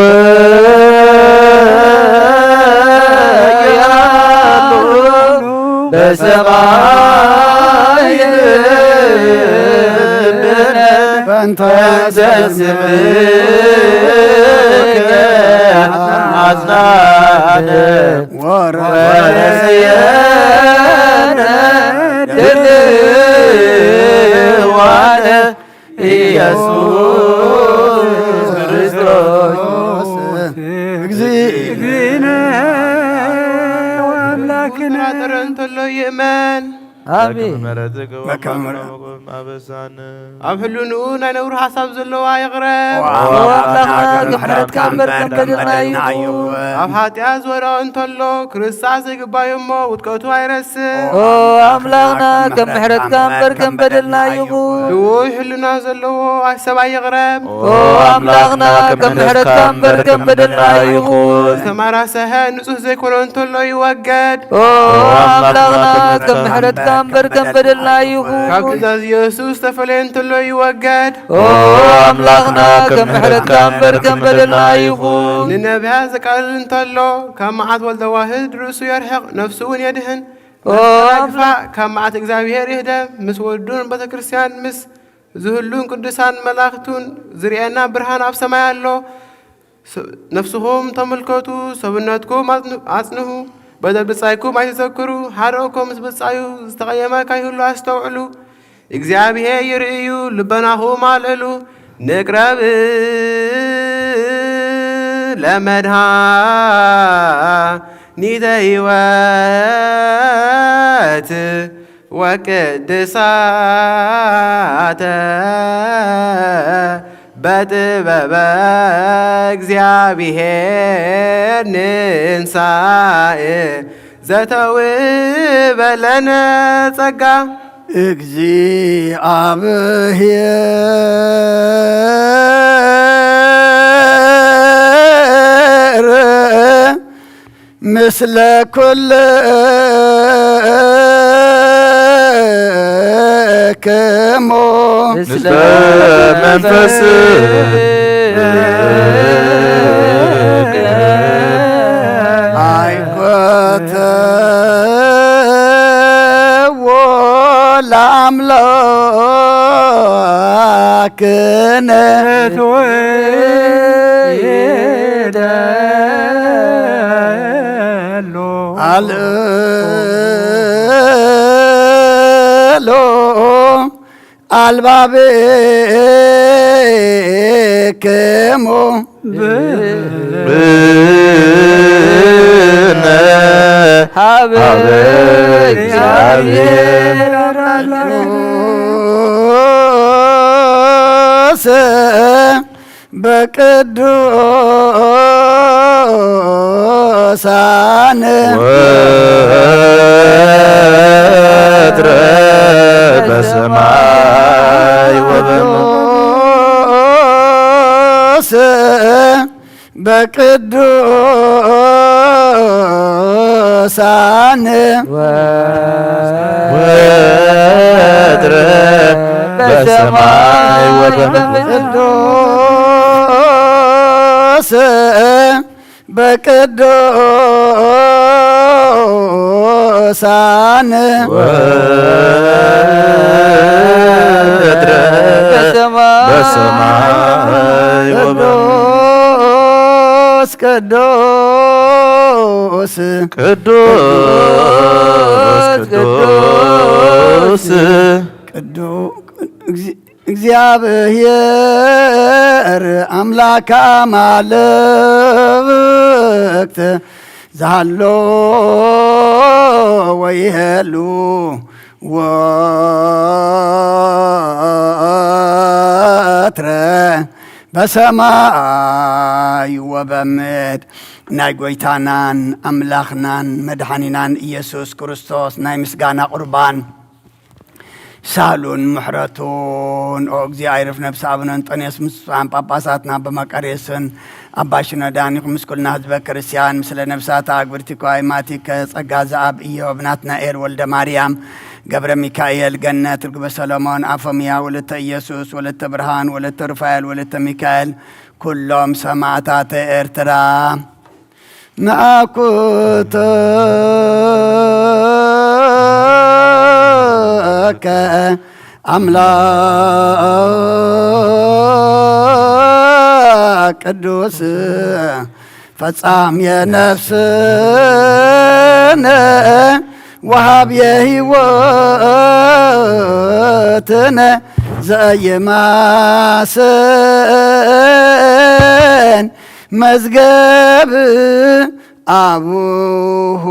ያሉ በሰማይ በእንተ ስምከ አጽናነ ወረስየነ ድልዋነ ኢየሱስ ክርስቶስ እግዚእነ ወአምላክነ። ጥረ እንተሎ ይእመን። ኣሜን። በከመ ምሕረትከ በከመ ምሕረት- ወአበሳነ። ኣብ ሕልንኡ ናይ ነውሪ ሓሳብ ዘለዋ ይቕረ። ኦ ኣምላኽና፣ ከም ምሕረትካ እምበር ከም በደልና ኣይኹን። ኣብ ሓጢኣት ዝወደቐ እንተሎ፣ ክርስታ ዘይግባዩ እሞ ውድቀቱ ኣይረስዕ። ኦ ኣምላኽና፣ ከም ምሕረትካ እምበር ከም በደልና ኣይኹን። ልውይ ሕልና ዘለዎ ኣይ ሰብኣይ ይቕረብ። ኦ ኣምላኽና፣ ከም ምሕረትካ እምበር ከም በደልና ኣይኹን። ዝተማራሰሐ ንጹህ ዘይኮነ እንተሎ ይወገድ። ኦ ኣምላኽና፣ ከም ምሕረትካ እምበር ከም በደልና ኣይኹን። ካብ ትእዛዝ ኢየሱስ ዝተፈለየ እንተሎ ይወገድ። ኦ ኣምላኽና፣ ከም ምሕረትካ እምበር ከም በደልና ኣይኹን። ንነቢያት ዘቃልል እንተሎ፣ ካብ መዓት ወልደ ዋህድ ርእሱ የርሕቕ፣ ነፍሱ እውን የድሕን። ኦ ኣምላኽ- ካብ መዓት እግዚኣብሔር ይህደም፣ ምስ ወዱን ቤተ ክርስቲያን ምስ ዝህሉን ቅዱሳን መላእኽቱን ዝርእየና ብርሃን ኣብ ሰማይ ኣሎ። ስ-፣ ነፍስኹም ተመልከቱ፣ ሰብነትኩም ኣጽን-፣ ኣጽንሁ፣ በደል ብጻይኩም ኣይትዘክሩ። ሓደ እኮ ምስ ብጻዩ ዝተቐየመ ካይህሉ ኣስተውዕሉ። እግዚኣብሔር ይርእዩ፣ ልበናኹም ኣልዕሉ። ንቅረብ ለመድኃኒተ ሕይወት ወቅድሳተ በጥበበ እግዚኣብሔር ንንሳእ ዘተውበ ለነ ጸጋ። እግዚኣብሔር ምስለ ኩልክሙ። ምስለ መንፈስከ። ኣይኮተዎ ለኣምላክነ። አልዕሉ ኣልባብክሙ። ብነ ሀበ ሀበ እግዚአብሔር። እግዚአብሔር። በቅዱሳን ወትረ በሰማይ ወበምድር። ቅዱስ በቅዱሳን ወትረ በሰማይ ወበምድር ቅዱስ በቅዱሳን ወትረ በሰማይ ወበምድር ቅዱስ ቅዱስ ቅዱስ ቅዱስ ቅዱ- እግዚ- እግዚኣብሔር ኣምላክ ኣማልክት ዝሃሎ ወይሄሉ ወትረ በሰማይ ወበምድር። ናይ ጎይታናን ኣምላኽናን መድሓኒናን ኢየሱስ ክርስቶስ ናይ ምስጋና ቁርባን ሳሉን ምሕረቱን ኦ እግዚኣብሔር ነፍሲ ኣቡነ እንጦንዮስ ምስ ብፁዓን ጳጳሳትና በመቀሬስን ኣባ ሽኖዳን ይኹን ምስ ኩልና ህዝበ ክርስቲያን ምስለ ነፍሳት ኣግብርቲ ኳይ ማቲከ ጸጋ ዘኣብ ኢዮብ ናትናኤል ወልደ ማርያም ገብረ ሚካኤል ገነት ርግበ ሰሎሞን ኣፎምያ ወለተ ኢየሱስ ወለተ ብርሃን ወለተ ሩፋኤል ወለተ ሚካኤል ኩሎም ሰማእታተ ኤርትራ ንኣኩተከ ኣምላክ ቅዱስ ፈጻም የነፍስነ ወሃብ የህይወትነ ዘየማስን መዝገብ ኣቡሁ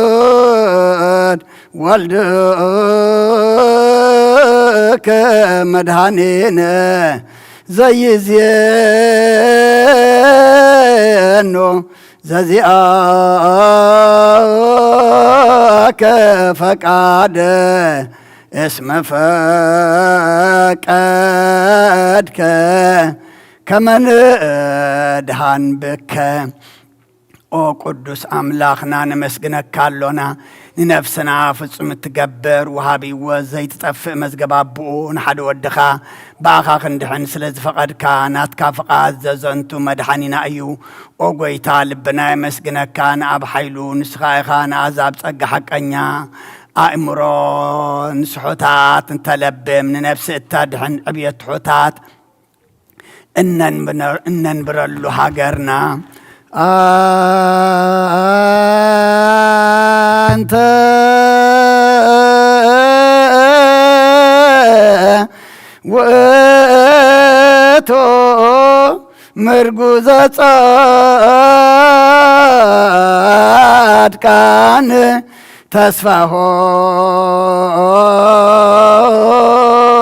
ለዋህድ ወልድከ መድኃኒነ ዘይዜኖ ዘዚኣከ ፈቃደ እስመ ፈቀድከ ከመ ንድኃን ብከ። ኦ ቅዱስ ኣምላኽና ነመስግነካ ኣሎና። ንነፍስና ፍጹም እትገብር ወሃቢ ሕይወት ዘይትጠፍእ መዝገብ ኣቦኡ ንሓደ ወድኻ ብኣኻ ክንድሕን ስለ ዝፈቐድካ ናትካ ፍቓድ ዘዘንቱ መድሓኒና እዩ። ኦ ጎይታ ልብና የመስግነካ ንኣብ ሓይሉ ንስኻ ኢኻ ንኣዛብ ጸጋ ሓቀኛ ኣእምሮ ንስሑታት እንተለብም ንነፍሲ እተድሕን ዕብየት ትሑታት እነንብረሉ ሃገርና ኣንተ ውእቱ ምርጉዘ ጻድቃን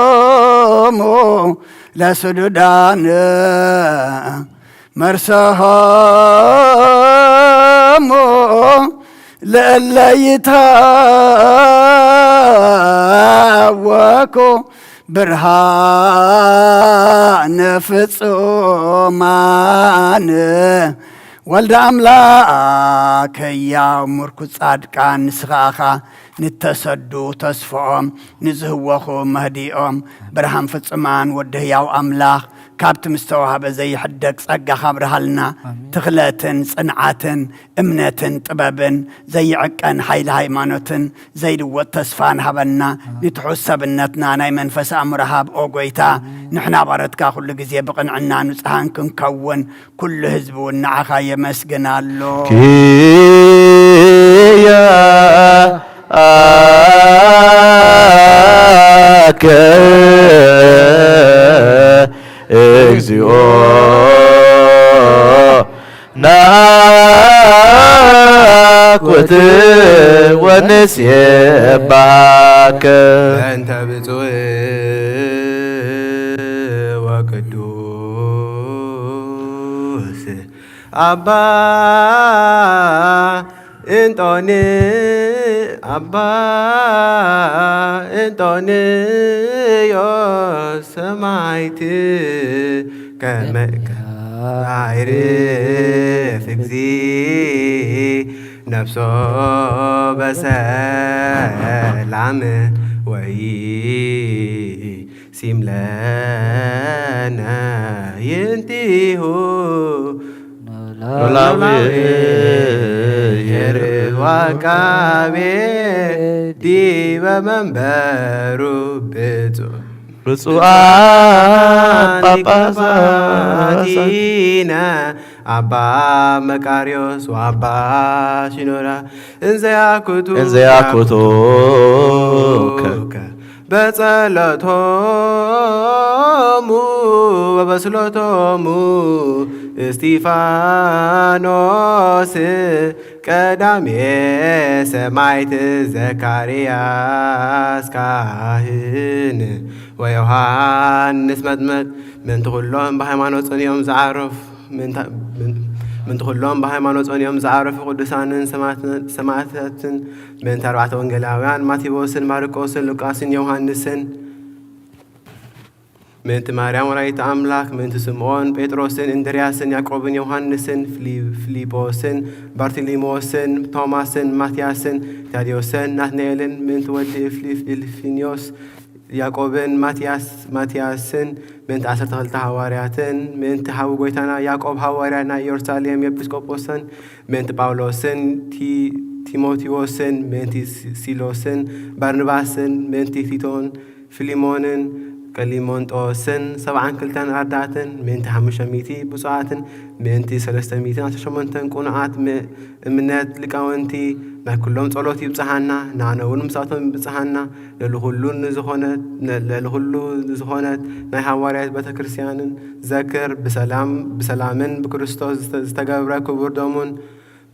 ተስፋሆሙ ለስዱዳን መርሰሆሙ ለእለ ይታወኩ ብርሃነ ፍጹማን ወልደ ኣምላክ ህያው ምርኩስ ጻድቃን ንስኻ ኢኻ ንተሰዱ ተስፍኦም ንዝህወኹ መህዲኦም ብርሃን ፍጹማን ወዲ ህያው ኣምላኽ ካብቲ ምስተዋህበ ዘይሕደግ ጸጋ ካብርሃልና ትኽለትን ጽንዓትን እምነትን ጥበብን ዘይዕቀን ሓይሊ ሃይማኖትን ዘይልወጥ ተስፋን ሃበና። ንትሑት ሰብነትና ናይ መንፈስ ኣእምሮ ሃብ ኦ ጎይታ። ንሕና ባረትካ ኩሉ ግዜ ብቕንዕና ንጹሃን ክንከውን ኩሉ ህዝቢ እውን ንዓኻ የመስግን ኣሎ። ኪያ ኣከ እግዚኦ ናኩት ወንሴባከ። በእንተ ብፁዕ ወቅዱስ ኣባ እንጦኒ ኣባ እንጦንዮስ ሰማይት ከመ ባይርፍ እግዚ ነፍሶ በሰላም ወይ ሲምለነ ይንቲሁ ኖላዊ ሄር ዋቃቤ ዲበ መንበሩ ብፁዕ ብፁዓን ጳጳሳት ጳጳሳቲነ ኣባ መቃርዮስ ወኣባ ሲኖዳ እንዘያኩቱ እንዘያኩቱ በጸሎቶሙ ወበስሎቶሙ እስጢፋኖስ ቀዳሜ ሰማይት ዘካርያስ ካህን ወዮሃንስ መጥምቅ ምእንቲ ኩሎም ብሃይማኖት ጸኒኦም ዝዓረፉ ምእንቲ ኩሎም ብሃይማኖት ጸኒኦም ዝዓረፉ ቅዱሳንን ሰማዕታትን ምእንቲ ኣርባዕተ ወንጌላውያን ማቴዎስን ማርቆስን ሉቃስን ዮሃንስን ምእንቲ ማርያም ወላዲተ ኣምላክ ምእንቲ ስምዖን ጴጥሮስን እንድርያስን ያዕቆብን ዮሃንስን ፊሊ- ፊልጶስን ባርቲሊሞስን ቶማስን ማትያስን ታዲዮስን ናትናኤልን ምእንቲ ወዲ እልፊ- እልፊንዮስ ያዕቆብን ማትያስ ማትያስን ምእንቲ ዓሰርተ ክልተ ሃዋርያትን ምእንቲ ሓዊ ጎይታና ያዕቆብ ሃዋርያ ናይ ኢየሩሳሌም ኤጲስቆጶስን ምእንቲ ጳውሎስን ቲ- ቲሞቴዎስን ምእንቲ ሲ- ሲሎስን ባርንባስን ምእንቲ ቲቶን ፊሊሞንን ቀሊሞንጦስን ሰብዓን ክልተን ኣርዳእትን ምእንቲ ሓሙሽተ ሚእቲ ብፁዓትን ምእንቲ ሰለስተ ሚእትን ዓሰርተ ሸሞንተን ቅኑዓት ም- እምነት ሊቃውንቲ ናይ ኩሎም ጸሎት ይብጽሓና፣ ንኣነ እውን ምሳቶም ይብጽሓና። ልዕሊ ኩሉ ንዝኾነት ልዕሊ ኩሉ ንዝኾነት ናይ ሃዋርያት ቤተ ክርስቲያንን ዘክር ብሰላም ብሰላምን ብክርስቶስ ዝተ- ዝተገብረ ክቡር ደሙን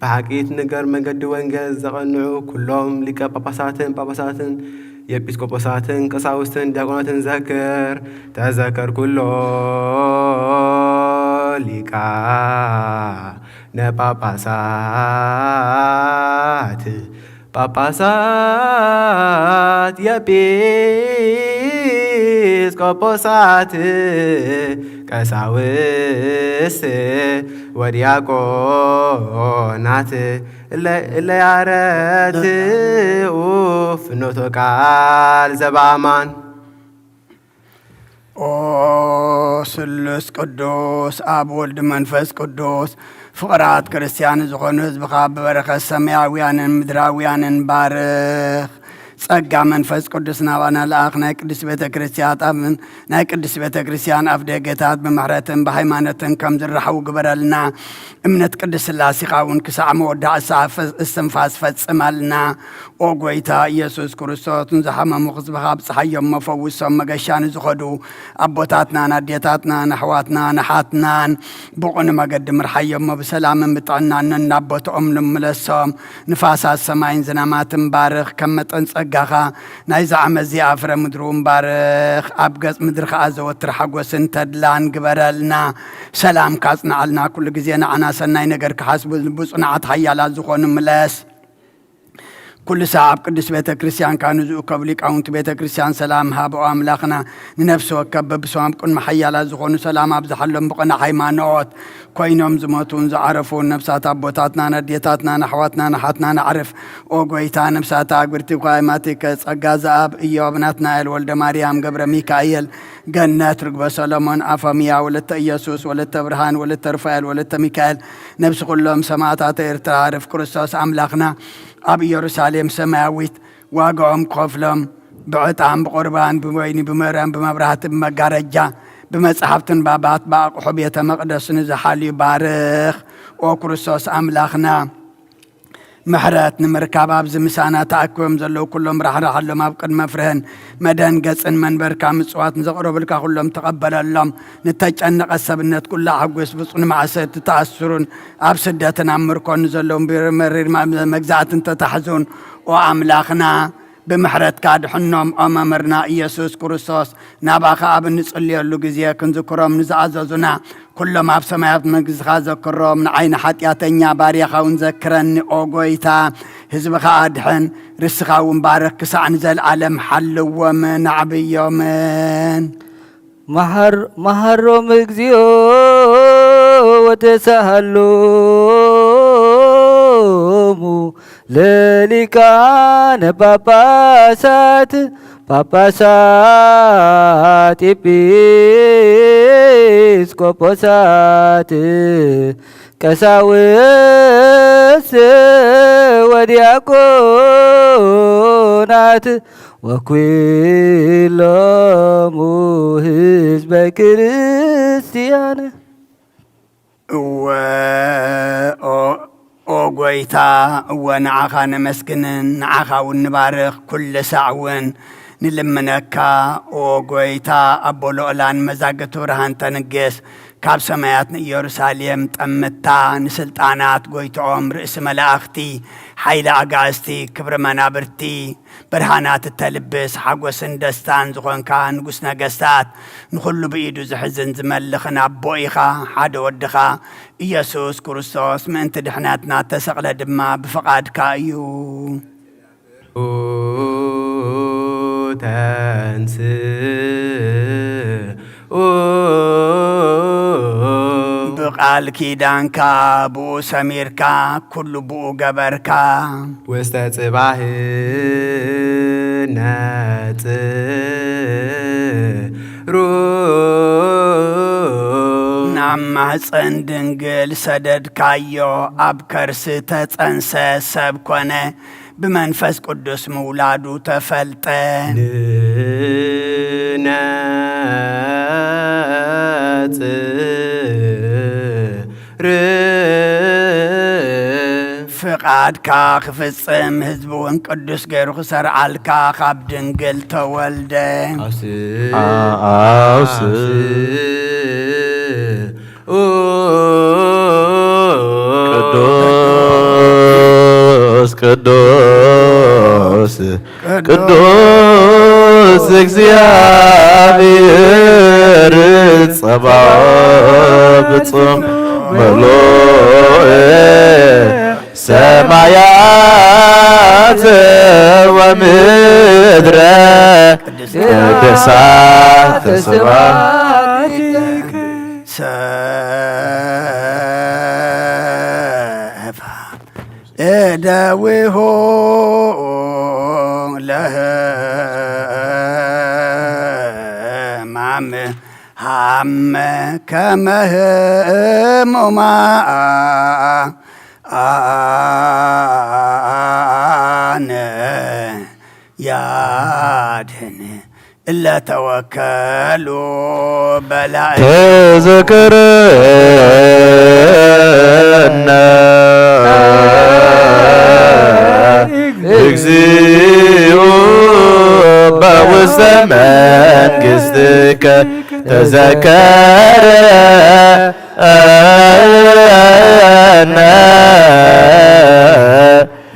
ብሓቂ ትንገር መገዲ ወንጌል ዘቐንዑ ኩሎም ሊቀ ጳጳሳትን ጳጳሳትን የጲስቆጶሳትን ቀሳውስትን ዲያቆናትን ዘክር ተዘከር ኩሎ ሊቃነ ጳጳሳት ጳጳሳት የጲስቆጶሳት ቀሳውስት ወዲያቆናት እለ- እለ ያረትኡ ፍኖተ ቃል ዘበኣማን። ኦ ስሉስ ቅዱስ ኣብ ወልድ መንፈስ ቅዱስ ፍቕራት ክርስቲያን ዝኾኑ ህዝብኻ ብበረኸት ሰማያውያንን ምድራውያንን ባርኽ። ጸጋ መንፈስ ቅዱስ ናባና ለኣኽ። ናይ ቅድስት ቤተ ክርስቲያን ኣብ ናይ ቅድስት ቤተ ክርስቲያን ኣፍ ደገታት ብምሕረትን ብሃይማኖትን ከም ዝረሓቡ ግበረልና። እምነት ቅድስት ስላሴኻ እውን ክሳዕ መወዳእ ሰዓት ፈ- እስትንፋስ ፈጽመልና። ኦ ጎይታ ኢየሱስ ክርስቶስ ንዝሓመሙ ህዝብኻ ኣብጽሓዮም፣ መፈውሶም፣ መገሻ ንዝኸዱ ኣቦታትናን ኣዴታትናን ኣሕዋትናን ኣሓትናን ብቕኑ መገዲ ምርሓዮሞ ብሰላምን ብጥዕናን ናብ ቦትኦም ንምለሶም። ንፋሳት ሰማይን ዝናማትን ባርኽ፣ ከም መጠን ጸጋኻ ናይዚ ዓመት እዚኣ ፍረ ምድሪ እውን ባርኽ። ኣብ ገጽ ምድሪ ኸኣ ዘወትር ሓጎስን ተድላን ግበረልና። ሰላም ካጽንዓልና፣ ኩሉ ግዜ ንዓና ሰናይ ነገር ክሓስቡ ዝልቡ ጽኑዓት ሓያላት ዝኾኑ ምለስ። ኩሉ ሳዕ ኣብ ቅድስት ቤተ ክርስቲያንካ ንዝእከቡ ሊቃውንቲ ቤተ ክርስቲያን ሰላም ሃብ። ኦ ኣምላኽና፣ ንነፍሲ ወከፍ በብስሞም ቅድሚ ሓያላት ዝኾኑ ሰላም ኣብዝሓሎም። ብቕኑዕ ሃይማኖት ኮይኖም ዝሞቱን ዝዓረፉን ነፍሳት ኣቦታትናን ኣዴታትናን ኣሕዋትናን ኣሓትናን ኣዕርፍ። ኦ ጎይታ፣ ነፍሳት ኣግብርቲ ኳይማቲከ ጸጋ ዘኣብ፣ ኢዮብ፣ ናትናኤል፣ ወልደ ማርያም፣ ገብረ ሚካኤል፣ ገነት፣ ርግበ ሰሎሞን፣ ኣፎምያ፣ ወለተ ኢየሱስ፣ ወለተ ብርሃን፣ ወለተ ሩፋኤል፣ ወለተ ሚካኤል፣ ነፍሲ ኩሎም ሰማዕታት ኤርትራ ኣዕርፍ። ክርስቶስ ኣምላኽና ኣብ ኢየሩሳሌም ሰማያዊት ዋጋኦም ከፍሎም ብዕጣን ብቁርባን ብወይኒ ብመረን ብመብራህቲ ብመጋረጃ ብመጻሕፍትን ባባት ብኣቕሑ ቤተ መቕደስ ንዝሓልዩ ባርኽ። ኦ ክርስቶስ ኣምላኽና፣ ምሕረት ንምርካብ ኣብዚ ምሳና ተኣኪቦም ዘለዉ ኩሎም ራሕራሓሎም። ኣብ ቅድመ ፍርህን መደንገጽን መንበርካ ምጽዋት ንዘቕረቡልካ ኩሎም ተቐበለሎም። ንተጨነቐ ሰብነት ኩሉ ኣሕጉስ። ብጹን ማእሰርቲ ተኣስሩን ኣብ ስደትን ኣብ ምርኮን ንዘለዉ መሪር መግዛእትን ተታሕዙን። ኦ ኣምላኽና፣ ብምሕረትካ ድሕኖም። ኦ መምህርና ኢየሱስ ክርስቶስ፣ ናባኻ ኣብ እንጽልየሉ ግዜ ክንዝክሮም ንዝኣዘዙና ኩሎም ኣብ ሰማያት መንግስትኻ ዘክሮም። ንዓይ ንሓጢኣተኛ ባርያኻ እውን ዘክረኒ ኦ ጎይታ። ህዝብኻ ኣድሕን፣ ርስኻ እውን ባርኽ፣ ክሳዕ ንዘለኣለም ሓልዎምን ኣዕብዮምን። መሓር-፣ መሓሮም እግዚኣብሔር ወተሳሃሎሙ ለሊቃነ ጳጳሳት፣ ጳጳሳት፣ ኤጲስቆጶሳት፣ ቀሳውስት ወዲያቆናት ወኩሎሙ ህዝበ ክርስቲያን። እወ ኦ፣ ኦ ጎይታ፣ እወ ንዓኻ ነመስግንን ንዓኻ እውን ንባርኽ፣ ኩሉ ሳዕ እውን ንልምነካ። ኦ ጎይታ፣ ኣቦ ልዑላን መዛግብቲ ብርሃን ተንግስ፣ ካብ ሰማያት ንኢየሩሳሌም ጠምታ፣ ንስልጣናት ጎይትኦም፣ ርእሲ መላእኽቲ፣ ሓይሊ ኣጋእዝቲ፣ ክብሪ መናብርቲ፣ ብርሃናት እተልብስ፣ ሓጎስን ደስታን ዝኾንካ ንጉስ ነገስታት፣ ንኹሉ ብኢዱ ዝሕዝን ዝመልኽን ኣቦ ኢኻ። ሓደ ወድኻ ኢየሱስ ክርስቶስ ምእንቲ ድሕነትና እተሰቕለ ድማ ብፍቓድካ እዩ። ተንስኡ። ብቓል ኪዳንካ ብኡ ሰሚርካ፣ ኩሉ ብኡ ገበርካ። ውስተ ጽባሕ ነጽሩ። ናብ ማህፀን ድንግል ሰደድካዮ፣ ኣብ ከርሲ ተጸንሰ፣ ሰብ ኮነ። ብመንፈስ ቅዱስ ምውላዱ ተፈልጠ። ንነጽር። ፍቓድካ ክፍጽም፣ ህዝቢ እውን ቅዱስ ገይሩ ክሰርዓልካ፣ ካብ ድንግል ተወልደ። ኣውስ። ኣውስ። ቅዱስ፣ ቅዱስ፣ ቅዱስ። ቅዱስ እግዚኣብሔር ጸባኦት ፍጹም ምሉእ ሰማያት ወምድረ ቅዱሳት ስብሐት። ሰፋ እደዊሁ ለህማም ሃመ ከመ ህሙማ ኣነ ያድን እለ ተወከሉ በላእ። ተዘከረነ እግዚኦ በውስተ መንግሥትከ ተዘከረ እነ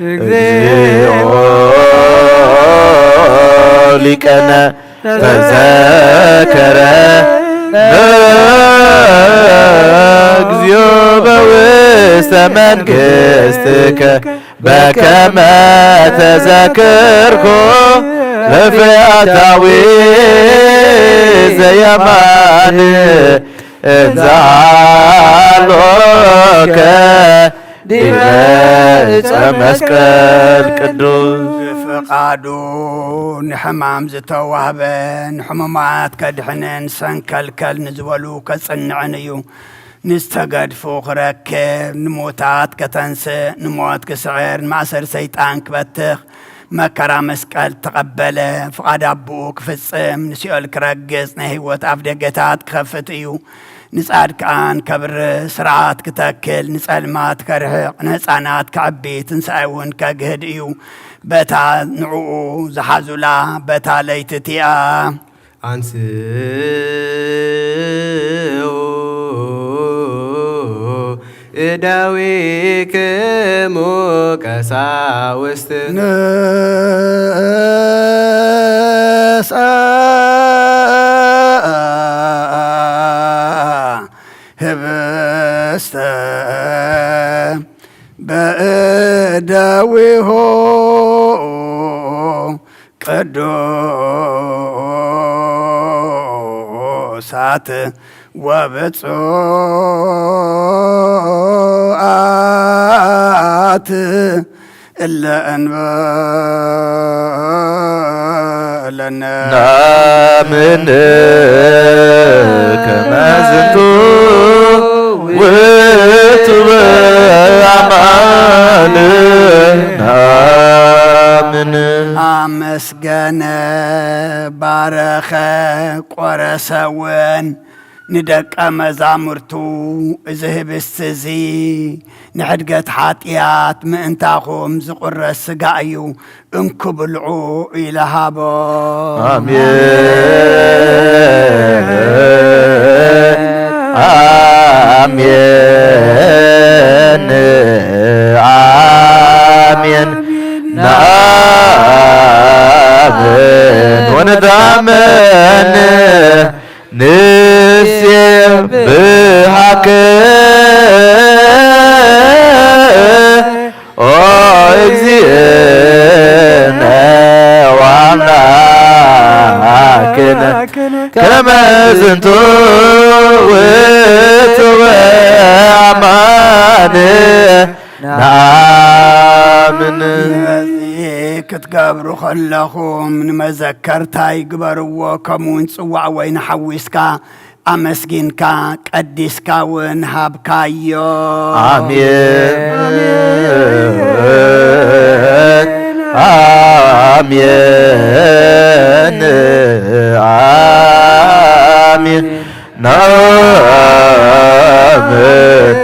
እግዚኦ ሊቀነ ተዘከረ እግዚኦ በውስተ መንግሥትከ በከመ ተዘክርኩ ለፈያታዊ ዘየማን እንዘ ሀሎከ ዲበ ዕፀ መስቀል ቅዱስ። ብፍቓዱ ንሕማም ዝተዋህበ፣ ንሕሙማት ከድሕንን ሰንከልከል ንዝበሉ ከጽንዕን እዩ። ንዝተገድፉ ክረክብ፣ ንሙታት ከተንስእ፣ ንሞት ክስዕር፣ ንማእሰር ሰይጣን ክበትኽ፣ መከራ መስቀል ተቐበለ። ፍቓድ ኣቦኡ ክፍጽም፣ ንሲኦል ክረግጽ፣ ናይ ህይወት ኣፍደገታት ክኸፍት እዩ። ንጻድቃን ከብርህ፣ ስርዓት ክተክል፣ ንጸልማት ከርሕቕ፣ ንህጻናት ከዕቢ፣ ትንሳኤ እውን ከግህድ እዩ። በታ ንዕኡ ዝሓዙላ በታ ለይቲ እቲኣ። አንስኡ እደዊክሙ ቀሳውስት። ንሳ ህብስተ በእደዊሆ ቅዱሳት ወብፁዓት እለ እንበለነ። ናምን ከመ ዝንቱ ውእቱ በአማን ናምን። ኣመስገነ፣ ባረኸ፣ ቆረሰ እውን ንደቀ መዛሙርቱ፣ እዚ ህብስት እዚ ንሕድገት ሓጢኣት ምእንታኹም ዝቑረስ ስጋ እዩ፣ እንኩ ብልዑ ኢለ ሃቦ። ኣሜን፣ ኣሜን፣ ኣሜን። ንኣምን ወንታመን ንሴብሃከ ኦ እግዚእነ ወአምላክነ ከመ ዝንቱ ውእቱ በአማን ነአምን። ነዚ ክትገብሩ ከለኹም ንመዘከርታይ ግበርዎ፣ ከምኡውን ጽዋዕ ወይኒ ሓዊስካ ኣመስጊንካ ቀዲስካ እውን ሃብካዮ። ኣሜን፣ ኣሜን፣ ኣሜን። ናምን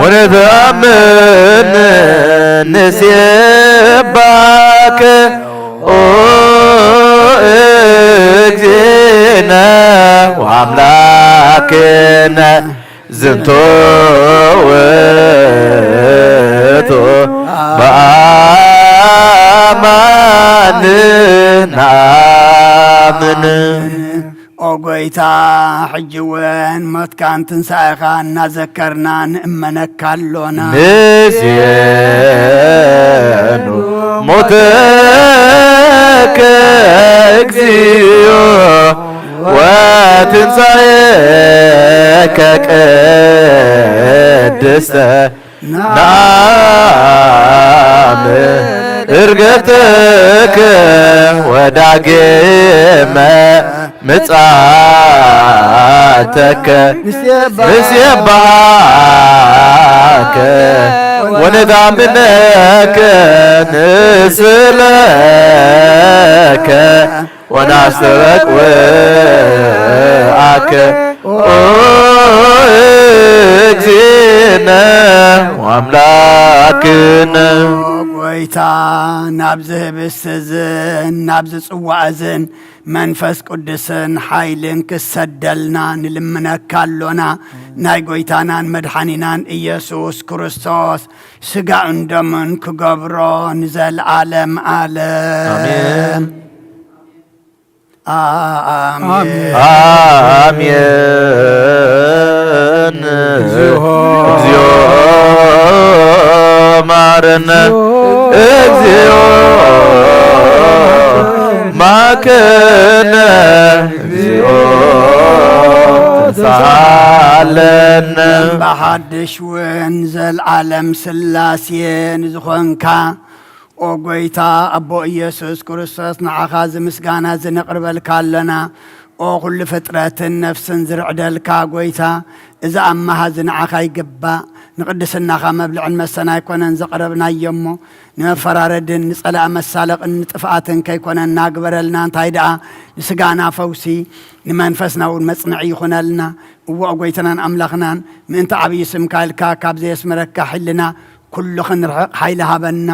ወነታምን ንሴባከ ኦ እግዚእነ ወአምላክነ ዝንቶ ውእቱ በአማን ናምን። ኦ ጎይታ፣ ሕጂ እውን ሞትካን ትንሳኤኻ እናዘከርና ንእመነካ ኣሎና። ንሴኑ ሞተከ እግዚኦ ወትንሳኤከ ቅድስተ ናምን እርገተከ ወዳግመ ምጽኣተከ ንሴባሃከ ወነታምነከ ንስለከ ወናስተበቅ ወአከ ኦ እግዚእነ ወአምላክነ። ጎይታ፣ ናብዚ ህብስት እዝን ናብዚ ጽዋእ እዝን መንፈስ ቅዱስን ሓይልን ክሰደልና ንልምነካ ኣሎና። ናይ ጎይታናን መድሓኒናን ኢየሱስ ክርስቶስ ስጋኡን ደሙን ክገብሮ ንዘለዓለም ዓለም። ኣሜን። ኣሜን። ኣሜን። እግዚኦ። እግዚኦ መሐረነ። እግዚኦ መሐረነ። እግዚኦ ተሳሃለነ። ብሓድሽ እውን ዘልዓለም ስላሴ ንዝኾንካ ኦ ጎይታ ኣቦ ኢየሱስ ክርስቶስ፣ ንዓኻ እዚ ምስጋና እዚ ነቕርበልካ ኣለና። ኦ ኩሉ ፍጥረትን ነፍስን ዝርዕደልካ ጎይታ፣ እዚ ኣማሃ እዚ ንዓኻ ይግባእ። ንቅድስናኻ መብልዕን መስተን ኣይኮነን ዘቕረብናዮ እሞ፣ ንመፈራረድን ንጸላእ መሳለቕን ንጥፍኣትን ከይኮነና ግበረልና። እንታይ ደኣ ንስጋና ፈውሲ፣ ንመንፈስና እውን መጽንዒ ይኹነልና። እወ ጎይታናን ኣምላኽናን፣ ምእንቲ ዓብዪ ስምካ ኢልካ ካብ ዘየስምረካ ሕልና ኩሉ ክንርሕቕ ሓይሊ ሃበና።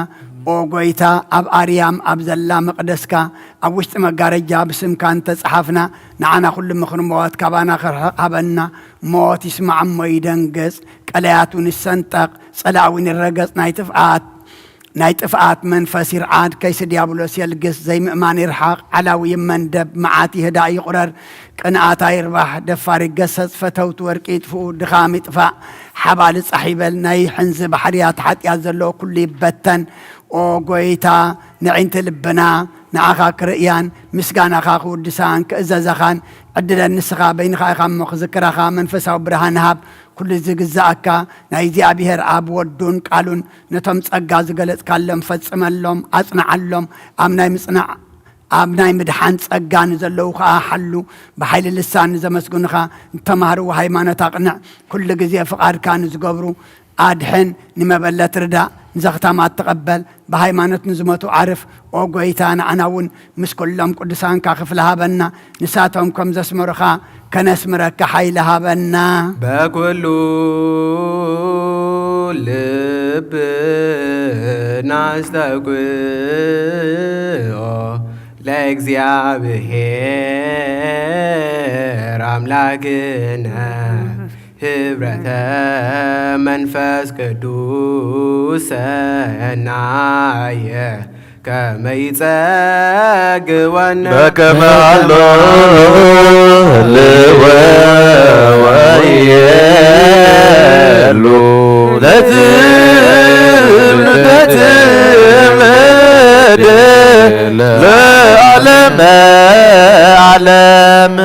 ኦ ጐይታ፣ ኣብ ኣርያም ኣብ ዘላ መቕደስካ፣ ኣብ ውሽጢ መጋረጃ ብስምካ እንተጸሓፍና፣ ንዓና ኩሉ ምኽሪ ሞት ካባና ክርሕቕ ሃበና። ሞት ይስማዕ እሞ ይደንግጽ፣ ቀላያት እውን ይሰንጠቕ፣ ጸላእ እውን ይረገጽ፣ ናይ ጥፍኣት ናይ ጥፍኣት መንፈስ ይርዓድ፣ ከይሲ ዲያብሎስ የልግስ፣ ዘይምእማን ይርሓቕ፣ ዓላዊ ይመንደብ፣ መዓት ይህዳእ ይቑረር፣ ቅንኣት ኣይርባሕ፣ ደፋር ይገሰጽ፣ ፈተውቲ ወርቂ ይጥፍኡ፣ ድኻም ይጥፋእ፣ ሓባሊ ጻሕ ይበል፣ ናይ ሕንዚ ባሕርያት ሓጢኣት ዘለዎ ኩሉ ይበተን። ኦ ጐይታ፣ ንዒንቲ ልብና ንዓኻ ክርእያን ምስጋናኻ ክውድሳን ክእዘዘኻን ዕድለን ንስኻ በይንኻ ኢኻ እሞ ክዝክረኻ መንፈሳዊ ብርሃን ሃብ። ኩሉ ዝግዝኣካ ናይ እግዚኣብሔር ኣብ ወዱን ቃሉን ነቶም ጸጋ ዝገለጽካሎም ፈጽመሎም፣ ኣጽንዓሎም። ኣብ ናይ ምጽናዕ፣ ኣብ ናይ ምድሓን ጸጋ ንዘለዉ ኸኣ ሓሉ። ብሓይሊ ልሳን ንዘመስግኑኻ ንተማህርዎ ሃይማኖት ኣቕንዕ። ኩሉ ግዜ ፍቓድካ ንዝገብሩ ኣድሕን፣ ንመበለት ርዳእ፣ ንዘኽታማት ተቐበል፣ ብሃይማኖት ንዝሞቱ ዓርፍ። ኦ ጐይታ፣ ንዓና እውን ምስ ኩሎም ቅዱሳንካ ክፍሊ ሃበና፣ ንሳቶም ከም ዘስመሩኻ ከነስምረካ ሓይሊ ሃበና። በኩሉ ልብና ኣስተውኦ ለእግዚኣብሔር ኣምላክነ ህብረተ መንፈስ ቅዱስ ሰናየ ከመ ይጸግወነ በከመ ኣሎ ህልወ ወየሉ ለትምልከትም ለዓለመ ዓለም።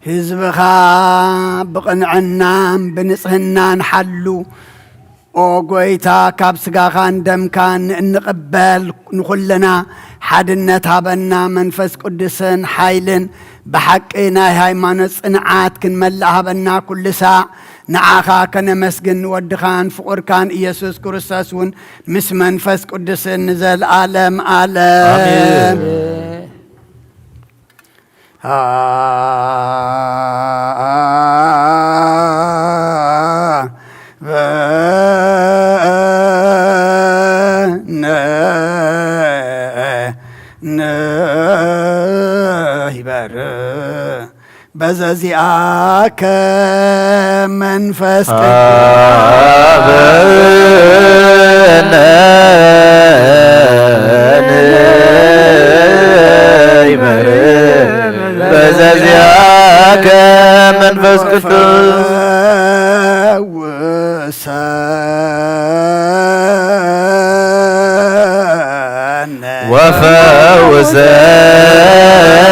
ህዝብኻ ብቕንዕናን ብንጽህናን ሓሉ። ኦ ጐይታ፣ ካብ ስጋኻን ደምካን እንቕበል ንኹልና ሓድነት ሃበና፣ መንፈስ ቅዱስን ሓይልን ብሓቂ ናይ ሃይማኖት ጽንዓት ክንመልእ ሃበና። ኩሉ ሳዕ ንዓኻ ከነመስግን ንወድኻን ፍቑርካን ኢየሱስ ክርስቶስ እውን ምስ መንፈስ ቅዱስን ንዘለኣለም ኣለም። ኣሜን። በነ ንይበር በዘዚኣከ መንፈስ ቅዱስ። በዘዚአከ መንፈስ ቅዱስ።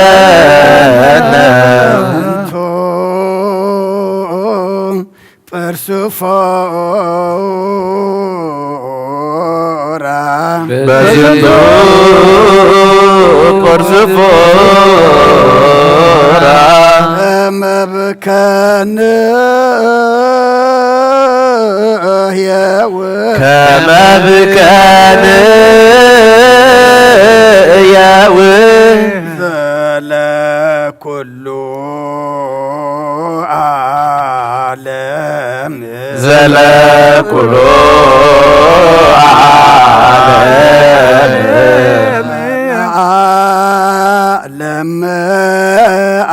ወፈውሰነ። ጵርስፎራ። በዝንቱ ጵርስፎራ። ከመብከን ህያው። ከመብከን ህያው። ዘለኩሉ ዓለም። ዘለኩሉ ዓለም። ዓለም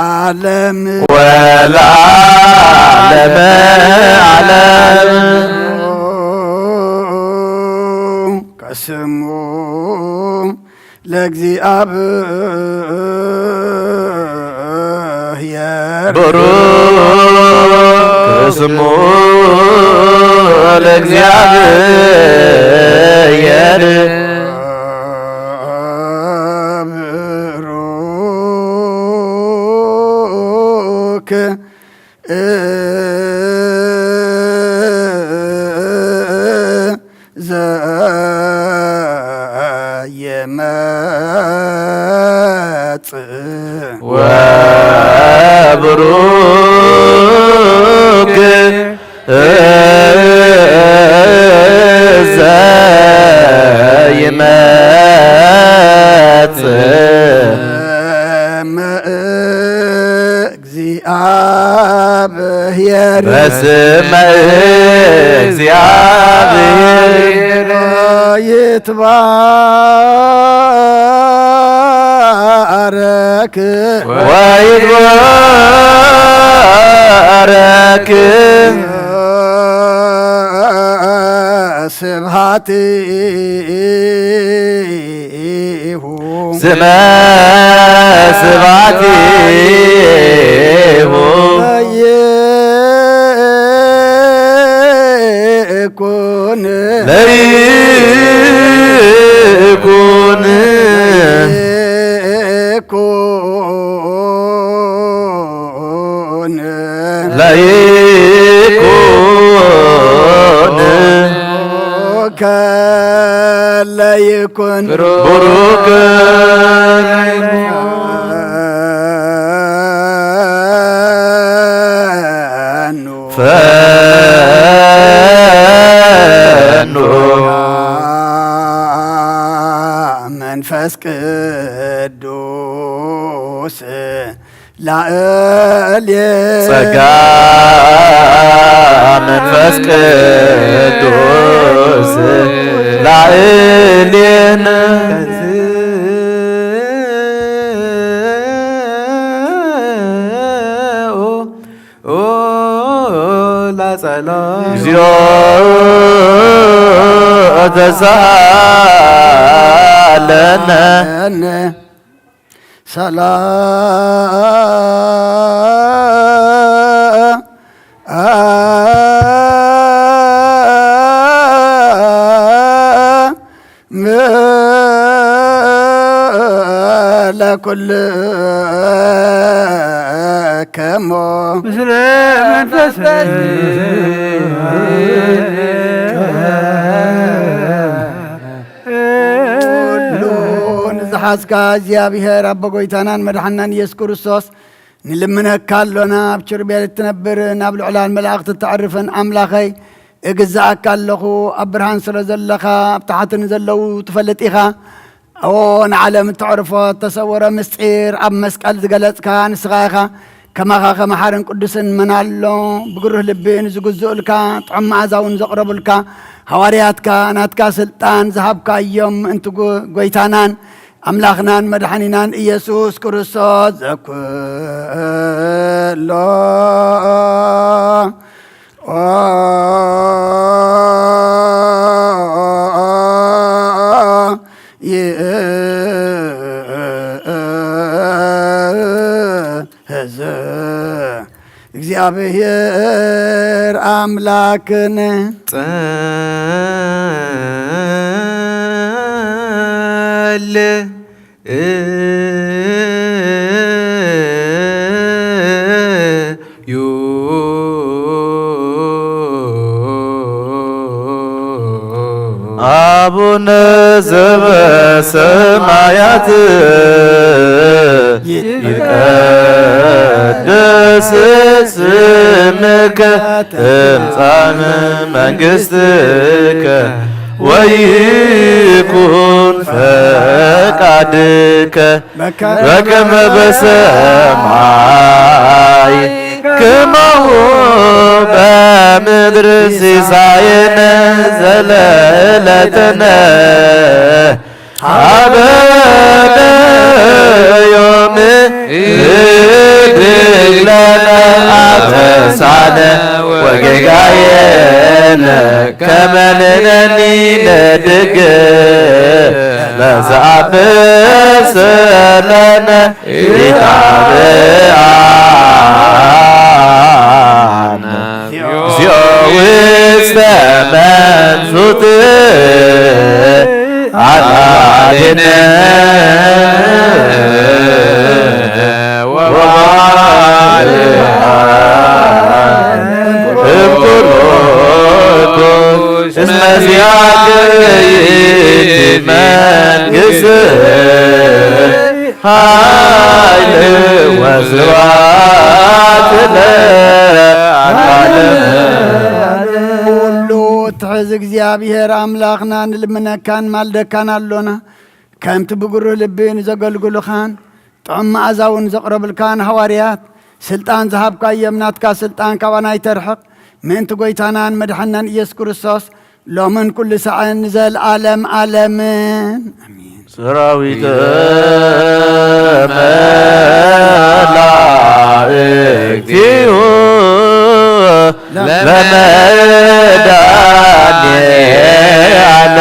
ዓለም። ወለዓለመ ዓለም። ከስሙ ለእግዚኣብሔር። ብሩክ ስሙ ለእግዚኣብሔር። ብሩክ ወብሩክ ዘይመጽእ እግዚአብሔር። በስመ እግዚአብሔር። ይትባረክ ወይትባረክ ስብሐቲሁ ስመ ስብሐቲሁ ለይኩን ለይኩን ለይኩን ለይኩን ቡሩከ ለይኩን ቡሩከ ፈኑ ፈኑ መንፈስ ቅዱስ ላዕሌ ጸጋ መንፈስ ቅዱስ ላዕሌነ ላጸሎ እግዚኦ ተሳለነ ሰላም ለኩልክሙ ምስለ መንፈስ ኩሉ ንዝሓዝካ እግዚኣብሔር ኣቦ ጎይታናን መድሓናን ኢየሱስ ክርስቶስ ንልምነካ ኣሎና። ኣብ ችርቤል እትነብር ናብ ልዑላን መላእኽቲ እተዕርፍን ኣምላኸይ እግዛኣካ ኣለኹ። ኣብ ብርሃን ስለ ዘለኻ ኣብ ታሕቲ ንዘለዉ ትፈልጥ ኢኻ። ኦ ንዓለም እተዕርፎ እተሰወረ ምስጢር ኣብ መስቀል ዝገለጽካ ንስኻ ኢኻ። ከማኻ ከመሓርን ቅዱስን መን ኣሎ? ብግሩህ ልቢ ንዝግዝኡልካ ጥዑም መኣዛ እውን ዘቕረቡልካ ሃዋርያትካ ናትካ ስልጣን ዝሃብካዮም ምእንቲ ጎ- ጎይታናን ኣምላኽናን መድሓኒናን ኢየሱስ ክርስቶስ ዘኩሎ ይእዝ እግዚኣብሔር ኣምላክን ጸል እዩ ኣቡነ ዘበሰማያት ይትቀደስ ስምከ ትምጻእ መንግስትከ ወይኩን ፈቃድከ በከመ በሰማይ ከማሁ በምድር ሲሳየነ ዘለለተነ ሀበነ ዮም ህድግ ለነ አበሳነ ወጌጋየነ ከመ ንሕነኒ ንድግ ለዘአበሰ ለነ ኢታብአነ እግዚኦ ውስተ መንሱት አድኃነነ ወባልዓነ እምኩሉ እስመ ዚአከ ይእቲ መንግስት ኃይል ወስብሐት ለዓለመ። ኩሉ እትሕዝ እግዚኣብሔር ኣምላኽና ንልምነካን ማልደካን ኣሎና። ከምቲ ብግሩህ ልቢ ንዘገልግሉኻን ጥዑም መኣዛ እውን ዘቕረብልካን ሃዋርያት ስልጣን ዝሃብካዮም ናትካ ስልጣን ካባና ኣይተርሕቕ። ምእንቲ ጐይታናን መድሓናን ኢየሱስ ክርስቶስ ሎምን ኩሉ ሳዕን ንዘለዓለም ዓለምን። ኣሜን። ሰራዊተ መላእክቲሁ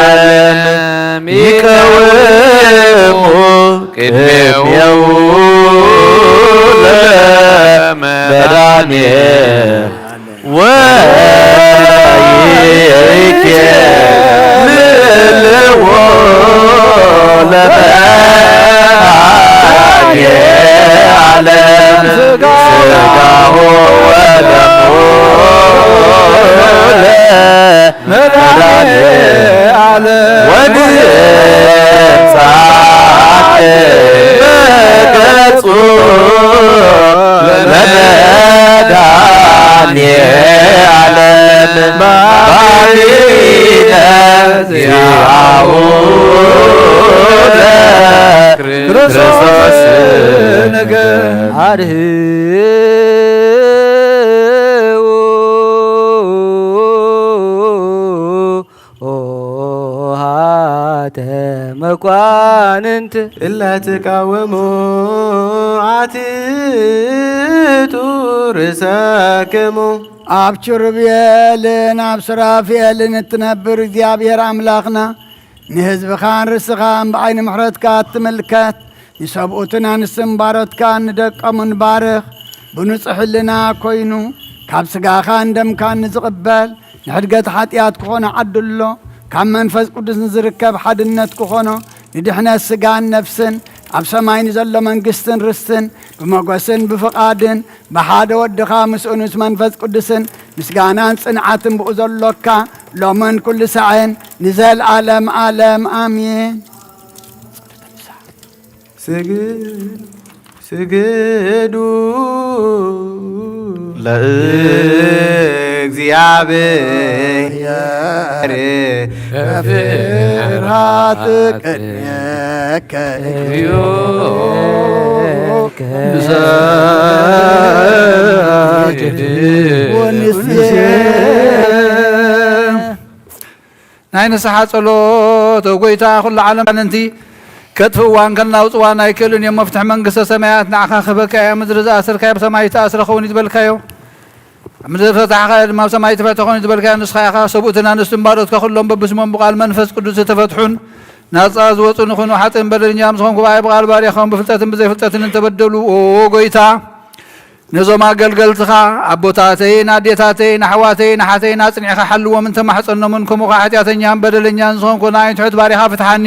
ለመድኃኔዓለም ይቀውሙ ቅድሜሁ ለመድኃኔ ወይኬልልዎ ለመድኃኔዓለም ሥጋሁ ወደሙ ለመድኃኔዓለም ወድጻት በገጹ ለመድኃኔዓለም ባሕርይ ነዚአሁ ለክርስቶስ ንገር። አድህዉ ኆኃተ መኳንንት እለ ትቃወሙ አትቱ ርእሰክሙ። ኣብ ኪሩቤልን ኣብ ሱራፌልን እትነብር እግዚኣብሔር ኣምላኽና፣ ንህዝብኻን ርስኻን ብዓይኒ ምሕረትካ እትምልከት፣ ንሰብኡትን ኣንስትን ባሮትካን ንደቆምን ባርኽ። ብንጹሕ ህልና ኮይኑ ካብ ስጋኻን ደምካን ንዝቕበል፣ ንሕድገት ሓጢኣት ክኾኖ ዓድሎ፣ ካብ መንፈስ ቅዱስ ንዝርከብ ሓድነት ክኾኖ፣ ንድሕነት ስጋን ነፍስን፣ ኣብ ሰማይ ንዘሎ መንግስትን ርስትን፣ ብመጎስን ብፍቓድን፣ ብሓደ ወድኻ ምስኡ ምስ መንፈስ ቅዱስን ምስጋናን ጽንዓትን ብኡ ዘሎካ፣ ሎምን ኩሉ ሳዕን ንዘለዓለም ዓለም ኣሜን። ስግዱ፣ ስግዱ ለእግዚኣብሔር በፍርሃት ቅድሜከ እግዚኦ ንሰግድ ወንስየ። ናይ ንስሓ ጸሎት፣ ኦ ጐይታ፣ ኵሉ ዓለም ኣጋንንቲ ከጥፍእዋን ከናውጽዋን ኣይክእሉን እዮም። መፍትሒ መንግስተ ሰማያት ንዓኻ ክህበካ እያ። ምድሪ ዝኣሰርካዮ ኣብ ሰማይ ዝተኣስረ ክኸውን እዩ ዝበልካዮ፣ ኣብ ምድሪ ዝፈታሕካዮ ድማ ኣብ ሰማይ ዝተፈትሐ ክኸውን እዩ ዝበልካዮ ንስኻ ኢኻ። ሰብኡትን ኣንስትን ባሮትካ ኩሎም በብስሞም ብቓል መንፈስ ቅዱስ ዝተፈትሑን ናጻ ዝወጹን ይኹኑ። ሓጥእን በደለኛን ዝኾንኩ ብኣይ ብቓል ባርያኻውን ብፍልጠትን ብዘይፍልጠትን እንተበደሉ፣ ኦ ጐይታ፣ ነዞም ኣገልገልትኻ ኣቦታተይን ኣዴታተይን ኣሕዋተይን ኣሓተይን ኣጽኒዕኻ ሓልዎምን ተማሕጸኖምን፣ ከምኡ ኸዓ ሓጢኣተኛን በደለኛን ዝኾንኩ ንኣይ ትሑት ባርያኻ ፍትሓኒ።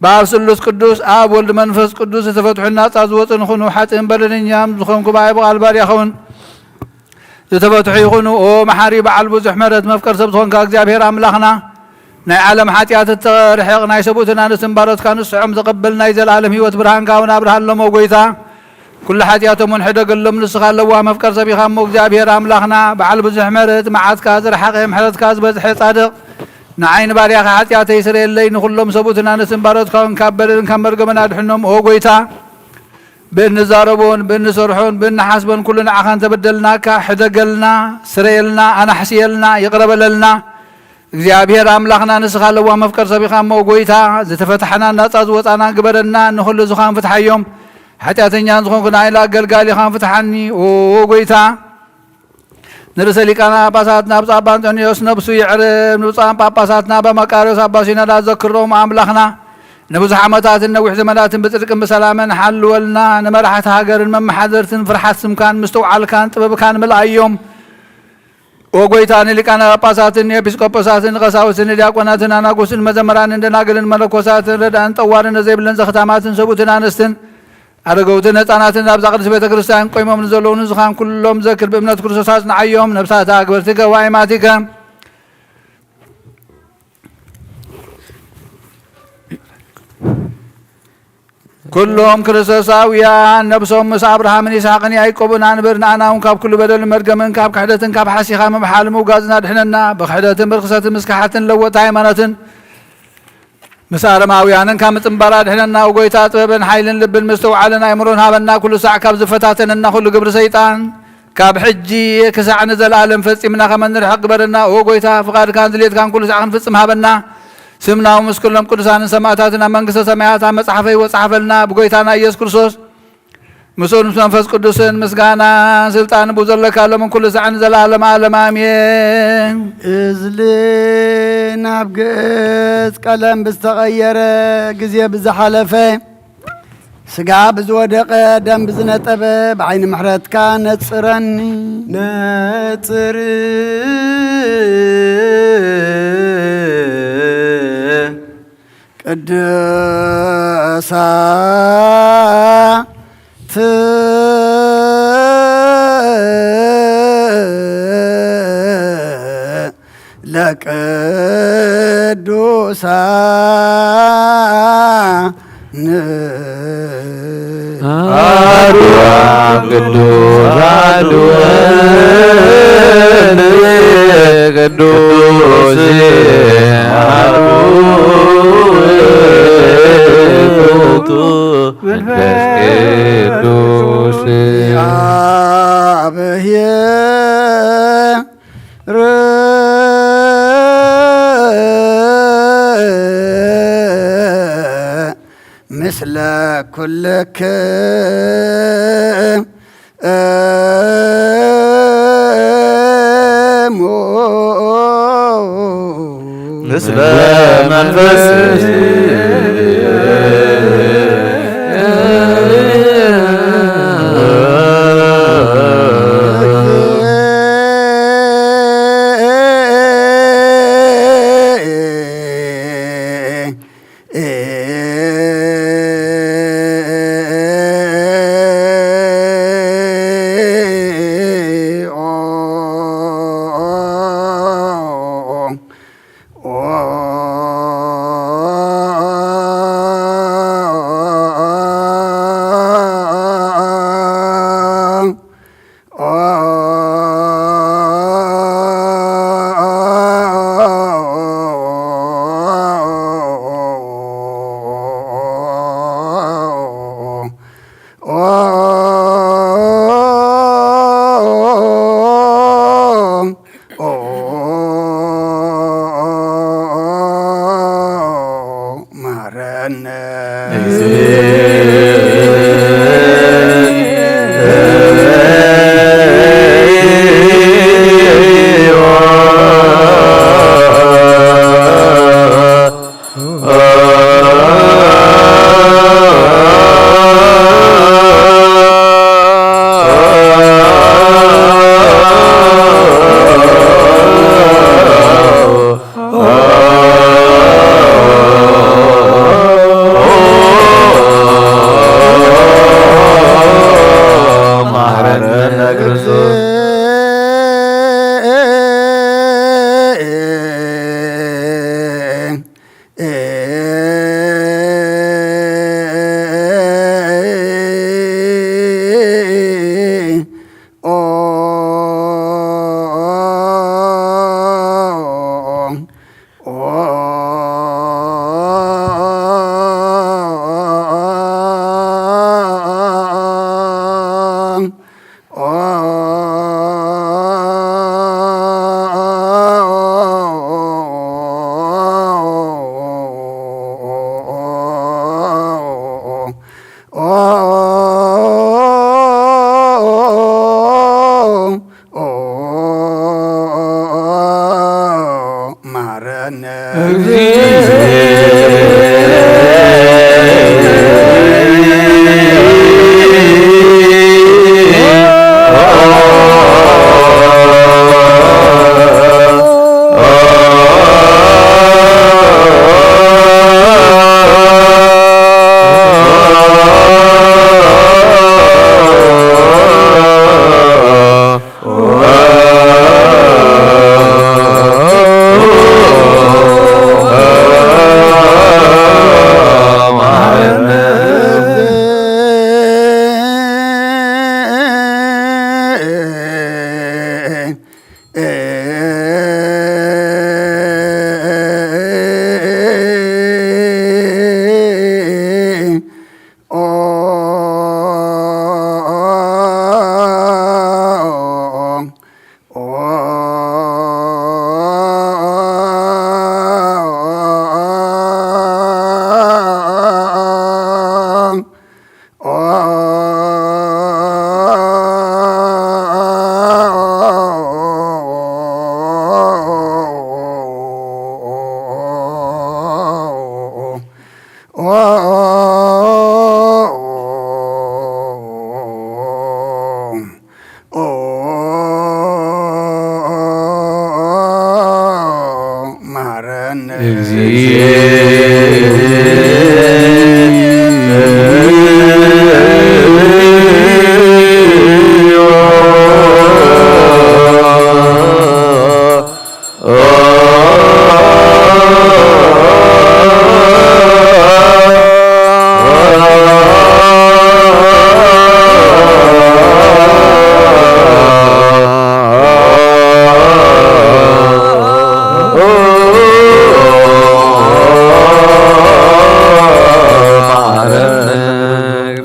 ብኣብ ስሉስ ቅዱስ፣ ኣብ ወልድ መንፈስ ቅዱስ ዝተፈትሑን ናጻ ዝወጹን ይኹኑ። ሓጥእን በደለኛን ዝኾንኩ ብኣይ ብቓል ባርያኻ እውን ዝተፈትሑ ይኹኑ። ኦ መሓሪ በዓል ብዙሕ ምሕረት መፍቀር ሰብ ዝኾንካ እግዚኣብሔር ኣምላኽና፣ ናይ ዓለም ሓጢኣት እተርሕቕ ናይ ሰብኡትን ኣንስትን ባሮትካ ንስዖም ዘቐብል ናይ ዘለኣለም ህይወት ብርሃንካ እውን ኣብርሃሎም። ኦ ጐይታ፣ ኩሉ ሓጢኣቶም እውን ሕደገሎም። ንስኻ ኣለዋ መፍቀር ሰብ ኢኻ እሞ እግዚኣብሔር ኣምላኽና፣ በዓል ብዙሕ ምሕረት፣ መዓትካ ዝረሓቐ ምሕረትካ ዝበዝሐ ጻድቕ፣ ንዓይ ንባርያኻ ሓጢኣተይ ስረየለይ፣ ንኹሎም ሰብኡትን ኣንስትን ባሮትካ እውን ካብ በደልን ካብ መርገምን ኣድሕኖም። ኦ ጐይታ፣ ብእንዛረቦን ብእንሰርሖን ብእንሓስቦን ኩሉ ንዓኻ እንተበደልናካ፣ ሕደገልና፣ ስረየልና፣ ኣናሕስየልና፣ ይቕረ በለልና። እግዚኣብሔር ኣምላኽና ንስኻ ኣለዋ መፍቀር ሰብ ኢኻ እሞ፣ ጐይታ፣ ዝተፈታሕና ናጻ ዝወጻና ግበረና፣ ንኹሉ ዝኻን ፍትሓዮም። ሓጢኣተኛን ዝኾንኩ ንኣይ ንኣገልጋሊኻን ፍትሓኒ፣ ኦ ጐይታ። ንርእሰ ሊቃነ ጳጳሳትና ብፁዕ ኣባ እንጦንዮስ ነብሱ ይዕርብ፣ ንብፁዓን ጳጳሳትና ኣባ መቃርዮስ ኣባ ሲኖዳ ዘክሮም ኣምላኽና ንብዙሕ ዓመታትን ነዊሕ ዘመናትን ብጽድቅን ብሰላምን ሓልወልና፣ ንመራሕቲ ሃገርን መመሓደርትን ፍርሓት ስምካን ምስትውዓልካን ጥበብካን ምልኣዮም። ኦ ጐይታ፣ ንሊቃነ ጳጳሳትን ንኤጲስቆጶሳትን ንቐሳውስትን ንዲያቆናትን ኣናጉስትን መዘምራንን ደናግልን መነኮሳትን ረዳእን ጠዋርን ዘይብለን ዘኽታማትን ሰብኡትን ኣንስትን ኣረገውትን ህፃናትን ኣብዛ ቅድስት ቤተ ክርስቲያን ቆይሞም ንዘለዉ ንዝኻን ኩሎም ዘክር ብእምነት ክርስቶስ ኣጽንዓዮም። ነፍሳት ኣክብርቲ ገዋይማቲከ ኩሎም ክርስቶሳውያን ነብሶም ምስ ኣብርሃምን ይስሐቅን ያዕቆብን ኣንብር። ንኣና እውን ካብ ኩሉ በደልን መርገምን ካብ ክሕደትን ካብ ሓሲኻ ምምሓል ምውጋዝን ኣድሕነና። ብክሕደትን ብርክሰትን ምስ ከሓትን ለወጥቲ ሃይማኖትን ምስ ኣረማውያንን ካብ ምጽንባር ኣድሕነና። ኦጎይታ ጥበብን ሓይልን ልብን ምስትውዓልን ኣእምሮን ሃበና። ኩሉ ሳዕ ካብ ዝፈታተነና ኩሉ ግብሪ ሰይጣን ካብ ሕጂ ክሳዕ ንዘለኣለም ፈጺምና ከም እንርሕቕ ግበረና። ኦ ጎይታ፣ ፍቓድካን ድሌትካን ኩሉ ሳዕ ክንፍጽም ሃበና። ስምና ምስ ኩሎም ቅዱሳንን ሰማእታትን ኣብ መንግስተ ሰማያት ኣብ መጽሓፈ ሕይወት ጸሓፈልና። ብጎይታና ኢየሱስ ክርስቶስ ምስኡን ምስ መንፈስ ቅዱስን ምስጋና ስልጣን ብኡ ዘለካ ሎምን ኩሉ ሳዕን ዘለኣለም ዓለም ኣሜን። እዝሊ ናብ ገጽ ቀለም ብዝተቐየረ፣ ግዜ ብዝሓለፈ፣ ስጋ ብዝወደቐ፣ ደም ብዝነጠበ፣ ብዓይኒ ምሕረትካ ነጽረኒ። ነጽር ቅዱሳት ለቅዱሳን አሐዱ አብ ቅዱስ አሐዱ ቅዱስ አሐዱ ውእቱ መንፈስ ቅዱስ። ምስለ ኩልክሙ ምስለ መንፈስ መሐረነ ኦ፣ ኦ፣ መሐረነ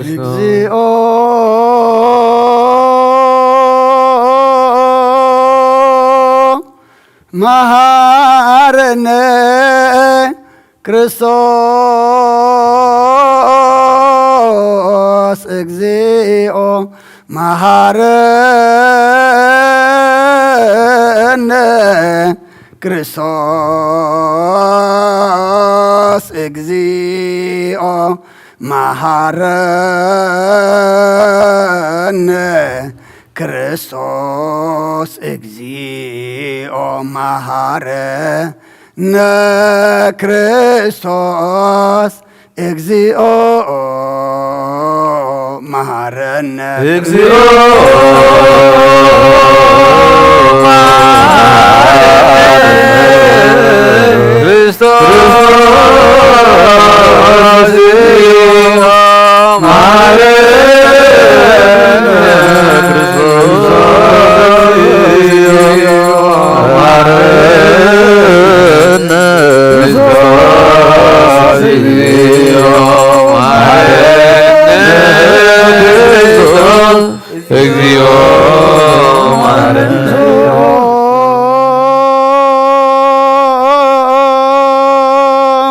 እግዚኦ መሐረነ ክርስቶስ። እግዚኦ መሐረነ ክርስቶስ። እግዚኦ መሐረነ ክርስቶስ። እግዚኦ መሐረነ ክርስቶስ። እግዚኦ መሐረነ። እግዚኦ መሐረነ ክርስቶስ። እግዚኦ መሐረነ።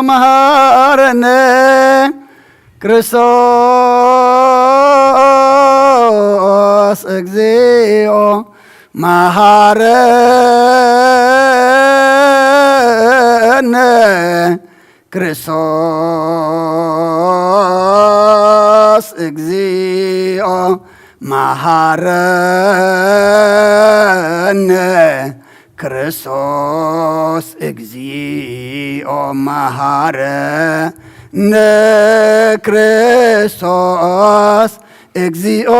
መሐረነ ክርስቶስ። እግዚኦ መሐረነ ክርስቶስ። እግዚኦ መሐረነ ክርስቶስ። እግዚኦ መሐረነ ክርስቶስ። እግዚኦ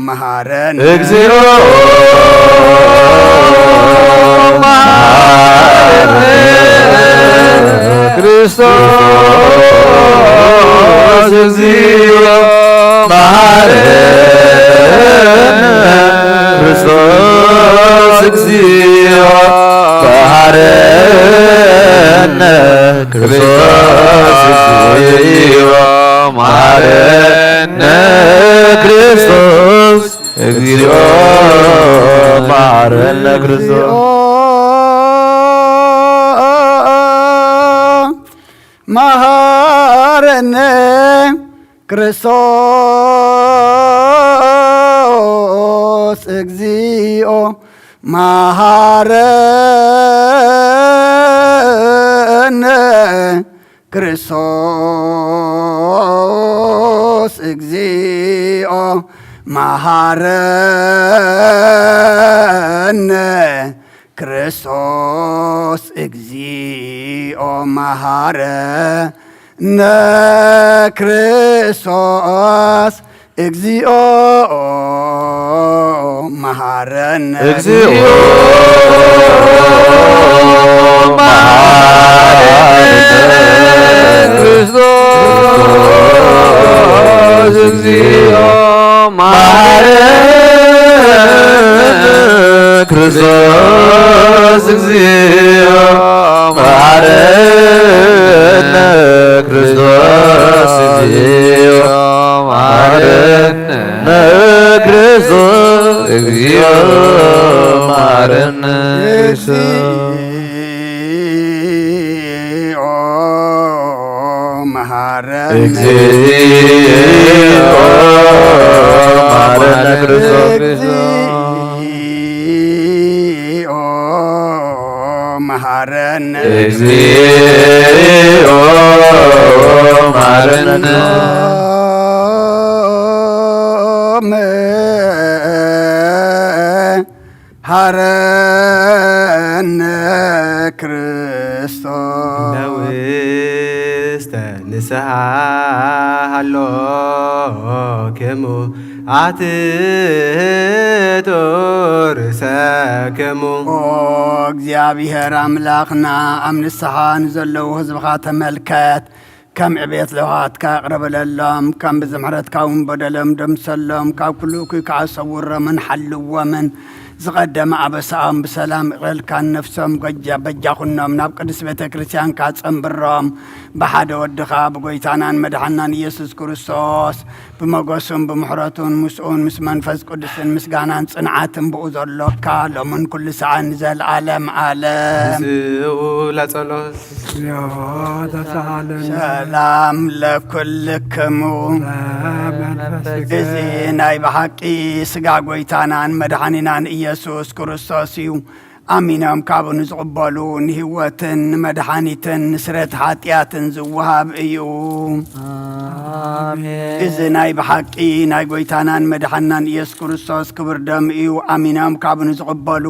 መሐረነ። እግዚኦ መሐረነ ክርስቶስ። እግዚኦ መሐረነ ክርስቶስ። እግዚኦ መሐረነ ክርስቶስ። እግዚኦ መሐረነ ክርስቶስ። እግዚኦ መሐረነ ክርስቶስ። መሐረነ ክርስቶስ። እግዚኦ መሐረነ ክርስቶስ። እግዚኦ መሐረነ ክርስቶስ። እግዚኦ መሐረነ ክርስቶስ። እግዚኦ መሐረነ። እግዚኦ መሐረነ ክርስቶስ። እግዚኦ መሐረነ ክርስቶስ። እግዚኦ መሐረነ ክርስቶስ። እግዚኦ መሐረነ ክርስቶስ። እግዚኦ መሐረነ ክርስቶስ። እግዚኦ መሐረነ። እግዚኦ መሐረነ ክርስቶስ። እግዚኦ መሐረነ። እግዚኦ ንስሓ ሃሎክሙ ኣትሕቱ ርእሰክሙ። ኦ እግዚኣብሔር ኣምላኽና፣ ኣብ ንስሓ ንዘለዉ ህዝብኻ ተመልከት። ከም ዕቤት ለውሃትካ ይቕረ በለሎም፣ ከም ብዝምሕረትካ እውን በደሎም ደምሰሎም፣ ካብ ኩሉ እኩይ ከዓ ሰውሮምን ሓልዎምን። ዝቐደመ ኣበሳኦም ብሰላም ይቕረልካን ነፍሶም ጎጃ በጃ ኩኖም፣ ናብ ቅድስት ቤተ ክርስቲያንካ ጸንብሮም። ብሓደ ወድኻ ብጎይታናን መድሓናን ኢየሱስ ክርስቶስ ብመጎሱን ብምሕረቱን ምስኡን ምስ መንፈስ ቅዱስን ምስጋናን ጽንዓትን ብኡ ዘሎካ ሎምን ኩሉ ሰዓን ንዘለዓለም ዓለም። ምስኡ ለጸሎት። እግዚኦ ተሳሃለነ። ሰላም ለኩልክሙ። መንፈስከ። እዚ ናይ ብሓቂ ስጋ ጎይታናን መድሓኒናን ኢየሱስ ክርስቶስ እዩ። ኣሚኖም ካብኡ ንዝቕበሉ ንህይወትን ንመድሓኒትን ንስረት ሓጢኣትን ዝወሃብ እዩ። ኣሜን። እዚ ናይ ብሓቂ ናይ ጎይታናን መድሓናን ኢየሱስ ክርስቶስ ክቡር ደም እዩ። ኣሚኖም ካብኡ ንዝቕበሉ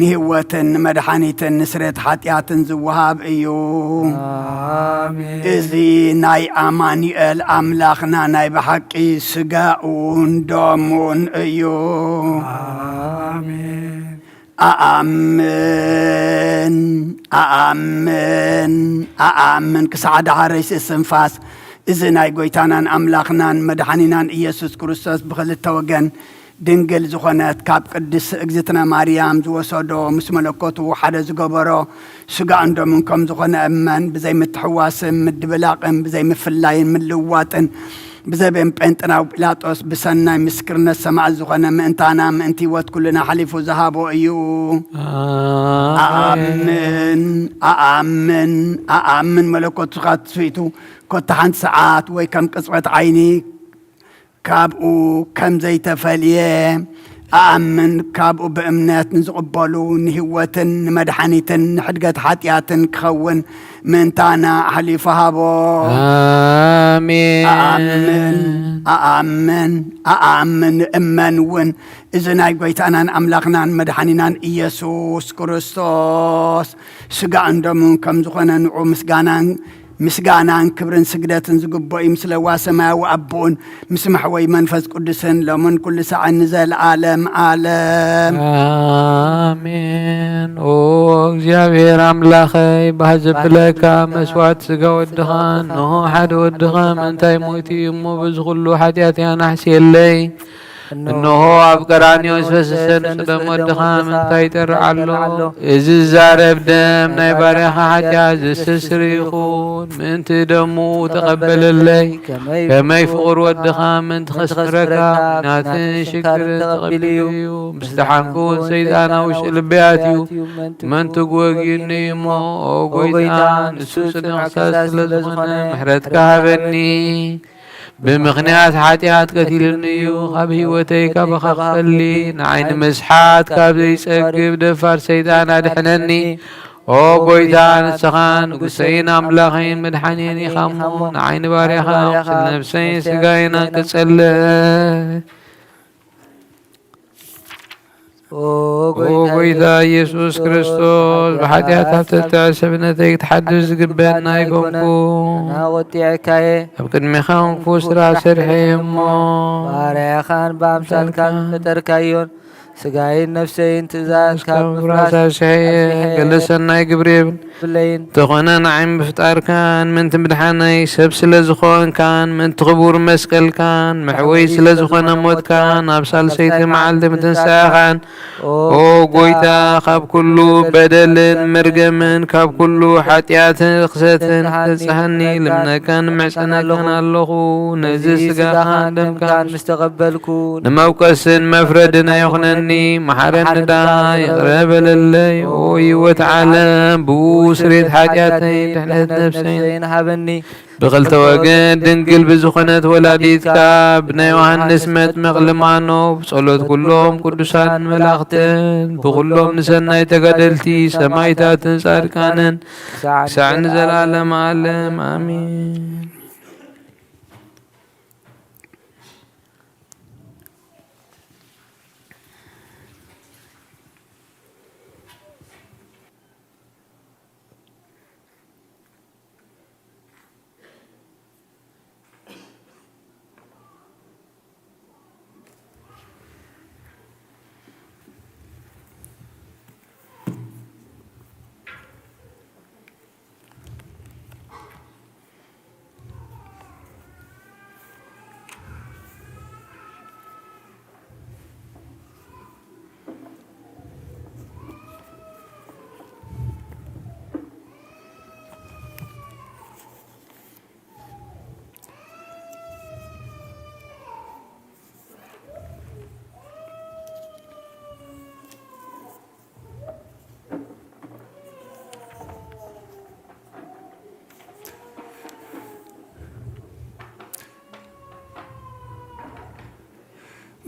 ንህይወትን ንመድሓኒትን ንስረት ሓጢኣትን ዝወሃብ እዩ። ኣሜን። እዚ ናይ ኣማኑኤል ኣምላኽና ናይ ብሓቂ ስጋኡን ደሙን እዩ። ኣሜን። ኣኣምን፣ ኣኣምን፣ ኣኣምን ክሳዕ ዳሕረይ ስንፋስ እዚ ናይ ጎይታናን ኣምላኽናን መድሓኒናን ኢየሱስ ክርስቶስ ብኽልተ ወገን ድንግል ዝኾነት ካብ ቅድስት እግዝእትነ ማርያም ዝወሰዶ ምስ መለኮቱ ሓደ ዝገበሮ ስጋኡን ደሙን ከም ዝኾነ እመን። ብዘይ ምትሕዋስን ምድብላቕን ብዘይ ምፍላይን ምልውዋጥን ብዘይ ቤን ጴንጥናዊ ጲላጦስ ብሰናይ ምስክርነት ሰማዕት ዝኾነ ምእንታና ምእንቲ ህይወት ኩልና ሓሊፉ ዝሃቦ እዩ። ኣኣምን፣ ኣኣምን፣ ኣኣምን መለኮቱ ትስፊቱ ኮታ ሓንቲ ሰዓት ወይ ከም ቅጽበት ዓይኒ ካብኡ ከም ዘይተፈልየ ኣኣምን። ካብኡ ብእምነት ንዝቕበሉ ንህይወትን ንመድሓኒትን ንሕድገት ሓጢኣትን ክኸውን ምእንታና ኣሕሊፉ ሃቦ። ኣሜን። ኣኣምን፣ ኣኣምን፣ ኣኣምን፣ እመን እውን እዚ ናይ ጎይታናን ኣምላኽናን መድሓኒናን ኢየሱስ ክርስቶስ ስጋኡን ደሙን ከም ዝኾነ ንዑ ምስጋናን ምስጋናን ክብርን ስግደትን ዝግብኦ እዩ፣ ምስ ለዋ ሰማያዊ ኣቦኡን ምስ መሕወይ መንፈስ ቅዱስን ሎምን ኩሉ ሳዕን ንዘለዓለም ዓለም። ኣሜን። ኦ እግዚኣብሔር ኣምላኸይ፣ ባህ ዘብለካ መስዋዕት ስጋ ወድኻ፣ እንሆ ሓደ ወድኻ ምእንታይ ሞይቱ እዩ እሞ፣ በዚ ኩሉ ሓጢኣተይ ኣናሕስየለይ። እንሆ ኣብ ቀራንዮ ዝፈሰሰ ንጹህ ደም ወድኻ ምእንታይ ይጠርዕ ኣሎ። እዚ ዝዛረብ ደም ናይ ባርያኻ ሓጢኣት ዘስተስሪ ይኹን። ምእንቲ ደሙ ተቐበለለይ። ከመይ ፍቑር ወድኻ ምእንቲ ከስምረካ፣ ኲናትን ሽግርን ተቐቢሉ እዩ። ምስ ደሓንኩ እውን ሰይጣን ኣብ ውሽጢ ልበይ ኣትዩ። ምእንቲ ክወግዩኒ እዩ እሞ፣ ኦ ጎይታ፣ ንሱ ጽኑዕ ክሳስ ስለ ዝኾነ፣ ምሕረትካ ሃበኒ። ብምኽንያት ሓጢኣት ቀቲሉኒ እዩ፣ ካብ ህይወተይ ካባኻ ክፈሊ፣ ንዓይ ንምስሓት ካብ ዘይጸግብ ደፋር ሰይጣን ኣድሕነኒ። ኦ ጎይታ፣ ንስኻ ንጉሰይን ኣምላኸይን መድሓኒየን ኢኻ እሞ፣ ንዓይ ንባርያኻ ኣቑስል፣ ነፍሰይን ስጋይን ኣንቅጸለይ። ኦ ኦ ጎይታ ጎይታ ኢየሱስ ኢየሱስ ክርስቶስ፣ ክርስቶስ፣ ብሓጢኣት ኣብ ተልተዐ ሰብነተይ ክትሓድስ ዝግበአና ኣይኮንኩን። ኣና ወጢዐካየ። ኣብ ቅድሜኻ እውን ክፉእ ስራሕ ሰሪሐ እየ እሞ። ባርያኻን ብኣምሳልካን ዝፈጠርካዮን ስጋይን ነፍሰይን ትእዛዝ ካብ ካብ ምፍራስ ምፍራስ ኣስሐየ። ኣስሐየ። ገለ ሰናይ ግብሪ የብለይን። እንተኾነ ንዓይ ምፍጣርካን ምእንቲ ምድሓነይ ሰብ ስለ ዝኾንካን ምእንቲ ክቡር መስቀልካን መሕወይ ስለ ዝኾነ ሞትካን ኣብ ሳልሰይቲ መዓልቲ ምትንሳእኻን፣ ኦ ጎይታ፣ ካብ ኩሉ በደልን መርገምን ካብ ኩሉ ሓጢኣትን ርኽሰትን ክትብጽሓኒ ልምነካን ምሕጸነካን ኣለኹ። ነዚ ስጋኻን ደምካን ምስ ተቐበልኩ ንመውቀስን መፍረድን ኣይኹነኒ፣ መሓረኒ ደኣ፣ ይቕረ በለለይ። ኦ ህይወት ዓለም፣ ብኡ ስሬት ሓጢኣተይ፣ ድሕነት ነፍሰይን ሃበኒ። ብኽልተ ወገን ድንግል ብዝኾነት ወላዲትካ፣ ብናይ ዮሃንስ መጥምቕ ልማኖ፣ ብጸሎት ኩሎም ቅዱሳን መላእኽትን፣ ብኹሎም ንሰናይ ተጋደልቲ ሰማይታትን ጻድቃንን፣ ክሳዕ ንዘለዓለም ዓለም ኣሜን።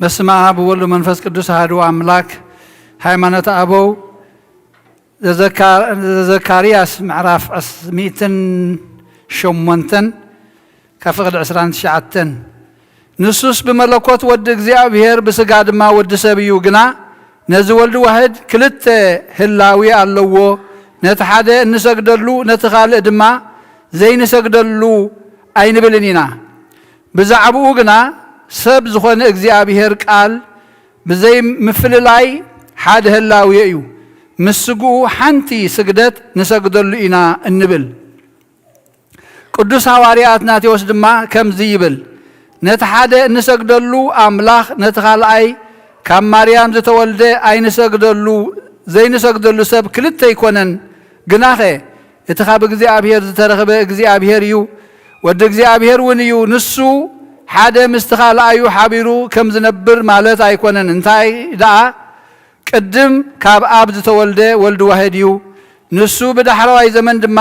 በስመ አብ ወወልድ ወመንፈስ ቅዱስ አሐዱ አምላክ። ሃይማኖተ አበው ዘዘካ-፣ ዘዘካርያስ ምዕራፍ ዕስ-፣ ሚእትን ሸሞንተን ካብ ፍቕዲ ዕስራን ትሽዓተን። ንሱስ ብመለኮት ወዲ እግዚኣብሔር ብስጋ ድማ ወዲ ሰብ እዩ። ግና ነዚ ወልድ ዋሕድ ክልተ ህላዌ ኣለዎ። ነቲ ሓደ እንሰግደሉ ነቲ ካልእ ድማ ዘይንሰግደሉ ኣይንብልን ኢና። ብዛዕባኡ ግና ሰብ ዝኾነ እግዚኣብሔር ቃል ብዘይ ምፍልላይ ሓደ ህላዌ እዩ። ምስ ስግኡ ሓንቲ ስግደት ንሰግደሉ ኢና እንብል። ቅዱስ ሃዋርያ ኣትናቴዎስ ድማ ከምዚ ይብል፣ ነቲ ሓደ እንሰግደሉ ኣምላኽ ነቲ ካልኣይ ካብ ማርያም ዝተወልደ ኣይንሰግደሉ፣ ዘይንሰግደሉ ሰብ ክልተ ኣይኮነን። ግናኸ እቲ ካብ እግዚኣብሔር ዝተረኽበ እግዚኣብሔር እዩ፣ ወዲ እግዚኣብሔር እውን እዩ። ንሱ ሓደ ምስቲ ካልኣዩ ሓቢሩ ከም ዝነብር ማለት ኣይኮነን። እንታይ ደኣ ቅድም ካብ ኣብ ዝተወልደ ወልድ ዋሕድ እዩ። ንሱ ብዳሕረዋይ ዘመን ድማ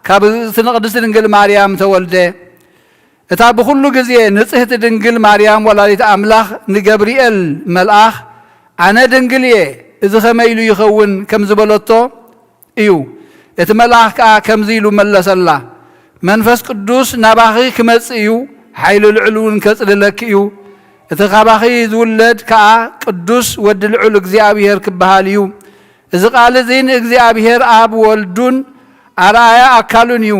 ካብ እግዝእትነ ቅድስት ድንግል ማርያም ተወልደ። እታ ብኹሉ ግዜ ንጽህቲ ድንግል ማርያም ወላዲት ኣምላኽ ንገብርኤል መልኣኽ፣ "ኣነ ድንግል እየ፣ እዚ ኸመይ ኢሉ ይኸውን?" ከም ዝበለቶ እዩ። እቲ መልኣኽ ከኣ ከምዚ ኢሉ መለሰላ፣ "መንፈስ ቅዱስ ናባኺ ክመጽእ እዩ፣ ሓይሊ ልዑል እውን ከጽልለኪ እዩ። እቲ ካባኺ ዝውለድ ከኣ ቅዱስ ወዲ ልዑል እግዚኣብሔር ክበሃል እዩ። እዚ ቃል እዚ ንእግዚኣብሔር ኣብ ወልዱን ኣርኣያ ኣካሉን እዩ።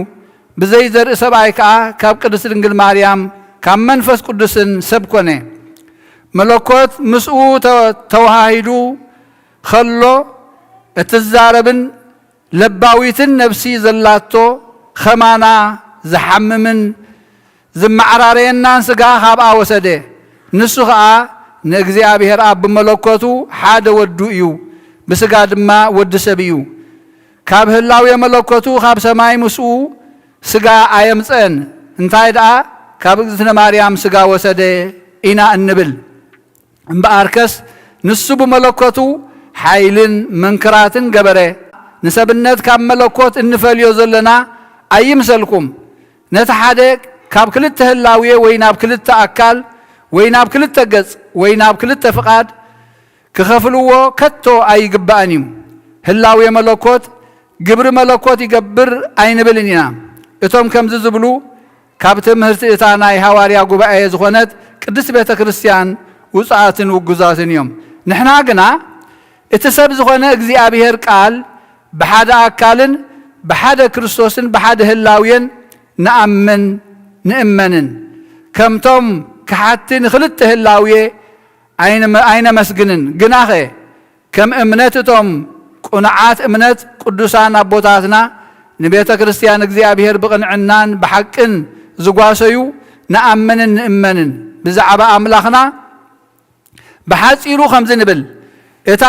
ብዘይ ዘርኢ ሰብኣይ ከኣ ካብ ቅድስት ድንግል ማርያም ካብ መንፈስ ቅዱስን ሰብ ኮነ።" መለኮት ምስኡ ተ-፣ ተዋሃሂዱ ኸሎ እትዛረብን ለባዊትን ነፍሲ ዘላቶ ኸማና ዝሓምምን ዝመዓራረየናን ስጋ ኻብኣ ወሰደ። ንሱ ኸኣ ንእግዚኣብሔር ኣብ ብመለኮቱ ሓደ ወዱ እዩ፣ ብስጋ ድማ ወዲ ሰብ እዩ። ካብ ህላዌ መለኮቱ ኻብ ሰማይ ምስኡ ስጋ ኣየምጸአን፣ እንታይ ደኣ ካብ እግዝእትነ ማርያም ስጋ ወሰደ ኢና እንብል። እምበኣርከስ ንሱ ብመለኮቱ ሓይልን መንክራትን ገበረ። ንሰብነት ካብ መለኮት እንፈልዮ ዘለና ኣይምሰልኩም። ነቲ ሓደ ካብ ክልተ ህላዌ ወይ ናብ ክልተ ኣካል ወይ ናብ ክልተ ገጽ ወይ ናብ ክልተ ፍቓድ ክኸፍልዎ ከቶ ኣይግባእን እዩ። ህላዌ መለኮት ግብሪ መለኮት ይገብር ኣይንብልን ኢና። እቶም ከምዚ ዝብሉ ካብ ትምህርቲ እታ ናይ ሃዋርያ ጉባኤ ዝኾነት ቅድስት ቤተ ክርስቲያን ውጹኣትን ውጉዛትን እዮም። ንሕና ግና እቲ ሰብ ዝኾነ እግዚኣብሔር ቃል ብሓደ ኣካልን ብሓደ ክርስቶስን ብሓደ ህላዌን ንኣምን ንእመንን። ከምቶም ከሓድቲ ንኽልተ ህላዌ ኣይነ-፣ ኣይነመስግንን። ግናኸ ከም እምነት እቶም ቅኑዓት እምነት ቅዱሳን ኣቦታትና ንቤተ ክርስቲያን እግዚኣብሔር ብቕንዕናን ብሓቅን ዝጓሰዩ ንኣምንን ንእመንን። ብዛዕባ ኣምላኽና ብሓጺሩ ከምዚ ንብል፣ እታ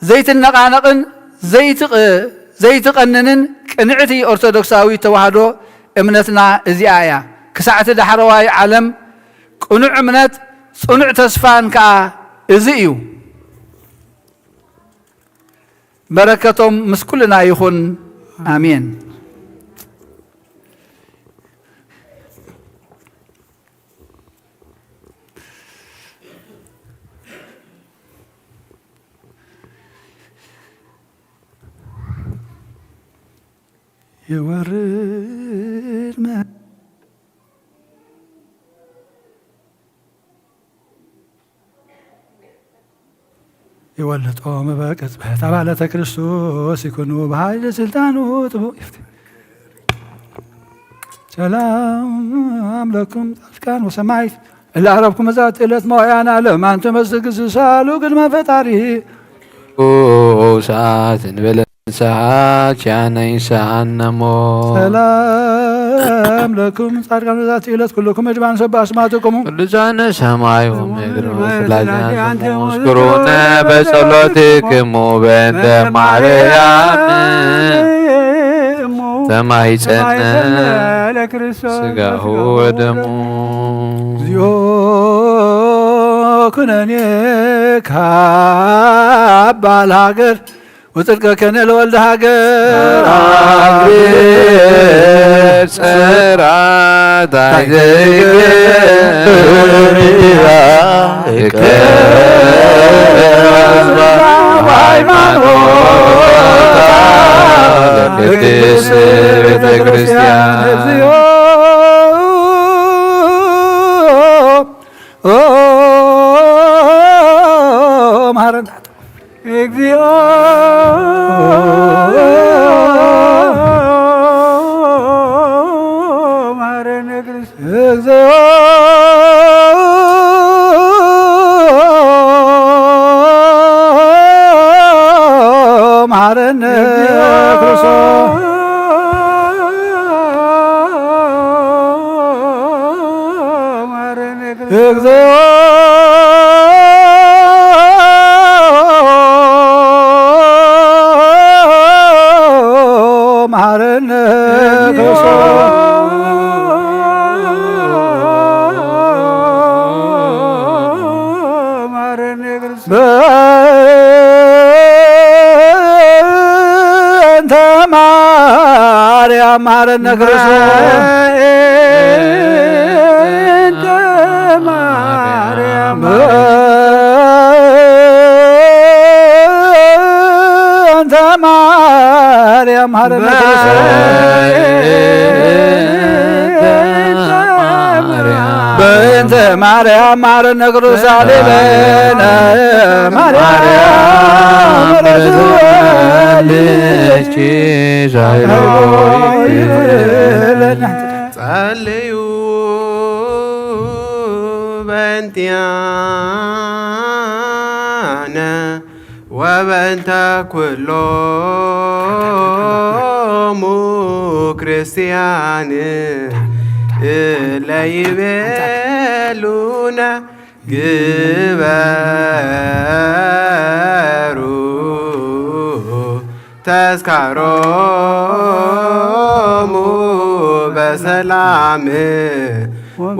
ዘይትነቓነቕን ዘይትቕ-፣ ዘይትቐንንን ቅንዕቲ ኦርቶዶክሳዊት ተዋህዶ እምነትና እዚኣ እያ። ክሳዕቲ ዳሕረዋይ ዓለም ቅኑዕ እምነት፣ ጽኑዕ ተስፋን ከኣ እዚ እዩ። በረከቶም ምስ ኩልና ይኹን። ኣሜን። የወርድ መ-፣ ይወልጦም በቅጽበት አባለተ ክርስቶስ ይኩኑ በኃይል ስልጣኑ ጥቡ። ሰላም ለኩም ጻድቃን ወሰማዕት እለ አረብኩም ዛቲ ዕለት መዋያን ዓለም አንተ መዝግዝ ሳሉ ቅድመ ፈጣሪ። ሰዓት እንበለ ሰዓት ያነይ ሰዓነሞ። ሰላም ለኩም ጻድቃን ዛቲ ዕለት ኩልኩም እድባን ሰብ አስማትኩም። ቅዱሳነ ሰማይ ወምድር ወስላሴ አንትሙ እዝክሩነ በጸሎትክሙ በእንተ ማርያም ተማይጸነ ስጋሁ ወደሙ። እግዚኦ ኩነኔ ካባል ሃገር ወጽድቀከነ ለወልደ ሃገር። አግብር ጸራ ታይ ዘይገብር ይባርክ ሃይማኖታ ለቅድስት ቤተ ክርስቲያን። እግዚኦ መሐረነ። እግዚኦ መሐረነ ክርስቶስ። እግዚኦ መሐረነ ክርስቶስ። መሐረነ ክርስቶስ። እግዚኦ መሐረነ ክርስቶስ። መሐረነ ክርስቶስ። በእንተ ማርያም መሐረነ ክርስቶስ። በእንተ ማርያም። በእንተ ማርያም መሐረነ ክርስቶስ። በእንተ ማርያም መሐረነ ቅዱስ አሌለነ ማርያም ምሕረት ወልድኪ ዛይሮ ይብለነ። ጸልዩ በእንቲአነ ወበእንተ ኩሎሙ ክርስቲያን እለ ይቤሉነ ግበሩ ተስካሮሙ በሰላም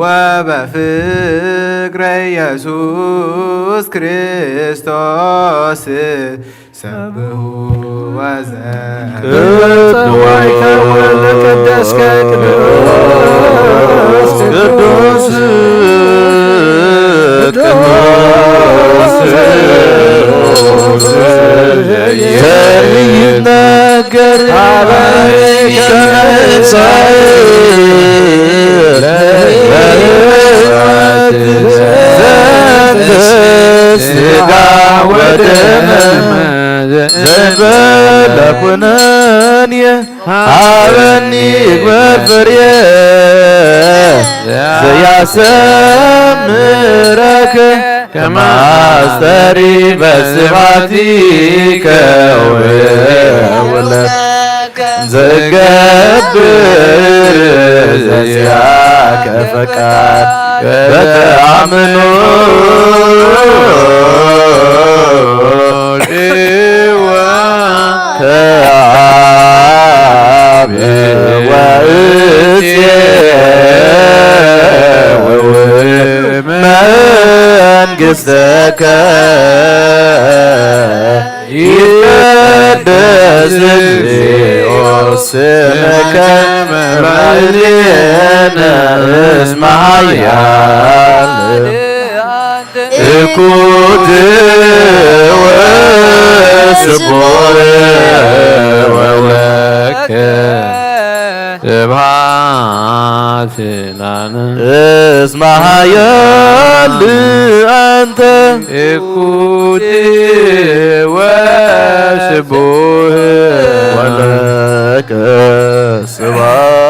ወበፍቅረ ኢየሱስ ክርስቶስ ሰብሑ ወዘ ቅዱስ ወይከውን ቅዱስ ቅዱስ ቅዱስ ቅዱስ ዘይነገር አበይከ ስጋ ወደም ዘንበለ ኩነኔ ሀበኒ ግበር ፍሬ ዘያሰምረከ ከማስተሪ በስባቲከ ወለ ዘገብር ዘዚአከ ፈቃድ በተአምኖ ዲዋ ተአብ ወእሴ መንግሥተከ ይትቀደስ እግዚኦ ስምከ በማእዜነ እስመ ኃያል እኩት ወስቡሕ ወለከ ስብሐት ላነ እስመ ኃያል አንተ እኩት ወስቡሕ ወለከ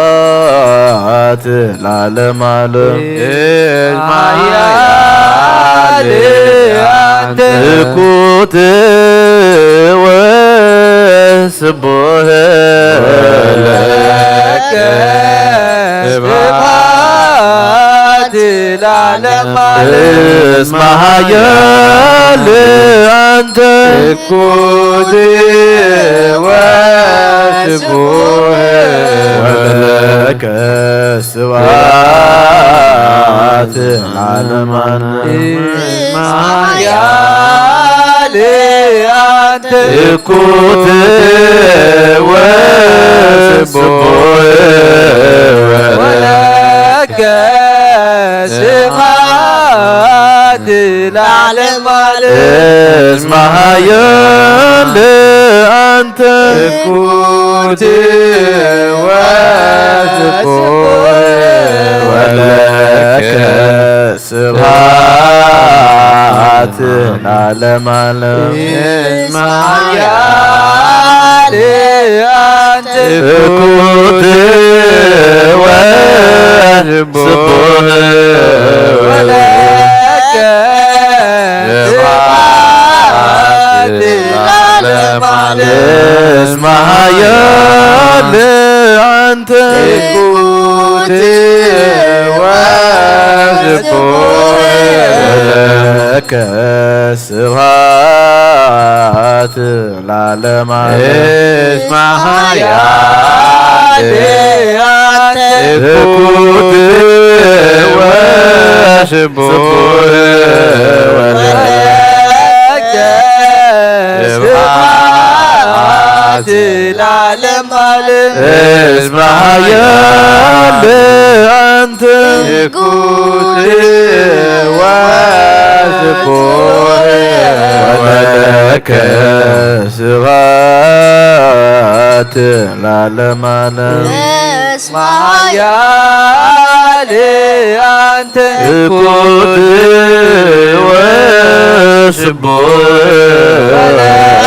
ስብሐት ለዓለመ ዓለም። እስመ ኃያል አንተ እኩት ወስቡሕ ለከ ስብሐት ለዓለመ ዓለም። እስመ ኃያል አንተ እኩት ወስቡሕ ወለከ ስብሐት ለዓለመ ዓለም። እስመ ኃያል አንተ እኩት ወስቡሕ ወለከ እስመ ኃያል አንተ። እኩት ወስቡሕ ወለከ ስብሐት ለዓለመ ዓለም። እስመ ኃያል አንተ። እኩት ወስቡሕ ወለከ ስብሐት ለዓለመ ዓለም። እስመ ኃያል አንተ። እኩት ወስቡሕ ወለከ ስብሐት ለዓለመ ዓለም። እስመ ኃያል አንተ። እኩት ወስቡሕ ወለከ ስብሐት ለዓለመ ዓለም። እስመ ኃያል አንተ። እኩት ወስቡሕ ወለከ ስብሐት ለዓለመ ዓለም። እስመ ኃያል አንተ። እኩት ወስቡሕ ወለከ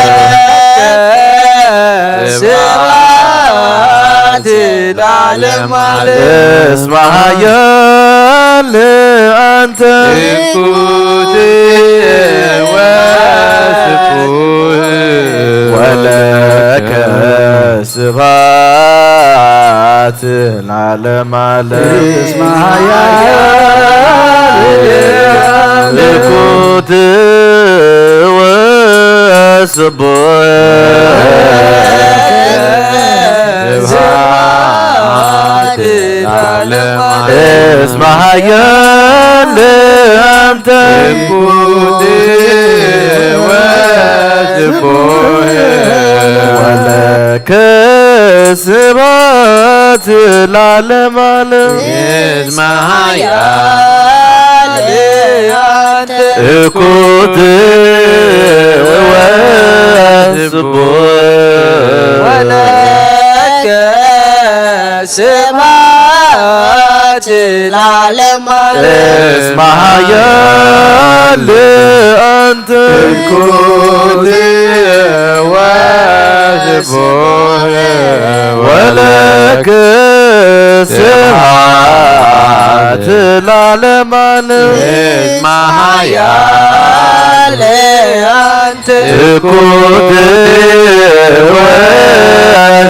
ስብሐት ለዓለመ ዓለም። እስመ ኃያል አንተ። እኩት ወስቡሕ ወለከ ስብሐት ለዓለመ ዓለም። እስመ ኃያል እኩት ወስቡሕ ስብሐት ለዓለመ ዓለም። እስመ ኃያል አንተ። እኩት ወስቡሕ ወለከ ስብሐት ለዓለመ ዓለም። እስመ ኃያል አንተ። እኩት ወስቡሕ ወለከ ስብሐት ለዓለመ ዓለም። እስመ ኃያል አንተ። እኩት ወስቡሕ ወለከ ስብሐት ለዓለመ ዓለም። እስመ ኃያል አንተ። እኩት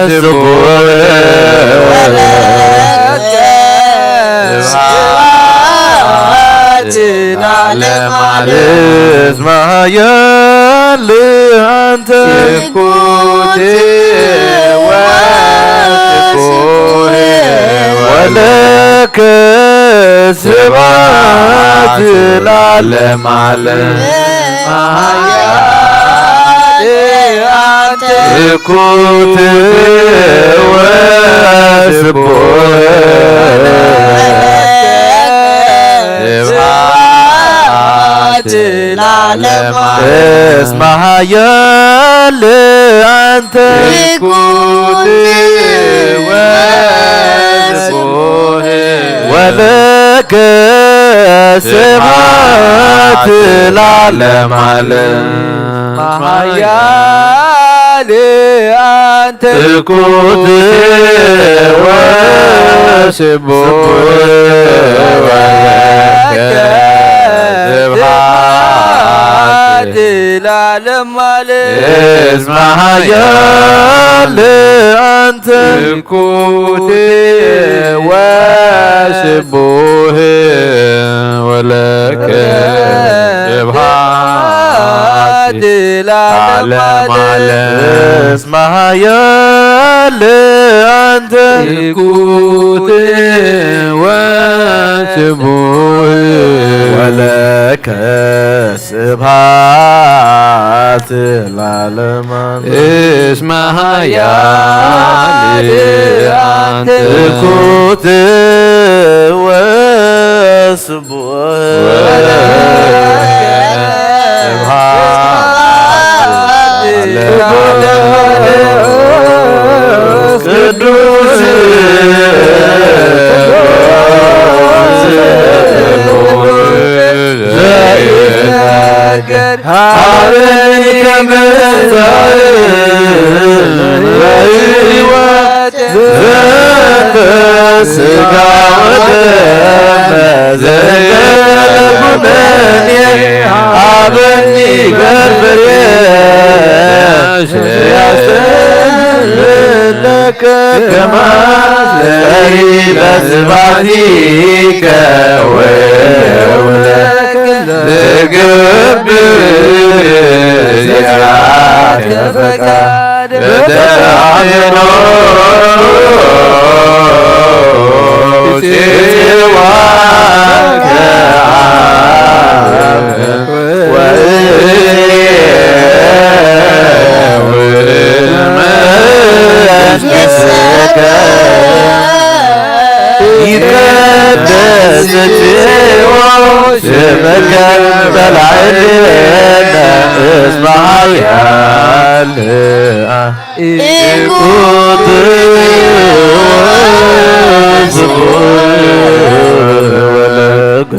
ወስቡሕ ወለከ ስብሐት ለዓለመ ዓለም። እስመ ኃያል አንተ። እኩት ወስቡሕ ወለከ ስብሐት ለዓለመ ዓለም። እስመ ኃያል አንተ። እኩት ወስቡሕ ስብሐት ለዓለመ ዓለም። እስመ ኃያል አንተ። እኩት ወስቡሕ ወለከ ስብሐት ለዓለመ ዓለም። ኃያል አንተ። እኩት ወስቡሕ ወለከ ስብሐት ለዓለመ ዓለም። እስመ ኃያል አንተ። እኩት ወስቡሕ ወለከ ስብሐት ለዓለመ ዓለም። እስመ ኃያል አንተ። እኩት ወስቡሕ ወለከ ስብሐት ለዓለመ ዓለም። እስመ ኃያል አንተ። እኩት ወስቡሕ ወለከ ስብሐት ከመ ሕይወት ዘንተ ሥጋ ወደም ዘእንበለ ኩነኔ ሀበኒ በርበሬ ያስተብህለከ ከማስተሪ በስባቲከ ወውለከ ትገብር ዚአከ ፈቃድ በተአምኖ ጽዋ ይትቀደስ ስምከ በላዕሌነ እስመ ኃያል ኢኩት ወለከ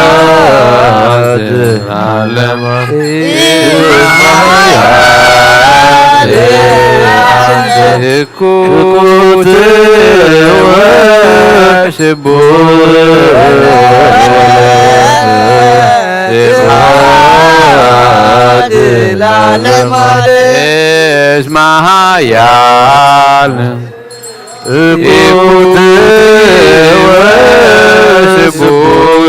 ስብሐት ለዓለመ ዓለም። ኩት ወስቡሕ ስብሐት ለዓለመ ዓለም። እስመ ኃያል ኩት ወስቡሕ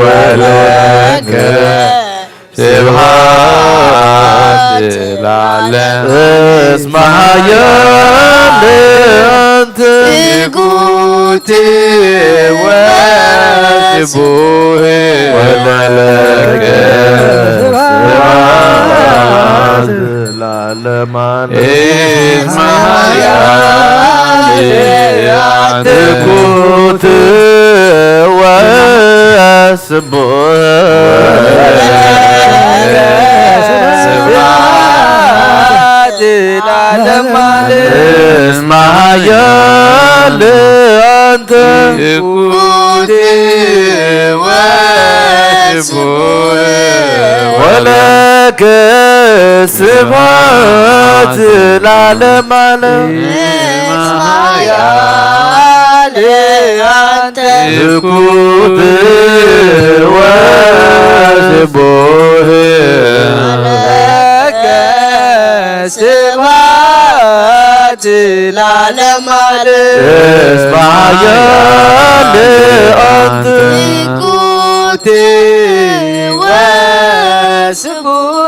ወለከ ስብሐት ለዓለም። እስመ ኃያል አንተ ኩት ወስቡሕ ወለከ ስብሐት ለዓለመ ዓለም። እስመ ኃያል አንተ ኩት ወስቡሕ ስብሐት ለዓለመ ዓለም። እስመ ኃያል አንተ ኩት ወስቡሕ ወለከ ስብሐት ለዓለመ ዓለም። እስመ ኃያል አንተ ኩት ወስቡሕ ለከ ስብሐት ለዓለመ ዓለም። እስመ ኃያል አንተ ኩት ወስቡሕ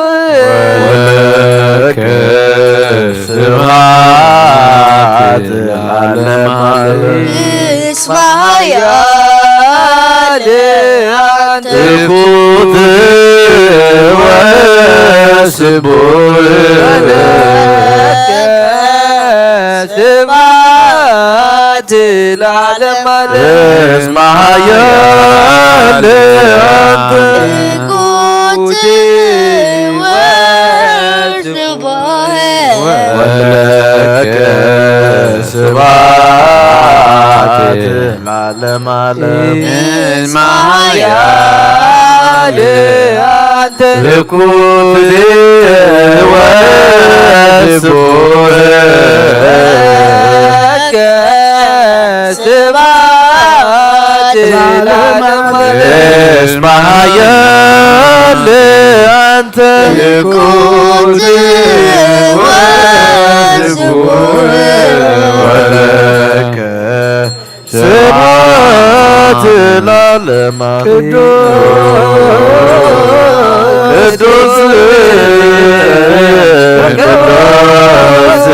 ወለከ ስብሐት ለዓለመ ዓለም። እስመ ኃያል አንተ ኩት ወስቡሕ ለከ ስብሐት ለዓለመ ዓለም። እስመ ኃያል አንተ ኩት ወስቡሕ ወለከ ስብሐት ለዓለመ ዓለም። እስመ ኃያል አንተ ኩት ወስቡሕ ለከ ስብሐት ለዓለመ ዓለም። እስመ ኃያል አንተ ኩት ወስቡሕ ወለከ ስብሐት ለዓለመ ቅዱስ ቅዱስ ቅዱስ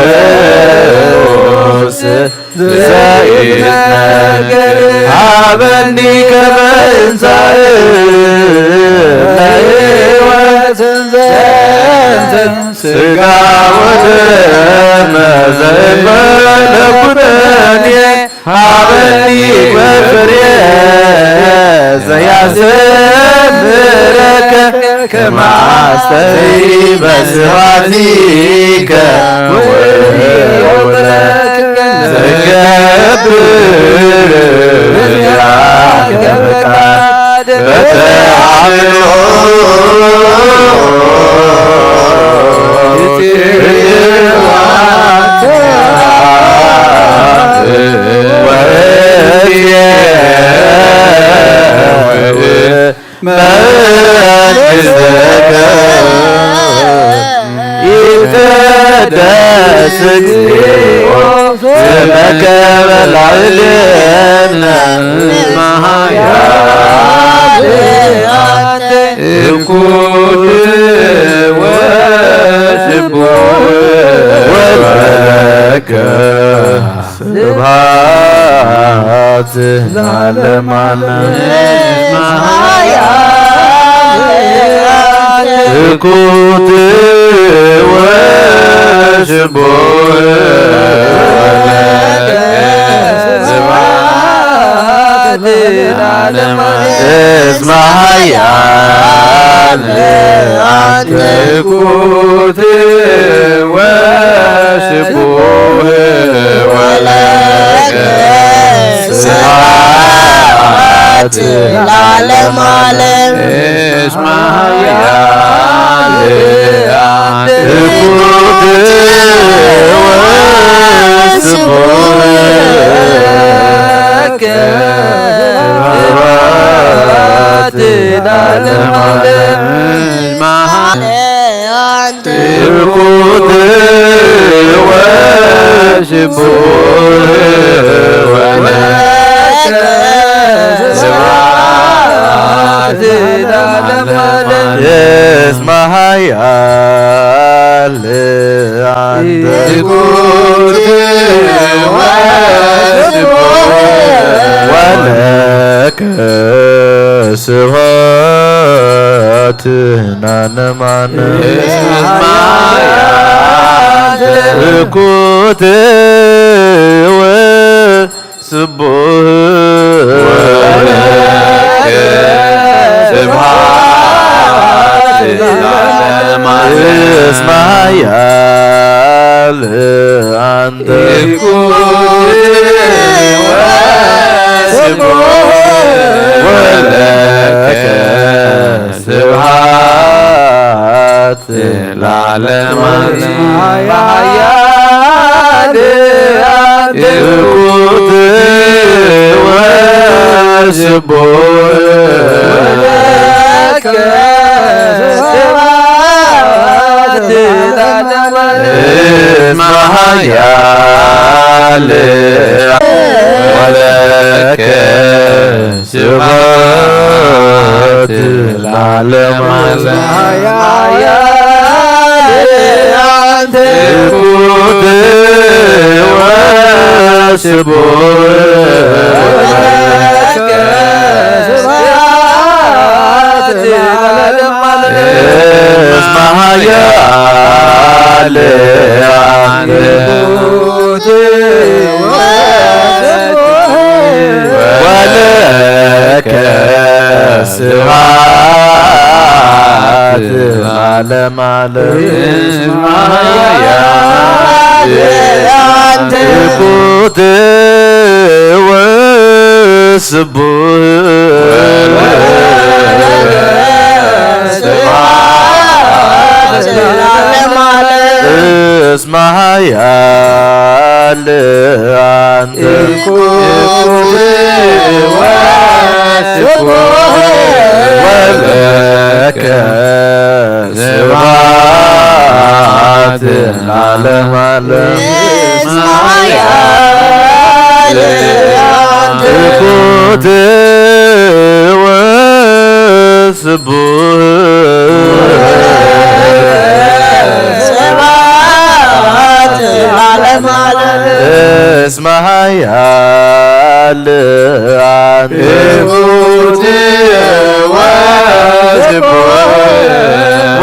ዘኢትነገር ሀበኒ ከመ እንሳእ ለሕይወት ዘንተ ሥጋ ወደመ ዘእንበለ ኩነኔ ሀበኒ ወፍሬ ዘያስተምረከ ከመ አስተሪ በስብሐቲከ ወወለከ ዘገብር ዚአከ ፈቃድ በተአምኖ እግዚኦ ስመከ በላዕሌነ መሃያል ኣንተ እኩት ወስቡሕ ወለከ ስብሐት ለዓለመ ዓለም። እኩት ወስቡሕ ወለከ ስብሐት ለዓለመ ዓለም። እስመ ኃያል አንተ እኩት ወስቡሕ ወለከ ስብሐት ለዓለመ ዓለም። እስመ ኃያል አንተ እኩት ወስቡሕ ወለከ ስብሐት ለዓለመ ዓለም። እስመ ኃያል እኩት ወስቡሕ ወለከ ስብሐት ለዓለመ ዓለም። እስመ ኃያል አንተ እኩት ወስቡሕ ወለከ ስብሐት ለዓለመ ዓለም። እስመ ኃያል እኩት ወስቡሕ ወለከ ስብሐት ለዓለመ ዓለም። እስመ ኃያል አንተ እኩት ወስቡሕ ወለከ ስብሐት ለዓለመ ዓለም። ኃያል አንተ እኩት ወስቡሕ ወለከ ስብሐት ለዓለመ ዓለም። እስመ ኃያል ወለከ ስብሐት ለዓለመ ዓለም። ኃያል አንተ እኩት ወስቡሕ ወለከ ስብሐት ለዓለመ ዓለም። እስመ ኃያል አንተ እኩት ወስቡሕ ወለከ ስብሐት ለዓለመ ዓለም። እስመ ኃያል አንተ እኩት ወስቡሕ ወለከ ስብሐት ለዓለመ ዓለም። እስመ ኃያል አንተ እኩት ወስቡሕ ወለከ ስብሐት ለዓለመ ዓለም። እስመ ኃያል አንተ እኩት ወስቡሕ ስብሐት ለዓለመ ዓለም። እስመ ኃያል አንተ እኩት ወስቡሕ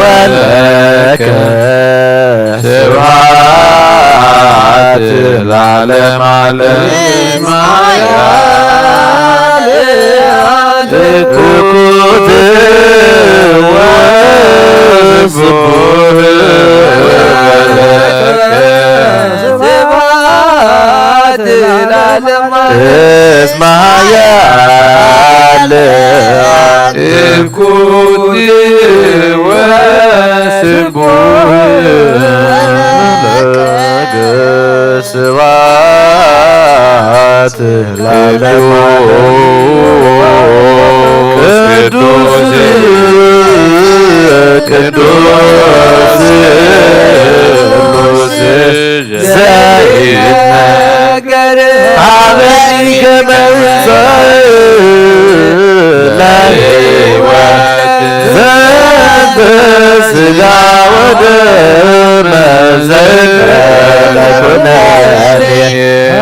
ወለከ ስብሐት ለዓለመ ዓለም። እስመ ኃያል አንተ እኩት ወስቡሕ ወለከ ስብሐት ለዓለመ ዓለም። እስመ ኃያል እኩት ወስቡሕ ለከ ስብሐት ለዓለመ ዓለም። ቅዱስ ቅዱስ ቅዱስ ሀበኒ ከመ ትንሣኤ ለሕይወት ዘንተ ሥጋ ወደም ዘይከለ ኩነኔ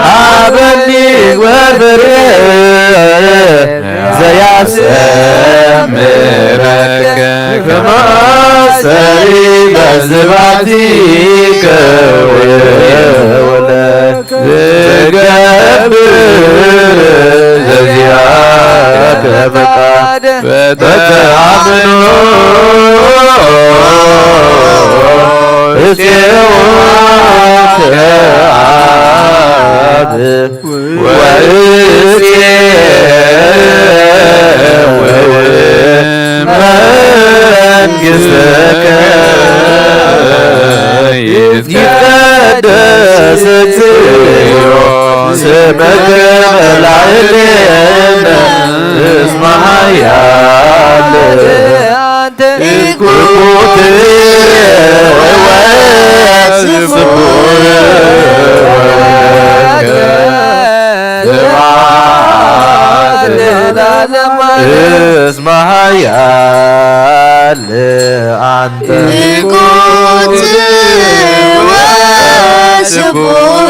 ሀበኒ ወፍሬ ዘያሰምረከ ከመ አስተሪ ለስብሐቲከ ወለ ትገብር ዘዚአከ ፈቃድ በተአምኖ እፄወከ አብ ወእፄወ መንግሥትከ ይትቀደስ እግዚኦ ስምከ በላዕሌነ እስመ ኃያል አንቲ። እኩት ወስቡሕ ወለከ ስብሐት ለዓለመ ዓለም። እስመ ኃያል አንተ። እኩት ወስቡሕ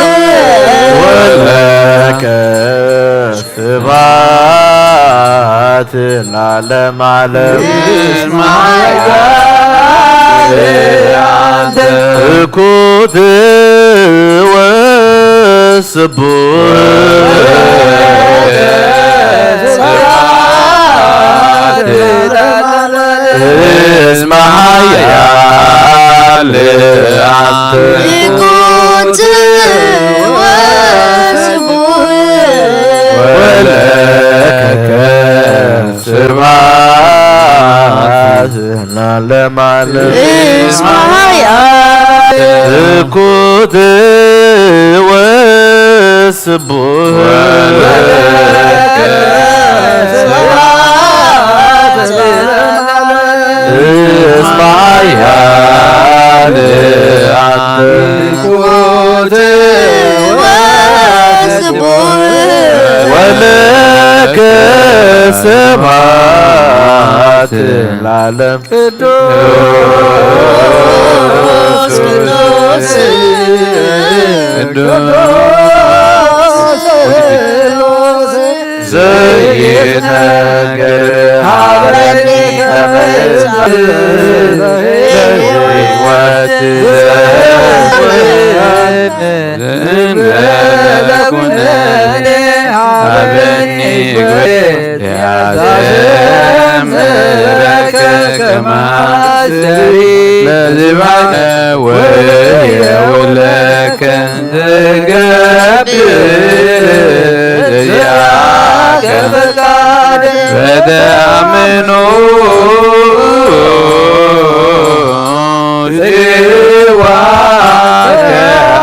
ወለከ ስብሐት ለዓለመ ዓለም። እስመ ኃያል አንተ። እኩት ወስቡሕ እስመ ኃያል አንተ። እኩት ወስቡሕ ወለከ ስብሐት ለዓለመ ዓለም። እስመ ኃያል እኩት ወስቡሕ ወለከ ስብሐት ለዓለመ ዓለም። እስመ ኃያል አንተ። እኩት ወስቡሕ ወለከ ስብሐት ለዓለም። ቅዱስ ቅዱስ ቅዱስ ዘይትነገር ሀበኒ ከመ ትንሣኤ ለሕይወት ዘወ ለእንበለ ኩነኔ ሀበኒ እግዚኦ ያዘምረከ ከመ አስተሪ ለዝባነ ወየውለከ ትገብር ዘዚአከ ፈቃድ በተአምኖ ጽዋከ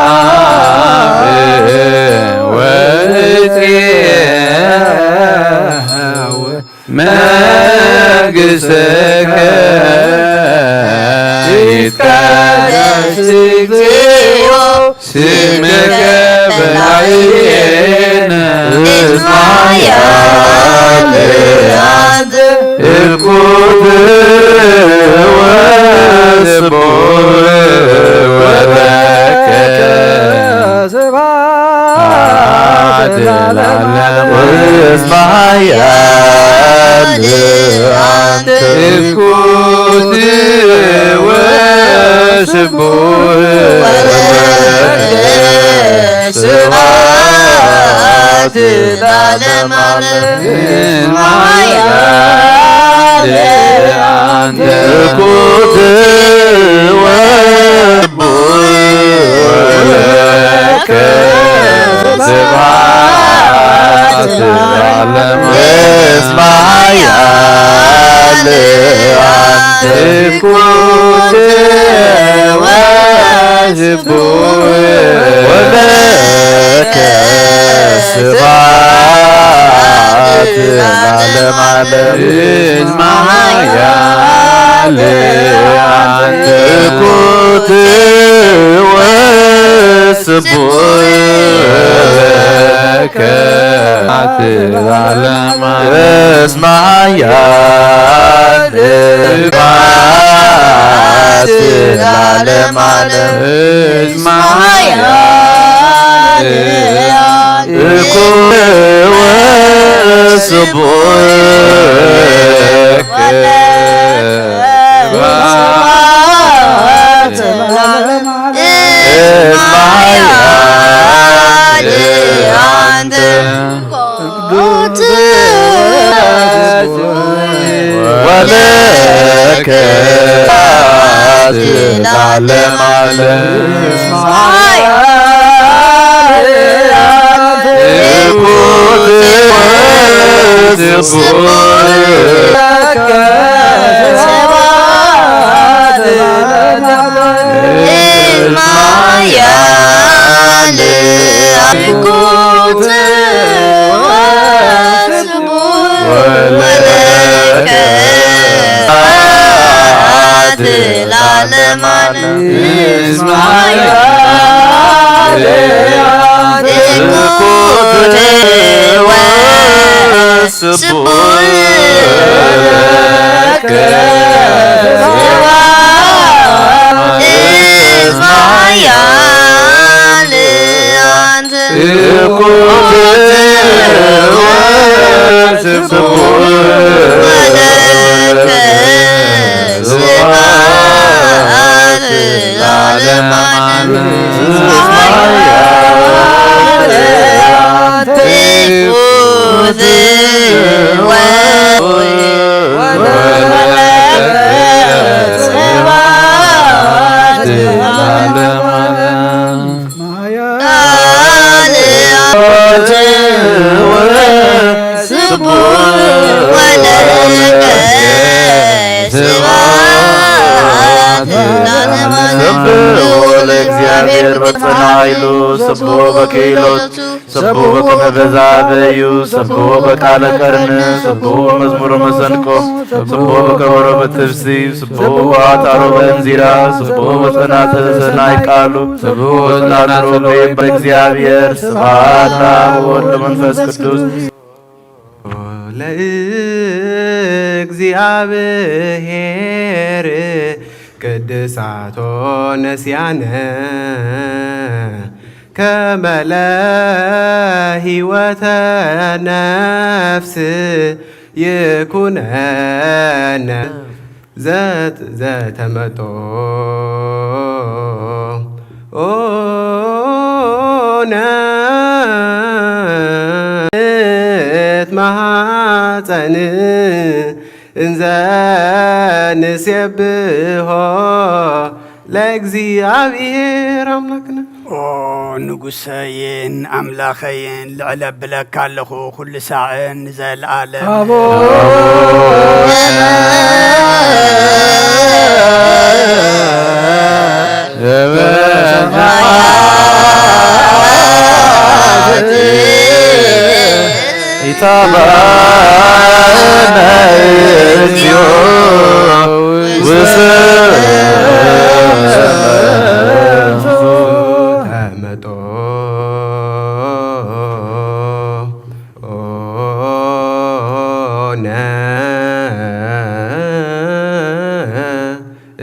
አብ ወእፄው መንግሥትከ ይትቀደስ እግዚኦ ስምከ በላዕሌነ እስመ ኃያል አንተ። እኩት ወስቡሕ ወለከ ስብሐት ለዓለመ ዓለም። እስመ ኃያል አንተ። እኩት ወስቡሕ ወለከ ስብሐት ለዓለመ ዓለም። እስመ ኃያል አንተ። እኩት ወስቡሕ ወለከ ስብሐት ለዓለመ ዓለም። እስመ ኃያል አንተ። እኩት ወስቡሕ ወለከ ስብሐት ለዓለመ ዓለም። እስመ ኃያል አንተ። እኩት ወስቡሕ ወለከ እስመ ኃያል ለዓለመ ዓለም። እስመ ኃያል እኩ ወስቡሕ ወለከ ለዓለመ ዓለም። ስብሑ ለእግዚኣብሔር በጸናይሉ፣ ስብሑ በክኢሎቱ፣ ስብሑ በከመ በዛ በዩ፣ ስብሑ በቃለ ቀርኒ፣ ስብሑ መዝሙረ መሰንቆ፣ ስብሑ በከበሮ በትፍሲ፣ ስብሑ በአታሮ በእንዚራ፣ ስብሑ በጸናተ ሰናይ ቃሉ፣ ስብሑ በጸናተ በእግዚኣብሔር። ስብሐት ለአብ ወወልድ ወመንፈስ ቅዱስ። ለእግዚኣብሔር ቅድሳቶ ነስያነ ከመ ለህይወተ ነፍስ ይኩነነ። ዘት-፣ ዘተመጦ ኦነ እት ማሐፀን እንዘ ንሴብሖ ለእግዚኣብሔር ኣምላክነ። ኦ ንጉሰይን ኣምላኸይን፣ ልዕል ኣብለካ ኣለኹ ኩሉ ሳዕን ንዘለኣለም። ኣቦ ኢታባነ እግዚኦ ውስተ ተመጦ ኦነ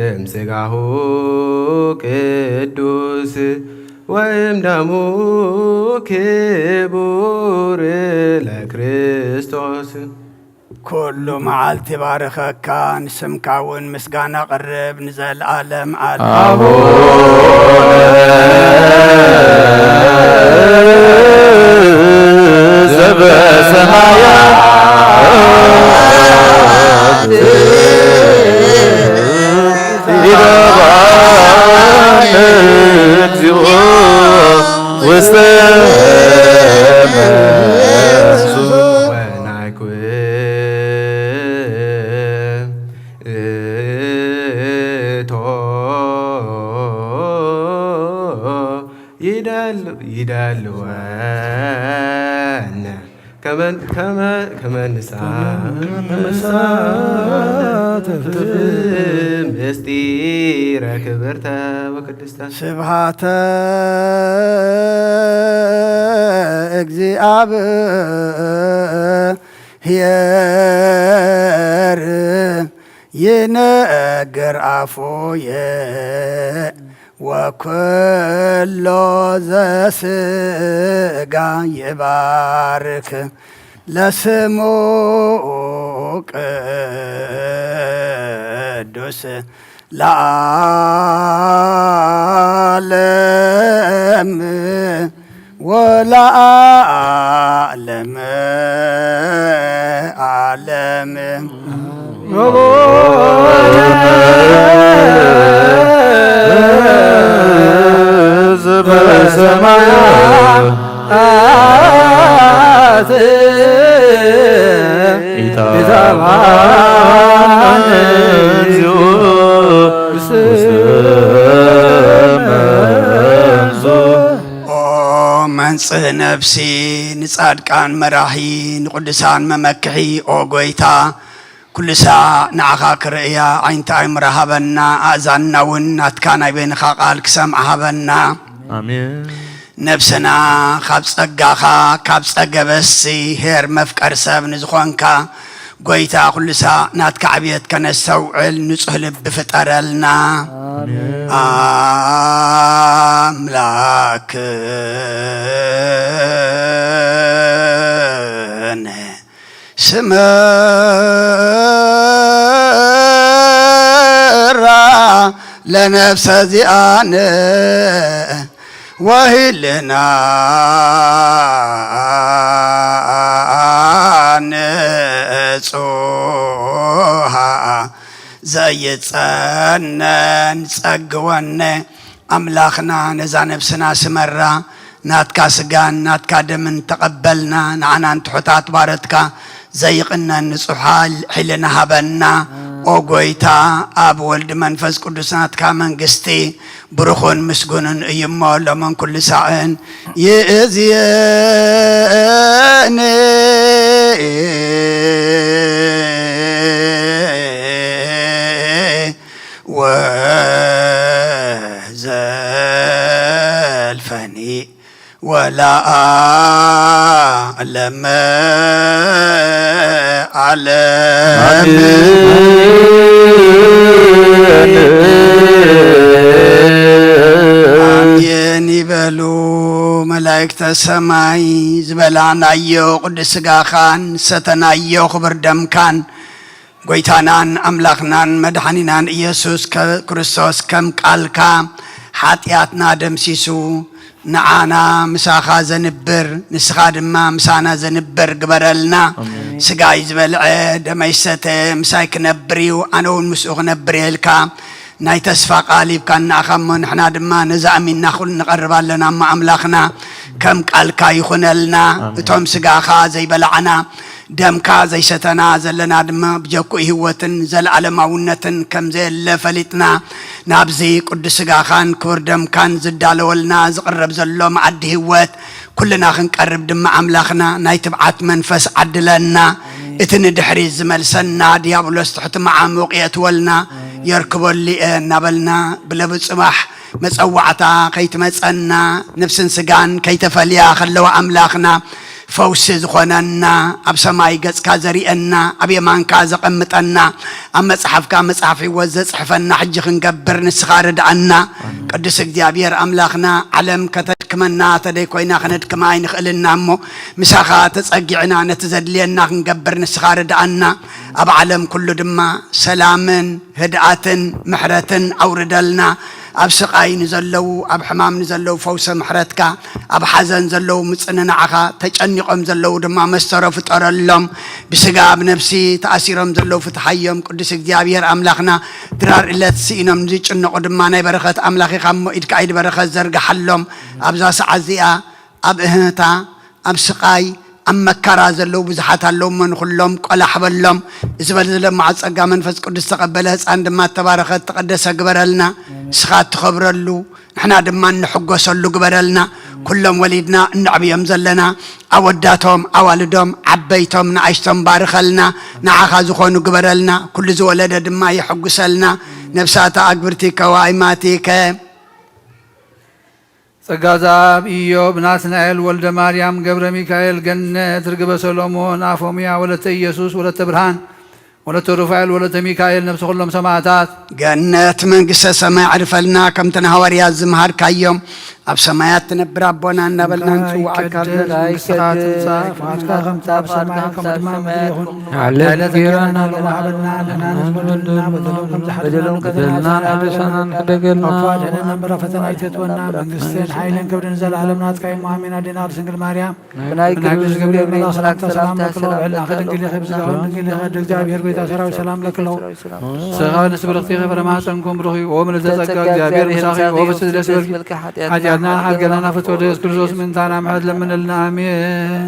እምስጋሁ ቅዱስ ወእምደሙ ክቡር ለክርስቶስ። ኩሉ መዓልቲ ባርኸካ፣ ንስምካ እውን ምስጋና ቅርብ ንዘለዓለም ዓለም። ኣቡነ ዘበሰማያት ይትባረክ እግዚኦ ውስተ መንሱ ወናይኩ እቶ ይደል-፣ ይደልወነ ከመን-፣ ከመ-፣ ከመንሳ-፣ ከመንሳተፍ ምስጢረ ክብርተ ወቅድስተ ስብሃተ እግዚኣብሔር ይነግር ኣፉየ ወኩሎ ዘስጋ ይባርክ ለስሙ ቅዱስ ለዓለም ወለዓለም ዓለም። ኦ መንጽህ ነፍሲ ንጻድቃን መራሒ ንቅዱሳን መመክሒ ኦ ጎይታ ኩሉ ሳዕ ንዓኻ ክርእያ ዓይንቲ ኣእምሮ ሃበና፣ ኣእዛንና እውን ናትካ ናይ በይንኻ ቃል ክሰምዓ ሃበና። ኣሜን። ነብስና ካብ ጸጋኻ ካብ ጸገበሲ ሄር መፍቀር ሰብ ንዝኾንካ ጎይታ ኩሉ ሳዕ ናትካ ዕብየት ከነስተውዕል ንጹህ ልቢ ፍጠረልና። ኣሜን። ኣምላክነ ስመራ ለነፍሰ ዚኣነ ወሂልና ንጹሃ ዘይጸነን ጸግወነ ኣምላኽና ነዛ ነብስና ስመራ ናትካ ስጋን ናትካ ደምን ተቐበልና ንዓናን ትሑታት ባረትካ ዘይቕነን ንጹሕ ሓል- ሕልና ሃበና። ኦ ጎይታ ኣብ ወልድ መንፈስ ቅዱስ ናትካ መንግስቲ ብሩኹን ምስጉንን እዩ እሞ ሎምን ኩሉ ሳዕን ይእዝየኒ ወዘልፈኒ ወለዓለመ ዓለም። ኣሜን ይበሉ መላእክተ ሰማይ። ዝበላናዮ ቅዱስ ስጋኻን ሰተናዮ ክቡር ደምካን ጎይታናን ኣምላኽናን መድሓኒናን ኢየሱስ ከ- ክርስቶስ ከም ቃልካ ሓጢኣትና ደምሲሱ ንዓና ምሳኻ ዘንብር ንስኻ ድማ ምሳና ዘንብር ግበረልና። ኣሜን። ስጋይ ዝበልዐ ደመይ ዝሰተ ምሳይ ክነብር እዩ ኣነ እውን ምስኡ ክነብር እየ ኢልካ ናይ ተስፋ ቃል ሂብካና ኢኻ እሞ ንሕና ድማ ነዚ ኣሚንና ኩሉ ንቐርብ ኣለና እሞ ኣምላኽና ከም ቃልካ ይኹነልና። ኣሜን። እቶም ስጋኻ ዘይበላዕና ደምካ ዘይሰተና ዘለና ድማ ብጀክኡ ህይወትን ዘለኣለማውነትን ከም ዘየለ ፈሊጥና ናብዚ ቅዱስ ስጋኻን ክቡር ደምካን ዝዳለወልና ዝቕረብ ዘሎ መኣዲ ህይወት ኩልና ክንቀርብ ድማ ኣምላኽና ናይ ትብዓት መንፈስ ዓድለና። እቲ ንድሕሪት ዝመልሰና ዲያብሎስ ትሕቲ መዓሙቕ የእትወልና የርክበሉ እየ እናበልና ብለቡ ጽባሕ መጸዋዕታ ከይትመጸና ነብስን ስጋን ከይተፈልያ ከለዋ ኣምላኽና ፈውሲ ዝኾነና ኣብ ሰማይ ገጽካ ዘርእየና ኣብ የማንካ ዘቐምጠና ኣብ መጽሓፍካ መጽሓፍ ህይወት ዘጽሕፈና ሕጂ ክንገብር ንስኻ ርድኣና። ቅዱስ እግዚኣብሔር ኣምላኽና ዓለም ከተድክመና ተደይ ኮይና ከነድክማ ኣይንኽእልና እሞ ምሳኻ ተጸጊዕና ነቲ ዘድልየና ክንገብር ንስኻ ርድኣና። ኣብ ዓለም ኩሉ ድማ ሰላምን ህድኣትን ምሕረትን ኣውርደልና። ኣብ ስቓይ ንዘለዉ ኣብ ሕማም ንዘለዉ ፈውሰ ምሕረትካ ኣብ ሓዘን ዘለዉ ምጽንናዕኻ ተጨኒቖም ዘለዉ ድማ መስተሮ ፍጠረሎም። ብስጋ ኣብ ነፍሲ ተኣሲሮም ዘለዉ ፍትሓዮም ቅዱስ እግዚኣብሔር ኣምላኽና ድራር እለት ስኢኖም ዝጭነቑ ድማ ናይ በረኸት ኣምላኽ ኢኻ እሞ ኢድካ ኢድ በረኸት ዘርግሓሎም ኣብዛ ሰዓት እዚኣ ኣብ እህህታ ኣብ ስቓይ ኣብ መከራ ዘለዉ ብዙሓት ኣለዉ እሞ ንኹሎም ቆላሕ በሎም። እዚ በል ዝለምዓ ጸጋ መንፈስ ቅዱስ ዝተቐበለ ህፃን ድማ እተባረኸ እተቐደሰ ግበረልና። ንስኻ እትኸብረሉ ንሕና ድማ እንሕጎሰሉ ግበረልና። ኩሎም ወሊድና እነዕብዮም ዘለና ኣወዳቶም ኣዋልዶም ዓበይቶም ንኣሽቶም ባርኸልና። ንዓኻ ዝኾኑ ግበረልና። ኩሉ ዝወለደ ድማ የሐጉሰልና። ነፍሳተ ኣግብርቲከ ወኣይማቲከ ጸጋዛብ ኢዮብ፣ ናትናኤል ወልደ ማርያም፣ ገብረ ሚካኤል፣ ገነት ርግበ ሰሎሞን፣ ኣፎምያ ወለተ ኢየሱስ፣ ወለተ ብርሃን፣ ወለተ ሩፋኤል፣ ወለተ ሚካኤል፣ ነፍሲ ኩሎም ሰማዕታት። ገነት መንግስተ ሰማይ ኣዕርፈልና፣ ከምተን ሃዋርያት ዝመሃርካዮም ኣብ ሰማያት ትነብር ኣቦና እናበልና እንጽዋዓካ። ይቀደስ መንግስትኻ ትምጻእ፣ ፍቓድካ ከምቲ ኣብ ሰማይ ከምኡ ድማ ኣብ ምድሪ ይኹን። ዕለት እንጀራና ሎሚ ሃበና፣ ንሕና ንበደልና በደሎም ከም ዝሓደግና በደልና ንበደልና ንሕደገልና። ኣድሕነና እምበር ፈተና ኣይተእትወና፣ መንግስትን ሓይልን ክብርን ንዘለኣለም ናትካ እዩ። ኣሜን። ኣዴና ቅድስት ድንግል ማርያም፣ ብናይ ቅዱስ ገብርኤል መልኣክ ሰላምታ ሰላም ለክሎ፣ ውዕልናኺ ድንግል ኢኺ፣ ብስጋኺ ድንግል ኢኺ፣ ወደ እግዚኣብሔር ጎይታ ሰራዊት ሰላም ለክሎ። ስጋኺ ንስብርኽቲ ኢኺ፣ ፍረ ማህፀንኩም ብሩኽ እዩ። ኦ ምልዕተ ጸጋ፣ እግዚኣብሔር ምሳኺ እዩ። ኦ ፍስህ ደስ ይበልኪ፣ ኃጢአትና ሓድገናና ፍትወ ኢየሱስ ክርስቶስ ምእንታና ምሕረት ለምንልና። ኣሜን።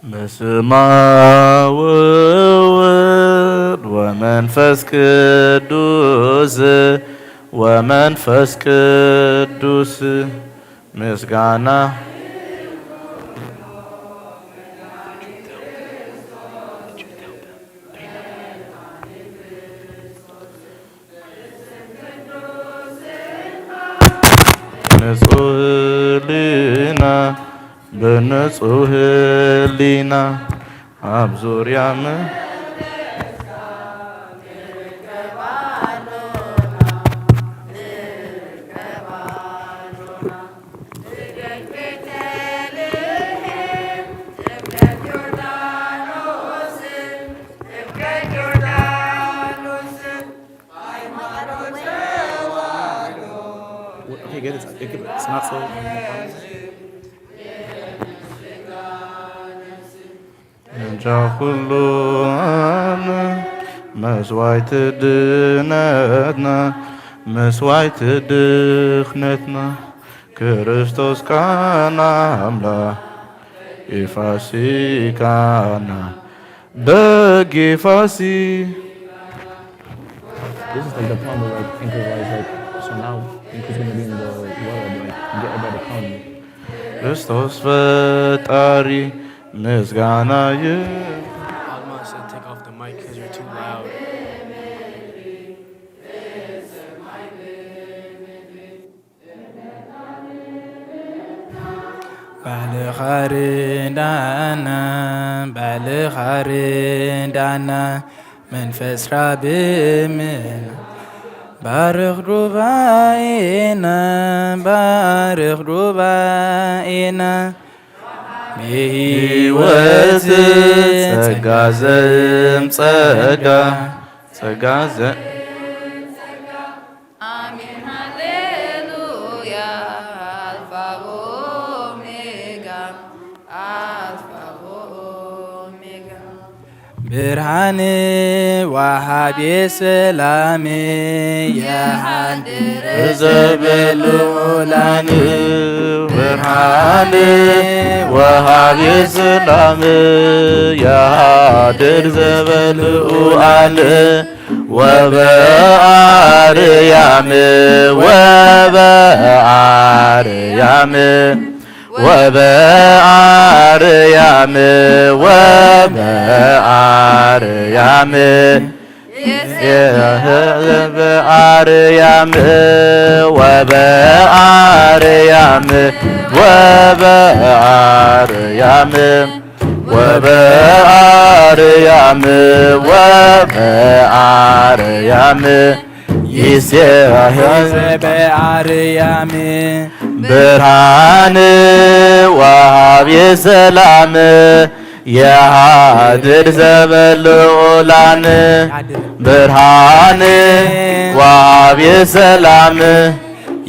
በስመ አብ ወወልድ ወመንፈስ ቅዱስ፣ ወመንፈስ ቅዱስ ምስጋና። ንጹህ ህሊና፣ ብንጹህ ህሊና ኣብ ዙርያ ም- Okay, good. It's, it, it's not so. እንጃ ኩሉ ዓለም መስዋዕቲ ድነትና፣ መስዋዕቲ ድኽነትና፣ ክርስቶስ ቃና ኣምላኽ ፋሲካና። በጊ ፋሲ- This is like the pond where, like, anchor was, like, so now anchor's gonna be in the water, like, get by the pond. ክርስቶስ ፈጣሪ ምስጋና ይ- Alma said, "Take off the mic 'cause you're too loud." ባልኻ ርዳና፣ ባልኻ ርዳና፣ መንፈስካ ብምልኣና። ባርኽ ጉባኤና፣ ባርኽ ጉባኤና። ብህይወት ጸጋ ዘምጸጋ፣ ጸጋ ዘ- ኣሜን ሃሌሉያ፣ ኣልፋ ኦሜጋ፣ ኣልፋ ኦሜጋ። ብርሃን ወሃቤ ሰላም የሃድር ዘበልዑላን። ብርሃን ወሃቤ ሰላም የሃድር ዘበልዑላን። ወበአርያም ወበአርያም ወበአርያም ወበአርያም በአርያም ወበአርያም ወበአርያም ወበአርያም ይሴባህ በአርያም ብርሃን ወሃቢ ሰላም የሃድር ዘበልዑላን ብርሃን ወሃቢ ሰላም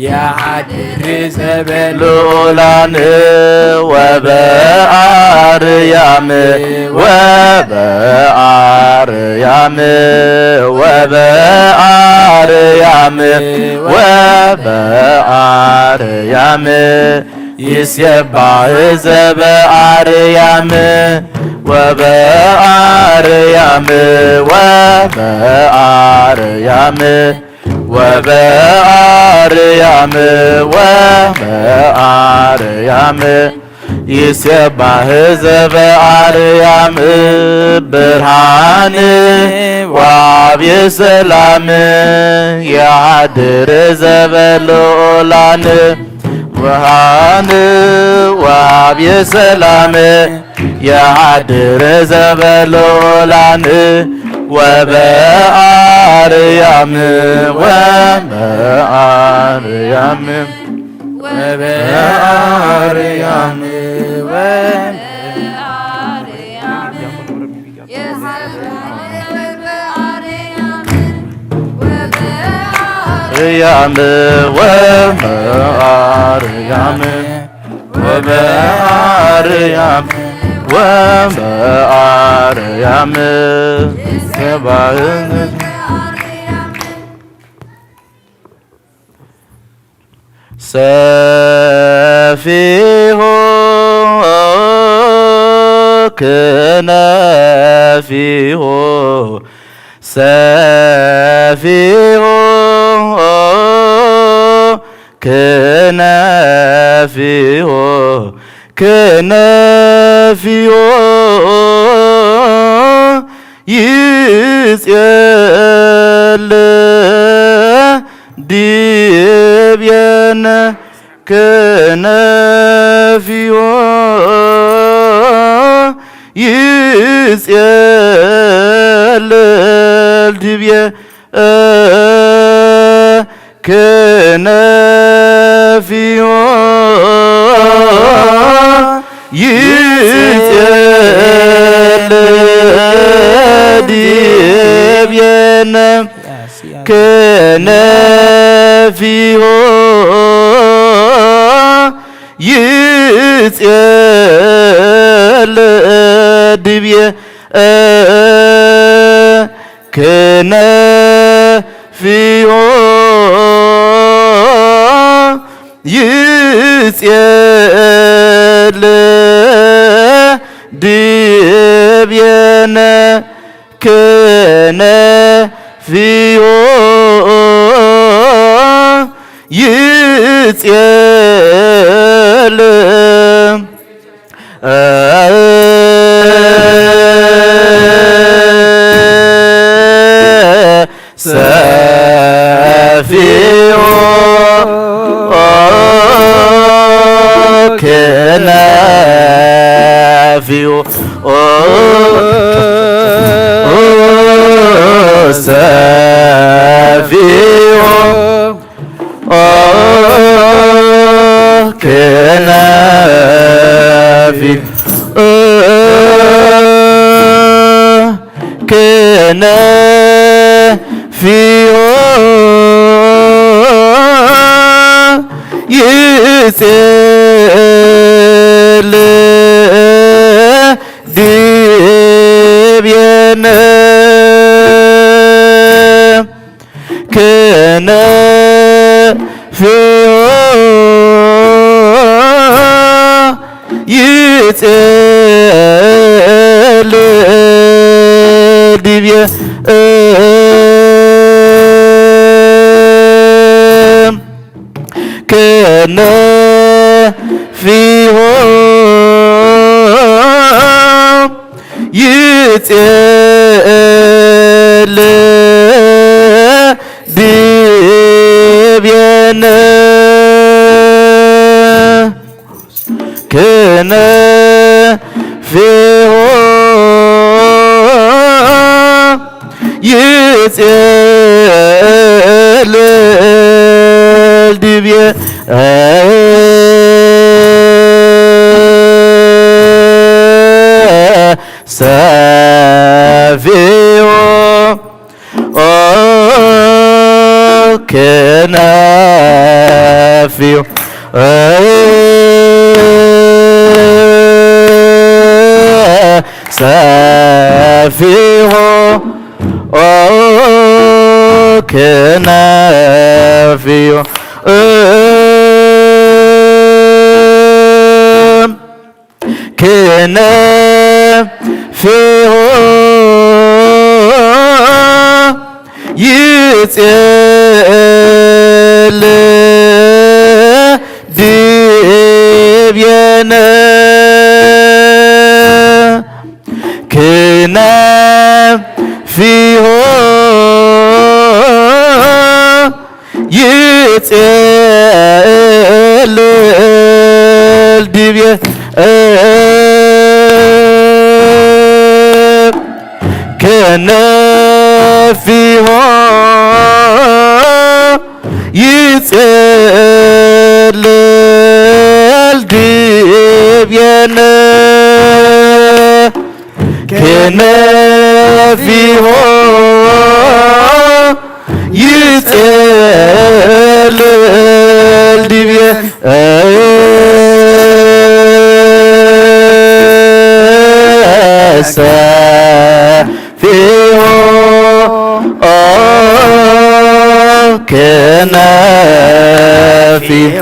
የሃድር ዘበልዑላን ወበአርያም ወበአርያም ወበአርያም ወበአርያም ይሴባህ ዘበአርያም ወበአርያም ወበአርያም ወበአርያም ወበአርያም ይሴባህ ዘበአርያም ብርሃን ወሃቢ ሰላም የሃድር ዘበልዑላን ብርሃን ወሃቢ ሰላም የሃድር ዘበልዑላን ወበአርያም ወበአርያም ወበአርያም ወበአርያም ወበአርያም ወበአርያም ወበአርያም ይሴባህ ሰፊሆ ክነፊሆ ሰፊሆ ክነፊሆ ክነፊሆ ይጼል ዲቤነ ክነፊሆ ይጼል ድብየ ክነፊሆ ይጼል ድብየነ ክነፊሆ ይጼል ድብየ ክነፊሆ ይጼል ድብየነ ክነፊሆ ይጼል ሰፊሆ ክነፊሆ ሰፊሆ ክነፊ ክነፊሆ ይጼል ድብየነ ክነፊሆ ይጼል ድብየ ክነፊሆ ይጼል ፊሆ ይጼልል ዲብየ ሰፊሆ ኦ ክነፍዮ ሰፊሆ ኦ ክነፍዮ ክነፍዮ ይጼል ድብየነ ክነፍዮ ይጼልል ድብየ ክነፍሆ ይጼልል ድብየነ ክነፍሆ ይጼልል ድብየ ሰፊሆ ክነፍሆ ሰፊሆ ክነፍሆ ክነፍሆ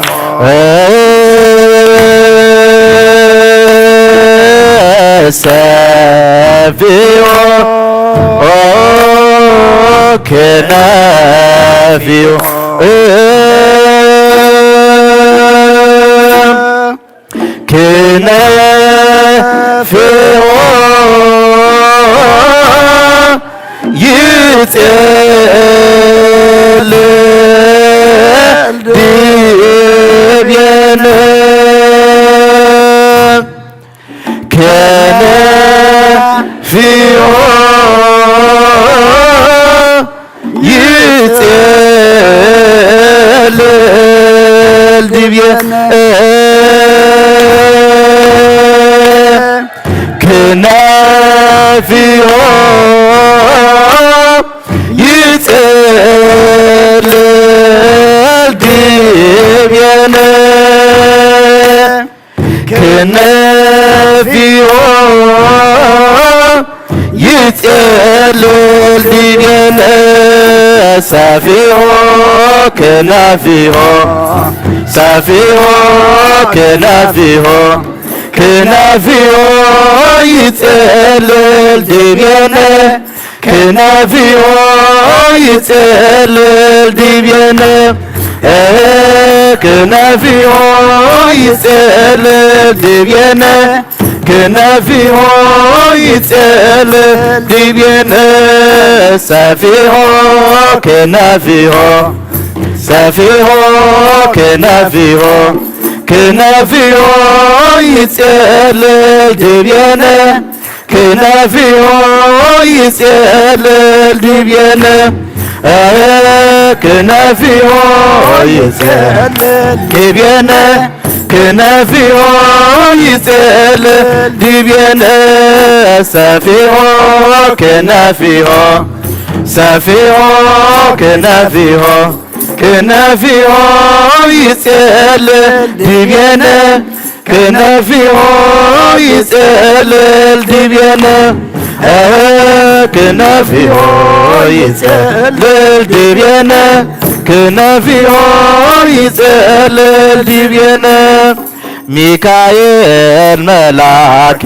ይጼልል ድብየነ ክነፍሆ ይጼልል ድብየ ክነፍሆ ይጼልል ድብየነ ክነፍሆ ይጼልል ድብየነ ሰፊሆ ክነፍሆ ሰፊሆ ክነፍሆ ክነፍሆ ይጼልል ድብየነ ክነፍሆ ይጼልል ድብየነ ክነፍሆ ይጼልል ድብየነ ክነፍሆ ይጼልል ድብየነ ሰፊሆ ክነፍሆ ሰፊሆ ክነፍሆ ክነፍሆ ይጼልል ድብየነ ክነፍሆ ይጼልል ድብየነ ክነፍሆ ይጼልል ድብየነ ክነፍሆ ይጼልል ድብየነ ሰፊሆ ክነፍሆ ሰፊሆ ክነፍሆ ክነፍሆ ይጼልል ድብየነ ክነፍሆ ይጼልል ድብየነ ክነፍሆ ይጼልል ድብየነ ክነፍሆ ይጼልል ድብየነ ሚካኤል መልኣክ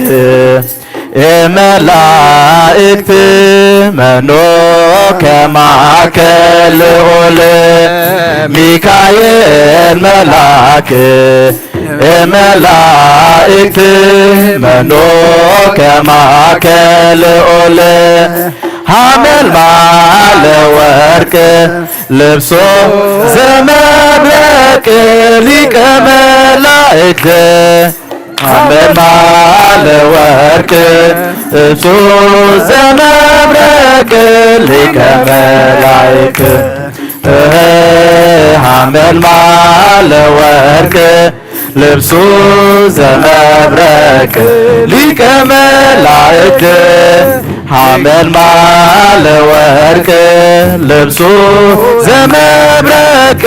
መላእክት መኖ ከማከ ልዑል ሚካኤል መልኣክ መላእክት መኖ ከማከ ልዑል ሐመልማለ ወርቅ ልብሶ ዘመብረቅ ሊቀ መላእክት ሓመልማለ ወርቅ እሱ ዘመብረቅ ሊቀ መላእክት፣ እህ፣ ሓመልማለ ወርቅ ልብሱ ዘመብረቅ ሊቀ መላእክት፣ ሓመልማለ ወርቅ ልብሱ ዘመብረቅ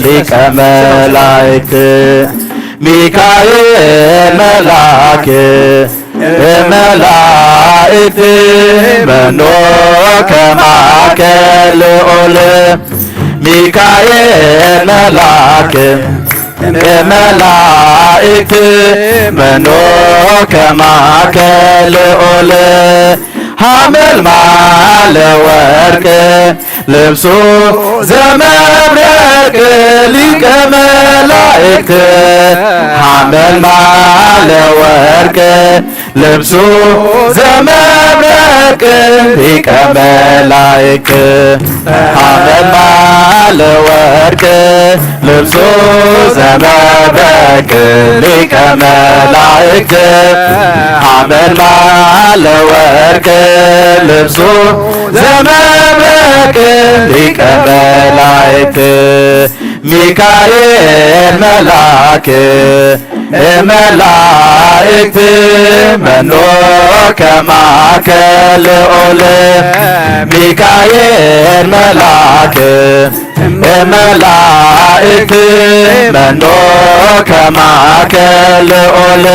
ሊቀ መላእክት፣ ሚካኤል መልአክ መላእክት መኖ ከማከ ልዑል፣ ሚካኤል መልአክ መላእክት መኖ ከማከ ልዑል፣ ሓመልማለ ወርቅ ልብሱ ዘመብረቅ ሊቀ መላእክት፣ ሓመልማለ ወርቅ ልብሱ ዘመብረቅ ሊቀ መላእክት፣ ሓመልማለ ወርቅ ልብሱ ዘመብረቅ ሊቀ መላእክት፣ ሓመልማለ ወርቅ ልብሱ ዘመብረቅ ሊቀ መላእክት፣ ሚካኤል መልአክ መላእክት መኖ ከማከ ልዑል፣ ሚካኤል መልአክ መላእክት መኖ ከማከ ልዑል፣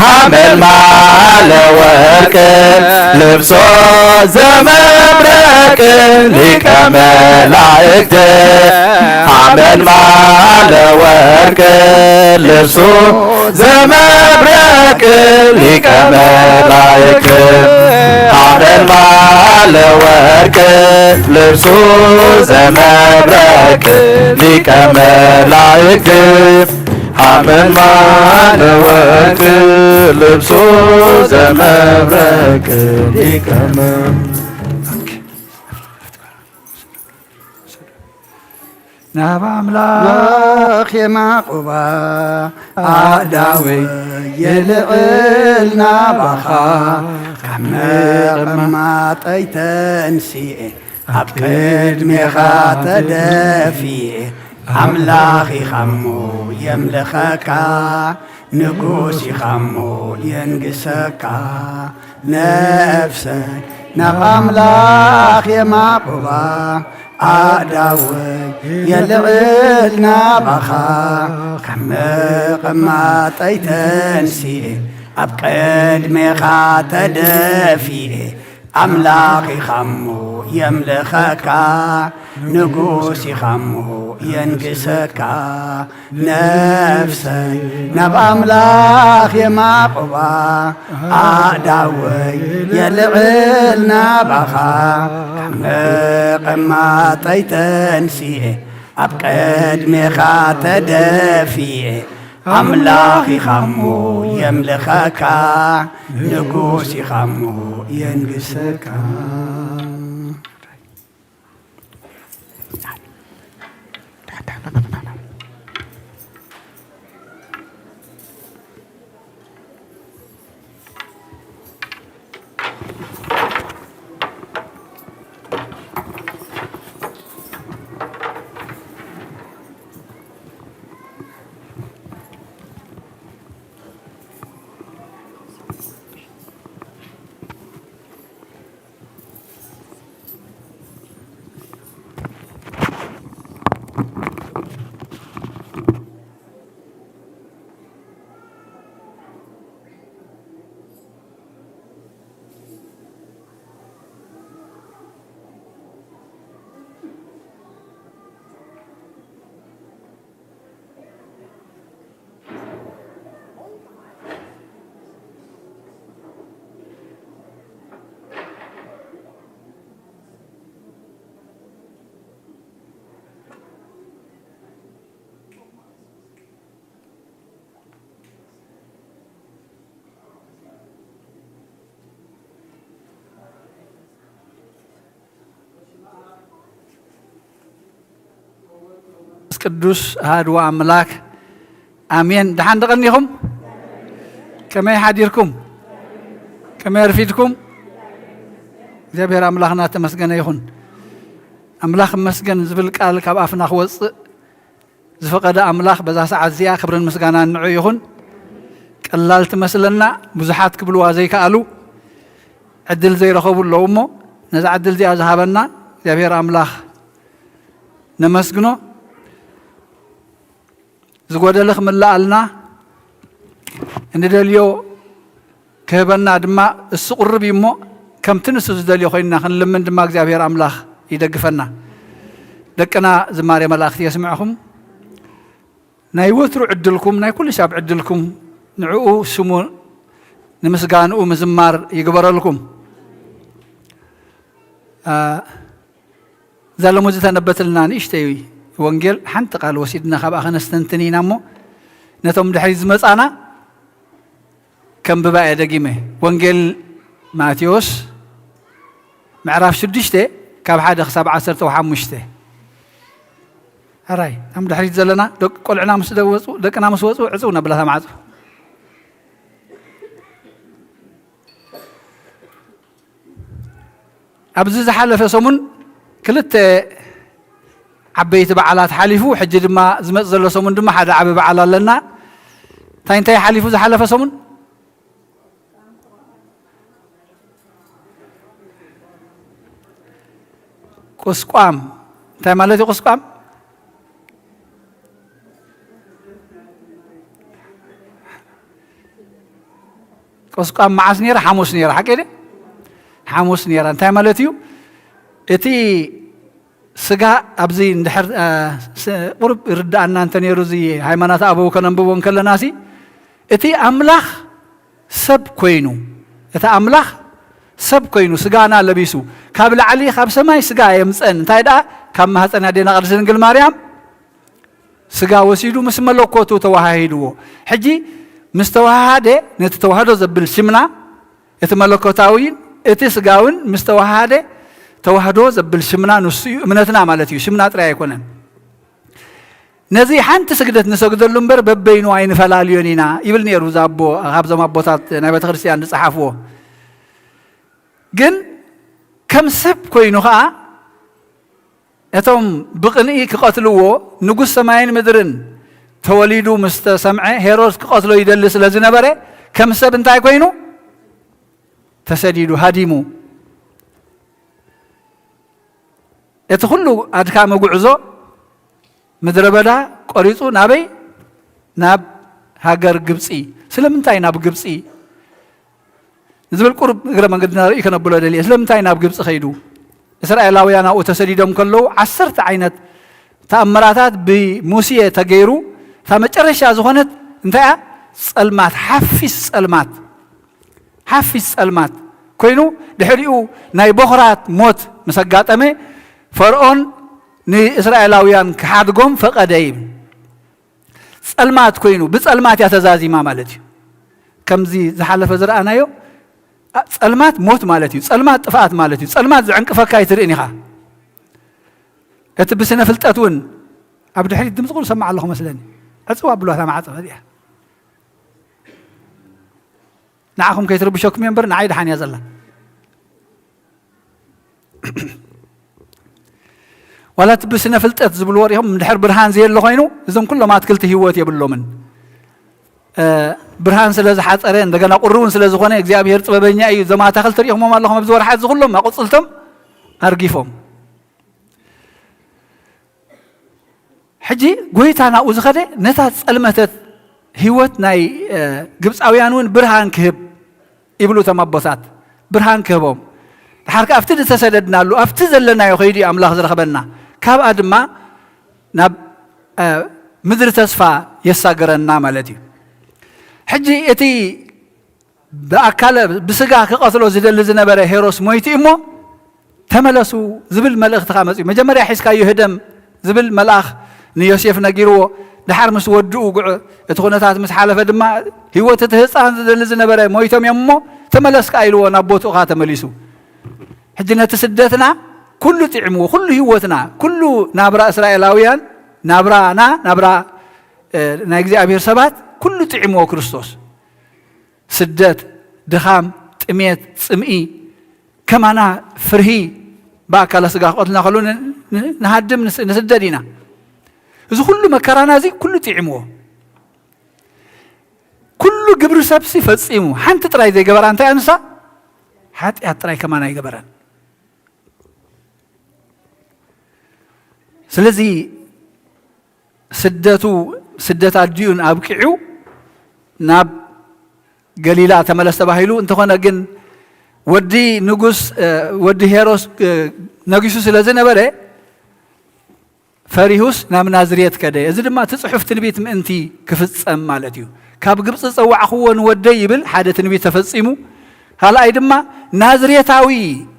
ሓመልማለ ወርቅ ልብሶ ዘመብረቅ ሊቀ መላእክት፣ ሓመልማለ ወርቅ ልብሱ ዘመብረቅ ሊቀ መላእክት፣ ሓመልማለ ወርቅ ልብሱ ዘመብረቅ ሊቀ መላእክት፣ ሓመልማለ ወርቅ ልብሱ ዘመብረቅ ሊቀ መላእክት። ናብ ኣምላኽ የማቑባ ኣእዳወይ የልዕል ናባኻ፣ ካብ መቐማጠይ ተንሲኤ ኣብ ቅድሜኻ ተደፊኤ። ኣምላኽ ኢኻ እሞ የምልኸካ፣ ንጉስ ኢኻ እሞ የንግሰካ። ነፍሰይ ናብ ኣምላኽ የማቑባ፣ ኣእዳወይ የልዕል ናባኻ፣ ካብ መቐማጠይ ተንሲኤ ኣብ ቅድሜኻ ተደፊኤ። ኣምላኽ ኢኻ እሞ የምልኸካ፣ ንጉስ ኢኻ እሞ የንግሰካ። ነፍሰይ ናብ ኣምላኽ የማቑባ፣ ኣእዳወይ የልዕል ናባኻ፣ ካብ መቐማጠይ ተንሲኤ ኣብ ቅድሜኻ ተደፊኤ። ኣምላኽ ኢኻ እሞ የምልኸካ፣ ንጉስ ኢኻ እሞ የንግሰካ። መንፈስ ቅዱስ ኣሃድዎ ኣምላክ ኣሜን። ደሓን ደቐኒኹም? ከመይ ሓዲርኩም? ከመይ ኣርፊድኩም? እግዚኣብሔር ኣምላኽና ተመስገነ ይኹን። ኣምላኽ እመስገን ዝብል ቃል ካብ ኣፍና ክወፅእ ዝፈቐደ ኣምላኽ በዛ ሰዓት እዚኣ ክብርን ምስጋናን ንዑ ይኹን። ቀላል ትመስለና፣ ብዙሓት ክብልዋ ዘይከኣሉ ዕድል ዘይረኸቡ ኣለዉ እሞ፣ ነዛ ዕድል እዚኣ ዝሃበና እግዚኣብሔር ኣምላኽ ነመስግኖ። ዝጎደለ ክምልኣልና፣ እንደልዮ ክህበና ድማ እሱ ቅሩብ እዩ እሞ፣ ከምቲ ንሱ ዝደልዮ ኮይንና ክንልምን ድማ እግዚኣብሔር ኣምላኽ ይደግፈና። ደቅና ዝማሬ መላእክቲ የስምዕኹም። ናይ ወትሩ ዕድልኩም፣ ናይ ኩሉ ሻብ ዕድልኩም ንዕኡ ስሙ ንምስጋንኡ ምዝማር ይግበረልኩም። አ፣ እዛ ሎሚ ዝተነበትልና ንእሽተይ ወንጌል ሓንቲ ቃል ወሲድና ካብኣ ከነስተንትን ኢና እሞ፣ ነቶም ድሕሪት ዝመጻና ከንብባ እየ ደጊመ። ወንጌል ማቴዎስ ምዕራፍ ሽዱሽተ ካብ ሓደ ክሳብ ዓሰርተ ሓሙሽተ። ኣራይ፣ እቶም ድሕሪት ዘለና ደቂ ቆልዕና ምስ ደወጹ፣ ደቅና ምስ ወጹ፣ ዕጽው ነብላ እታ ማዕጾ። ኣብዚ ዝሓለፈ ሰሙን ክልተ ዓበይቲ በዓላት ሓሊፉ፣ ሕጂ ድማ ዝመጽእ ዘሎ ሰሙን ድማ ሓደ ዓቢ በዓል ኣለና። እንታይ እንታይ ሓሊፉ ዝሓለፈ ሰሙን? ቁስቋም። እንታይ ማለት እዩ ቁስቋም? ቁስቋም መዓስ ነይራ? ሓሙስ ነይራ፣ ሓቂ ድየ? ሓሙስ ነይራ። እንታይ ማለት እዩ? እቲ ስጋ ኣብዚ እንድሕር፣ እ፣ ስ-፣ ቁሩብ ይርድኣና እንተ ነይሩ፣ እዚ ሃይማኖት ኣበው ከነንብቦ እንከለና ሲ፣ እቲ ኣምላኽ ሰብ ኮይኑ፣ እቲ ኣምላኽ ሰብ ኮይኑ፣ ስጋና ለቢሱ፣ ካብ ላዕሊ፣ ካብ ሰማይ ስጋ ኣየምጸን። እንታይ ደኣ፣ ካብ ማህጸን ኣዴና ቅድስቲ ድንግል ማርያም ስጋ ወሲዱ ምስ መለኮቱ ተዋሃሂድዎ። ሕጂ ምስ ተዋሃደ፣ ነቲ ተዋህዶ ዘብል ሽምና፣ እቲ መለኮታዊን እቲ ስጋውን ምስ ተዋሃደ፣ ተዋህዶ ዘብል ሽምና ንሱ እዩ፣ እምነትና ማለት እዩ። ሽምና ጥራይ ኣይኮነን። ነዚ ሓንቲ ስግደት ንሰግደሉ እምበር በበይኑ ኣይንፈላልዮን ኢና ይብል ነይሩ እዛ ኣቦ፣ ካብዞም ኣቦታት ናይ ቤተ ክርስቲያን ዝጸሓፍዎ። ግን ከም ሰብ ኮይኑ ኸኣ፣ እቶም ብቕንኢ ክቐትልዎ፣ ንጉስ ሰማይን ምድርን ተወሊዱ ምስ ተሰምዐ፣ ሄሮድስ ክቐትሎ ይደሊ ስለ ዝነበረ፣ ከም ሰብ እንታይ ኮይኑ? ተሰዲዱ፣ ሃዲሙ። እቲ ኩሉ ኣድካሚ ጉዕዞ ምድረ በዳ ቆሪጹ ናበይ? ናብ ሃገር ግብጺ። ስለምንታይ ናብ ግብጺ? ዝብል ቁሩብ እግረ መንገድና ርእዩ ከነብሎ ደልየ። ስለምንታይ ናብ ግብጺ ከይዱ? እስራኤላውያን ኣብኡ ተሰዲዶም ከለዉ፣ ዓሰርተ ዓይነት ተኣምራታት ብሙሴ ተገይሩ፣ እታ መጨረሻ ዝኾነት እንታይ እያ? ጸልማት፣ ሓፊስ ጸልማት፣ ሓፊስ ጸልማት ኮይኑ፣ ድሕሪኡ ናይ በኹራት ሞት ምስ ኣጋጠመ፣ ፈርዖን ንእስራኤላውያን ክሓድጎም ፈቐደ ይብል። ጸልማት ኮይኑ፣ ብጸልማት እያ ተዛዚማ ማለት እዩ። ከምዚ ዝሓለፈ ዝረኣናዮ፣ ኣ-፣ ጸልማት ሞት ማለት እዩ። ጸልማት ጥፍኣት ማለት እዩ። ጸልማት ዝዕንቅፈካ ኣይትርእን ኢኻ። እቲ ብስነ ፍልጠት እውን ኣብ ድሕሪት ድምፂ ቁሩብ ሰማዕ ኣለኹ መስለኒ። ዕፅው ኣብሉዋ እታ ማዕፀ እዚኣ። ንዓኹም ከይትርብሸኩም እየ እምበር ንዓይ ደሓን እያ ዘላ። ዋላ እቲ ብስነ ፍልጠት ዝብልዎ ሪኹም እንድሕር ብርሃን ዘየለ ኮይኑ፣ እዞም ኩሎም ኣትክልቲ ህይወት የብሎምን። እ፣ ብርሃን ስለ ዝሓፀረ፣ እንደገና ቁሪ እውን ስለ ዝኾነ፣ እግዚኣብሔር ጥበበኛ እዩ። እዞም ኣታኽልቲ ሪኹሞም ኣለኹም ኣብዚ ወርሓት እዚ ኩሎም ኣቑፅልቶም ኣርጊፎም። ሕጂ ጎይታ ናብኡ ዝኸደ ነታ ጸልመተት ህይወት ናይ፣ እ፣ ግብጻውያን እውን ብርሃን ክህብ ይብሉ እቶም ኣቦታት። ብርሃን ክህቦም። ድሓር ከኣ ኣብቲ ዝተሰደድናሉ፣ ኣብቲ ዘለናዮ ከይዱ እዩ ኣምላኽ ዝረኽበና። ካብኣ ድማ ናብ፣ እ፣ ምድሪ ተስፋ የሳግረና ማለት እዩ። ሕጂ እቲ ብኣካለ፣ ብስጋ ክቐትሎ ዝደሊ ዝነበረ ሄሮስ ሞይቱ እሞ ተመለሱ ዝብል መልእኽቲ ከኣ መጺኡ። መጀመርያ ሒዝካዮ ህደም ዝብል መልኣኽ ንዮሴፍ ነጊርዎ። ድሓር ምስ ወድኡ ጉዕ እቲ ኩነታት ምስ ሓለፈ ድማ ህይወት እቲ ህጻን ዝደሊ ዝነበረ ሞይቶም እዮም እሞ ተመለስ ከኣ ኢልዎ ናብ ቦትኡ ከኣ ተመሊሱ። ሕጂ ነቲ ስደትና ኩሉ ጥዕምዎ፣ ኩሉ ህይወትና፣ ኩሉ ናብራ እስራኤላውያን፣ ናብራና፣ ናብራ፣ እ፣ ናይ እግዚኣብሔር ሰባት ኩሉ ጥዕምዎ ክርስቶስ። ስደት፣ ድኻም፣ ጥሜት፣ ጽምኢ፣ ከማና ፍርሂ ብኣካለ ስጋ ክቐትልና ከሎ ን-፣ ን-፣ ንሃድም ንስ-፣ ንስደድ ኢና። እዚ ኩሉ መከራና እዚ ኩሉ ጥዒምዎ። ኩሉ ግብሪ ሰብሲ ፈጺሙ። ሓንቲ ጥራይ ዘይገበራ እንታይ ኣንሳ? ሓጢኣት ጥራይ ከማና ኣይገበረን። ስለዚ ስደቱ፣ ስደት ኣዲኡን ኣብቂዑ ናብ ገሊላ ተመለስ ተባሂሉ። እንተኾነ ግን ወዲ ንጉስ፣ እ፣ ወዲ ሄሮስ፣ እ፣ ነጊሱ ስለ ዝነበረ ፈሪሁስ ናብ ናዝሬት ከደ። እዚ ድማ እቲ ጽሑፍ ትንቢት ምእንቲ ክፍጸም ማለት እዩ። ካብ ግብጺ ጸዋዕኽዎ ንወደይ ይብል፣ ሓደ ትንቢት ተፈጺሙ። ካልኣይ ድማ ናዝሬታዊ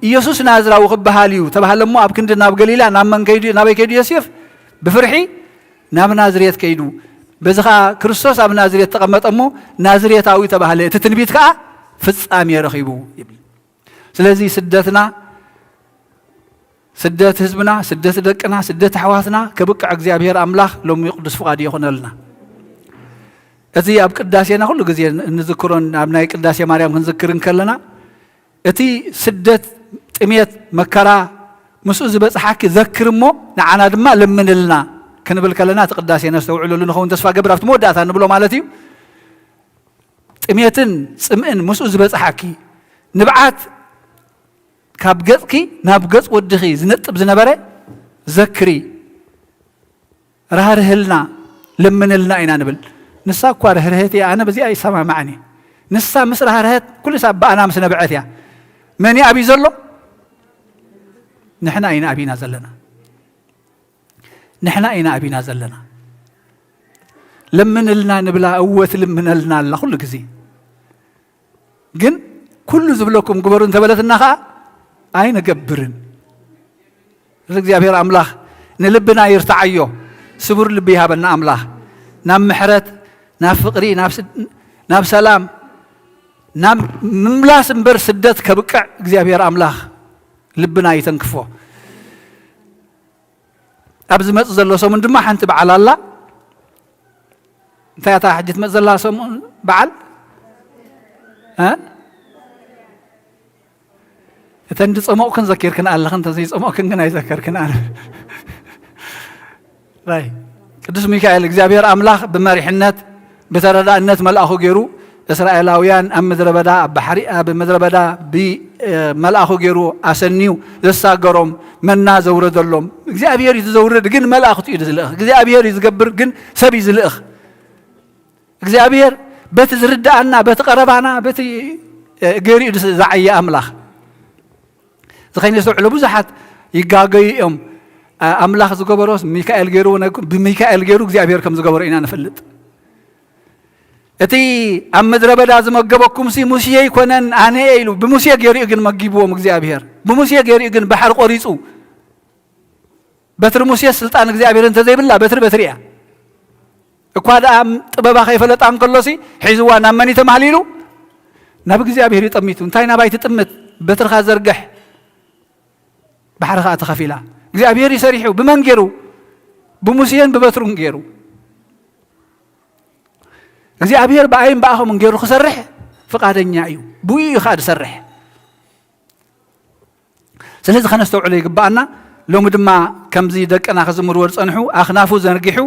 ኢየሱስ ናዝራዊ ክበሃል እዩ ተባህለ እሞ ኣብ ክንዲ ናብ ገሊላ ናብ መን ከይዱ፣ ናበይ ከይዱ ዮሴፍ? ብፍርሒ ናብ ናዝሬት ከይዱ። በዚ ኸኣ ክርስቶስ ኣብ ናዝሬት ተቐመጠ እሞ ናዝሬታዊ ተባህለ። እቲ ትንቢት ከኣ ፍጻሜ ረኺቡ ይብል። ስለዚ ስደትና፣ ስደት ህዝብና፣ ስደት ደቅና፣ ስደት ኣሕዋትና ከብቅዕ እግዚኣብሔር ኣምላኽ ሎሚ ቅዱስ ፍቓዱ ይኹነልና። እዚ ኣብ ቅዳሴና ኩሉ ግዜ እንዝክሮን ኣብ ናይ ቅዳሴ ማርያም ክንዝክር እንከለና እቲ ስደት፣ ጥሜት፣ መከራ ምስኡ ዝበጽሓኪ ዘክር እሞ ንዓና ድማ ለምንልና ክንብል ከለና እቲ ቅዳሴ ነስተውዕለሉ ንኸውን ተስፋ ገብር ኣብቲ መወዳእታ ንብሎ ማለት እዩ። ጥሜትን ጽምእን ምስኡ ዝበጽሓኪ ንብዓት ካብ ገጽኪ ናብ ገጽ ወድኺ ዝነጥብ ዝነበረ ዘክሪ። ራህርህልና፣ ለምንልና ኢና ንብል። ንሳ እኳ ርህርህት እያ፣ ኣነ በዚኣ ይሰማማዕን እየ። ንሳ ምስ ራህርሀት፣ ኩሉ ሳብ ብኣና ምስ ነብዐት እያ። መን እዩ ኣብዩ ዘሎ? ንሕና ኢና ኣብና ዘለና። ንሕና ኢና ኣብና ዘለና። ለምንልና ንብላ፣ እወ ትልምነልና ኣላ ኩሉ ግዜ። ግን ኩሉ ዝብለኩም ግበሩ እንተበለትና ኸኣ ኣይንገብርን። እዚ እግዚኣብሔር ኣምላኽ ንልብና ይርትዓዮ፣ ስቡር ልቢ ይሃበና ኣምላኽ። ናብ ምሕረት፣ ናብ ፍቕሪ፣ ናብ ስድ-፣ ናብ ሰላም፣ ናብ ምምላስ እምበር ስደት ከብቅዕ እግዚኣብሔር ኣምላኽ ልብና ይተንክፎ። ኣብ ዝመጽእ ዘሎ ሰሙን ድማ ሓንቲ በዓል ኣላ። እንታይ እታ ሕጂ ትመጽእ ዘላ ሰሙን በዓል? እ? እተን ዝጸሞቕክን ዘኪርክን ኣለኽን፣ እተን ዘይጸሞቕክን ግን ኣይዘከርክን ኣለ። ራይ፣ ቅዱስ ሚካኤል እግዚኣብሔር ኣምላኽ ብመሪሕነት፣ ብተረዳእነት መልኣኹ ገይሩ እስራኤላውያን ኣብ ምድረ በዳ፣ ኣብ ባሕሪ፣ ኣብ ምድረ በዳ ብ-፣ እ፣ መልኣኹ ገይሩ ኣሰንዩ ዘሳገሮም፣ መና ዘውረደሎም። እግዚኣብሔር እዩ ዘውርድ፣ ግን መላእኽቱ እዩ ዝልእኽ። እግዚኣብሔር እዩ ዝገብር፣ ግን ሰብ እዩ ዝልእኽ። እግዚኣብሔር በቲ ዝርድኣና፣ በቲ ቀረባና፣ በቲ፣ እ፣ ገይሩ እዩ ዝዓየ ኣምላኽ። እዚ ከይነስተውዕሎ ብዙሓት ይጋገዩ እዮም። ኣ-፣ ኣምላኽ ዝገበሮስ ሚካኤል ገይርዎ ነግኩም፣ ብሚካኤል ገይሩ እግዚኣብሔር ከም ዝገበሮ ኢና ንፈልጥ። እቲ ኣብ ምድረ በዳ ዝመገበኩምሲ ሙሴ ኣይኮነን ኣነ እየ ኢሉ፣ ብሙሴ ገይሩ እዩ ግን መጊብዎም እግዚኣብሔር። ብሙሴ ገይሩ እዩ ግን ባሕሪ ቆሪጹ። በትሪ ሙሴ ስልጣን እግዚኣብሔር እንተዘይብላ በትሪ በትሪ እያ። እኳ ደኣ ጥበባ ከይፈለጣ እንከሎሲ ሒዝዋ ናብ መን እዩ ተማህሊሉ? ናብ እግዚኣብሔር እዩ ጠሚቱ። እንታይ ናባይ ትጥምት? በትርኻ ዘርግሕ። ባሕሪ ኸኣ ተኸፊላ። እግዚኣብሔር እዩ ሰሪሑ። ብመን ገይሩ? ብሙሴን ብበትሩን ገይሩ። እግዚኣብሔር ብኣይን ብኣኹምን ገይሩ ክሰርሕ ፍቓደኛ እዩ። ብኡ እዩ ኸኣ ዝሰርሕ። ስለዚ ከነስተውዕሎ ይግብኣና። ሎሚ ድማ ከምዚ ደቅና ክዝምርዎ ዝጸንሑ ኣኽናፉ ዘርጊሑ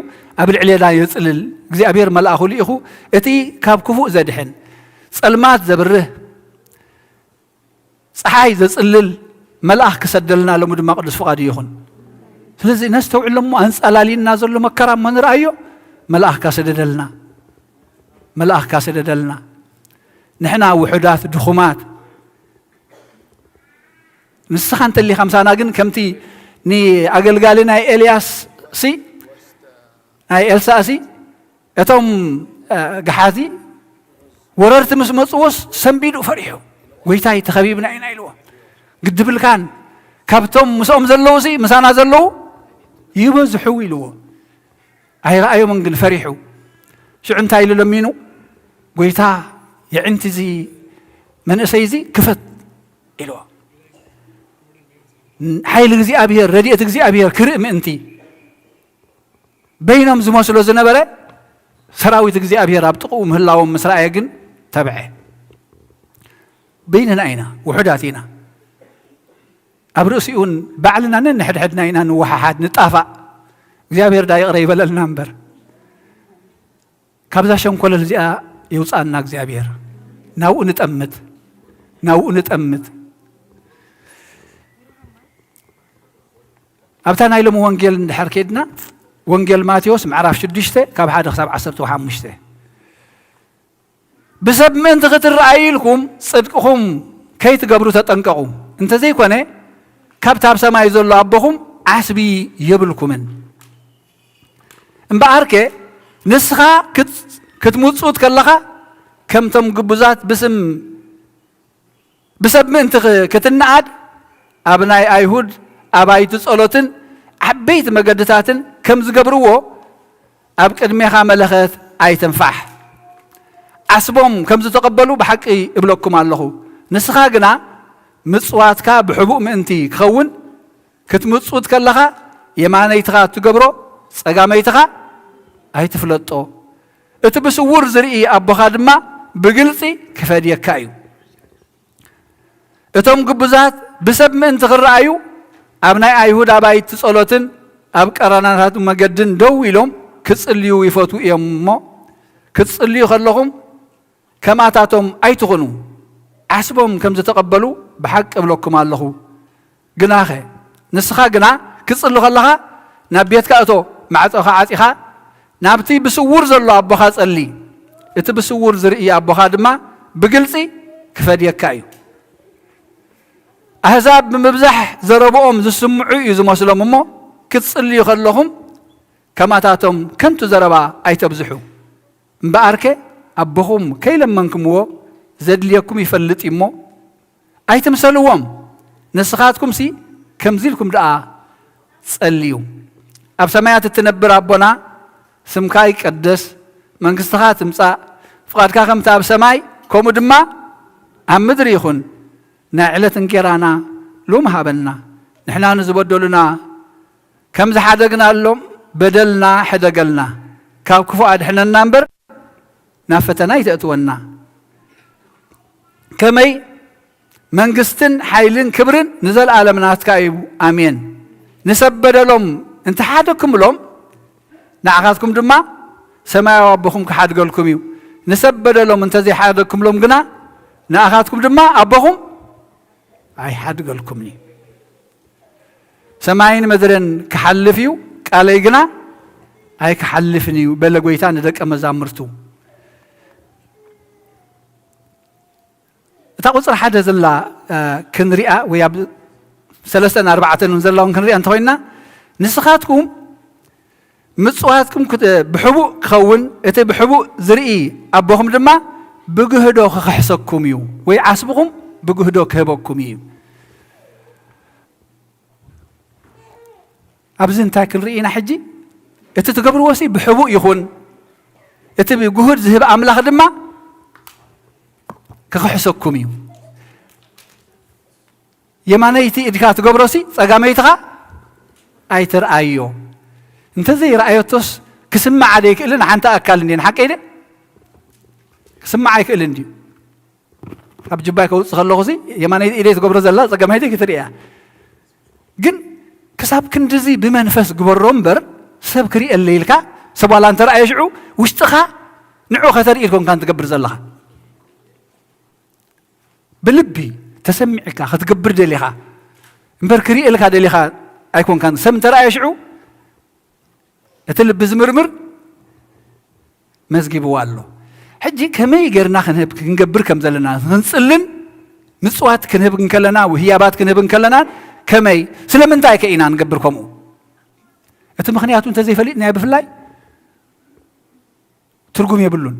ኣብ ልዕሌና የጽልል። እግዚኣብሔር መልኣኹ ልኢኹ እቲ ካብ ክፉእ ዘድሕን፣ ጸልማት ዘብርህ፣ ጸሓይ ዘጽልል መልኣኽ ክሰደልና ሎሚ ድማ ቅዱስ ፍቓዱ ይኹን። ስለዚ ነስተውዕሎ እሞ ኣንጸላልዩና ዘሎ መከራ እሞ ንርኣዮ። መልኣኽካ ስደደልና፣ መልኣኽካ ስደደልና። ንሕና ውሑዳት ድኹማት፣ ንስኻ እንተሊኻ ምሳና ግን ከምቲ ንኣገልጋሊ ናይ ኤልያስ ሲ፣ ናይ ኤልሳእ ሲ፣ እቶም፣ እ፣ ገሓዚ ወረርቲ ምስ መጽዎስ ሰንቢዱ ፈሪሑ፣ "ጎይታይ ተኸቢብና ኢና" ኢልዎ። ግድብልካን ካብቶም ምስኦም ዘለዉ ሲ፣ ምሳና ዘለዉ ይበዝሑ ኢልዎ። ኣይረኣዮምን ግን ፈሪሑ። ሽዑ እንታይ ኢሉ ለሚኑ? "ጎይታ የዕንቲ እዚ መንእሰይ እዚ ክፈት" ኢልዎ። ሓይሊ እግዚኣብሔር፣ ረድኤት እግዚኣብሔር ክርኢ ምእንቲ በይኖም ዝመስሎ ዝነበረ ሰራዊት እግዚኣብሔር ኣብ ጥቕኡ ምህላዎም ምስ ረኣየ ግን ተብዐ። በይንና ኢና፣ ውሑዳት ኢና። ኣብ ርእሲኡን ባዕልና ነንሕድሕድና ኢና ንወሓሓድ፣ ንጣፋእ። እግዚኣብሔር ዳ ይቕረ ይበለልና እምበር። ካብዛ ሸንኮለል እዚኣ የውፅኣና እግዚኣብሔር። ናብኡ ንጠምት፣ ናብኡ ንጠምት። ኣብታ ናይ ሎሚ ወንጌል እንድሕር ከድና፣ ወንጌል ማቴዎስ ምዕራፍ ሽዱሽተ ካብ ሓደ ክሳብ ዓሰርተ ሓሙሽተ። "ብሰብ ምእንቲ ክትረኣዩ ኢልኩም ጽድቅኹም ከይትገብሩ ተጠንቀቑ። እንተዘይኮነ ካብቲ ኣብ ሰማይ ዘሎ ኣቦኹም ዓስቢ የብልኩምን። እምበኣርከ ንስኻ ክት-፣ ክትምጽኡት ከለኻ ከምቶም ግቡዛት ብስም ብሰብ ምእንቲ ክ-፣ ክትነኣድ ኣብ ናይ ኣይሁድ ኣባይቲ ጸሎትን ዓበይቲ መገድታትን ከም ዝገብርዎ ኣብ ቅድሜኻ መለኸት ኣይትንፋሕ። ዓስቦም ከም ዝተቐበሉ ብሓቂ እብለኩም ኣለኹ። ንስኻ ግና ምጽዋትካ ብሕቡእ ምእንቲ ክኸውን ክትምጽውት ከለኻ የማነይትኻ እትገብሮ ጸጋመይትኻ ኣይትፍለጦ። እቲ ብስውር ዝርኢ ኣቦኻ ድማ ብግልጺ ክፈድየካ እዩ። እቶም ግቡዛት ብሰብ ምእንቲ ክረኣዩ ኣብ ናይ ኣይሁድ ኣባይቲ ጸሎትን ኣብ ቀራናታት መገድን ደው ኢሎም ክጽልዩ ይፈትዉ እዮም እሞ፣ ክትጽልዩ ከለኹም ከምኣታቶም ኣይትኹኑ። ዓስቦም ከም ዝተቐበሉ ብሓቂ እብለኩም ኣለኹ። ግናኸ ንስኻ ግና ክትጽሊ ከለኻ ናብ ቤትካ እቶ፣ ማዕጾኻ ዓጺኻ ናብቲ ብስውር ዘሎ ኣቦኻ ጸሊ። እቲ ብስውር ዝርኢ ኣቦኻ ድማ ብግልጺ ክፈድየካ እዩ። ኣህዛብ ብምብዛሕ ዘረብኦም ዝስምዑ እዩ ዝመስሎም እሞ፣ ክትጽልዩ ከለኹም ከማታቶም ከንቱ ዘረባ ኣይተብዝሑ። እምበኣርከ ኣቦኹም ከይለመንክምዎ ዘድልየኩም ይፈልጥ እዩ እሞ፣ ኣይትምሰልዎም። ንስኻትኩምሲ ከምዚ ኢልኩም ደኣ ጸልዩ። ኣብ ሰማያት እትነብር ኣቦና፣ ስምካ ይቀደስ፣ መንግስትኻ ትምጻእ፣ ፍቓድካ ከምቲ ኣብ ሰማይ ከምኡ ድማ ኣብ ምድሪ ይኹን። ናይ ዕለት እንጌራና ሎም ሃበና። ንሕና ንዝበደሉና ከም ዝሓደግናሎም በደልና ሕደገልና፣ ካብ ክፉእ ኣድሕነና እምበር ናብ ፈተና ኣይተእትወና። ከመይ መንግስትን ሓይልን ክብርን ንዘለኣለም ናትካ እዩ፣ ኣሜን። ንሰብ በደሎም እንተሓደግኩምሎም፣ ንዓኻትኩም ድማ ሰማያዊ ኣቦኹም ክሓድገልኩም እዩ። ንሰብ በደሎም እንተዘይሓደግኩምሎም ግና፣ ንኣኻትኩም ድማ ኣቦኹም ኣይሓድገልኩምን እዩ። ሰማይን ምድርን ክሓልፍ እዩ፣ ቃለይ ግና ኣይክሓልፍን እዩ፣ በለ ጐይታ ንደቀ መዛሙርቱ። እታ ቁጽሪ ሓደ ዘላ፣ እ፣ ክንሪኣ ወይ ኣብ ሰለስተን ኣርባዕተን እውን ዘላ እውን ክንሪኣ እንተኾይንና፣ ንስኻትኩም ምጽዋትኩም ክት-፣ ብሕቡእ ክኸውን፣ እቲ ብሕቡእ ዝርኢ ኣቦኹም ድማ ብግህዶ ክኽሕሰኩም እዩ፣ ወይ ዓስብኹም ብግህዶ ክህበኩም እዩ። ኣብዚ እንታይ ክንርኢ ኢና ሕጂ? እቲ ትገብርዎሲ ብሕቡእ ይኹን፣ እቲ ብግሁድ ዝህብ ኣምላኽ ድማ ክኽሕሰኩም እዩ። የማነይቲ ኢድካ ትገብሮሲ ጸጋመይትኻ ኣይትርኣዮ። እንተዘይረኣየቶስ ክስምዓ ደይክእልን ሓንቲ ኣካል እንድየን፣ ሓቀይ ድየ? ክስምዓ ኣይክእልን ድዩ? ኣብ ጅባይ ከውጽእ ከለኹሲ የማነይቲ ኢደይ ትገብሮ ዘላ ጸጋመይቲ ክትርእያ። ግን ክሳብ ክንድዚ ብመንፈስ ግበሮ እምበር፣ ሰብ ክርእየለይ ኢልካ፣ ሰብ ዋላ እንተረኣየ ሽዑ ውሽጥኻ ንዑ ከተርኢ ኢልኮንካን ትገብር ዘለኻ። ብልቢ ተሰሚዕካ ክትገብር ደሊኻ እምበር ክርእየልካ ደሊኻ ኣይኮንካን። ሰብ እንተረኣየ ሽዑ እቲ ልቢ ዝምርምር መዝጊብዎ ኣሎ። ሕጂ ከመይ ጌርና ክንህብ፣ ክንገብር ከም ዘለና፣ ክንጽልን ምጽዋት ክንህብ እንከለና፣ ውህያባት ክንህብ እንከለና፣ ከመይ፣ ስለምንታይ ከ ኢና ንገብር ከምኡ? እቲ ምኽንያቱ እንተዘይፈሊጥናዮ ብፍላይ ትርጉም የብሉን።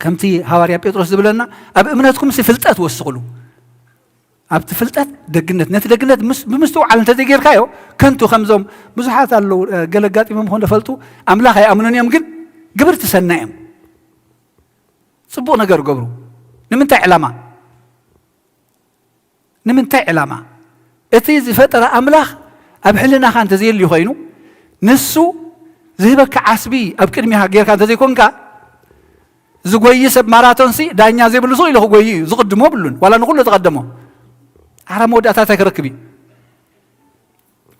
ከምቲ ሃዋርያ ጴጥሮስ ዝብለና፣ "ኣብ እምነትኩምሲ ፍልጠት ወስኹሉ።" ኣብቲ ፍልጠት ደግነት፣ ነቲ ደግነት ምስ-፣ ብምስትውዓል እንተዘይጌርካዮ፣ ከንቱ ከምዞም ብዙሓት ኣለዉ፣ እ፣ ገለ ኣጋጢሞም ይኾኑ ዶ ፈልጡ፣ ኣምላኽ ኣይኣምኑን እዮም፣ ግን ግብርቲ ሰናይ እዮም። ጽቡቕ ነገር ገብሩ። ንምንታይ ዕላማ? ንምንታይ ዕላማ? እቲ ዝፈጠረ ኣምላኽ ኣብ ሕልናኻ እንተዘየልዩ ኮይኑ፣ ንሱ ዝህበካ ዓስቢ ኣብ ቅድሚኻ ጌርካ እንተዘይኮንካ፣ ዝጎይ ሰብ ማራቶንሲ ዳኛ ዘይብሉ ስቕ ኢሉ ክጎይ እዩ ዝቕድሞ ብሉን። ዋላ ንኹሉ ተቐደሞ። ኣረ መወዳእታ እንታይ ክረክብ እዩ?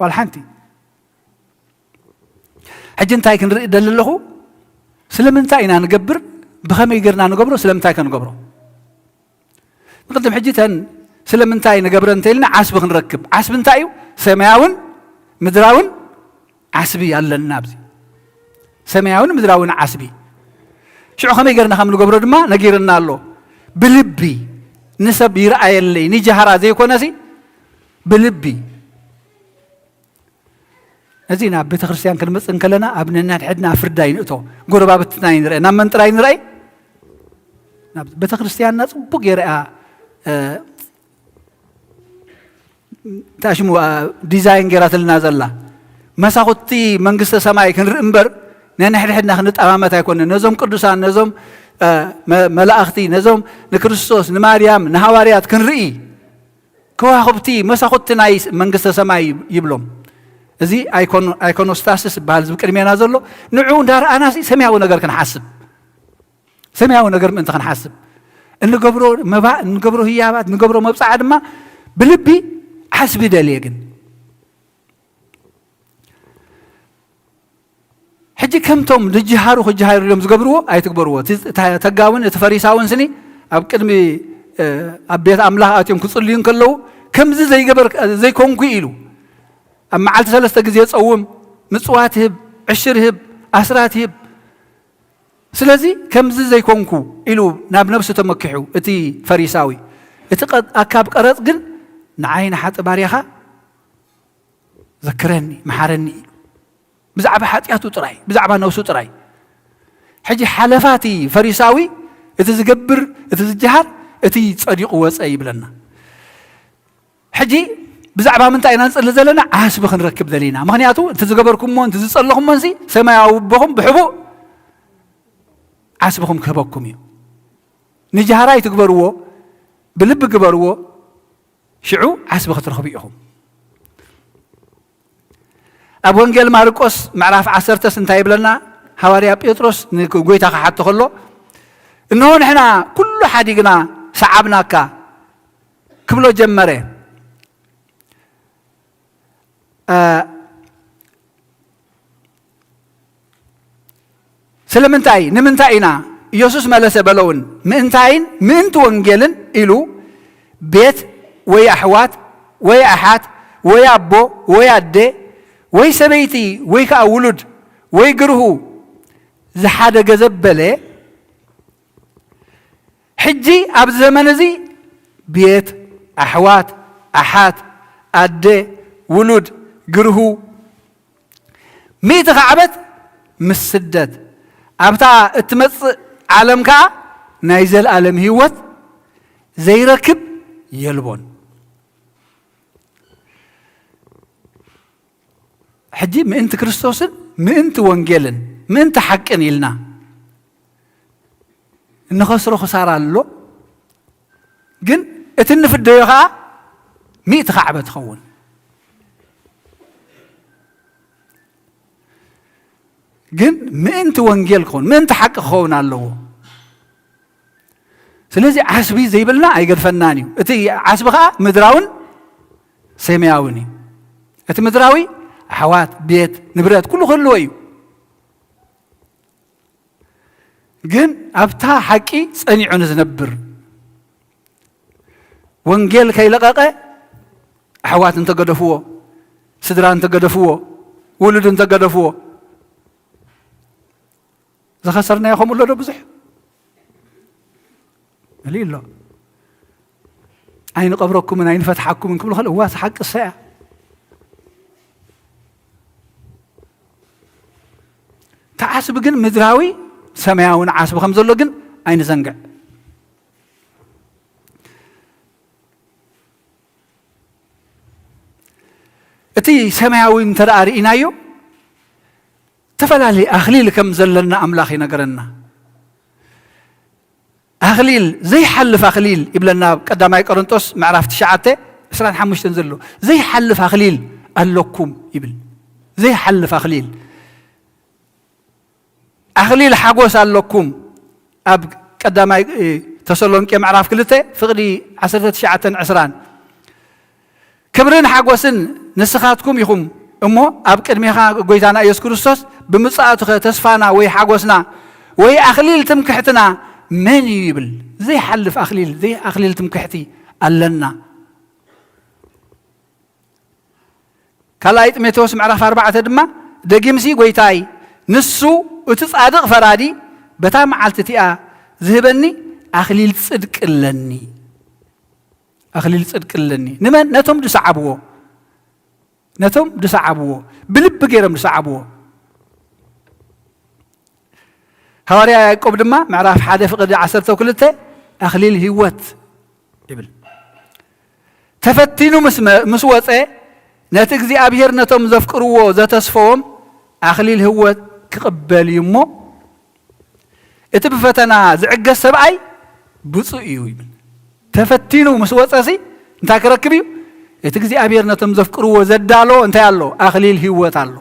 ዋላ ሓንቲ። ሕጂ እንታይ ክንርኢ ደሊ ኣለኹ? ስለምንታይ ኢና ንገብር? ብኸመይ ጌርና ንገብሮ? ስለምንታይ ከንገብሮ? ንቕድም ሕጂ ተን ስለምንታይ ንገብረ እንተኢልና ዓስቢ ክንረክብ። ዓስቢ እንታይ እዩ? ሰማያውን ምድራውን ዓስቢ ኣለና ኣብዚ። ሰማያውን ምድራውን ዓስቢ። ሽዑ ከመይ ጌርና ከም ንገብሮ ድማ ነጊርና ኣሎ። ብልቢ ንሰብ ይረኣየለይ ንጀሃራ ዘይኮነሲ ብልቢ። እዚ ናብ ቤተ ክርስቲያን ክንመጽእ እንከለና ኣብ ነናድሕድና ፍርዳ ይንእቶ። ጎረባብትና ይንርአ። ናብ መን ጥራይ ንርአይ? ናብ ቤተ ክርስቲያንና ጽቡቅ የርኣ፣ እ፣ እንታይ ሽሙ፣ እ፣ ዲዛይን ጌራትልና ዘላ። መሳኹቲ መንግስተ ሰማይ ክንርኢ እምበር ነንሕድሕድና ክንጠማመት ኣይኮነን። ነዞም ቅዱሳን፣ ነዞም፣ እ፣ መ-፣ መላእኽቲ፣ ነዞም ንክርስቶስ፣ ንማርያም፣ ንሃዋርያት ክንርኢ ከዋኽብቲ መሳኹቲ ናይ መንግስተ ሰማይ ይብሎም። እዚ ኣይኮኖ-፣ ኣይኮኖስታስስ ዝበሃል እዚ ቅድሜና ዘሎ፣ ንዑ እንዳረኣናሲ ሰማያዊ ነገር ክንሓስብ፣ ሰማያዊ ነገር ምእንቲ ክንሓስብ፣ እንገብሮ መባእ፣ እንገብሮ ህያባት፣ እንገብሮ መብጽዓ ድማ ብልቢ ዓስቢ ደልየ። ግን ሕጂ ከምቶም ዝጅሃሩ ክጅሃሩ ኢሎም ዝገብርዎ ኣይትግበርዎ። እቲ ተ-፣ ተጋውን እቲ ፈሪሳውን ስኒ ኣብ ቅድሚ፣ እ፣ ኣብ ቤት ኣምላኽ ኣትዮም ክጽልዩ እንከለዉ፣ ከምዚ ዘይገበር-፣ ዘይኮንኩ ኢሉ፣ ኣብ መዓልቲ ሰለስተ ግዜ ጸውም፣ ምጽዋት ህብ፣ ዕሽር ህብ፣ ኣስራት ህብ። ስለዚ ከምዚ ዘይኮንኩ ኢሉ ናብ ነብሱ ተመኪሑ እቲ ፈሪሳዊ። እቲ ቀ-፣ ኣካብ ቀረጽ ግን ንዓይ ንሓጢ ባርያኻ ዘክረኒ፣ መሓረኒ ኢሉ። ብዛዕባ ሓጢኣቱ ጥራይ፣ ብዛዕባ ነብሱ ጥራይ። ሕጂ ሓለፋ እቲ ፈሪሳዊ፣ እቲ ዝገብር፣ እቲ ዝጀሃር፣ እቲ ጸዲቑ ወጸ ይብለና። ሕጂ ብዛዕባ ምንታይ ኢና ንጽሊ ዘለና? ዓስቢ ክንረክብ ደሊና። ምኽንያቱ እቲ ዝገበርኩሞ፣ እቲ ዝጸለኹሞንሲ ሰማያዊ ኣቦኹም ብሕቡእ ዓስብኹም ክህበኩም እዩ። ንጀሃራ ኣይትግበርዎ፣ ብልቢ ግበርዎ፣ ሽዑ ዓስቢ ክትረኽቡ ኢኹም። ኣብ ወንጌል ማርቆስ ምዕራፍ ዓሰርተስ እንታይ ይብለና? ሃዋርያ ጴጥሮስ ንጎይታ ክሓቶ ከሎ፣ "እንሆ ንሕና ኩሉ ሓዲግና ሰዓብናካ" ክብሎ ጀመረ። እ፣ ስለምንታይ፣ ንምንታይ ኢና? ኢየሱስ መለሰ በለውን፣ ምእንታይን ምእንቲ ወንጌልን ኢሉ፣ ቤት ወይ ኣሕዋት ወይ ኣሓት ወይ ኣቦ ወይ ኣደ ወይ ሰበይቲ ወይ ከኣ ውሉድ ወይ ግርሁ ዝሓደገ ዘበለ፣ ሕጂ ኣብዚ ዘመን እዚ ቤት፣ ኣሕዋት፣ ኣሓት፣ ኣደ፣ ውሉድ፣ ግርሁ፣ ሚእቲ ካዕበት ምስ ስደት፣ ኣብታ እትመጽእ ዓለም ከኣ ናይ ዘልኣለም ህይወት ዘይረክብ የልቦን። ሕጂ ምእንቲ ክርስቶስን ምእንቲ ወንጌልን ምእንቲ ሓቅን ኢልና እንኸስሮ ክሳራ ኣሎ፣ ግን እቲ እንፍደዮ ኸዓ ሚእቲ ካዕበት ይኸውን። ግን ምእንቲ ወንጌል ክኸውን፣ ምእንቲ ሓቂ ክኸውን ኣለዎ። ስለዚ ዓስቢ ዘይብልና ኣይገድፈናን እዩ። እቲ ዓስቢ ኸዓ ምድራውን ሰማያውን እዩ። እቲ ምድራዊ ኣሕዋት፣ ቤት፣ ንብረት፣ ኩሉ ክህልዎ እዩ። ግን ኣብታ ሓቂ ጸኒዑ ንዝነብር፣ ወንጌል ከይለቐቐ፣ ኣሕዋት እንተገደፍዎ፣ ስድራ እንተገደፍዎ፣ ውሉድ እንተገደፍዎ፣ ዝኸሰርናዮ ከምኡ ኣሎ ዶ? ብዙሕ መሊኡ ኣሎ። "ኣይንቐብረኩምን ኣይንፈትሓኩምን" ክብሉ ከለዉ፣ እዋ፣ እሳ ሓቂ እሳ እያ። እቲ ዓስቢ ግን ምድራዊ ሰማያውን ዓስቢ ከም ዘሎ ግን ኣይንዘንግዕ። እቲ ሰማያዊ እንተ ደኣ ርኢናዮ፣ ዝተፈላለየ ኣኽሊል ከም ዘለና ኣምላኽ ይነገረና። ኣኽሊል፣ ዘይሓልፍ ኣኽሊል ይብለና ኣብ ቀዳማይ ቆሮንጦስ ምዕራፍ ትሽዓተ ዕስራን ሓሙሽተን ዘሎ። ዘይሓልፍ ኣኽሊል ኣለኩም ይብል። ዘይሓልፍ ኣኽሊል። ኣኽሊል ሓጎስ ኣለኩም። ኣብ ቀዳማይ ተሰሎንቄ ምዕራፍ ክልተ ፍቕዲ ዓሰርተ ትሽዓተን ዕስራን፣ ክብርን ሓጎስን ንስኻትኩም ኢኹም እሞ፣ ኣብ ቅድሜኻ ጎይታና ኢየሱስ ክርስቶስ ብምጽኣቱኸ ተስፋና ወይ ሓጎስና ወይ ኣኽሊል ትምክሕትና መን እዩ ይብል። ዘይሓልፍ ኣኽሊል፣ ዘይ ኣኽሊል ትምክሕቲ ኣለና። ካልኣይ ጢሞቴዎስ ምዕራፍ ኣርባዕተ ድማ፣ ደጊምሲ ጎይታይ ንሱ እቲ ጻድቕ ፈራዲ በታ መዓልቲ እቲኣ ዝህበኒ ኣኽሊል ጽድቂ ኣለኒ። ኣኽሊል ጽድቂ ኣለኒ። ንመን? ነቶም ዝሰዓብዎ። ነቶም ዝሰዓብዎ። ብልቢ ገይሮም ዝሰዓብዎ። ሃዋርያ ያዕቆብ ድማ ምዕራፍ ሓደ ፍቕዲ ዓሰርተ ክልተ ኣኽሊል ህይወት ይብል። ተፈቲኑ ምስ መ-፣ ምስ ወጸ፣ ነቲ እግዚኣብሔር ነቶም ዘፍቅርዎ ዘተስፈዎም ኣኽሊል ህይወት ክቕበል እዩ እሞ፣ እቲ ብፈተና ዝዕገስ ሰብኣይ ብፁዕ እዩ ይብል። ተፈቲኑ ምስ ወጸሲ እንታይ ክረክብ እዩ? እቲ እግዚኣብሔር ነቶም ዘፍቅርዎ ዘዳሎ እንታይ ኣሎ? ኣኽሊል ህይወት ኣሎ።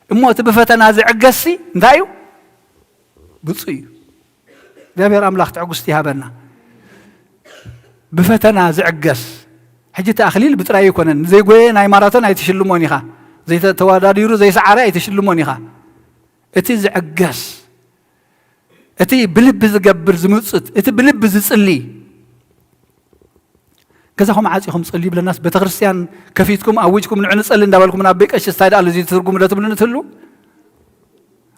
እሞ እቲ ብፈተና ዝዕገስሲ እንታይ እዩ? ብፁዕ እዩ። እግዚኣብሔር ኣምላኽ ትዕግስቲ ይሃበና። ብፈተና ዝዕገስ። ሕጂ እቲ ኣኽሊል ብጥራይ ኣይኮነን። ዘይጎየ ናይ ማራቶን ኣይትሽልሞን ኢኻ። ዘይተ-፣ ተወዳዲሩ ዘይሰዓረ ኣይትሽልሞን ኢኻ። እቲ ዝዕገስ፣ እቲ ብልቢ ዝገብር ዝምጽት፣ እቲ ብልቢ ዝጽሊ፣ ገዛኹም ዓጺኹም ጸልዩ ይብለናስ፣ ቤተክርስትያን ከፊትኩም ኣዊጅኩም ንዑ ንጸሊ እንዳበልኩም ናብ ቤት ቀሺስ እንታይ ደኣ እዚ ትርጉም ዶ ትብሉኒ ትህሉ?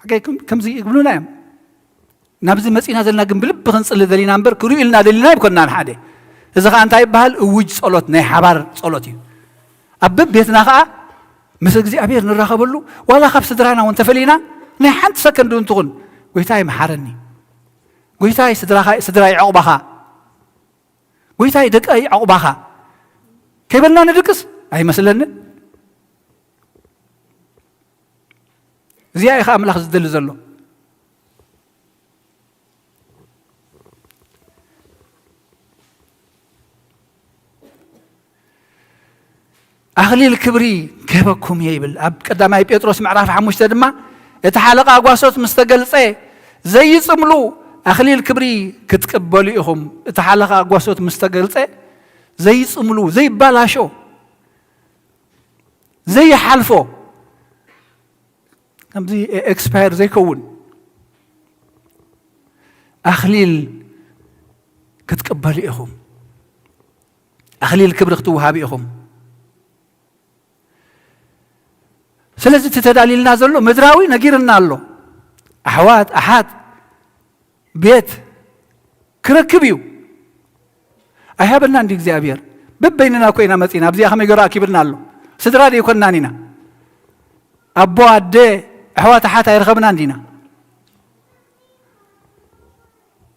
ሓቀይ ከም-፣ ከምዚ ይብሉና እዮም። ናብዚ መጺና ዘለና ግን ብልቢ ክንጽሊ ደሊና እምበር ክርእዩ ኢልና ደሊና ኣይኮንናን ሓደ። እዚ ኸኣ እንታይ ይበሃል? እውጅ ጸሎት፣ ናይ ሓባር ጸሎት እዩ። ኣብ በቤትና ኸኣ ምስ እግዚኣብሔር ንራኸበሉ፣ ዋላ ካብ ስድራና እውን ተፈሊና ናይ ሓንቲ ሰከንድ እውን ትኹን፣ "ጎይታይ መሓረኒ፣ ጎይታይ ስድራኻ-፣ ስድራይ ዕቑባኻ፣ ጎይታይ ደቀይ ዕቑባኻ" ከይበልና ንድቅስ ኣይመስለንን። እዚኣ ኢኻ ኣምላኽ ዝደሊ ዘሎ። ኣኽሊል ክብሪ ክህበኩም እየ ይብል። ኣብ ቀዳማይ ጴጥሮስ ምዕራፍ ሓሙሽተ ድማ፣ እቲ ሓለቓ ጓሶት ምስ ተገልጸ፣ ዘይጽምሉ ኣኽሊል ክብሪ ክትቅበሉ ኢኹም። እቲ ሓለቓ ጓሶት ምስ ተገልጸ፣ ዘይጽምሉ፣ ዘይባላሾ፣ ዘይሓልፎ፣ ከምዚ ኤክስፓየር ዘይከውን ኣኽሊል ክትቅበሉ ኢኹም። ኣኽሊል ክብሪ ክትወሃቡ ኢኹም። ስለዚ እቲ ተዳልዩልና ዘሎ ምድራዊ ነጊርና ኣሎ። ኣሕዋት፣ ኣሓት፣ ቤት ክረክብ እዩ። ኣይሃበና እንዲ እግዚኣብሔር። በበይንና እኮ ኢና መጺና። ኣብዚኣ ከመይ ገይሩ ኣኪብና ኣሎ? ስድራ ዶ ኣይኮንናን ኢና? ኣቦ፣ ኣደ፣ ኣሕዋት፣ ኣሓት ኣይረኸብናን ዲና?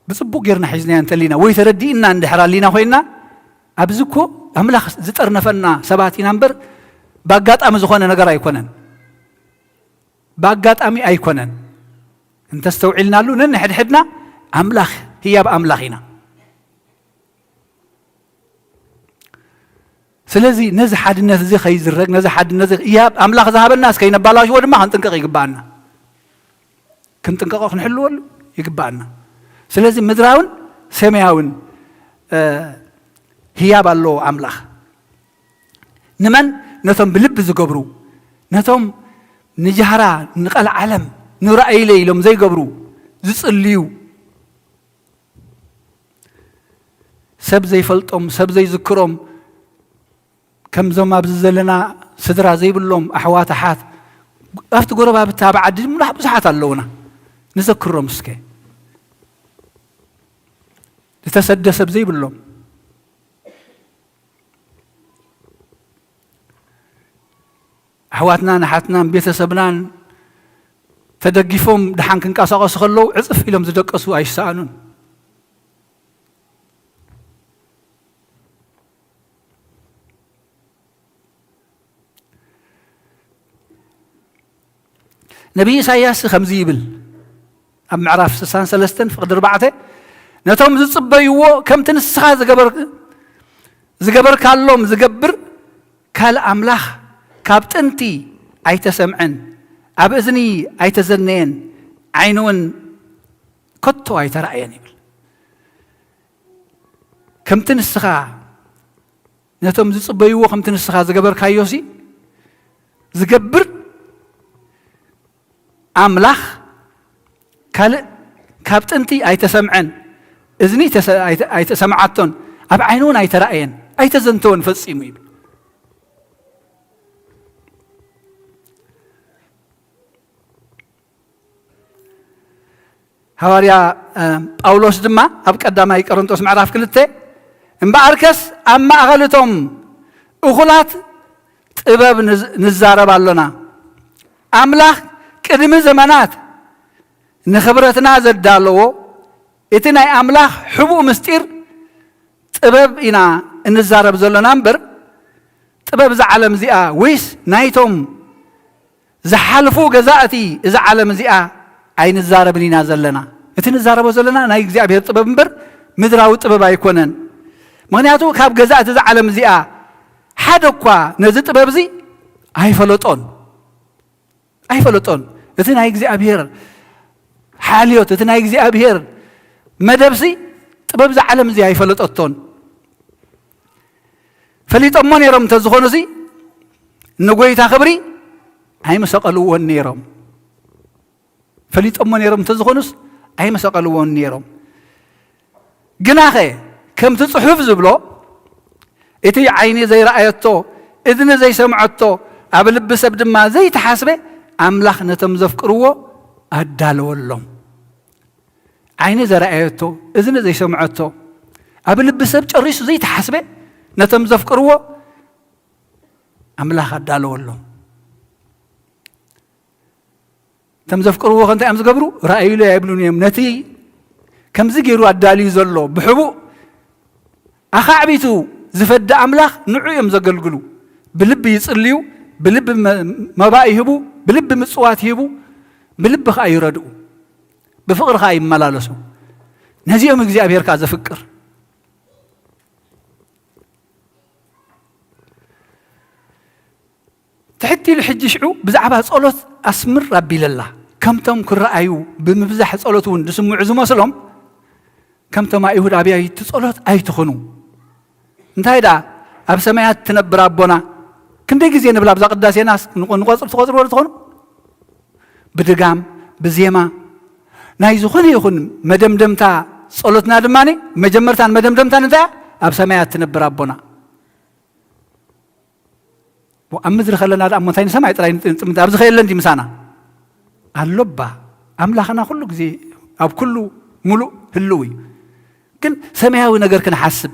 ብጽቡቕ ጌርና ሒዝናዮ እንተሊና ወይ ተረዲእና እንድሕር ኣሊና ኮይንና፣ ኣብዚ እኮ ኣምላኽ ዝጠርነፈና ሰባት ኢና እምበር፣ ብኣጋጣሚ ዝኾነ ነገር ኣይኮነን። ብኣጋጣሚ ኣይኮነን። እንተስተውዒልናሉ፣ ነንሕድሕድና ኣምላኽ፣ ህያብ ኣምላኽ ኢና። ስለዚ ነዚ ሓድነት እዚ ከይዝረግ፣ ነዚ ሓድነት እዚ ህያብ ኣምላኽ ዝሃበናስ ከይነባላሽዎ ድማ ክንጥንቀቕ ይግብኣና። ክንጥንቀቖ፣ ክንሕልወሉ ይግብኣና። ስለዚ ምድራውን ሰማያውን፣ እ፣ ህያብ ኣለዎ ኣምላኽ። ንመን? ነቶም ብልቢ ዝገብሩ፣ ነቶም ንጃህራ፣ ንቐልዓለም፣ ንራእይለይ ኢሎም ዘይገብሩ፣ ዝጽልዩ፣ ሰብ ዘይፈልጦም፣ ሰብ ዘይዝክሮም፣ ከምዞም ኣብዚ ዘለና ስድራ ዘይብሎም ኣሕዋት ኣሓት፣ ኣብቲ ጎረባብቲ ኣብ ዓዲ ምሉእ ብዙሓት ኣለዉና። ንዘክሮም እስከ። ዝተሰደ ሰብ ዘይብሎም። ኣሕዋትናን ኣሓትናን ቤተሰብናን ተደጊፎም ደሓን ክንቀሳቐሱ ከለዉ ዕጽፍ ኢሎም ዝደቀሱ ኣይሰኣኑን። ነቢይ ኢሳይያስ ከምዚ ይብል፣ ኣብ ምዕራፍ ስሳን ሰለስተን ፍቕዲ ኣርባዕተ፣ "ነቶም ዝጽበይዎ ከምቲ ንስኻ ዝገበር-፣ ዝገበርካሎም ዝገብር ካልእ ኣምላኽ ካብ ጥንቲ ኣይተሰምዐን፣ ኣብ እዝኒ ኣይተዘነየን፣ ዓይኒ እውን ከቶ ኣይተራእየን ይብል። ከምቲ ንስኻ ነቶም ዝጽበይዎ ከምቲ ንስኻ ዝገበርካዮሲ ዝገብር ኣምላኽ ካልእ ካብ ጥንቲ ኣይተሰምዐን፣ እዝኒ ኣይተ-፣ ኣይተ-፣ ኣይተሰምዓቶን፣ ኣብ ዓይኑ እውን ኣይተራእየን፣ ኣይተዘንተወን ፈጺሙ ይብል። ሃዋርያ፣ እ፣ ጳውሎስ ድማ ኣብ ቀዳማይ ቆሮንቶስ ምዕራፍ ክልተ፣ "እምበኣርከስ ኣብ ማእኸል እቶም እኹላት ጥበብ ንዝ-፣ ንዛረብ ኣሎና። ኣምላኽ ቅድሚ ዘመናት ንኽብረትና ዘዳለዎ እቲ ናይ ኣምላኽ ሕቡእ ምስጢር ጥበብ ኢና እንዛረብ ዘሎና እምበር፣ ጥበብ እዛ ዓለም እዚኣ ወይስ ናይቶም ዝሓልፉ ገዛእቲ እዛ ዓለም እዚኣ ኣይንዛረብን ኢና ዘለና። እቲ ንዛረቦ ዘለና ናይ እግዚኣብሔር ጥበብ እምበር ምድራዊ ጥበብ ኣይኮነን። ምኽንያቱ ካብ ገዛእቲ እዛ ዓለም እዚኣ ሓደ እኳ ነዚ ጥበብ እዚ ኣይፈለጦን፣ ኣይፈለጦን። እቲ ናይ እግዚኣብሔር ሓልዮት፣ እቲ ናይ እግዚኣብሔር መደብሲ ጥበብ እዛ ዓለም እዚኣ ኣይፈለጠቶን። ፈሊጦሞ ነይሮም እንተዝኾኑሲ ንጎይታ ክብሪ ኣይምሰቐልዎን ነይሮም። ፈሊጦሞ ነይሮም እንተዝኾኑስ ኣይምሰቐልዎን ነይሮም። ግናኸ ከምቲ ጽሑፍ ዝብሎ፣ እቲ ዓይኒ ዘይረኣየቶ፣ እዝኒ ዘይሰምዐቶ፣ ኣብ ልቢ ሰብ ድማ ዘይተሓስበ ኣምላኽ ነቶም ዘፍቅርዎ ኣዳለወሎም። ዓይኒ ዘይረኣየቶ፣ እዝኒ ዘይሰምዐቶ፣ ኣብ ልቢ ሰብ ጨሪሱ ዘይተሓስበ ነቶም ዘፍቅርዎ ኣምላኽ ኣዳለወሎም። እቶም ዘፍቅርዎ ከ እንታይ እዮም ዝገብሩ? ረኣዩለይ ኣይብሉን እዮም። ነቲ ከምዚ ገይሩ ኣዳልዩ ዘሎ ብሕቡእ ኣኻዕቢቱ ዝፈዲ ኣምላኽ ንዑ እዮም ዘገልግሉ። ብልቢ ይጽልዩ፣ ብልቢ መ-፣ መባእ ይህቡ፣ ብልቢ ምጽዋት ይህቡ፣ ብልቢ ኸኣ ይረድኡ፣ ብፍቕሪ ኸኣ ይመላለሱ። ነዚኦም እግዚኣብሔር ከኣ ዘፍቅር። ትሕት ኢሉ ሕጂ ሽዑ ብዛዕባ ጸሎት ኣስምር ኣቢለላ። ከምቶም ክረኣዩ ብምብዛሕ ጸሎት እውን ዝስምዑ ዝመስሎም፣ ከምቶም ኣይሁድ ኣብያይቲ ጸሎት ኣይትኹኑ። እንታይ ደኣ፣ ኣብ ሰማያት ትነብር ኣቦና፣ ክንደይ ግዜ ንብል ኣብዛ ቅዳሴናስ፣ ንቆ-፣ ንቆጽር፣ ትቆጽርዎ ዶ ትኾኑ? ብድጋም፣ ብዜማ፣ ናይ ዝኾነ ይኹን መደምደምታ ጸሎትና ድማ፣ መጀመርታን መደምደምታን እንታይ እያ? ኣብ ሰማያት ትነብር ኣቦና። ኣብ ምድሪ ከለና ደኣ እሞ እንታይ ንሰማይ ጥራይ ንጥ-፣ ንጥምት፣ ኣብዚ ከየለ እንዲ ምሳና? ኣሎ እባ። ኣምላኽና ኩሉ ግዜ ኣብ ኩሉ ምሉእ ህልው እዩ። ግን ሰማያዊ ነገር ክንሓስብ፣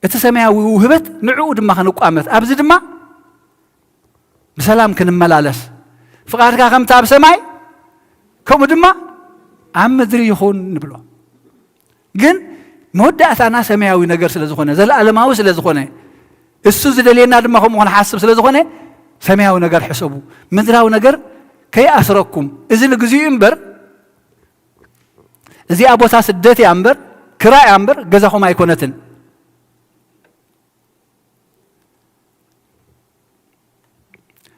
እቲ ሰማያዊ ውህበት ንዕኡ ድማ ክንቋመት፣ ኣብዚ ድማ ብሰላም ክንመላለስ፣ ፍቓድካ ከምቲ ኣብ ሰማይ ከምኡ ድማ ኣብ ምድሪ ይኹን ንብሎ። ግን መወዳእታና ሰማያዊ ነገር ስለ ዝኾነ፣ ዘለኣለማዊ ስለ ዝኾነ፣ እሱ ዝደልየና ድማ ከምኡ ክንሓስብ ስለ ዝኾነ፣ ሰማያዊ ነገር ሕሰቡ። ምድራዊ ነገር ከይኣስረኩም፣ እዚ ንግዚኡ እምበር፣ እዚኣ ቦታ ስደት እያ እምበር፣ ክራይ እያ እምበር፣ ገዛኹም ኣይኮነትን።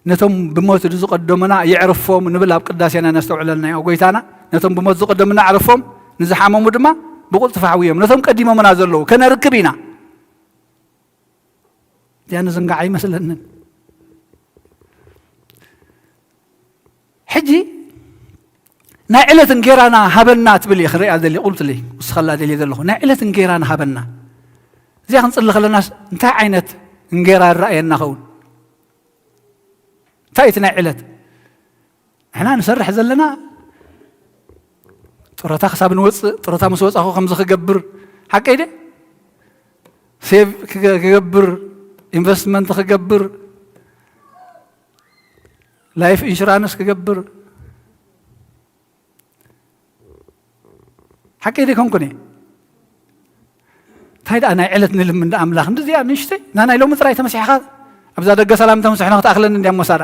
ነቶም ብሞት ዝቐደሙና የዕርፎም ንብል ኣብ ቅዳሴና ነስተውዕለልና ኢና። ጎይታና ነቶም ብሞት ዝቐደሙና ኣዕርፎም፣ ንዝሓመሙ ድማ ብቕልጡፍ ኣሕውዮም። ነቶም ቀዲሞምና ዘለዉ ከነርክብ ኢና። እዚኣ ንዝንጋዕ ኣይመስለንን። ሕጂ ናይ ዕለት እንጌራና ሃበና ትብል እየ ክርእያ ደልየ፣ ቁልትለይ፣ ውስኸላ ደልየ ዘለኹ። ናይ ዕለት እንጌራና ሃበና። እዚኣ ክንጽሊ ከለናስ እንታይ ዓይነት እንጌራ ይረኣየና ኸውን? እንታይ እቲ ናይ ዕለት? ንሕና ንሰርሕ ዘለና ጡረታ ክሳብ ንወጽእ፣ ጡረታ ምስ ወጻኹ ከምዚ ክገብር፣ ሓቀይ ደ? ሴቭ ክገ-፣ ክገብር፣ ኢንቨስትመንት ክገብር፣ ላይፍ ኢንሹራንስ ክገብር፣ ሓቀይ ደ ኮንኩን እየ? እንታይ ደኣ ናይ ዕለት ንልምን ደኣ ኣምላኽ፣ እንደዚኣ ንእሽተይ፣ ናናይ ሎሚ ጥራይ ተመሲሕኻ፣ ኣብዛ ደገ ሰላም ተምስሕና ክትኣኽለኒ እንድያ ሞሳዳ።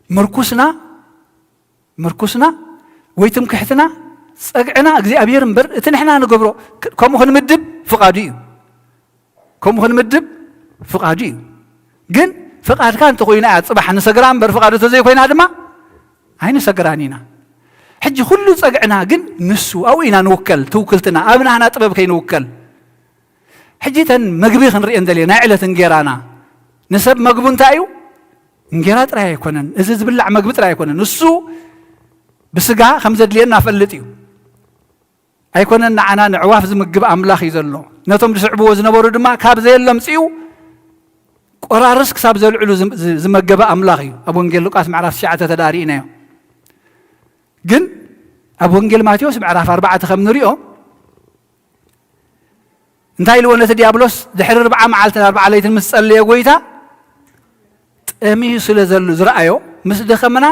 ምርኩስና፣ ምርኩስና ወይ ትምክሕትና፣ ጸግዕና እግዚኣብሔር እምበር፣ እቲ ንሕና ንገብሮ፣ ክ-፣ ከምኡ ክንምድብ ፍቓዱ እዩ። ከምኡ ክንምድብ ፍቓዱ እዩ። ግን ፍቓድካ እንተኾይና እያ ጽባሕ ንሰግራ እምበር፣ ፍቓዱ እንተዘይኮይና ድማ ኣይንሰግራን ኢና። ሕጂ ኩሉ ጸግዕና ግን ንሱ፣ ኣብኡ ኢና ንውከል፣ ትውክልትና፣ ኣብ ናህና ጥበብ ከይንውከል። ሕጂ እተን መግቢ ክንርእየን ደልየ፣ ናይ ዕለት እንጌራና። ንሰብ መግቡ እንታይ እዩ? እንጌራ ጥራይ ኣይኮነን፣ እዚ ዝብላዕ መግቢ ጥራይ ኣይኮነን። ንሱ ብስጋ ከም ዘድልየና ፈልጥ እዩ። ኣይኮነን ንዓና ንዕዋፍ ዝምግብ ኣምላኽ እዩ ዘሎ። ነቶም ዝስዕብዎ ዝነበሩ ድማ ካብ ዘየለ ኣምጺኡ ቆራርስ ክሳብ ዘልዕሉ ዝም-፣ ዝ-፣ ዝመገበ ኣምላኽ እዩ። ኣብ ወንጌል ሉቃስ ምዕራፍ ትሽዓተ ተዳሪእናዮ። ግን ኣብ ወንጌል ማቴዎስ ምዕራፍ ኣርባዕተ ከም ንሪኦ፣ እንታይ ኢልዎ ነቲ ዲያብሎስ? ድሕሪ ኣርብዓ መዓልትን ኣርብዓ ለይትን ምስ ጸለየ ጎይታ፣ ጠምዩ ስለ ዘሉ ዝረኣዮ፣ ምስ ደኸምና፣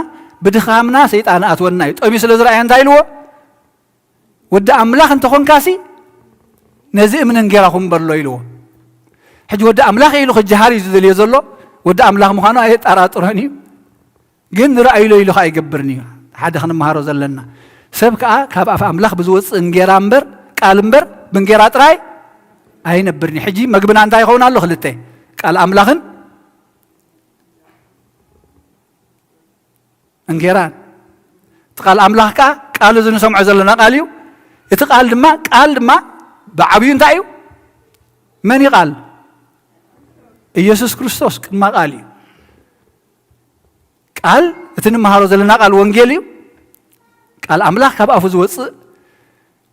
ብድኻምና ሰይጣን ኣትወና እዩ። ጠምዩ ስለ ዝረኣዮ እንታይ ኢልዎ? "ወዲ ኣምላኽ እንተኾንካሲ፣ ነዚ እምኒ እንጌራ ኩን በሎ" ኢልዎ። ሕጂ ወዲ ኣምላኽ ኢሉ ክጀሃር እዩ ዝደልዮ ዘሎ። ወዲ ኣምላኽ ምዃኑ ኣየጠራጥሮን እዩ። ግን ንረኣይሎ ኢሉ ኸኣ ኣይገብርን እዩ። ሓደ ክንመሃሮ ዘለና፣ ሰብ ከኣ ካብ ኣፍ ኣምላኽ ብዝወጽእ እንጌራ እምበር፣ ቃል እምበር፣ ብእንጌራ ጥራይ ኣይነብርን እዩ። ሕጂ መግብና እንታይ ይኸውን ኣሎ? ክልተ፣ ቃል ኣምላኽን እንጌራን። እቲ ቃል ኣምላኽ ከኣ ቃል፣ እዚ ንሰምዖ ዘለና ቃል እዩ። እቲ ቃል ድማ፣ ቃል ድማ ብዓብዩ እንታይ እዩ? መን እዩ ቃል? ኢየሱስ ክርስቶስ ቅድማ ቃል እዩ። ቃል፣ እቲ ንመሃሮ ዘለና ቃል ወንጌል እዩ። ቃል ኣምላኽ ካብ ኣፉ ዝወጽእ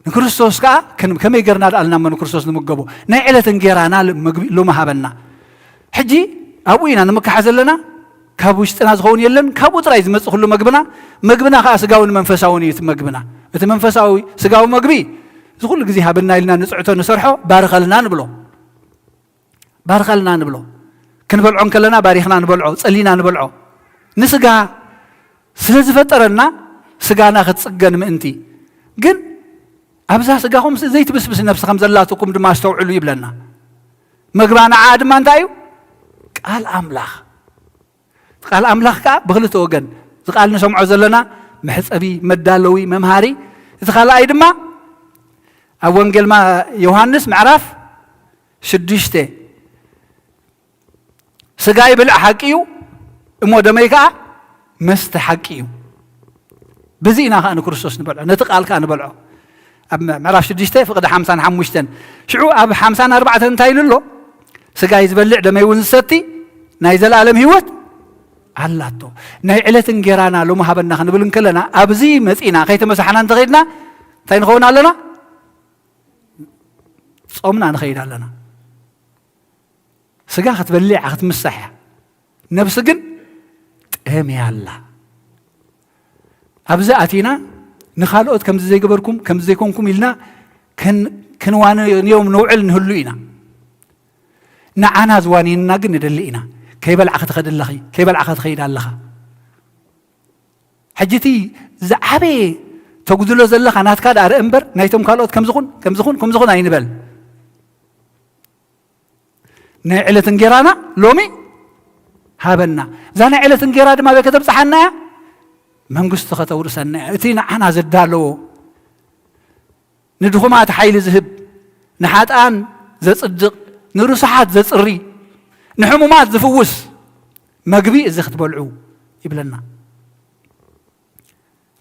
ንክርስቶስ ከኣ ከን-፣ ከመይ ገርና ደኣ ኢልና እሞ ንክርስቶስ ንምገቦ? ናይ ዕለት እንጌራና ል-፣ ምግቢ ሎሚ ሃበና። ሕጂ ኣብኡ ኢና ንምክሓ ዘለና። ካብ ውሽጥና ዝኸውን የለን፣ ካብኡ ጥራይ ዝመጽእ ኩሉ መግብና። መግብና ከኣ ስጋውን መንፈሳውን እዩ እቲ መግብና። እቲ መንፈሳዊ ስጋዊ መግቢ እዚ ኩሉ ግዜ ሃበና ኢልና ንጽዕቶ ንሰርሖ፣ ባርኸልና ንብሎ። ባርኸልና ንብሎ። ክንበልዖ እንከለና ባሪኽና ንበልዖ፣ ጸሊና ንበልዖ። ንስጋ ስለ ዝፈጠረና ስጋና ክትጽገን ምእንቲ። ግን ኣብዛ ስጋኹም ዘይትብስብስ ነፍሲ ከም ዘላትኩም ድማ ኣስተውዕሉ ይብለና። መግባ ንዓ ድማ እንታይ እዩ? ቃል ኣምላኽ። ቃል ኣምላኽ ከኣ ብኽልተ ወገን፣ እዚ ቃል ንሰምዖ ዘለና መሕጸቢ፣ መዳለዊ፣ መምሃሪ፣ እቲ ካልኣይ ድማ ኣብ ወንጌል ማ-፣ ዮሃንስ ምዕራፍ ሽዱሽተ፣ "ስጋይ ብልዕ ሓቂ እዩ፣ እሞ ደመይ ከኣ መስተ ሓቂ እዩ።" በዚ ኢና ከኣ ንክርስቶስ ንበልዖ፣ ነቲ ቃል ከኣ ንበልዖ። ኣብ ምዕራፍ ሽዱሽተ ፍቕዲ ሓምሳን ሓሙሽተን። ሽዑ ኣብ ሓምሳን ኣርባዕተን እንታይ ኢሉ ኣሎ? "ስጋይ ዝበልዕ ደመይ እውን ዝሰቲ ናይ ዘለኣለም ህይወት ኣላቶ።" ናይ ዕለት እንጌራና ሎሚ ሃበና ክንብል እንከለና፣ ኣብዚ መጺና ከይተመሳሕና እንተኸይድና እንታይ ንኸውን ኣለና? ጾምና ንኸይድ ኣለና። ስጋ ክትበልዕ እያ፣ ክትምሳሕ እያ። ነብሲ ግን ጠምያ ኣላ። ኣብዚ ኣቲና ንኻልኦት ከምዚ ዘይገበርኩም፣ ከምዚ ዘይኮንኩም ኢልና ከን-፣ ክንዋንዮም ነውዕል ንህሉ ኢና። ንዓና ዝዋንየና ግን ንደሊ ኢና። ከይበላዕኺ ትኸዲ ኣለኺ፣ ከይበላዕኻ ትኸይድ ኣለኻ። ሕጂ እቲ ዝዓበየ ተጉድሎ ዘለኻ ናትካ ደኣ ርእ እምበር፣ ናይቶም ካልኦት ከምዚ ኹን፣ ከምዚ ኹን፣ ከምዚ ኹን ኣይንበል። ናይ ዕለት እንጌራና ሎሚ ሃበና። እዛ ናይ ዕለት እንጌራ ድማ ኣበይ ከተብጽሓና እያ? መንግስቱ ከተውርሰና እያ። እቲ ንዓና ዘዳለዎ፣ ንድኹማት ሓይሊ ዝህብ፣ ንሓጥኣን ዘጽድቕ፣ ንርሱሓት ዘጽሪ፣ ንሕሙማት ዝፍውስ መግቢ እዚ ክትበልዑ ይብለና።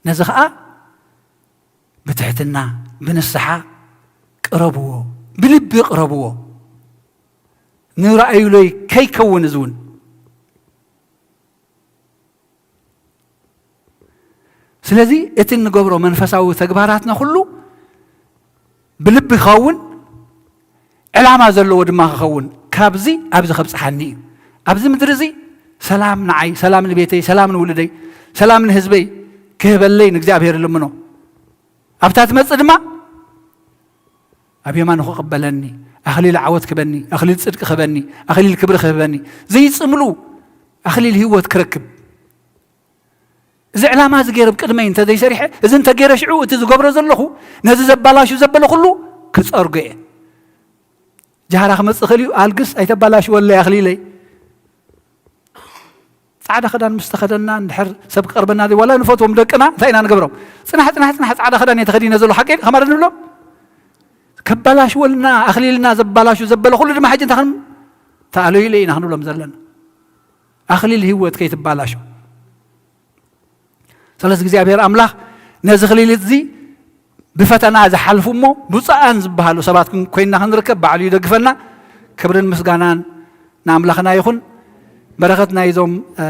ነዚ ኸኣ ብትሕትና፣ ብንስሓ ቅረብዎ፣ ብልቢ ቅረብዎ። ንረኣዩለይ ከይከውን እዚ እውን። ስለዚ እቲ እንገብሮ መንፈሳዊ ተግባራትና ኩሉ ብልቢ ክኸውን፣ ዕላማ ዘለዎ ድማ ክኸውን፣ ካብዚ ኣብዚ ከብጽሓኒ እዩ። ኣብዚ ምድሪ እዚ ሰላም ንዓይ፣ ሰላም ንቤተይ፣ ሰላም ንውልደይ፣ ሰላም ንህዝበይ ክህበለይ ንእግዚኣብሔር ልምኖ። ኣብታ ትመጽእ ድማ ኣብ የማኑ ክቕበለኒ፣ ኣኽሊል ዓወት ክበኒ፣ ኣኽሊል ጽድቂ ክበኒ፣ ኣኽሊል ክብሪ ክህበኒ፣ ዘይጽምሉ ኣኽሊል ህይወት ክረክብ። እዚ ዕላማ እዚ ገይረ ኣብ ቅድመይ እንተ ዘይሰሪሐ፣ እዚ እንተ ገይረ ሽዑ እቲ ዝገብሮ ዘለኹ ነዚ ዘባላሹ ዘበለ ኩሉ ክጸርጎ እየ። ጃህራ ክመጽእ ክእል እዩ፣ ኣልግስ ኣይተባላሽወለይ ኣኽሊለይ። ጻዕዳ ክዳን ምስ ተኸደና እንድሕር ሰብ ክቐርበና ዘይ-፣ ዋላ ንፈትዎም ደቅና እንታይ ኢና ንገብሮም? "ጽናሕ፣ ጽናሕ፣ ጽናሕ፣ ጻዕዳ ክዳን እየ ተኸዲነ ዘሎ ሓቀይ ከማረ" ንብሎም። ከባላሽወልና ኣኽሊልና ዘባላሹ ዘበለ ኩሉ ድማ ሕጂ እንታይ ክን-፣ ተኣለዩለይ ኢና ክንብሎም ዘለና። ኣኽሊል ህይወት ከይትባላሾ። ስለዚ እግዚኣብሔር ኣምላኽ ነዚ ክሊሊት እዚ ብፈተና ዝሓልፉ እሞ ብፁዓን ዝበሃሉ ሰባት ክን- ኮይንና ክንርከብ ባዕሉ ይደግፈና። ክብርን ምስጋናን ንኣምላኽና ይኹን። በረኸት ናይዞም እ፣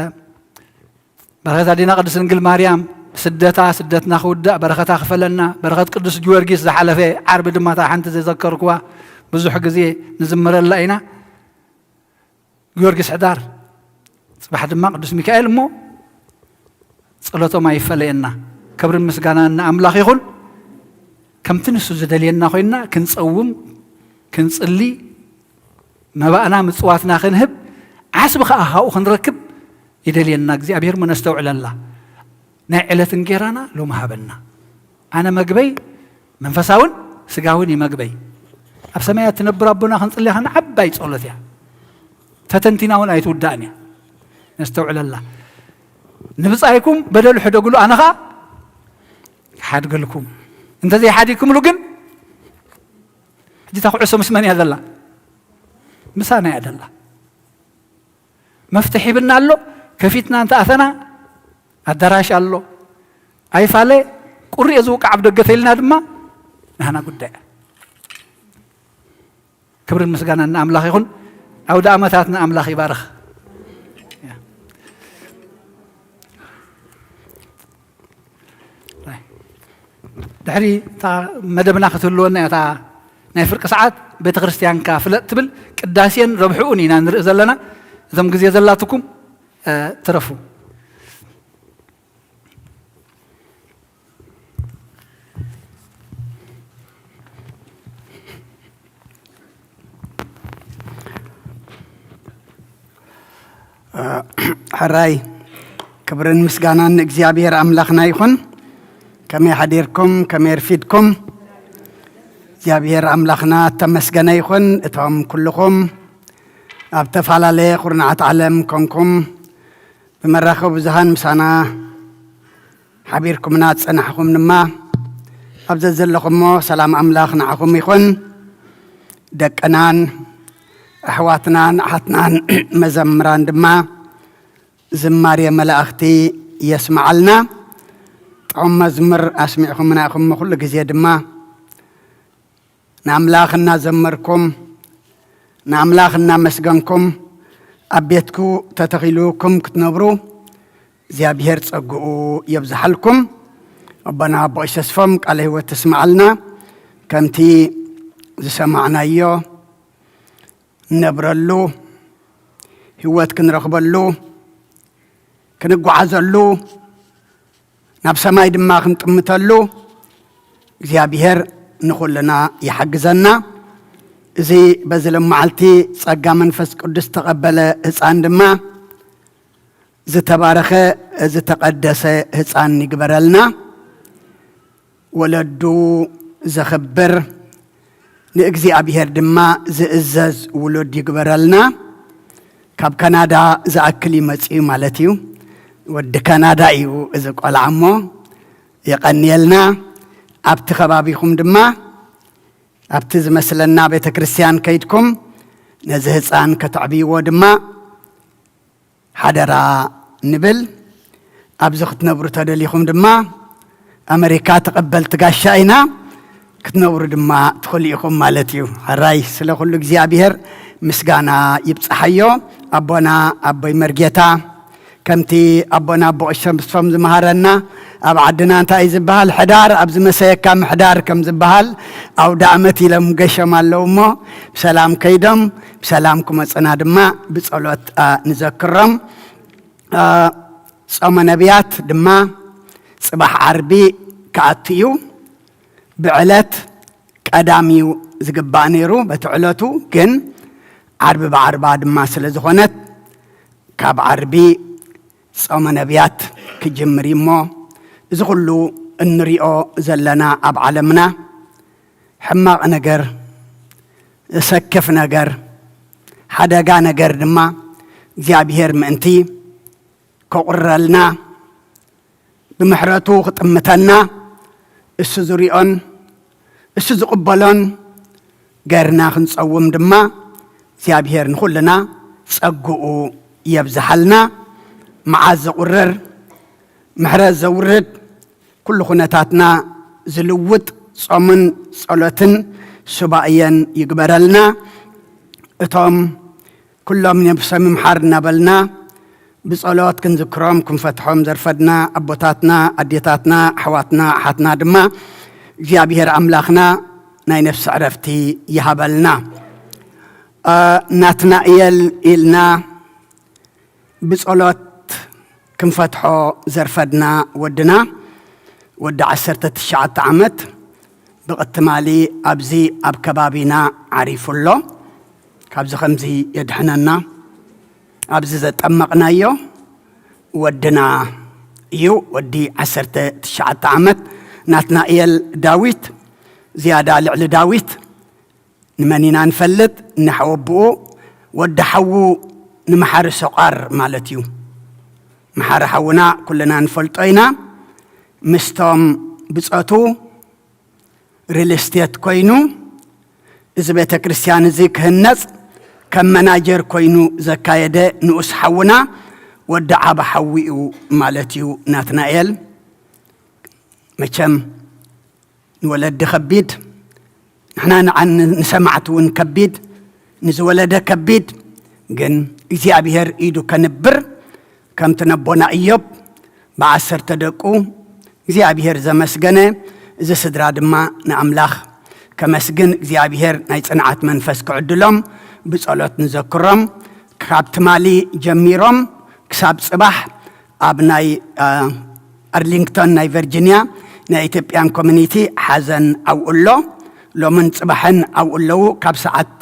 በረኸት ኣዴና ቅድስት ድንግል ማርያም ስደታ ስደትና ክውዳእ በረኸታ ክፈለና። በረኸት ቅዱስ ጊዮርጊስ ዝሓለፈ ዓርቢ ድማ እታ ሓንቲ ዘዘከርኩዋ ብዙሕ ግዜ ንዝምረላ ኢና። ጊዮርጊስ ሕዳር፣ ጽባሕ ድማ ቅዱስ ሚካኤል እሞ ጸሎቶም ኣይፈለየና። ክብርን ምስጋናን ንኣምላኽ ይኹን። ከምቲ ንሱ ዝደልየና ኮይንና ክንጸውም፣ ክንጽሊ፣ መባእና ምጽዋትና ክንህብ፣ ዓስቢ ከኣ ካብኡ ክንረክብ ይደልየና እግዚኣብሔር እሞ ነስተውዕለላ። ናይ ዕለት እንጌራና ሎሚ ሃበና። ኣነ መግበይ መንፈሳውን ስጋውን ይመግበይ። ኣብ ሰማያት ትነብር ኣቦና ክንጽልያ ከን ዓባይ ጸሎት እያ። ተተንቲና እውን ኣይትውዳእን እያ። ነስተውዕለላ። ንብጻይኩም በደሉ ሕደግሉ፣ ኣነ ኸኣ ሓድገልኩም። እንተዘይሓዲግኩምሉ ግን፣ ሕጂ እታ ኩዕሶ ምስ መን እያ ዘላ? ምሳና እያ ዘላ። መፍትሒ ሂብና ኣሎ። ከፊትና እንተ ኣተና ኣዳራሽ ኣሎ። ኣይፋለ ቁሪ እየ ዝውቃዕ ኣብ ደገ ተይልና ድማ ናህና ጉዳይ። ክብርን ምስጋናን ንኣምላኽ ይኹን። ኣውደ ኣመታት ንኣምላኽ ይባርኽ። ድሕሪ እታ መደብና ክትህልወና እያ፣ እታ ናይ ፍርቂ ሰዓት ቤተ ክርስቲያንካ ፍለጥ ትብል። ቅዳሴን ረብሕኡን ኢና ንርኢ ዘለና። እዞም ግዜ ዘላትኩም እ፣ ትረፉ። ሕራይ ክብርን ምስጋናን ንእግዚኣብሔር ኣምላኽና ይኹን። ከመይ ሓዲርኩም? ከመይ ኣርፊድኩም? እግዚኣብሔር ኣምላኽና እተመስገነ ይኹን። እቶም ኩልኹም ኣብ ተፈላለየ ኩርናዓት ዓለም ኮንኩም ብመራኸቢ ብዙሃን ምሳና ሓቢርኩምና ዝጸናሕኹም ድማ ኣብ ዘዘለኹሞ ሰላም ኣምላኽ ንዓኹም ይኹን። ደቅናን ኣሕዋትናን ኣሓትናን መዘምራን ድማ ዝማሬ መላእኽቲ የስምዓልና። ጥዑም መዝሙር ኣስሚዕኹምና ኢኹም። ኩሉ ግዜ ድማ ንኣምላኽ እናዘመርኩም ንኣምላኽ እናመስገንኩም ኣብ ቤትኩ ተተኺሉኩም ክትነብሩ እግዚኣብሔር ጸግኡ የብዝሓልኩም። ኣቦና ኣቦ ተስፎም ቃለ ህይወት ተስምዓልና። ከምቲ ዝሰማዕናዮ ንነብረሉ፣ ህይወት ክንረኽበሉ፣ ክንጓዓዘሉ፣ ናብ ሰማይ ድማ ክንጥምተሉ እግዚኣብሔር ንኹልና ይሓግዘና። እዚ በዚ ለመዓልቲ ጸጋ መንፈስ ቅዱስ ዝተቐበለ ህፃን ድማ ዝተባረኸ ዝተቐደሰ ህፃን ይግበረልና። ወለዱ ዘኽብር ንእግዚኣብሔር ድማ ዝእዘዝ ውሉድ ይግበረልና። ካብ ካናዳ ዝኣክል እዩ መፂኡ ማለት እዩ። ወዲ ካናዳ እዩ እዚ ቆልዓ እሞ የቐንየልና። ኣብቲ ከባቢኹም ድማ ኣብቲ ዝመስለና ቤተ ክርስቲያን ከይድኩም ነዚ ህፃን ከተዕብይዎ ድማ ሓደራ ንብል። ኣብዚ ክትነብሩ ተደሊኹም ድማ ኣመሪካ ተቐበልቲ ጋሻ ኢና፣ ክትነብሩ ድማ ትኽእሉ ኢኹም ማለት እዩ። ሕራይ ስለ ኩሉ እግዚኣብሔር ምስጋና ይብጽሓዮ። ኣቦና ኣቦይ መርጌታ ከምቲ ኣቦና ኣቦ ቀሸምስቶም ዝመሃረና ኣብ ዓድና እንታይ ዝበሃል ሕዳር ኣብ ዝመሰየካ ምሕዳር ከም ዝበሃል ኣውደ ኣመት ኢሎም ገሸም ኣለዉ እሞ ብሰላም ከይዶም ብሰላም ክመፁና ድማ ብፀሎት ንዘክሮም። ጾመ ነቢያት ድማ ፅባሕ ዓርቢ ክኣቱ እዩ። ብዕለት ቀዳም እዩ ዝግባእ ነይሩ በቲ ዕለቱ፣ ግን ዓርቢ ብዓርባ ድማ ስለ ዝኾነት ካብ ዓርቢ ጾመ ነቢያት ክጅምር እዩ እሞ እዚ ኩሉ እንሪኦ ዘለና ኣብ ዓለምና ሕማቕ ነገር፣ ዘሰክፍ ነገር፣ ሓደጋ ነገር ድማ እግዚኣብሔር ምእንቲ ከቑረልና፣ ብምሕረቱ ክጥምተና፣ እሱ ዝሪኦን እሱ ዝቕበሎን ገርና ክንጸውም ድማ እግዚኣብሔር ንኹልና ጸግኡ የብዝሓልና። መዓዝ ዘቑርር፣ ምሕረት ዘውርድ፣ ኩሉ ኩነታትና ዝልውጥ ጾምን ጸሎትን ሱባኤን ይግበረልና። እቶም ኩሎም ነብሶም ይምሓር እናበልና ብጸሎት ክንዝክሮም ክንፈትሖም ዘርፈድና ኣቦታትና፣ ኣዴታትና፣ ኣሕዋትና፣ ኣሓትና ድማ እግዚኣብሔር ኣምላኽና ናይ ነፍሲ ዕረፍቲ ይሃበልና። እ፣ ናትናኤል ኢልና ብጸሎት ክንፈትሖ ዘርፈድና ወድና፣ ወዲ ዓሰርተ ትሽዓተ ዓመት፣ ብቕትማሊ ኣብዚ ኣብ ከባቢና ዓሪፉ ኣሎ። ካብዚ ከምዚ የድሕነና። ኣብዚ ዘጠመቕናዮ ወድና እዩ። ወዲ ዓሰርተ ትሽዓተ ዓመት ናትናኤል ዳዊት፣ ዝያዳ ልዕሊ ዳዊት፣ ንመን ኢና ንፈልጥ? ንሓወብኡ። ወዲ ሓዉ ንመሓሪ ሰቋር ማለት እዩ። መሓሪ ሓውና ኩልና ንፈልጦ ኢና። ምስቶም ብጾቱ ሪል ስቴት ኮይኑ፣ እዚ ቤተ ክርስቲያን እዚ ክህነጽ ከም መናጀር ኮይኑ ዘካየደ ንኡስ ሓውና ወዲ ዓቢ ሓዊ እዩ ማለት እዩ ናትናኤል። መቸም ንወለዲ ከቢድ፣ ንሕና ንዓ-፣ ንሰማዕቲ እውን ከቢድ፣ ንዝወለደ ከቢድ፣ ግን እግዚኣብሔር ኢዱ ከንብር፣ ከምቲ ነቦና ኢዮብ ብዓሰርተ ደቁ እግዚኣብሔር ዘመስገነ፣ እዚ ስድራ ድማ ንኣምላኽ ከመስግን እግዚኣብሔር ናይ ጽንዓት መንፈስ ክዕድሎም ብጸሎት ንዘክሮም። ካብ ትማሊ ጀሚሮም ክሳብ ጽባሕ ኣብ ናይ፣ አ፣ ኣርሊንግቶን ናይ ቨርጂንያ ናይ ኢትዮጵያን ኮሚኒቲ ሓዘን ኣብኡ ኣሎ። ሎምን ጽባሕን ኣብኡ ኣለዉ። ካብ ሰዓት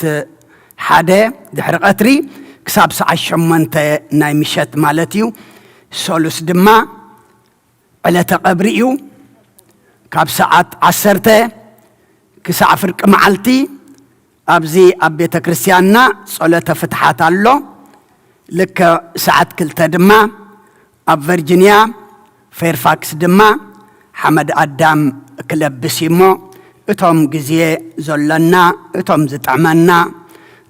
ሓደ ድሕሪ ቀትሪ ክሳብ ሰዓት ሸሞንተ ናይ ምሸት ማለት እዩ። ሰሉስ ድማ ዕለተ ቀብሪ እዩ። ካብ ሰዓት ዓሰርተ ክሳዕ ፍርቂ መዓልቲ ኣብዚ ኣብ ቤተ ክርስቲያንና ጸሎተ ፍትሓት ኣሎ። ልክዕ ሰዓት ክልተ ድማ ኣብ ቨርጂንያ ፌርፋክስ ድማ ሓመድ ኣዳም ክለብስ እዩ እሞ፣ እቶም ግዜ ዘሎና፣ እቶም ዝጥዕመና፣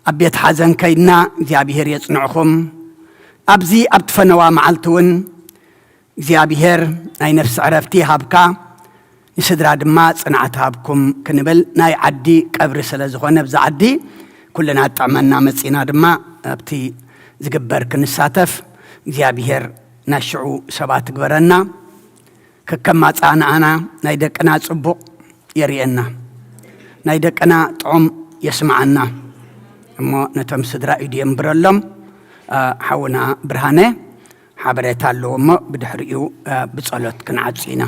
ኣብ ቤት ሓዘን ከይድና እግዚኣብሔር የጽንዕኹም። ኣብዚ ኣብ ትፈነዋ መዓልቲ እውን እግዚኣብሔር ናይ ነፍሲ ዕረፍቲ ይሃብካ፣ ንስድራ ድማ ጽንዓት ሃብኩም ክንብል፣ ናይ ዓዲ ቀብሪ ስለ ዝኾነ፣ ኣብዚ ዓዲ ኩልና ጥዕመና መጺና ድማ ኣብቲ ዝግበር ክንሳተፍ፣ እግዚኣብሔር ናይ ሽዑ ሰባት ግበረና። ከከም ኣጻንዓና ናይ ደቅና ጽቡቕ የርእየና፣ ናይ ደቅና ጥዑም የስምዓና። እሞ ነቶም ስድራ ኢዱ የንብረሎም። አ፣ ሓውና ብርሃነ ሓበሬታ ኣለዎ እሞ ብድሕሪኡ፣ አ፣ ብጸሎት ክንዓጹ ኢና።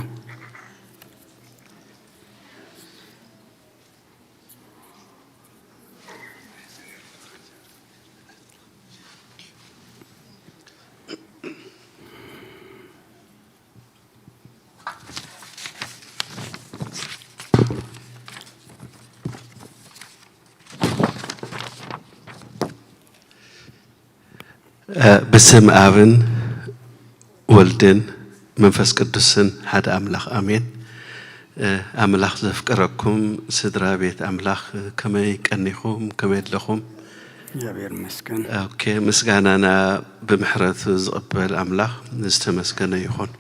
እ፣ ብስም ኣብን ወልድን መንፈስ ቅዱስን ሓደ ኣምላኽ ኣሜን። እ፣ ኣምላኽ ዘፍቀረኩም ስድራ ቤት ኣምላኽ ከመይ ቀኒኹም? ከመይ ኣለኹም? እግዚኣብሔር ይመስገን። ኦኬ፣ ምስጋናና ብምሕረቱ ዝቕበል ኣምላኽ ዝተመስገነ ይኹን።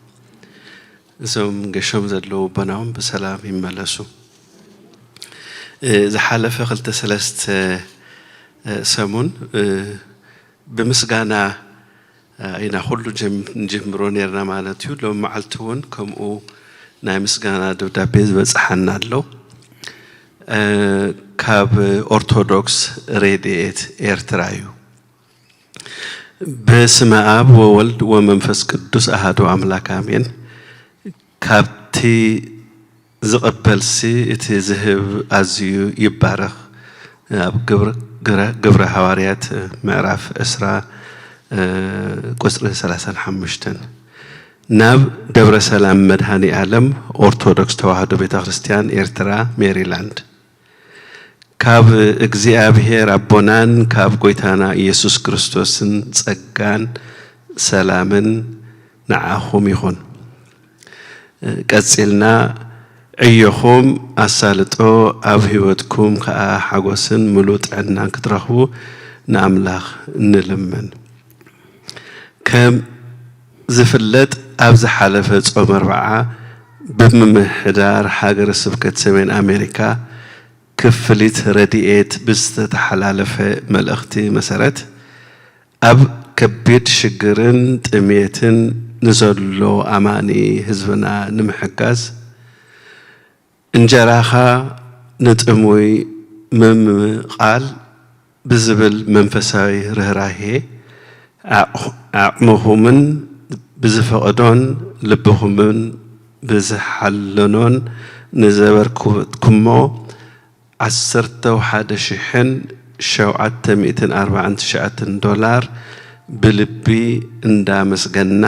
እዞም ገሾም ዘለዉ ኣቦና እውን ብሰላም ይመለሱ። እ፣ ዝሓለፈ ክልተ ሰለስተ፣ እ፣ ሰሙን፣ እ፣ ብምስጋና፣ እ፣ ኢና ኩሉ ጀም-፣ ንጅምሮ ነርና ማለት እዩ። ሎሚ መዓልቲ እውን ከምኡ ናይ ምስጋና ደብዳቤ ዝበጽሓና ኣሎ። እ፣ ካብ ኦርቶዶክስ ሬድኤት ኤርትራ እዩ። በስመ አብ ወወልድ ወመንፈስ ቅዱስ አሐዱ አምላክ አሜን። ካብቲ ዝቕበልሲ እቲ ዝህብ ኣዝዩ ይባረኽ። ኣብ ግብረ፣ ግረ-፣ ግብረ ሃዋርያት ምዕራፍ ዕስራ፣ እ፣ ቁጽሪ ሰላሳን ሓሙሽተን። ናብ ደብረ ሰላም መድኃኔ ዓለም ኦርቶዶክስ ተዋህዶ ቤተ ክርስቲያን ኤርትራ ሜሪላንድ። ካብ እግዚኣብሔር ኣቦናን ካብ ጐይታና ኢየሱስ ክርስቶስን ጸጋን ሰላምን ንዓኹም ይኹን። ቀጺልና ዕዮኹም ኣሳልጦ፣ ኣብ ህይወትኩም ከኣ ሓጎስን ምሉእ ጥዕናን ክትረኽቡ ንኣምላኽ ንልምን። ከም ዝፍለጥ፣ ኣብ ዝሓለፈ ጾም ኣርብዓ ብምምሕዳር ሃገረ ስብከት ሰሜን ኣሜሪካ ክፍሊት ረድኤት ብዝተተሓላለፈ መልእኽቲ መሰረት፣ ኣብ ከቢድ ሽግርን ጥሜትን ንዘሎ ኣማኒ ህዝብና ንምሕጋዝ፣ እንጀራኻ ንጥሙይ ምምቓል ብዝብል መንፈሳዊ ርህራሄ፣ ዓቕ-፣ ዓቕምኹምን ብዝፈቐዶን ልብኹምን ብዝሓለኖን ንዘበርክትኩሞ ዓሰርተ ሓደ ሽሕን ሸውዓተ ሚእትን ኣርባዓን ትሽዓተን ዶላር ብልቢ እንዳመስገና፣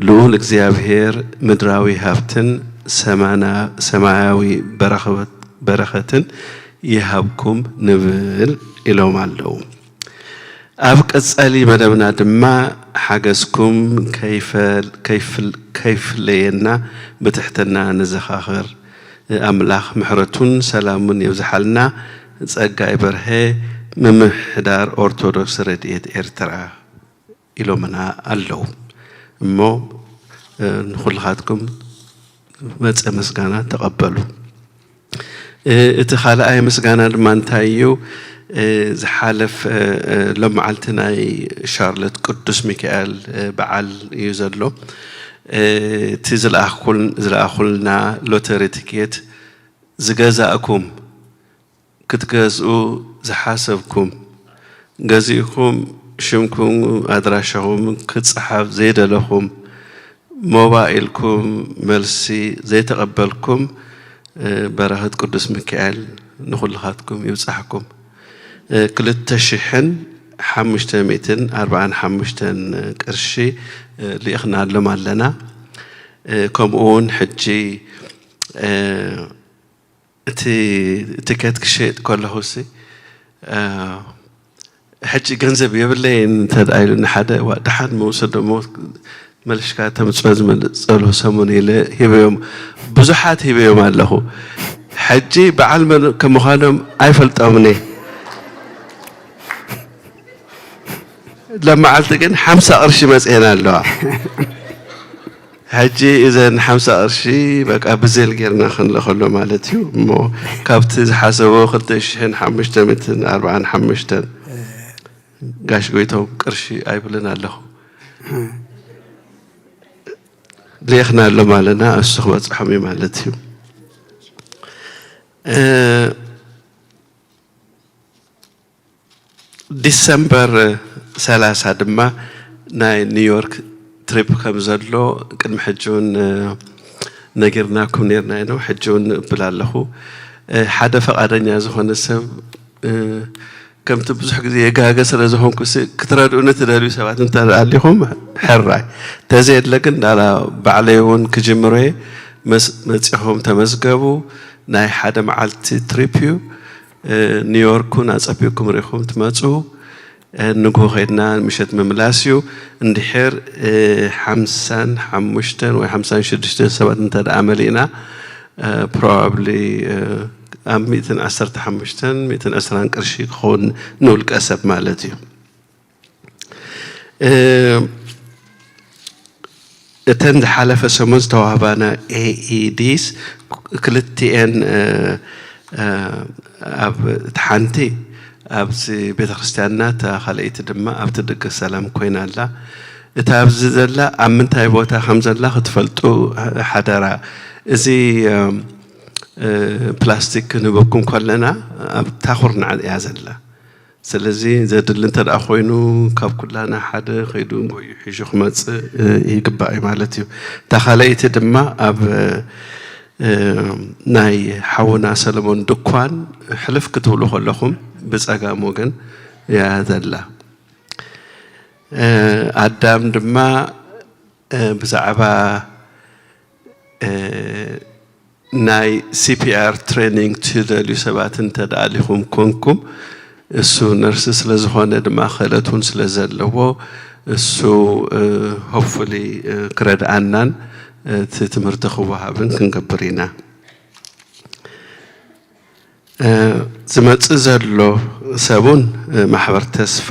ልኡል እግዚኣብሔር ምድራዊ ሃብትን ሰማና-፣ ሰማያዊ በረኸት-፣ በረኸትን ይሃብኩም ንብል ኢሎም ኣለዉ። ኣብ ቀጻሊ መደብና ድማ ሓገዝኩም ከይፈል-፣ ከይፍል-፣ ከይፍለየና ብትሕትና ንዘኻኽር። ኣምላኽ ምሕረቱን ሰላሙን የብዝሓልና። ጸጋይ በርሀ፣ ምምሕዳር ኦርቶዶክስ ረድኤት ኤርትራ። ኢሎምና ኣለዉ። እሞ፣ እ፣ ንኹልኻትኩም መጸ ምስጋና ተቐበሉ። እ፣ እቲ ካልኣይ ምስጋና ድማ እንታይ እዩ? እ፣ ዝሓለፈ፣ እ፣ ሎመዓልቲ ናይ ሻርሎት ቅዱስ ሚካኤል፣ እ፣ በዓል እዩ ዘሎ። እ፣ እቲ ዝለኣኹል-፣ ዝለኣኹልና ሎተሪ ትኬት ዝገዛእኩም ክትገዝኡ ዝሓሰብኩም፣ ገዚእኩም ሽምኩም ኣድራሻኹም ክጸሓፍ ዘይደለኹም፣ ሞባኢልኩም መልሲ ዘይተቐበልኩም፣ እ፣ በረኸት ቅዱስ ሚካኤል ንኹልኻትኩም ይብጻሕኩም። እ፣ ክልተ ሽሕን ሓሙሽተ ሚእትን ኣርባዓን ሓሙሽተን ቅርሺ፣ እ፣ ልኢኽናሎም ኣለና። እ፣ ከምኡ እውን ሕጂ፣ እ፣ እቲ ትኬት ክሸየጥ ከለኹ ሲ፣ እ፣ ሕጂ ገንዘብ የብለይን እንተ ደኣ ኢሉኒ ሓደ፣ "ዋ፣ ደሓን መውሰዶ፣ መው-፣ መልሽካ ተምጽኦ ዝመጸሉ ሰሙን" ኢለ ሂበዮም። ብዙሓት ሂበዮም ኣለኹ። ሕጂ በዓል መን ከም ምዃኖም ኣይፈልጦምን እየ። ሎመዓልቲ ግን ሓምሳ ቅርሺ መጽኤን ኣለዋ። ሕጂ እዘን ሓምሳ ቅርሺ በቃ ብዜል ጌርና ክንልእኸሎ ማለት እዩ። እሞ ካብቲ ዝሓሰቦ ክልተ ሽሕን ሓሙሽተ ሚእትን ኣርባዓን ሓሙሽተን፣ ጋሽ ጎይቶም ቅርሺ ኣይብልን ኣለኹ። ልኢኽናሎም ኣለና፣ እሱ ክበጽሖም እዩ ማለት እዩ። እ፣ ዲሰምበር ሰላሳ ድማ ናይ ኒውዮርክ ትሪፕ ከም ዘሎ ቅድሚ ሕጂ እውን፣ እ፣ ነጊርናኩም ነርና ኢና። ሕጂ እውን እብል ኣለኹ። እ፣ ሓደ ፈቓደኛ ዝኾነ ሰብ፣ እ፣ ከምቲ ብዙሕ ግዜ የጋገ ስለ ዝኾንኩ ሲ፣ ክትረድኡኒ ትደልዩ ሰባት እንተ ደኣ ኣሊኹም ሕራይ። ተዘየድለ ግን ዳላ ባዕለይ እውን ክጅምሮ እየ። መስ-፣ መጺኹም ተመዝገቡ። ናይ ሓደ መዓልቲ ትሪፕ እዩ። እ፣ ኒውዮርክ እውን ኣጸቢቕኩም ርኢኹም ትመጹ። እ፣ ንግሆ ኸይድና ምሸት ምምላስ እዩ። እንድሕር፣ እ፣ ሓምሳን ሓሙሽተን ወይ ሓምሳን ሽዱሽተን ሰባት እንተ ደኣ መሊእና፣ እ፣ ፕሮባብሊ፣ እ፣ ኣብ ሚእትን ዓሰርተ ሓሙሽተን ሚእትን ዕስራን ቅርሺ ክኸውን ንውልቀ ሰብ ማለት እዩ። እ፣ እተን ዝሓለፈ ሰሙን ዝተዋህባና ኤ ኢ ዲስ ክልቲኤን፣ እ፣ እ፣ ኣብ፣ እቲ ሓንቲ ኣብዚ ቤተ ክርስቲያንና፣ እታ ካልኣይቲ ድማ ኣብቲ ደገ ሰላም ኮይና ኣላ። እታ ኣብዚ ዘላ ኣብ ምንታይ ቦታ ከም ዘላ ክትፈልጡ ሓደራ። እዚ፣ እ፣ እ፣ ፕላስቲክ ክንህበኩም ከለና ኣብታ ኩርናዕ እያ ዘላ። ስለዚ ዘድሊ እንተ ደኣ ኮይኑ ካብ ኩላና ሓደ ከይዱ ጎዩ ሒዙ ክመጽእ፣ እ፣ ይግባእ እዩ ማለት እዩ። እታ ካልኣይቲ ድማ ኣብ፣ እ፣ ናይ ሓውና ሰለሞን ድኳን ሕልፍ ክትብሉ ከለኹም ብጸጋም ወገን እያ ዘላ። እ፣ ኣዳም ድማ፣ እ፣ ብዛዕባ፣ እ፣ ናይ ሲ ፒ ኣር ትሬኒንግ ትደልዩ ሰባት እንተ ደኣ ኣሊኹም ኮንኩም፣ እሱ ነርስ ስለ ዝኾነ ድማ ክእለት እውን ስለ ዘለዎ፣ እሱ፣ እ፣ ሆፕፉሊ፣ እ፣ ክረድኣናን፣ እ፣ እቲ ትምህርቲ ክወሃብን ክንገብር ኢና። እ፣ ዝመጽእ ዘሎ ሰሙን፣ እ፣ ማሕበር ተስፋ፣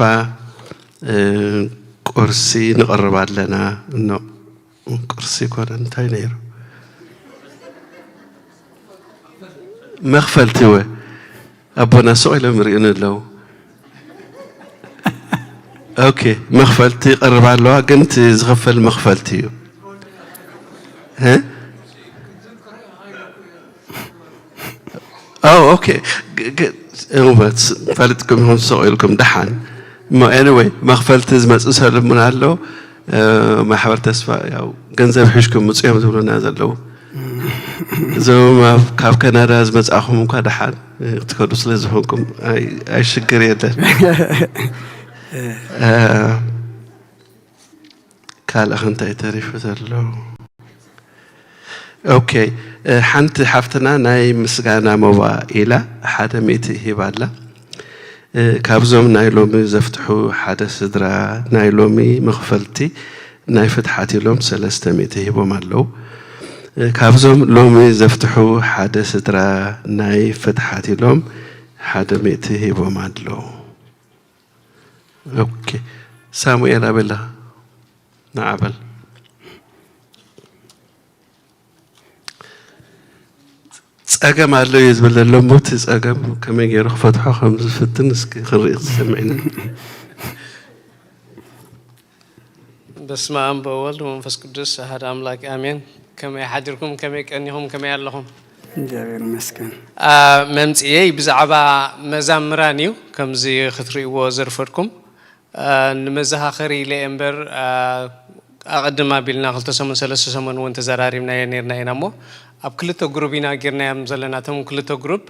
እ፣ ቁ-፣ ቁርሲ ንቕርብ ኣለና። እኖ፣ ቁርሲ ኮነ እንታይ ነይሩ? መኽፈልቲ ወ ኣቦና ስቕ ኢሎም ይርእዩኒ ኣለዉ። ኦኬ፣ መኽፈልቲ ይቐርብ ኣለዋ፣ ግን እቲ ዝኽፈል መኽፈልቲ እዩ። እ? ኦ፣ ኦኬ። ግ- ግ- እወ፣ ስ- ፈልጥኩም ኢኹም፣ ስቕ ኢልኩም ደሓን። እሞ ኤኒወይ፣ መኽፈልቲ ዝመጽእ ሰለሙን ኣሎ። እ፣ ማሕበር ተስፋ፣ ያው፣ ገንዘብ ሒዝኩም ምጹ እዮም ዝብሉና ዘለዉ። እዞም ኣብ- ካብ ካናዳ ዝመጻእኹም እንኳ ደሓን፣ እ፣ ክትከዱ ስለ ዝኾንኩም፣ ኣይ- ኣይሽግር የለን። እ፣ ካልእ ኸ እንታይ ተሪፉ ዘሎ? ኦኬ፣ እ፣ ሓንቲ ሓፍትና ናይ ምስጋና ሞባኢላ ሓደ ሚእቲ ሂባ ኣላ። እ፣ ካብዞም ናይ ሎሚ ዘፍትሑ ሓደ ስድራ ናይ ሎሚ መኽፈልቲ ናይ ፍትሓት ኢሎም ሰለስተ ሚእቲ ሂቦም ኣለዉ። እ፣ ካብዞም ሎሚ ዘፍትሑ ሓደ ስድራ ናይ ፍትሓት ኢሎም ሓደ ሚእቲ ሂቦም ኣለዉ። ኦኬ፣ ሳሙኤል ኣበይ ኣለኻ? ንዓ በል። ጸገም ኣሎ እዩ ዝብል ዘሎ እሞ፣ እቲ ጸገም ከመይ ገይሩ ክፈትሖ ከም ዝፍትን እስኪ ክንርኢ፣ ክሰምዕ ኢና። በስመ ኣብ ወወልድ ወመንፈስ ቅዱስ ኣሐድ ኣምላክ ኣሜን። ከመይ ሓዲርኩም? ከመይ ቀኒኹም? ከመይ ኣለኹም? እግዚኣብሔር ይመስገን። አ፣ መምጽኤይ ብዛዕባ መዛምራን እዩ፣ ከምዚ ክትርእይዎ ዘርፈድኩም። አ፣ ንመዘኻኸሪ ኢለ እየ እምበር፣ አ፣ ኣቐድም ኣቢልና ክልተ ሰሙን፣ ሰለስተ ሰሙን እውን ተዘራሪብናዮ ነይርና ኢና እሞ፣ ኣብ ክልተ ግሩብ ኢና ጌርናዮም ዘለና። እቶም ክልተ ግሩብ፣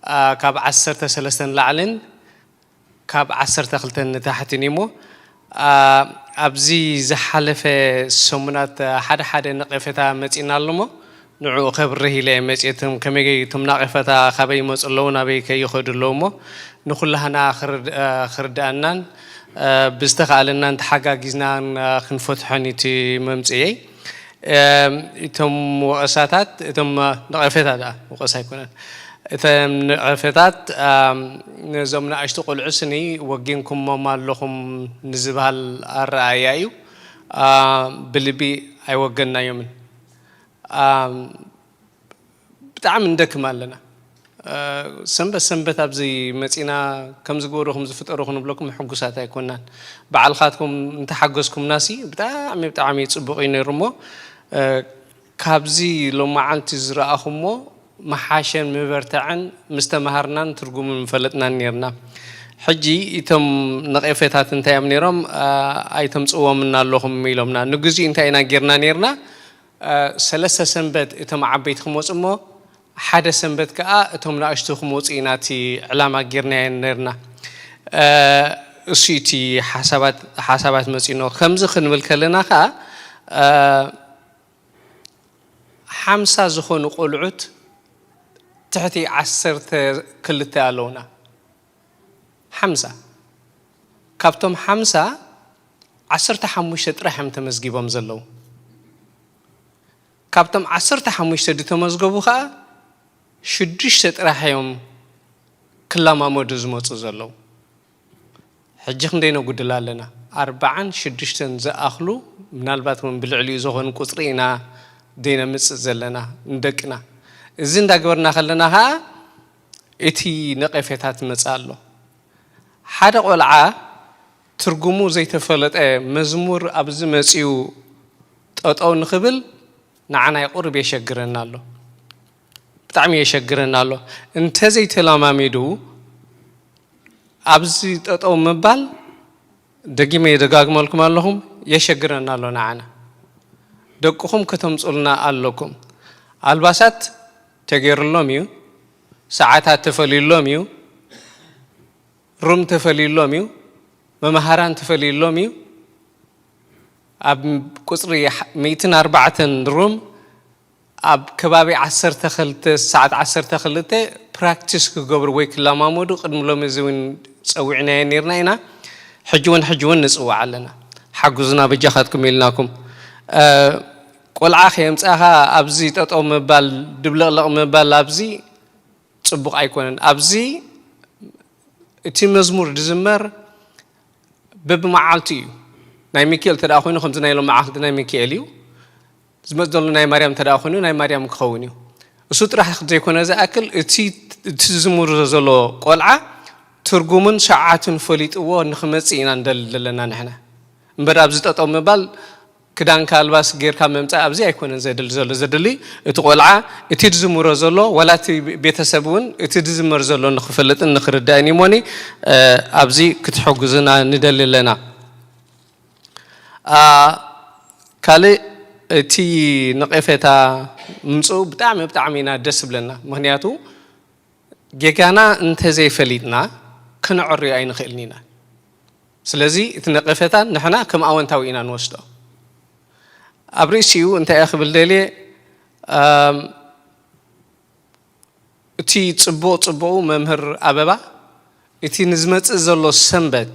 አ፣ ካብ ዓሰርተ ሰለስተ ንላዕልን ካብ ዓሰርተ ክልተ ንታሕትን እዩ እሞ፣ አ፣ ኣብዚ ዝሓለፈ ሰሙናት ሓደ ሓደ ነቐፌታ መጺእና ኣሎ እሞ፣ ንዕኡ ከብርህ ኢለ እየ መጺኤ። እቶም ከመይ፣ እቶም ነቐፌታ ካበይ ይመጹ ኣለዉ፣ ናበይ ከ ይኸዱ ኣለዉ እሞ፣ ንኹላህና ክርድ-፣ አ፣ ክርድኣናን፣ አ፣ ብዝተኻእለናን ተሓጋጊዝናን፣ አ፣ ክንፈትሖን እዩ እቲ መምጽኤይ። እም፣ እቶም ወቐሳታት፣ እቶም ነቐፌታ ደኣ፣ ወቐሳ ኣይኮነን። እተን ነቐፌታት፣ ኣም፣ ነዞም ንኣሽቱ ቆልዑ ስኒ ወጊንኩሞም ኣለኹም ንዝበሃል ኣረኣእያ እዩ። ኣም፣ ብልቢ ኣይወገንናዮምን። ኣም፣ ብጣዕሚ ንደክም ኣለና። እ፣ ሰንበት ሰንበት ኣብዚ መጺና ከምዚ ግበሩ፣ ከምዚ ፍጠሩ ክንብለኩም ሕጉሳት ኣይኮናን። ባዕልኻትኩም እንተሓገዝኩምናሲ ብጣዕሚ፣ ብጣዕሚ ጽቡቕ እዩ ነይሩ እሞ፣ እ፣ ካብዚ ሎማዓንቲ ዝረኣኹሞ ምሓሸን ምበርትዐን ምስ ተማሃርናን ትርጉሙ ምፈለጥናን ነይርና። ሕጂ እቶም ነቐፌታት እንታይ እዮም ነይሮም? እ፣ ኣይተምጽእዎምና ኣለኹም ኢሎምና። ንግዚኡ እንታይ ኢና ጌርና ነይርና? እ፣ ሰለስተ ሰንበት እቶም ዓበይቲ ክመጹ እሞ፣ ሓደ ሰንበት ከኣ እቶም ንኣሽቱ ክመጹ ኢና እቲ ዕላማ ጌርናዮ ነርና። እ፣ እሱ እቲ ሓሳባት፣ ሓሳባት መጺእኖ። ከምዚ ክንብል ከለና ከኣ፣ እ፣ ሓምሳ ዝኾኑ ቆልዑት ትሕቲ ዓሰርተ ክልተ ኣለዉና። ሓምሳ። ካብቶም ሓምሳ፣ ዓሰርተ ሓሙሽተ ጥራሕ እዮም ተመዝጊቦም ዘለዉ። ካብቶም ዓሰርተ ሓሙሽተ ዝተመዝገቡ ኸኣ፣ ሽዱሽተ ጥራሕ እዮም ክለማመዱ ዝመጹ ዘለዉ። ሕጂ ክንደይ ነጉድል ኣለና? ኣርብዓን ሽዱሽተን ዝኣኽሉ፣ ምናልባት እውን ብልዕሊኡ ዝኾኑ ቁጽሪ ኢና ደይነምጽእ ዘለና ንደቅና። እዚ እንዳገበርና ከለና ኸኣ፣ እቲ ነቐፌታት ይመጽእ ኣሎ። ሓደ ቆልዓ ትርጉሙ ዘይተፈለጠ መዝሙር ኣብዚ መጺኡ ጠጠው ንኽብል ንዓና ቁሩብ የሸግረና ኣሎ። ብጣዕሚ የሸግረና ኣሎ። እንተዘይተለማሚዱ ኣብዚ ጠጠው ምባል፣ ደጊመ የደጋግመልኩም ኣለኹም፣ የሸግረና ኣሎ ንዓና። ደቅኹም ከተምጹልና ኣለኩም። ኣልባሳት ተገይሩሎም እዩ፣ ሰዓታት ተፈልዩሎም እዩ፣ ሩም ተፈልዩሎም እዩ፣ መምሃራን ተፈልዩሎም እዩ። ኣብ ቁጽሪ ሚእትን ኣርባዕተን ሩም ኣብ ከባቢ ዓሰርተ ክልተ፣ ሰዓት ዓሰርተ ክልተ ፕራክቲስ ክገብሩ ወይ ክለማመዱ ቅድሚ ሎሚ እዚ እውን ጸዊዕናዮ ነይርና ኢና። ሕጂ እውን፣ ሕጂ እውን ንጽውዕ ኣለና። ሓግዙና በጃኻትኩም ኢልናኩም። እ፣ ቆልዓ ከየምጻኻ ኣብዚ ጠጠው ምባል፣ ድብለቕለቕ ምባል ኣብዚ ጽቡቕ ኣይኮነን። ኣብዚ እቲ መዝሙር ዝዝመር በብመዓልቱ እዩ። ናይ ሚካኤል እንተ ደኣ ኮይኑ፣ ከምዚ ናይ ሎማዓንቲ ናይ ሚካኤል እዩ። ዝመጽእ ዘሎ ናይ ማርያም እንተ ደኣ ኮይኑ፣ ናይ ማርያም ክኸውን እዩ። እሱ ጥራሕ ዘይኮነ ዝኣክል፣ እቲ፣ እቲ ዝዝምሮ ዘሎ ቆልዓ ትርጉሙን ሰዓቱን ፈሊጥዎ ንኽመጽእ ኢና ንደሊ ዘለና ንሕና። እምበር ኣብዚ ጠጠው ምባል፣ ክዳንካ ኣልባስ ጌርካ ምምጻእ ኣብዚ ኣይኮነን ዘድሊ ዘሎ። ዘድሊ እቲ ቆልዓ እቲ ዝዝምሮ ዘሎ፣ ዋላ እቲ ቤተሰብ እውን እቲ ዝዝመር ዘሎ ንኽፈልጥን ንኽርዳእን እዩ እሞኒ፣ እ፣ ኣብዚ ክትሕግዙና ንደሊ ኣለና። አ፣ ካልእ እቲ ነቐፌታ ምምጽኡ ብጣዕሚ፣ ብጣዕሚ ኢና ደስ ዝብለና። ምኽንያቱ ጌጋና እንተዘይፈሊጥና ክነዕርዮ ኣይንኽእልን ኢና። ስለዚ እቲ ነቐፌታ ንሕና ከም ኣወንታዊ ኢና ንወስዶ። ኣብ ርእሲኡ እንታይ እየ ክብል ደልየ፣ ኣም፣ እቲ ጽቡቕ ጽቡቑ መምህር ኣበባ፣ እቲ ንዝመጽእ ዘሎ ሰንበት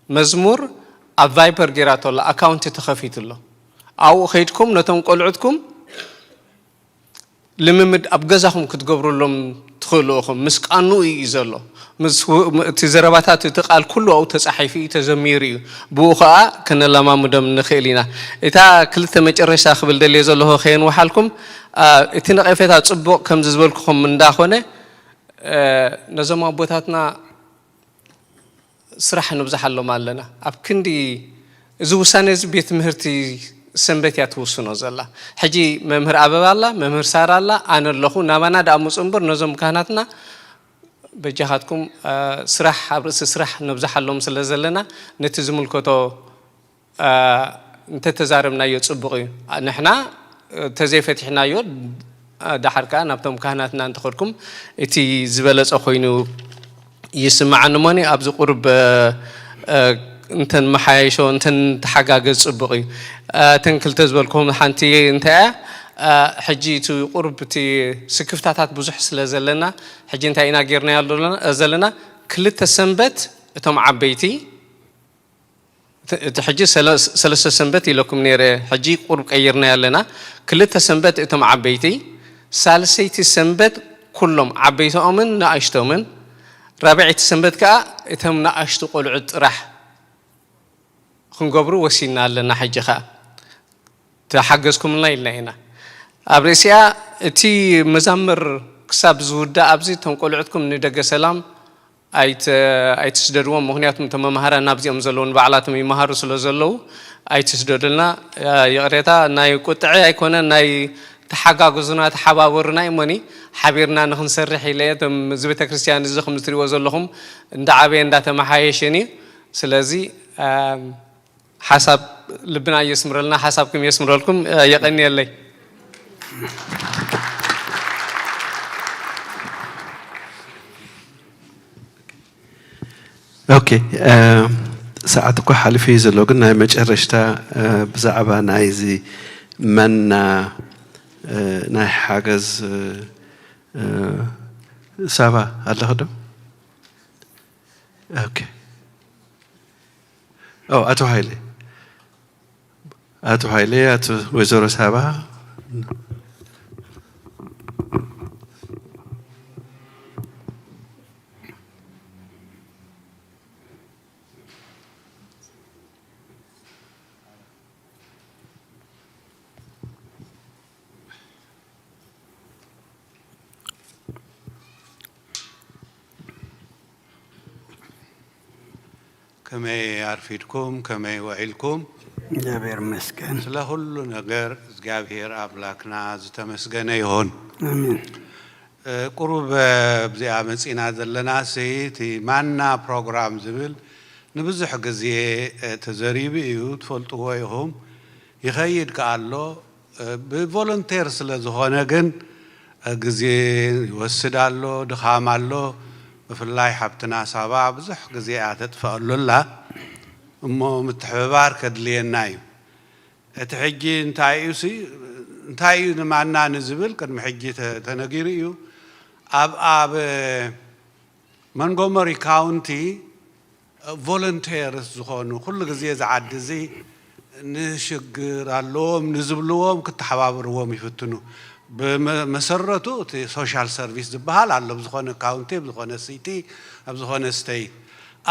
መዝሙር ኣብ ቫይበር ጌራቶ ኣላ፣ ኣካውንቲ ተኸፊቱ ኣሎ። ኣብኡ ኸይድኩም ነቶም ቆልዑትኩም ልምምድ ኣብ ገዛኹም ክትገብሩሎም ትኽእሉ ኢኹም። ምስ ቃንኡ እዩ ዘሎ። ምስ ው-፣ እቲ ዘረባታት፣ እቲ ቃል ኩሉ ኣብኡ ተጻሒፉ እዩ፣ ተዘሚሩ እዩ። ብኡ ኸኣ ከነለማምዶም ንኽእል ኢና። እታ ክልተ መጨረሽታ ክብል ደልየ ዘለኹ ከየንውሓልኩም፣ አ፣ እቲ ነቐፌታ ጽቡቕ ከምዚ ዝበልኩኹም እንዳኾነ፣ እ፣ ነዞም ኣቦታትና ስራሕ ንብዝሓሎም ኣለና። ኣብ ክንዲ እዚ ውሳነ እዚ ቤት ትምህርቲ ሰንበት እያ ትውስኖ ዘላ። ሕጂ መምህር ኣበባ ኣላ፣ መምህር ሳራ ኣላ፣ ኣነ ኣለኹ። ናባና ደኣ ምጹ እምበር ነዞም ካህናትና በጃኻትኩም፣ እ፣ ስራሕ ኣብ ርእሲ ስራሕ ነብዝሓሎም ስለ ዘለና ነቲ ዝምልከቶ እ፣ እንተተዛረብናዮ ጽቡቕ እዩ። ንሕና፣ እ፣ ተዘይፈቲሕናዮ፣ እ፣ ደሓር ከኣ ናብቶም ካህናትና እንተኸድኩም እቲ ዝበለጸ ኮይኑ ይስምዓኒ እሞኒ ኣብዚ ቁሩብ፣ እ፣ እ፣ እንተንመሓየሾ፣ እንተንተሓጋገዝ ጽቡቕ እዩ። እ፣ እተን ክልተ ዝበልኩኹም ሓንቲ እንታይ እያ? እ፣ ሕጂ እቲ ቁሩብ እቲ ስክፍታታት ብዙሕ ስለ ዘለና፣ ሕጂ እንታይ ኢና ጌርናዮ ዘለና፣ ዘለና ክልተ ሰንበት እቶም ዓበይቲ እቲ፣ እቲ ሕጂ ሰለ-፣ ሰለስተ ሰንበት ኢለኩም ነይረ፣ ሕጂ ቁሩብ ቀይርናዮ ኣለና። ክልተ ሰንበት እቶም ዓበይቲ፣ ሳልሰይቲ ሰንበት ኩሎም ዓበይቶኦምን ንኣሽቶምን፣ ራብዐይቲ ሰንበት ከኣ እቶም ንኣሽቱ ቆልዑት ጥራሕ ክንገብሩ ወሲንና ኣለና። ሕጂ ከኣ ተሓገዝኩምልና ኢልና ኢና። ኣብ ርእሲኣ እቲ መዛምር ክሳብ ዝውዳእ ኣብዚ እቶም ቆልዑትኩም ንደገ ሰላም ኣይት-፣ ኣይትስደድዎም። ምኽንያቱም እቶም መማህራን ናብዚኦም ዘለዉ ንባዕላቶም ይመሃሩ ስለ ዘለዉ ኣይትስደዱልና። እ፣ ይቕሬታ፣ ናይ ቁጥዐ ኣይኮነን፣ ናይ ተሓጋግዙና፣ ተሓባበሩና እሞኒ፣ ሓቢርና ንኽንሰርሕ ኢለ እየ። እቶም፣ እዚ ቤተ ክርስቲያን እዚ ከም እትሪእዎ ዘለኹም እንዳዓበየ እንዳተመሓየሸን እዩ። ስለዚ፣ እ፣ ሓሳብ ልብና የስምረልና፣ ሓሳብኩም የስምረልኩም። እ፣ የቐንየለይ። ኦኬ፣ እ፣ ሰዓት እኳ ሓሊፉ እዩ ዘሎ፣ ግን ናይ መጨረሽታ፣ እ፣ ብዛዕባ ናይዚ መና፣ እ፣ ናይ ሓገዝ፣ እ፣ እ፣ ሳባ ኣለኺ ዶ? ኦኬ። ኦ፣ ኣቶ ሃይለ። ኣቶ ሃይለ፣ ኣቶ፣ ወይዘሮ ሳባ። ከመይ ኣርፊድኩም? ከመይ ውዒልኩም? እግዚኣብሔር ይመስገን። ስለ ኩሉ ነገር እግዚኣብሔር ኣምላክና ዝተመስገነ ይኹን። ኣሜን። እ፣ ቁሩብ፣ እ፣ ኣብዚኣ መጺና ዘለናሲ፣ እቲ ማና ፕሮግራም ዝብል ንብዙሕ ግዜ፣ እ፣ ተዘሪቡ እዩ፣ ትፈልጥዎ ኢኹም። ይኸይድ ከኣ ኣሎ። እ፣ ብቮለንቴር ስለ ዝኾነ ግን፣ እ፣ ግዜ ይወስድ ኣሎ፣ ድኻም ኣሎ። ብፍላይ ሓብትና ሳባ ብዙሕ ግዜ እያ ተጥፍኣሉ ኣላ። እሞ ምትሕብባር ከድልየና እዩ። እቲ ሕጂ እንታይ እዩ ሲ-፣ እንታይ እዩ ንማና ንዝብል ቅድሚ ሕጂ ተ-፣ ተነጊሩ እዩ። ኣብ፣ ኣብ መንጎመሪ ካውንቲ ቮለንቴርስ ዝኾኑ ኩሉ ግዜ እዚ ዓዲ እዚ ንሽግር ኣለዎም ንዝብልዎም ክተሓባብርዎም ይፍትኑ። ብመ-፣ መሰረቱ እቲ ሶሻል ሰርቪስ ዝበሃል ኣሎ፣ ኣብ ዝኾነ ካውንቲ፣ ኣብ ዝኾነ ሲቲ፣ ኣብ ዝኾነ ስተይት።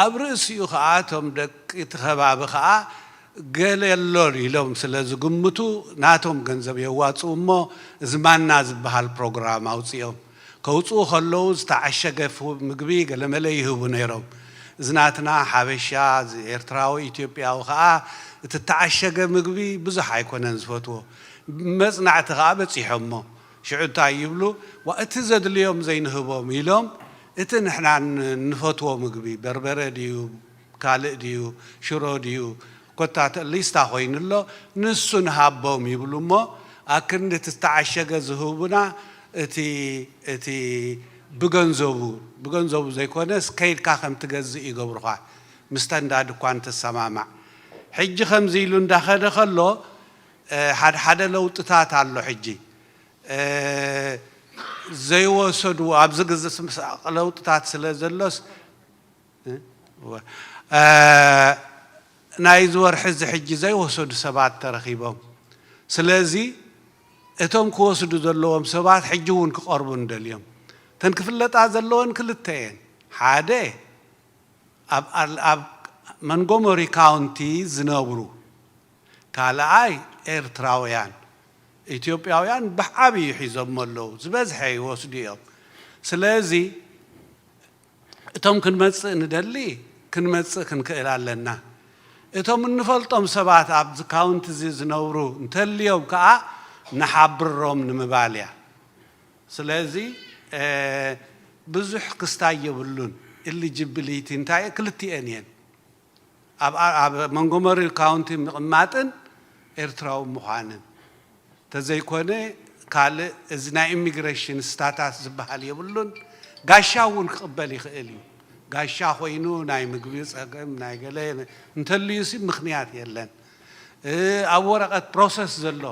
ኣብ ርእሲኡ ኸዓ እቶም ደቂ እቲ ከባቢ ኸዓ ገለ ኣሎ ኢሎም ስለ ዝግምቱ ናቶም ገንዘብ የዋፅኡ እሞ እዚ ማና ዝበሃል ፕሮግራም ኣውፅኦም። ከውፅኡ ከለዉ ዝተዓሸገ ፉ- ምግቢ ገለመለ ይህቡ ነይሮም። እዚ ናትና ሓበሻ፣ እዚ ኤርትራዊ፣ ኢትዮጵያዊ ከዓ እቲ ተዓሸገ ምግቢ ብዙሕ ኣይኮነን ዝፈትዎ። መፅናዕቲ ከዓ በፂሖሞ። ሽዑ እንታይ ይብሉ? ዋ፣ እቲ ዘድልዮም ዘይንህቦም ኢሎም፣ እቲ ንሕና ን- ንፈትዎ ምግቢ፣ በርበረ ድዩ፣ ካልእ ድዩ፣ ሽሮ ድዩ፣ ኮታ ተ- ሊስታ ኮይኑ ኣሎ፣ ንሱ ንሃቦም ይብሉ እሞ፣ ኣክንዲ እቲ ዝተዓሸገ ዝህቡና፣ እቲ፣ እቲ ብገንዘቡ፣ ብገንዘቡ ዘይኮነስ፣ ከይድካ ከም ትገዝእ ይገብሩኻ፣ ምስተ እንዳ ድኳን ትሰማማዕ። ሕጂ ከምዚ ኢሉ እንዳኸደ ከሎ፣ እ፣ ሓደ ሓደ ለውጥታት ኣሎ ሕጂ። እ፣ ዘይወሰዱ ኣብዚ ግዜ ስም- ለውጥታት ስለ ዘሎስ፣ እ፣ ወ- እ፣ ናይዚ ወርሒ እዚ ሕጂ ዘይወሰዱ ሰባት ተረኺቦም። ስለዚ እቶም ክወስዱ ዘለዎም ሰባት ሕጂ እውን ክቐርቡ ንደልዮም። እተን ክፍለጣ ዘለወን ክልተ እየን። ሓደ ኣብ ኣል- ኣብ መንጎመሪ ካውንቲ ዝነብሩ፣ ካልኣይ ኤርትራውያን፣ ኢትዮጵያውያን ብዓብዩ ሒዞሞ ኣለዉ፣ ዝበዝሐ ይወስዱ እዮም። ስለዚ እቶም ክንመጽእ ንደሊ ክንመጽእ ክንክእል ኣለና። እቶም እንፈልጦም ሰባት ኣብዚ ካውንቲ እዚ ዝነብሩ እንተልዮም ከኣ ንሓብሮም ንምባል እያ። ስለዚ ብዙሕ ክስታይ የብሉን። ኢሊጂቢሊቲ እንታይ ክልቲኤን እየን። ኣብ ኣብ መንጎመሪ ካውንቲ ምቕማጥን ኤርትራዊ ምዃንን ተዘይኮነ ካልእ እዚ ናይ ኢሚግሬሽን ስታታስ ዝበሃል የብሉን። ጋሻ እውን ክቕበል ይኽእል እዩ። ጋሻ ኮይኑ ናይ ምግቢ ጸገም ናይ ገለ እንተልዩሲ ምኽንያት የለን። ኣብ ወረቐት ፕሮሰስ ዘሎ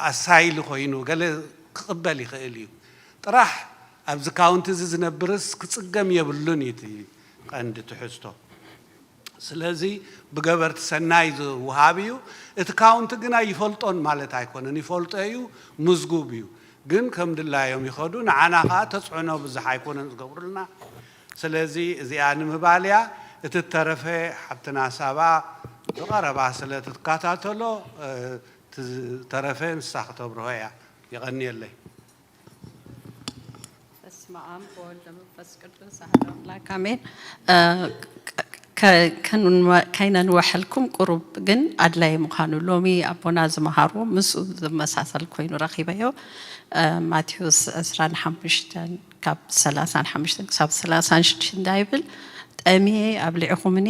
ኣሳይል ኮይኑ ገለ ክቕበል ይኽእል እዩ። ጥራሕ ኣብዚ ካውንቲ እዚ ዝነብርስ ክጽገም የብሉን እዩ እቲ ቀንዲ ትሕዝቶ። ስለዚ ብገበርቲ ሰናይ ዝውሃብ እዩ። እቲ ካውንቲ ግና ይፈልጦን ማለት ኣይኮነን። ይፈልጦ እዩ፣ ምዝጉብ እዩ። ግን ከም ድላዮም ይኸዱ፣ ንዓና ኸዓ ተጽዕኖ ብዙሕ ኣይኮነን ዝገብሩልና። ስለዚ እዚኣ ንምባል እያ። እቲ ተረፈ ሓብትና ሳባ ብቐረባ ስለ ትከታተሎ፣ እ፣ እቲ ዝተረፈ ንሳ ክተብርሆ እያ። የቐንየለይ። በስመ ኣብ ወወልድ ወመንፈስ ቅዱስ ኣሐዱ ኣምላክ ኣሜን። እ፣ ከ- ከንወ- ከይነንወሐልኩም ቁሩብ ግን ኣድላይ ምዃኑ ሎሚ ኣቦና ዝመሃሩ ምስኡ ዝመሳሰል ኮይኑ ረኺበዮ። እ፣ ማቴዎስ ዕስራን ሓሙሽተን ካብ ሰላሳን ሓሙሽተን ክሳብ ሰላሳን ሽዱሽተን እንታይ ይብል? ጠምየ ኣብሊዕኹምኒ፣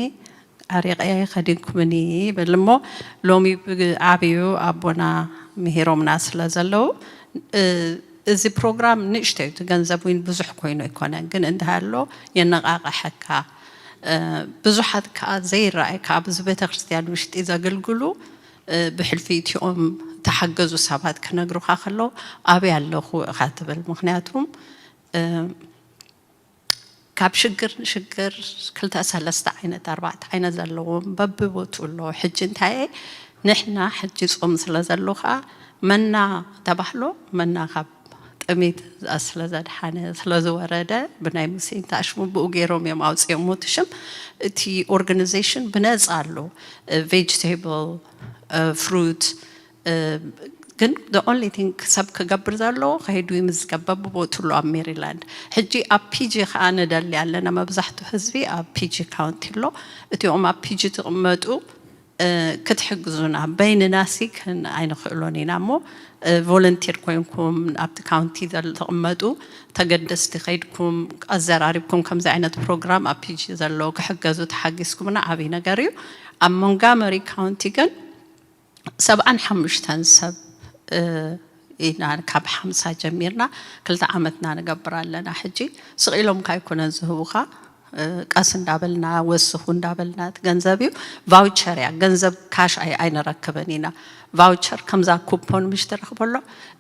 ኣሪቐ ከዲንኩምኒ ይብል እሞ ሎሚ ብዓብዩ ኣቦና ምሂሮምና ስለ ዘለዉ፣ እ፣ እዚ ፕሮግራም ንእሽተይ እዩ፣ እቲ ገንዘብ እውን ብዙሕ ኮይኑ ኣይኮነን፣ ግን እንተሃሎ የነቓቕሐካ። እ፣ ብዙሓት ከዓ ዘይረኣየካ ኣብዚ ቤተ ክርስቲያን ውሽጢ ዘገልግሉ፣ እ፣ ብሕልፊ እቲኦም ተሓገዙ ሰባት ክነግሩኻ ከለዉ ኣበይ ኣለኹ ኢኻ ትብል። ምኽንያቱም፣ እ፣ ካብ ሽግር ንሽግር ክልተ ሰለስተ ዓይነት ኣርባዕተ ዓይነት ዘለዎም በብቦትኡ ኣሎ። ሕጂ እንታይ ንሕና ሕጂ ጾም ስለ ዘሎ ኸዓ መና ተባህሎ፣ መና ካብ ጥሜት ስለ ዘድሓነ ስለ ዝወረደ ብናይ ሙሴ እንተኣሽሙ ብኡ ገይሮም እዮም ኣውፅኦሞ እቲ ሽም። እቲ ኦርጋናይዜሽን ብነፃ ኣሎ። ቬጅቴብል፣ ፍሩት፣ እ፣ ግን the only thing ሰብ ክገብር ዘለዎ ከይዱ ይምዝገብ በብቦትኡ ኣሎ ኣብ ሜሪላንድ። ሕጂ ኣብ ፒጂ ከዓ ንደሊ ኣለና። መብዛሕትኡ ህዝቢ ኣብ ፒጂ ካውንቲ ኣሎ። እቲኦም ኣብ ፒጂ ትቕመጡ፣ እ፣ ክትሕግዙና በይንናሲ ክን ኣይንኽእሎን ኢና እሞ፣ እ፣ ቮለንቲር ኮይንኩም ኣብቲ ካውንቲ ዘል- ትቕመጡ ተገደስቲ ከይድኩም ኣዘራሪብኩም ከምዚ ዓይነት ፕሮግራም ኣብ ፒጂ ዘሎ ክሕገዙ ተሓጊዝኩምና ዓብዪ ነገር እዩ። ኣብ ሞንጋመሪ ካውንቲ ግን ሰብዓን ሓሙሽተን ሰብ፣ እ፣ ኢና ካብ ሓምሳ ጀሚርና ክልተ ዓመትና ንገብር ኣለና። ሕጂ ስቕ ኢሎም ካይኮነን ዝህቡኻ፣ እ፣ ቀስ እንዳበልና ወስኹ እንዳበልና እቲ ገንዘብ እዩ። ቫውቸር እያ፣ ገንዘብ ካሽ ኣይ- ኣይንረክብን ኢና። ቫውቸር ከምዛ ኩፖን ምሽ ትረኽበሎ፣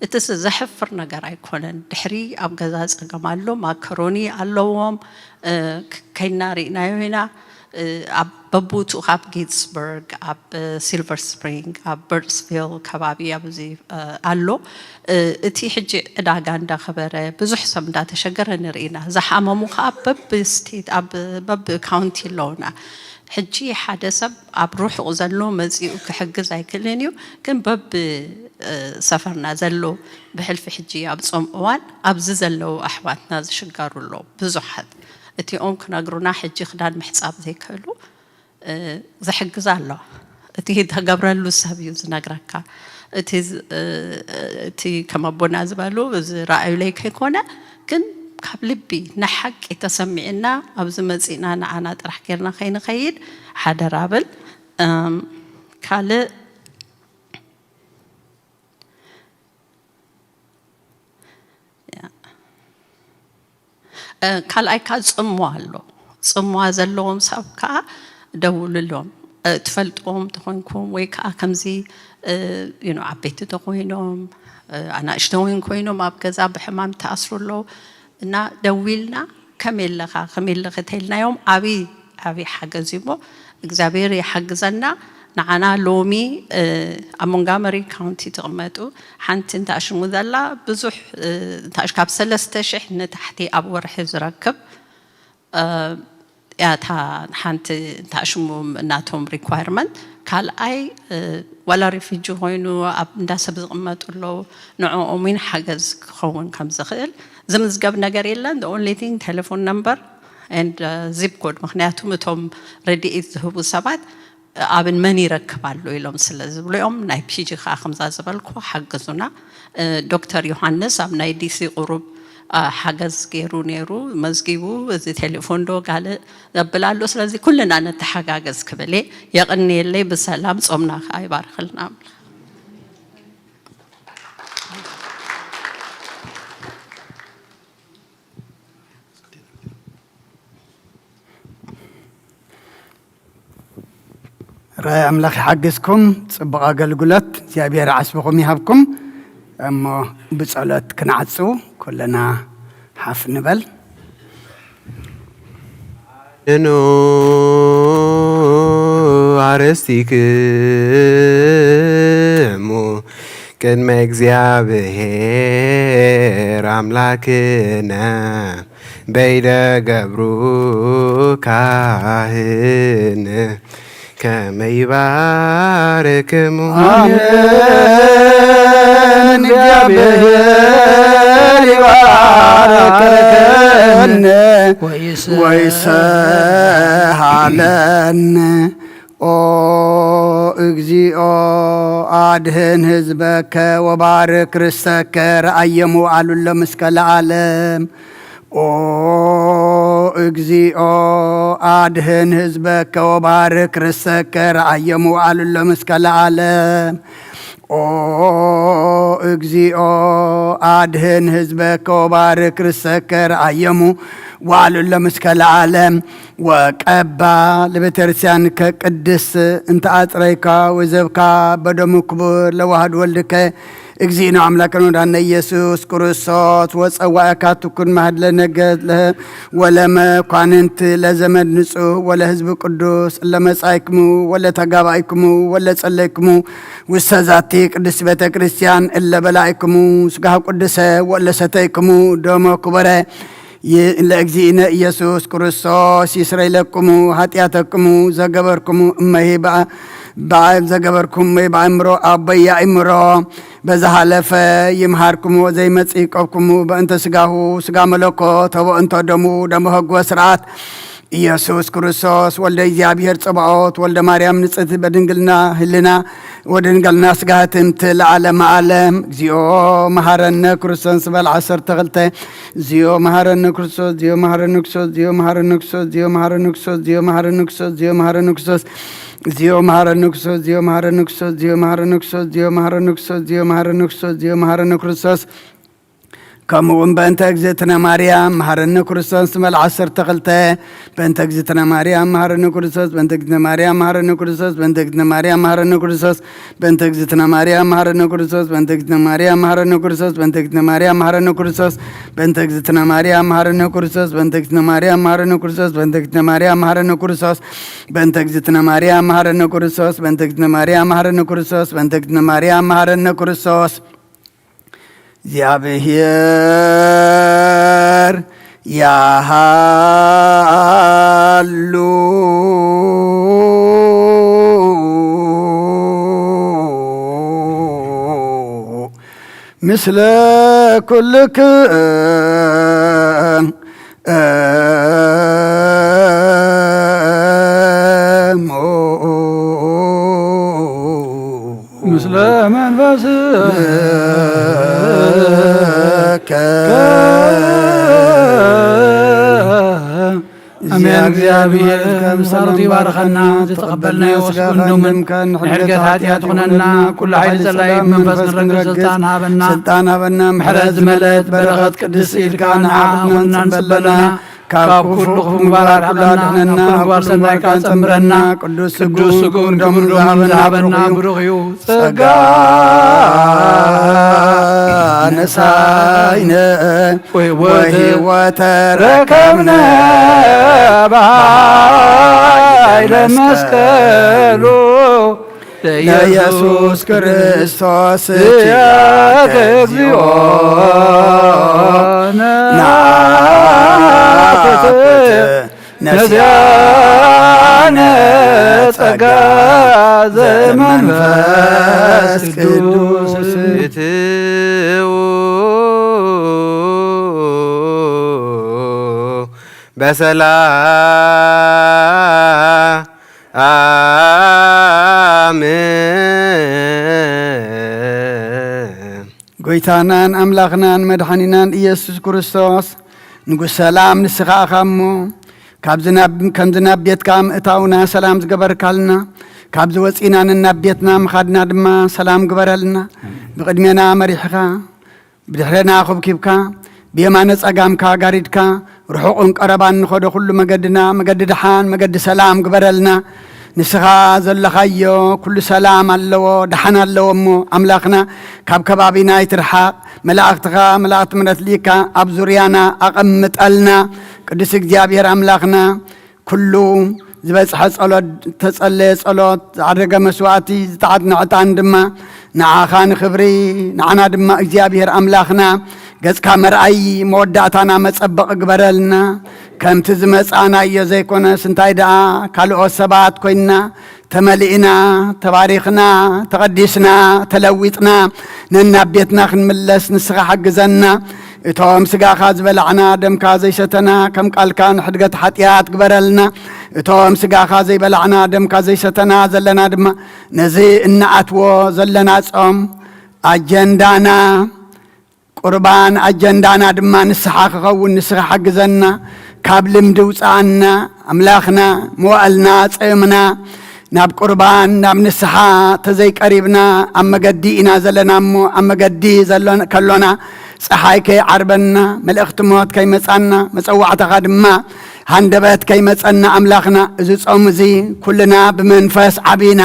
እቲ ስ- ዘሕፍር ነገር ኣይኮነን። ድሕሪ ኣብ ገዛ ጸገም ኣሎ፣ ማካሮኒ ኣለዎም፣ እ፣ ክ- ከይና ርኢናዮ ኢና። እ፣ ኣብ በቦትኡ ካብ ጌትስበርግ፣ ኣብ ሲልቨር ስፕሪንግ፣ ኣብ በርትስቪል ከባቢ ኣብዚ፣ እ፣ ኣሎ። እ፣ እቲ ሕጂ ዕዳጋ እንዳኸበረ ብዙሕ ሰብ እንዳተሸገረ ንርኢ ኢና። ዝሓመሙ ከዓ በብ ስቴት፣ ኣብ በብ ካውንቲ ኣለውና። ሕጂ ሓደ ሰብ ኣብ ርሑቕ ዘሎ መጺኡ ክሕግዝ ኣይክእልን እዩ። ግን በብ ሰፈርና ዘሎ ብሕልፊ ሕጂ ኣብ ጾም እዋን ኣብዚ ዘለዉ ኣሕዋትና ዝሽገሩ ኣለዉ ብዙሓት። እቲኦም ክነግሩና ሕጂ ክዳን ምሕጻብ ዘይክእሉ ዝሕግዝ ኣሎ። እቲ ተገብረሉ ሰብ እዩ ዝነግረካ። እቲ ከም ኣቦና ዝበሉ እዚ ረኣዩለይ ከይኮነ ግን ካብ ልቢ ናይ ሓቂ ተሰሚዕና ኣብዚ መፂእና ንዓና ጥራሕ ጌርና ከይንኸይድ ሓደራ ብል። ካልእ ካልኣይ ከዓ ፅምዋ ኣሎ። ፅምዋ ዘለዎም ሰብ ከዓ ደውልሎም። ትፈልጥዎም ተኾይንኩም ወይ ከዓ ከምዚ ዓበይቲ ተኾይኖም ኣናእሽተውን ኮይኖም ኣብ ገዛ ብሕማም ተኣስሩ ኣለዉ እና ደዊልና ከመይ ኣለኻ ከመይ ኣለኺ ተይልናዮም ዓብዪ ዓብዪ ሓገዝ እዩ እሞ እግዚኣብሔር ይሓግዘና። ንዓና ሎሚ ኣብ ሞንጋመሪ ካውንቲ ትቕመጡ ሓንቲ እንታሽሙ ዘላ ብዙሕ ካብ ሰለስተ ሽሕ ንታሕቲ ኣብ ወርሒ ዝረክብ ያታ ሓንቲ እንታሽሙ እናቶም ሪኳርመንት ካልኣይ ዋላ ሪፊጂ ኮይኑ ኣብ እንዳ ሰብ ዝቕመጡ ኣለዉ ንዕኦምን ሓገዝ ክኸውን ከም ዝኽእል ዝምዝገብ ነገር የለን። The only thing ቴሌፎን ነምበር and ዚፕ ኮድ ምክንያቱም እቶም ረድኤት ዝህቡ ሰባት ኣብን መን ይረክብ ኣሎ ኢሎም ስለ ዝብሉ እዮም። ናይ ፒጂ ከዓ ከምዛ ዝበልኩ ሓግዙና። ዶክተር ዮሃንስ ኣብ ናይ ዲሲ ቁሩብ ሓገዝ ገይሩ ነይሩ መዝጊቡ እዚ ቴሌፎን ዶ ጋልእ ዘብል ኣሎ። ስለዚ ኩልና ንተሓጋገዝ ክብል እየ። የቕንየለይ። ብሰላም ጾምና ከዓ ይባርክልና ኣምላኽ። ራይ ኣምላኽ ይሓግዝኩም። ጽቡቕ ኣገልግሎት እግዚኣብሔር ዓስብኹም ይሃብኩም። እሞ ብጸሎት ክንዓጽው ኩልና ሓፍ ንበል። ኑ ኣረስቲክሙ ቅድመ እግዚኣብሔር ኣምላክነ በይደ ገብሩ ካህን ከመ ይባርክሙ። ኣሜን። እግዚኣብሔር ይባርከን ወይሰሃለን። ኦ እግዚኦ አድህን ህዝበከ ወባርክ ርስተከ ረአየሙ አሉለ ምስከ ለዓለም። ኦ እግዚኦ አድህን ህዝበከ ወባርክ ርስተከ ረአየሙ አሉለ ምስከ ለዓለም። ኦ እግዚኦ አድህን ህዝበከ ወባርክ ርሰከ ረአየሙ ወአሉለ ምስከ ለዓለም። ወቀባ ለቤተክርስቲያንከ ቅድስት እንተ አጽረይካ ወዘብካ በደሙ ክቡር ለዋህድ ወልድከ እግዚእነ አምላክነ ወዳነ ኢየሱስ ክርስቶስ ወጸዋዕካ ትኩን ማህድለ ነገድ ለህ ወለመኳንንት ለዘመድ ንጹህ ወለህዝብ ቅዱስ ለመጻይክሙ ወለተጋባይክሙ ወለጸለይክሙ ውስተ ዛቲ ቅድስት ቤተ ክርስቲያን እለ በላዕክሙ ስጋሁ ቅዱሰ ወእለ ሰተይክሙ ደሞ ክቡረ ለእግዚእነ ኢየሱስ ክርስቶስ ይስረይ ለክሙ ኃጢአተክሙ ዘገበርክሙ እመሂ ዘገበርኩም ወይ በአእምሮ አበይ አእምሮ በዝሃለፈ ይምሃርክሙ ወዘይመጽእ ይቀብክሙ በእንተ ስጋሁ ስጋ መለኮት ወበእንተ ደሙ ደሞ ህግ ወስርዓት ኢየሱስ ክርስቶስ ወልደ እግዚኣብሔር ጸባኦት ወልደ ማርያም ንጽሕቲ በድንግልና ህልና ወድንግልና ስጋ ህትምት ለዓለመ ዓለም። እግዚኦ መሐረነ ክርስቶስ በል ዓሰርተ ክልተ እግዚኦ መሐረነ ክርስቶስ እግዚኦ መሐረነ ክርስቶስ እግዚኦ መሐረነ ክርስቶስ እግዚኦ መሐረነ ክርስቶስ እግዚኦ መሐረነ ክርስቶስ እግዚኦ መሐረነ ክርስቶስ እግዚኦ መሐረነ ክርስቶስ እግዚኦ መሐረነ ክርስቶስ እግዚኦ መሐረነ ክርስቶስ እግዚኦ መሐረነ ክርስቶስ እግዚኦ መሐረነ ክርስቶስ ከምኡ እውን በእንተ እግዝእትነ ማርያም መሐረነ ክርስቶስ ትመል ዓሰርተ ክልተ በእንተ እግዝእትነ ማርያም መሐረነ ክርስቶስ በእንተ እግዝእትነ ማርያም መሐረነ ክርስቶስ በእንተ እግዝእትነ ማርያም መሐረነ ክርስቶስ በእንተ እግዝእትነ ማርያም መሐረነ ክርስቶስ በእንተ እግዝእትነ ማርያም መሐረነ ክርስቶስ በእንተ እግዝእትነ ማርያም መሐረነ ክርስቶስ በእንተ እግዝእትነ ማርያም መሐረነ ክርስቶስ በእንተ እግዝእትነ ማርያም መሐረነ ክርስቶስ በእንተ እግዝእትነ ማርያም መሐረነ ክርስቶስ በእንተ እግዝእትነ ማርያም መሐረነ ክርስቶስ በእንተ እግዝእትነ ማርያም መሐረነ ክርስቶስ በእንተ እግዝእትነ ማርያም መሐረነ ክርስቶስ እግዚኣብሔር ያሃሉ ምስለ ኩልክም እሙ። ምስለ መንፈስከ ኣሜን። እግዚኣብሔር ከም ባርኩ ይባርኸና። ዝተቐበልናዮ ስጋኻን ደምካን ንሕድገት ኃጢአት ይኹነና። ኩሉ ኃይሊ ጸላኢ መንፈስ ንረግም ስልጣን ሃበና። ስልጣን ሃበና። ምሕረት ዝመልአት በረኸት ቅድስት ኢድካ ንዓኹም ንጽበለና። ካብ ኩሉ ክፉ ምግባር ኣርሕቐና። ናብ ኩሉ ምግባር ሰናይካ ጸምረና። ቅዱስ ስግኡን ደሙን ዝሃበና ብሩኽ እዩ። ጸጋ ነሳይነ ወሕይወት ረከብነ በኃይለ መስቀሉ ለኢየሱስ ክርስቶስ ኪያከ እግዚኦ ናፍት ነዚያነ ጸጋ ዘመንፈስ ቅዱስ። እትዉ በሰላም። ጎይታናን ኣምላኽናን መድሓኒናን ኢየሱስ ክርስቶስ፣ ንጉስ ሰላም ንስኻ ኢኻ እሞ፣ ካብዚ ናብ፣ ከምዚ ናብ ቤትካ ምእታውና ሰላም ዝገበርካልና፣ ካብዚ ወጺእና ነናብ ቤትና ምኻድና ድማ ሰላም ግበረልና። ብቕድሜና መሪሕኻ፣ ብድሕሬና ኹብኪብካ፣ ብየማነ ጸጋምካ ጋሪድካ፣ ርሑቕን ቀረባን ንኸዶ ኩሉ መገድና፣ መገዲ ደሓን፣ መገዲ ሰላም ግበረልና። ንስኻ ዘለኻዮ ኩሉ ሰላም ኣለዎ፣ ደሓን ኣለዎ እሞ፣ ኣምላኽና ካብ ከባቢና ኣይትርሓቕ። መላእኽትኻ፣ መላእኽቲ ምሕረት ልኢካ ኣብ ዙርያና ኣቐምጠልና። ቅዱስ እግዚኣብሔር ኣምላኽና፣ ኩሉ ዝበጽሐ ጸሎት፣ ዝተጸለየ ጸሎት፣ ዝዓረገ መስዋእቲ፣ ዝተዓጥነ ዕጣን ድማ ንዓኻ ንኽብሪ፣ ንዓና ድማ እግዚኣብሔር ኣምላኽና ገጽካ መርኣዪ መወዳእታና መጸበቒ ግበረልና። ከምቲ ዝመጻእናዮ ዘይኮነስ እንታይ ደኣ ካልኦት ሰባት ኮይንና ተመሊእና፣ ተባሪኽና፣ ተቐዲስና፣ ተለዊጥና ነናብ ቤትና ክንምለስ ንስኻ ሓግዘና። እቶም ስጋኻ ዝበላዕና ደምካ ዘይሰተና ከም ቃልካ ንሕድገት ሓጢኣት ግበረልና። እቶም ስጋኻ ዘይበላዕና ደምካ ዘይሰተና ዘለና ድማ ነዚ እንኣትዎ ዘለና ጾም ኣጀንዳና ቁርባን ኣጀንዳና ድማ ንስሓ ክኸውን ንስኻ ሓግዘና። ካብ ልምዲ ውፅኣና ኣምላኽና። መዋእልና ጸዮምና ናብ ቁርባን ናብ ንስሓ ተዘይቀሪብና ኣብ መገዲ ኢና ዘለና እሞ ኣብ መገዲ ከሎና ፀሓይ ከይዓርበና መልእኽቲ ሞት ከይመፃና መፀዋዕታኻ ድማ ሃንደበት ከይመፀና ኣምላኽና እዚ ጾም እዚ ኩልና ብመንፈስ ዓቢና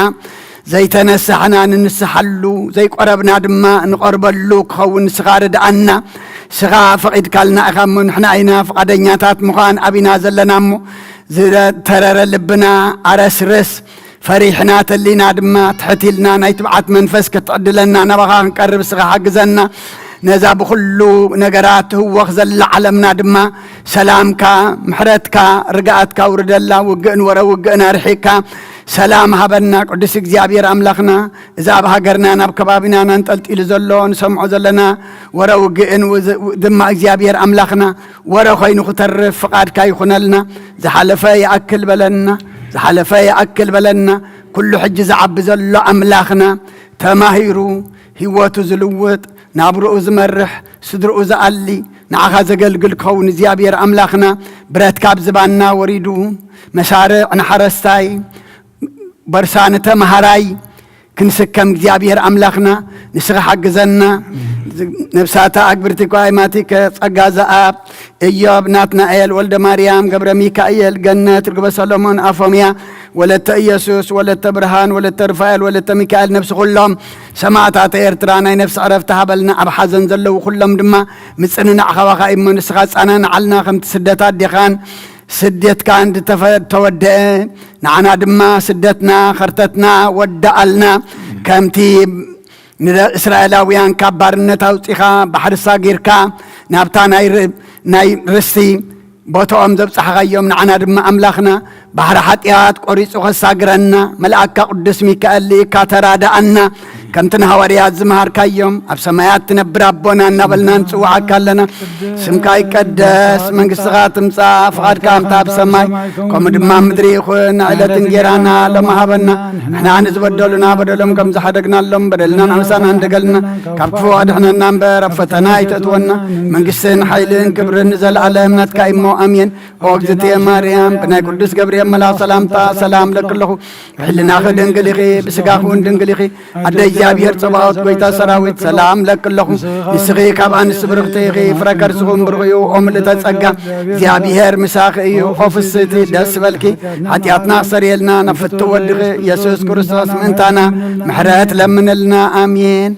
ዘይተነሳሕና ንንስሓሉ ዘይቆረብና ድማ ንቆርበሉ ክኸውን ንስኻ ርድኣና። ንስኻ ፈቒድካልና ኢኻ እሞ ንሕና ኢና ፍቓደኛታት ምዃን ኣቢና ዘለና እሞ ዝተረረ ልብና ኣረስርስ። ፈሪሕና ተሊና ድማ ትሕት ኢልና ናይ ትብዓት መንፈስ ክትዕድለና ናባኻ ክንቀርብ ንስኻ ሓግዘና። ነዛ ብኹሉ ነገራት ትህወኽ ዘላ ዓለምና ድማ ሰላምካ ምሕረትካ ርግኣትካ ውርደላ። ውግእን ወረ ውግእን ኣርሒካ ሰላም ሃበና ቅዱስ እግዚኣብሔር ኣምላኽና። እዚ ኣብ ሃገርና ናብ ከባቢና ናንጠልጢሉ ዘሎ ንሰምዖ ዘለና ወረ ውግእን ውዝ- ድማ እግዚኣብሔር ኣምላኽና ወረ ኮይኑ ክተርፍ ፍቓድካ ይኹነልና። ዝሓለፈ ይኣክል በለና። ዝሓለፈ ይኣክል በለና። ኩሉ ሕጂ ዝዓቢ ዘሎ ኣምላኽና ተማሂሩ ህይወቱ ዝልውጥ ናብርኡ ዝመርሕ ስድርኡ ዝኣሊ ንዓኻ ዘገልግል ክኸውን እግዚኣብሔር ኣምላኽና ብረትካ ኣብ ዝባንና ወሪዱ መሳርዕ ንሓረስታይ ቦርሳ ንተምሃራይ ክንስከም እግዚኣብሔር ኣምላኽና ንስኻ ሓግዘና። ነብሳታ ኣግብርቲ ኳይማቲከ ጸጋ ዘኣብ እዮብ ናትናኤል ወልደ ማርያም ገብረ ሚካኤል ገነት ርግበ ሰሎሞን ኣፎምያ ወለተ ኢየሱስ ወለተ ብርሃን ወለተ ሩፋኤል ወለተ ሚካኤል ነብሲ ኩሎም ሰማእታት ኤርትራ ናይ ነፍሲ ዕረፍቲ ሃበልና። ኣብ ሓዘን ዘለዉ ኩሎም ድማ ምጽንናዕ ካባኻ እሞ ንስኻ ጻናንዓልና ከምቲ ስደት ኣዴኻን ስደትካ እንድተፈ- ተወደአ ንዓና ድማ ስደትና ኸርተትና ወደኣልና። ከምቲ ንእስራኤላውያን ካብ ባርነት ኣውጺኻ ባሕሪ ሳጊርካ ናብታ ናይ ር- ናይ ርስቲ ቦታኦም ዘብጻሕኻዮም ንዓና ድማ ኣምላኽና ባሕሪ ሓጢኣት ቆሪጹ ከሳግረና፣ መልኣካ ቅዱስ ሚካኤል ልኢካ ተራዳኣና። ከምቲ ንሃዋርያት ዝመሃርካዮም፣ ኣብ ሰማያት ትነብር ኣቦና እናበልና ንጽውዓካ ኣለና። ስምካ ይቀደስ፣ መንግስትኻ ትምጻእ፣ ፍቓድካ ከምታ ኣብ ሰማይ ከምኡ ድማ ኣብ ምድሪ ይኹን። ዕለት እንጌራና ሎሚ ሃበና። ንሕና ንዝበደሉና በደሎም ከም ዝሓደግናሎም በደልና ንሕሳና እንደገልና፣ ካብ ክፉ ኣድሕነና እምበር ኣብ ፈተና ኣይተእትወና። መንግስትን ሓይልን ክብርን ንዘለኣለም ናትካ እሞ፣ ኣሜን። ኦ እግዝእትየ ማርያም፣ ብናይ ቅዱስ ገብርኤል መልኣኽ ሰላምታ ሰላም ለኪ ኣለኹ። ብሕልናኺ ድንግል ኢኺ፣ ብስጋኺ እውን ድንግል ኢኺ። ኣደ እግዚኣብሔር ጸባኦት፣ ጎይታ ሰራዊት፣ ሰላም ለኪ ኣለኹ። ንስኺ ካብ ኣንስቲ ብርኽቲ ኢኺ፣ ፍረ ከርስኹም ብሩኽ እዩ። ኦ ምልእተ ጸጋ፣ እግዚኣብሔር ምሳኺ እዩ። ኦ ፍስቲ ደስ በልኪ፣ ሓጢኣትና ክሰርየልና ናብ ፍቱ ወድኺ ኢየሱስ ክርስቶስ ምእንታና ምሕረት ለምንልና። ኣሜን።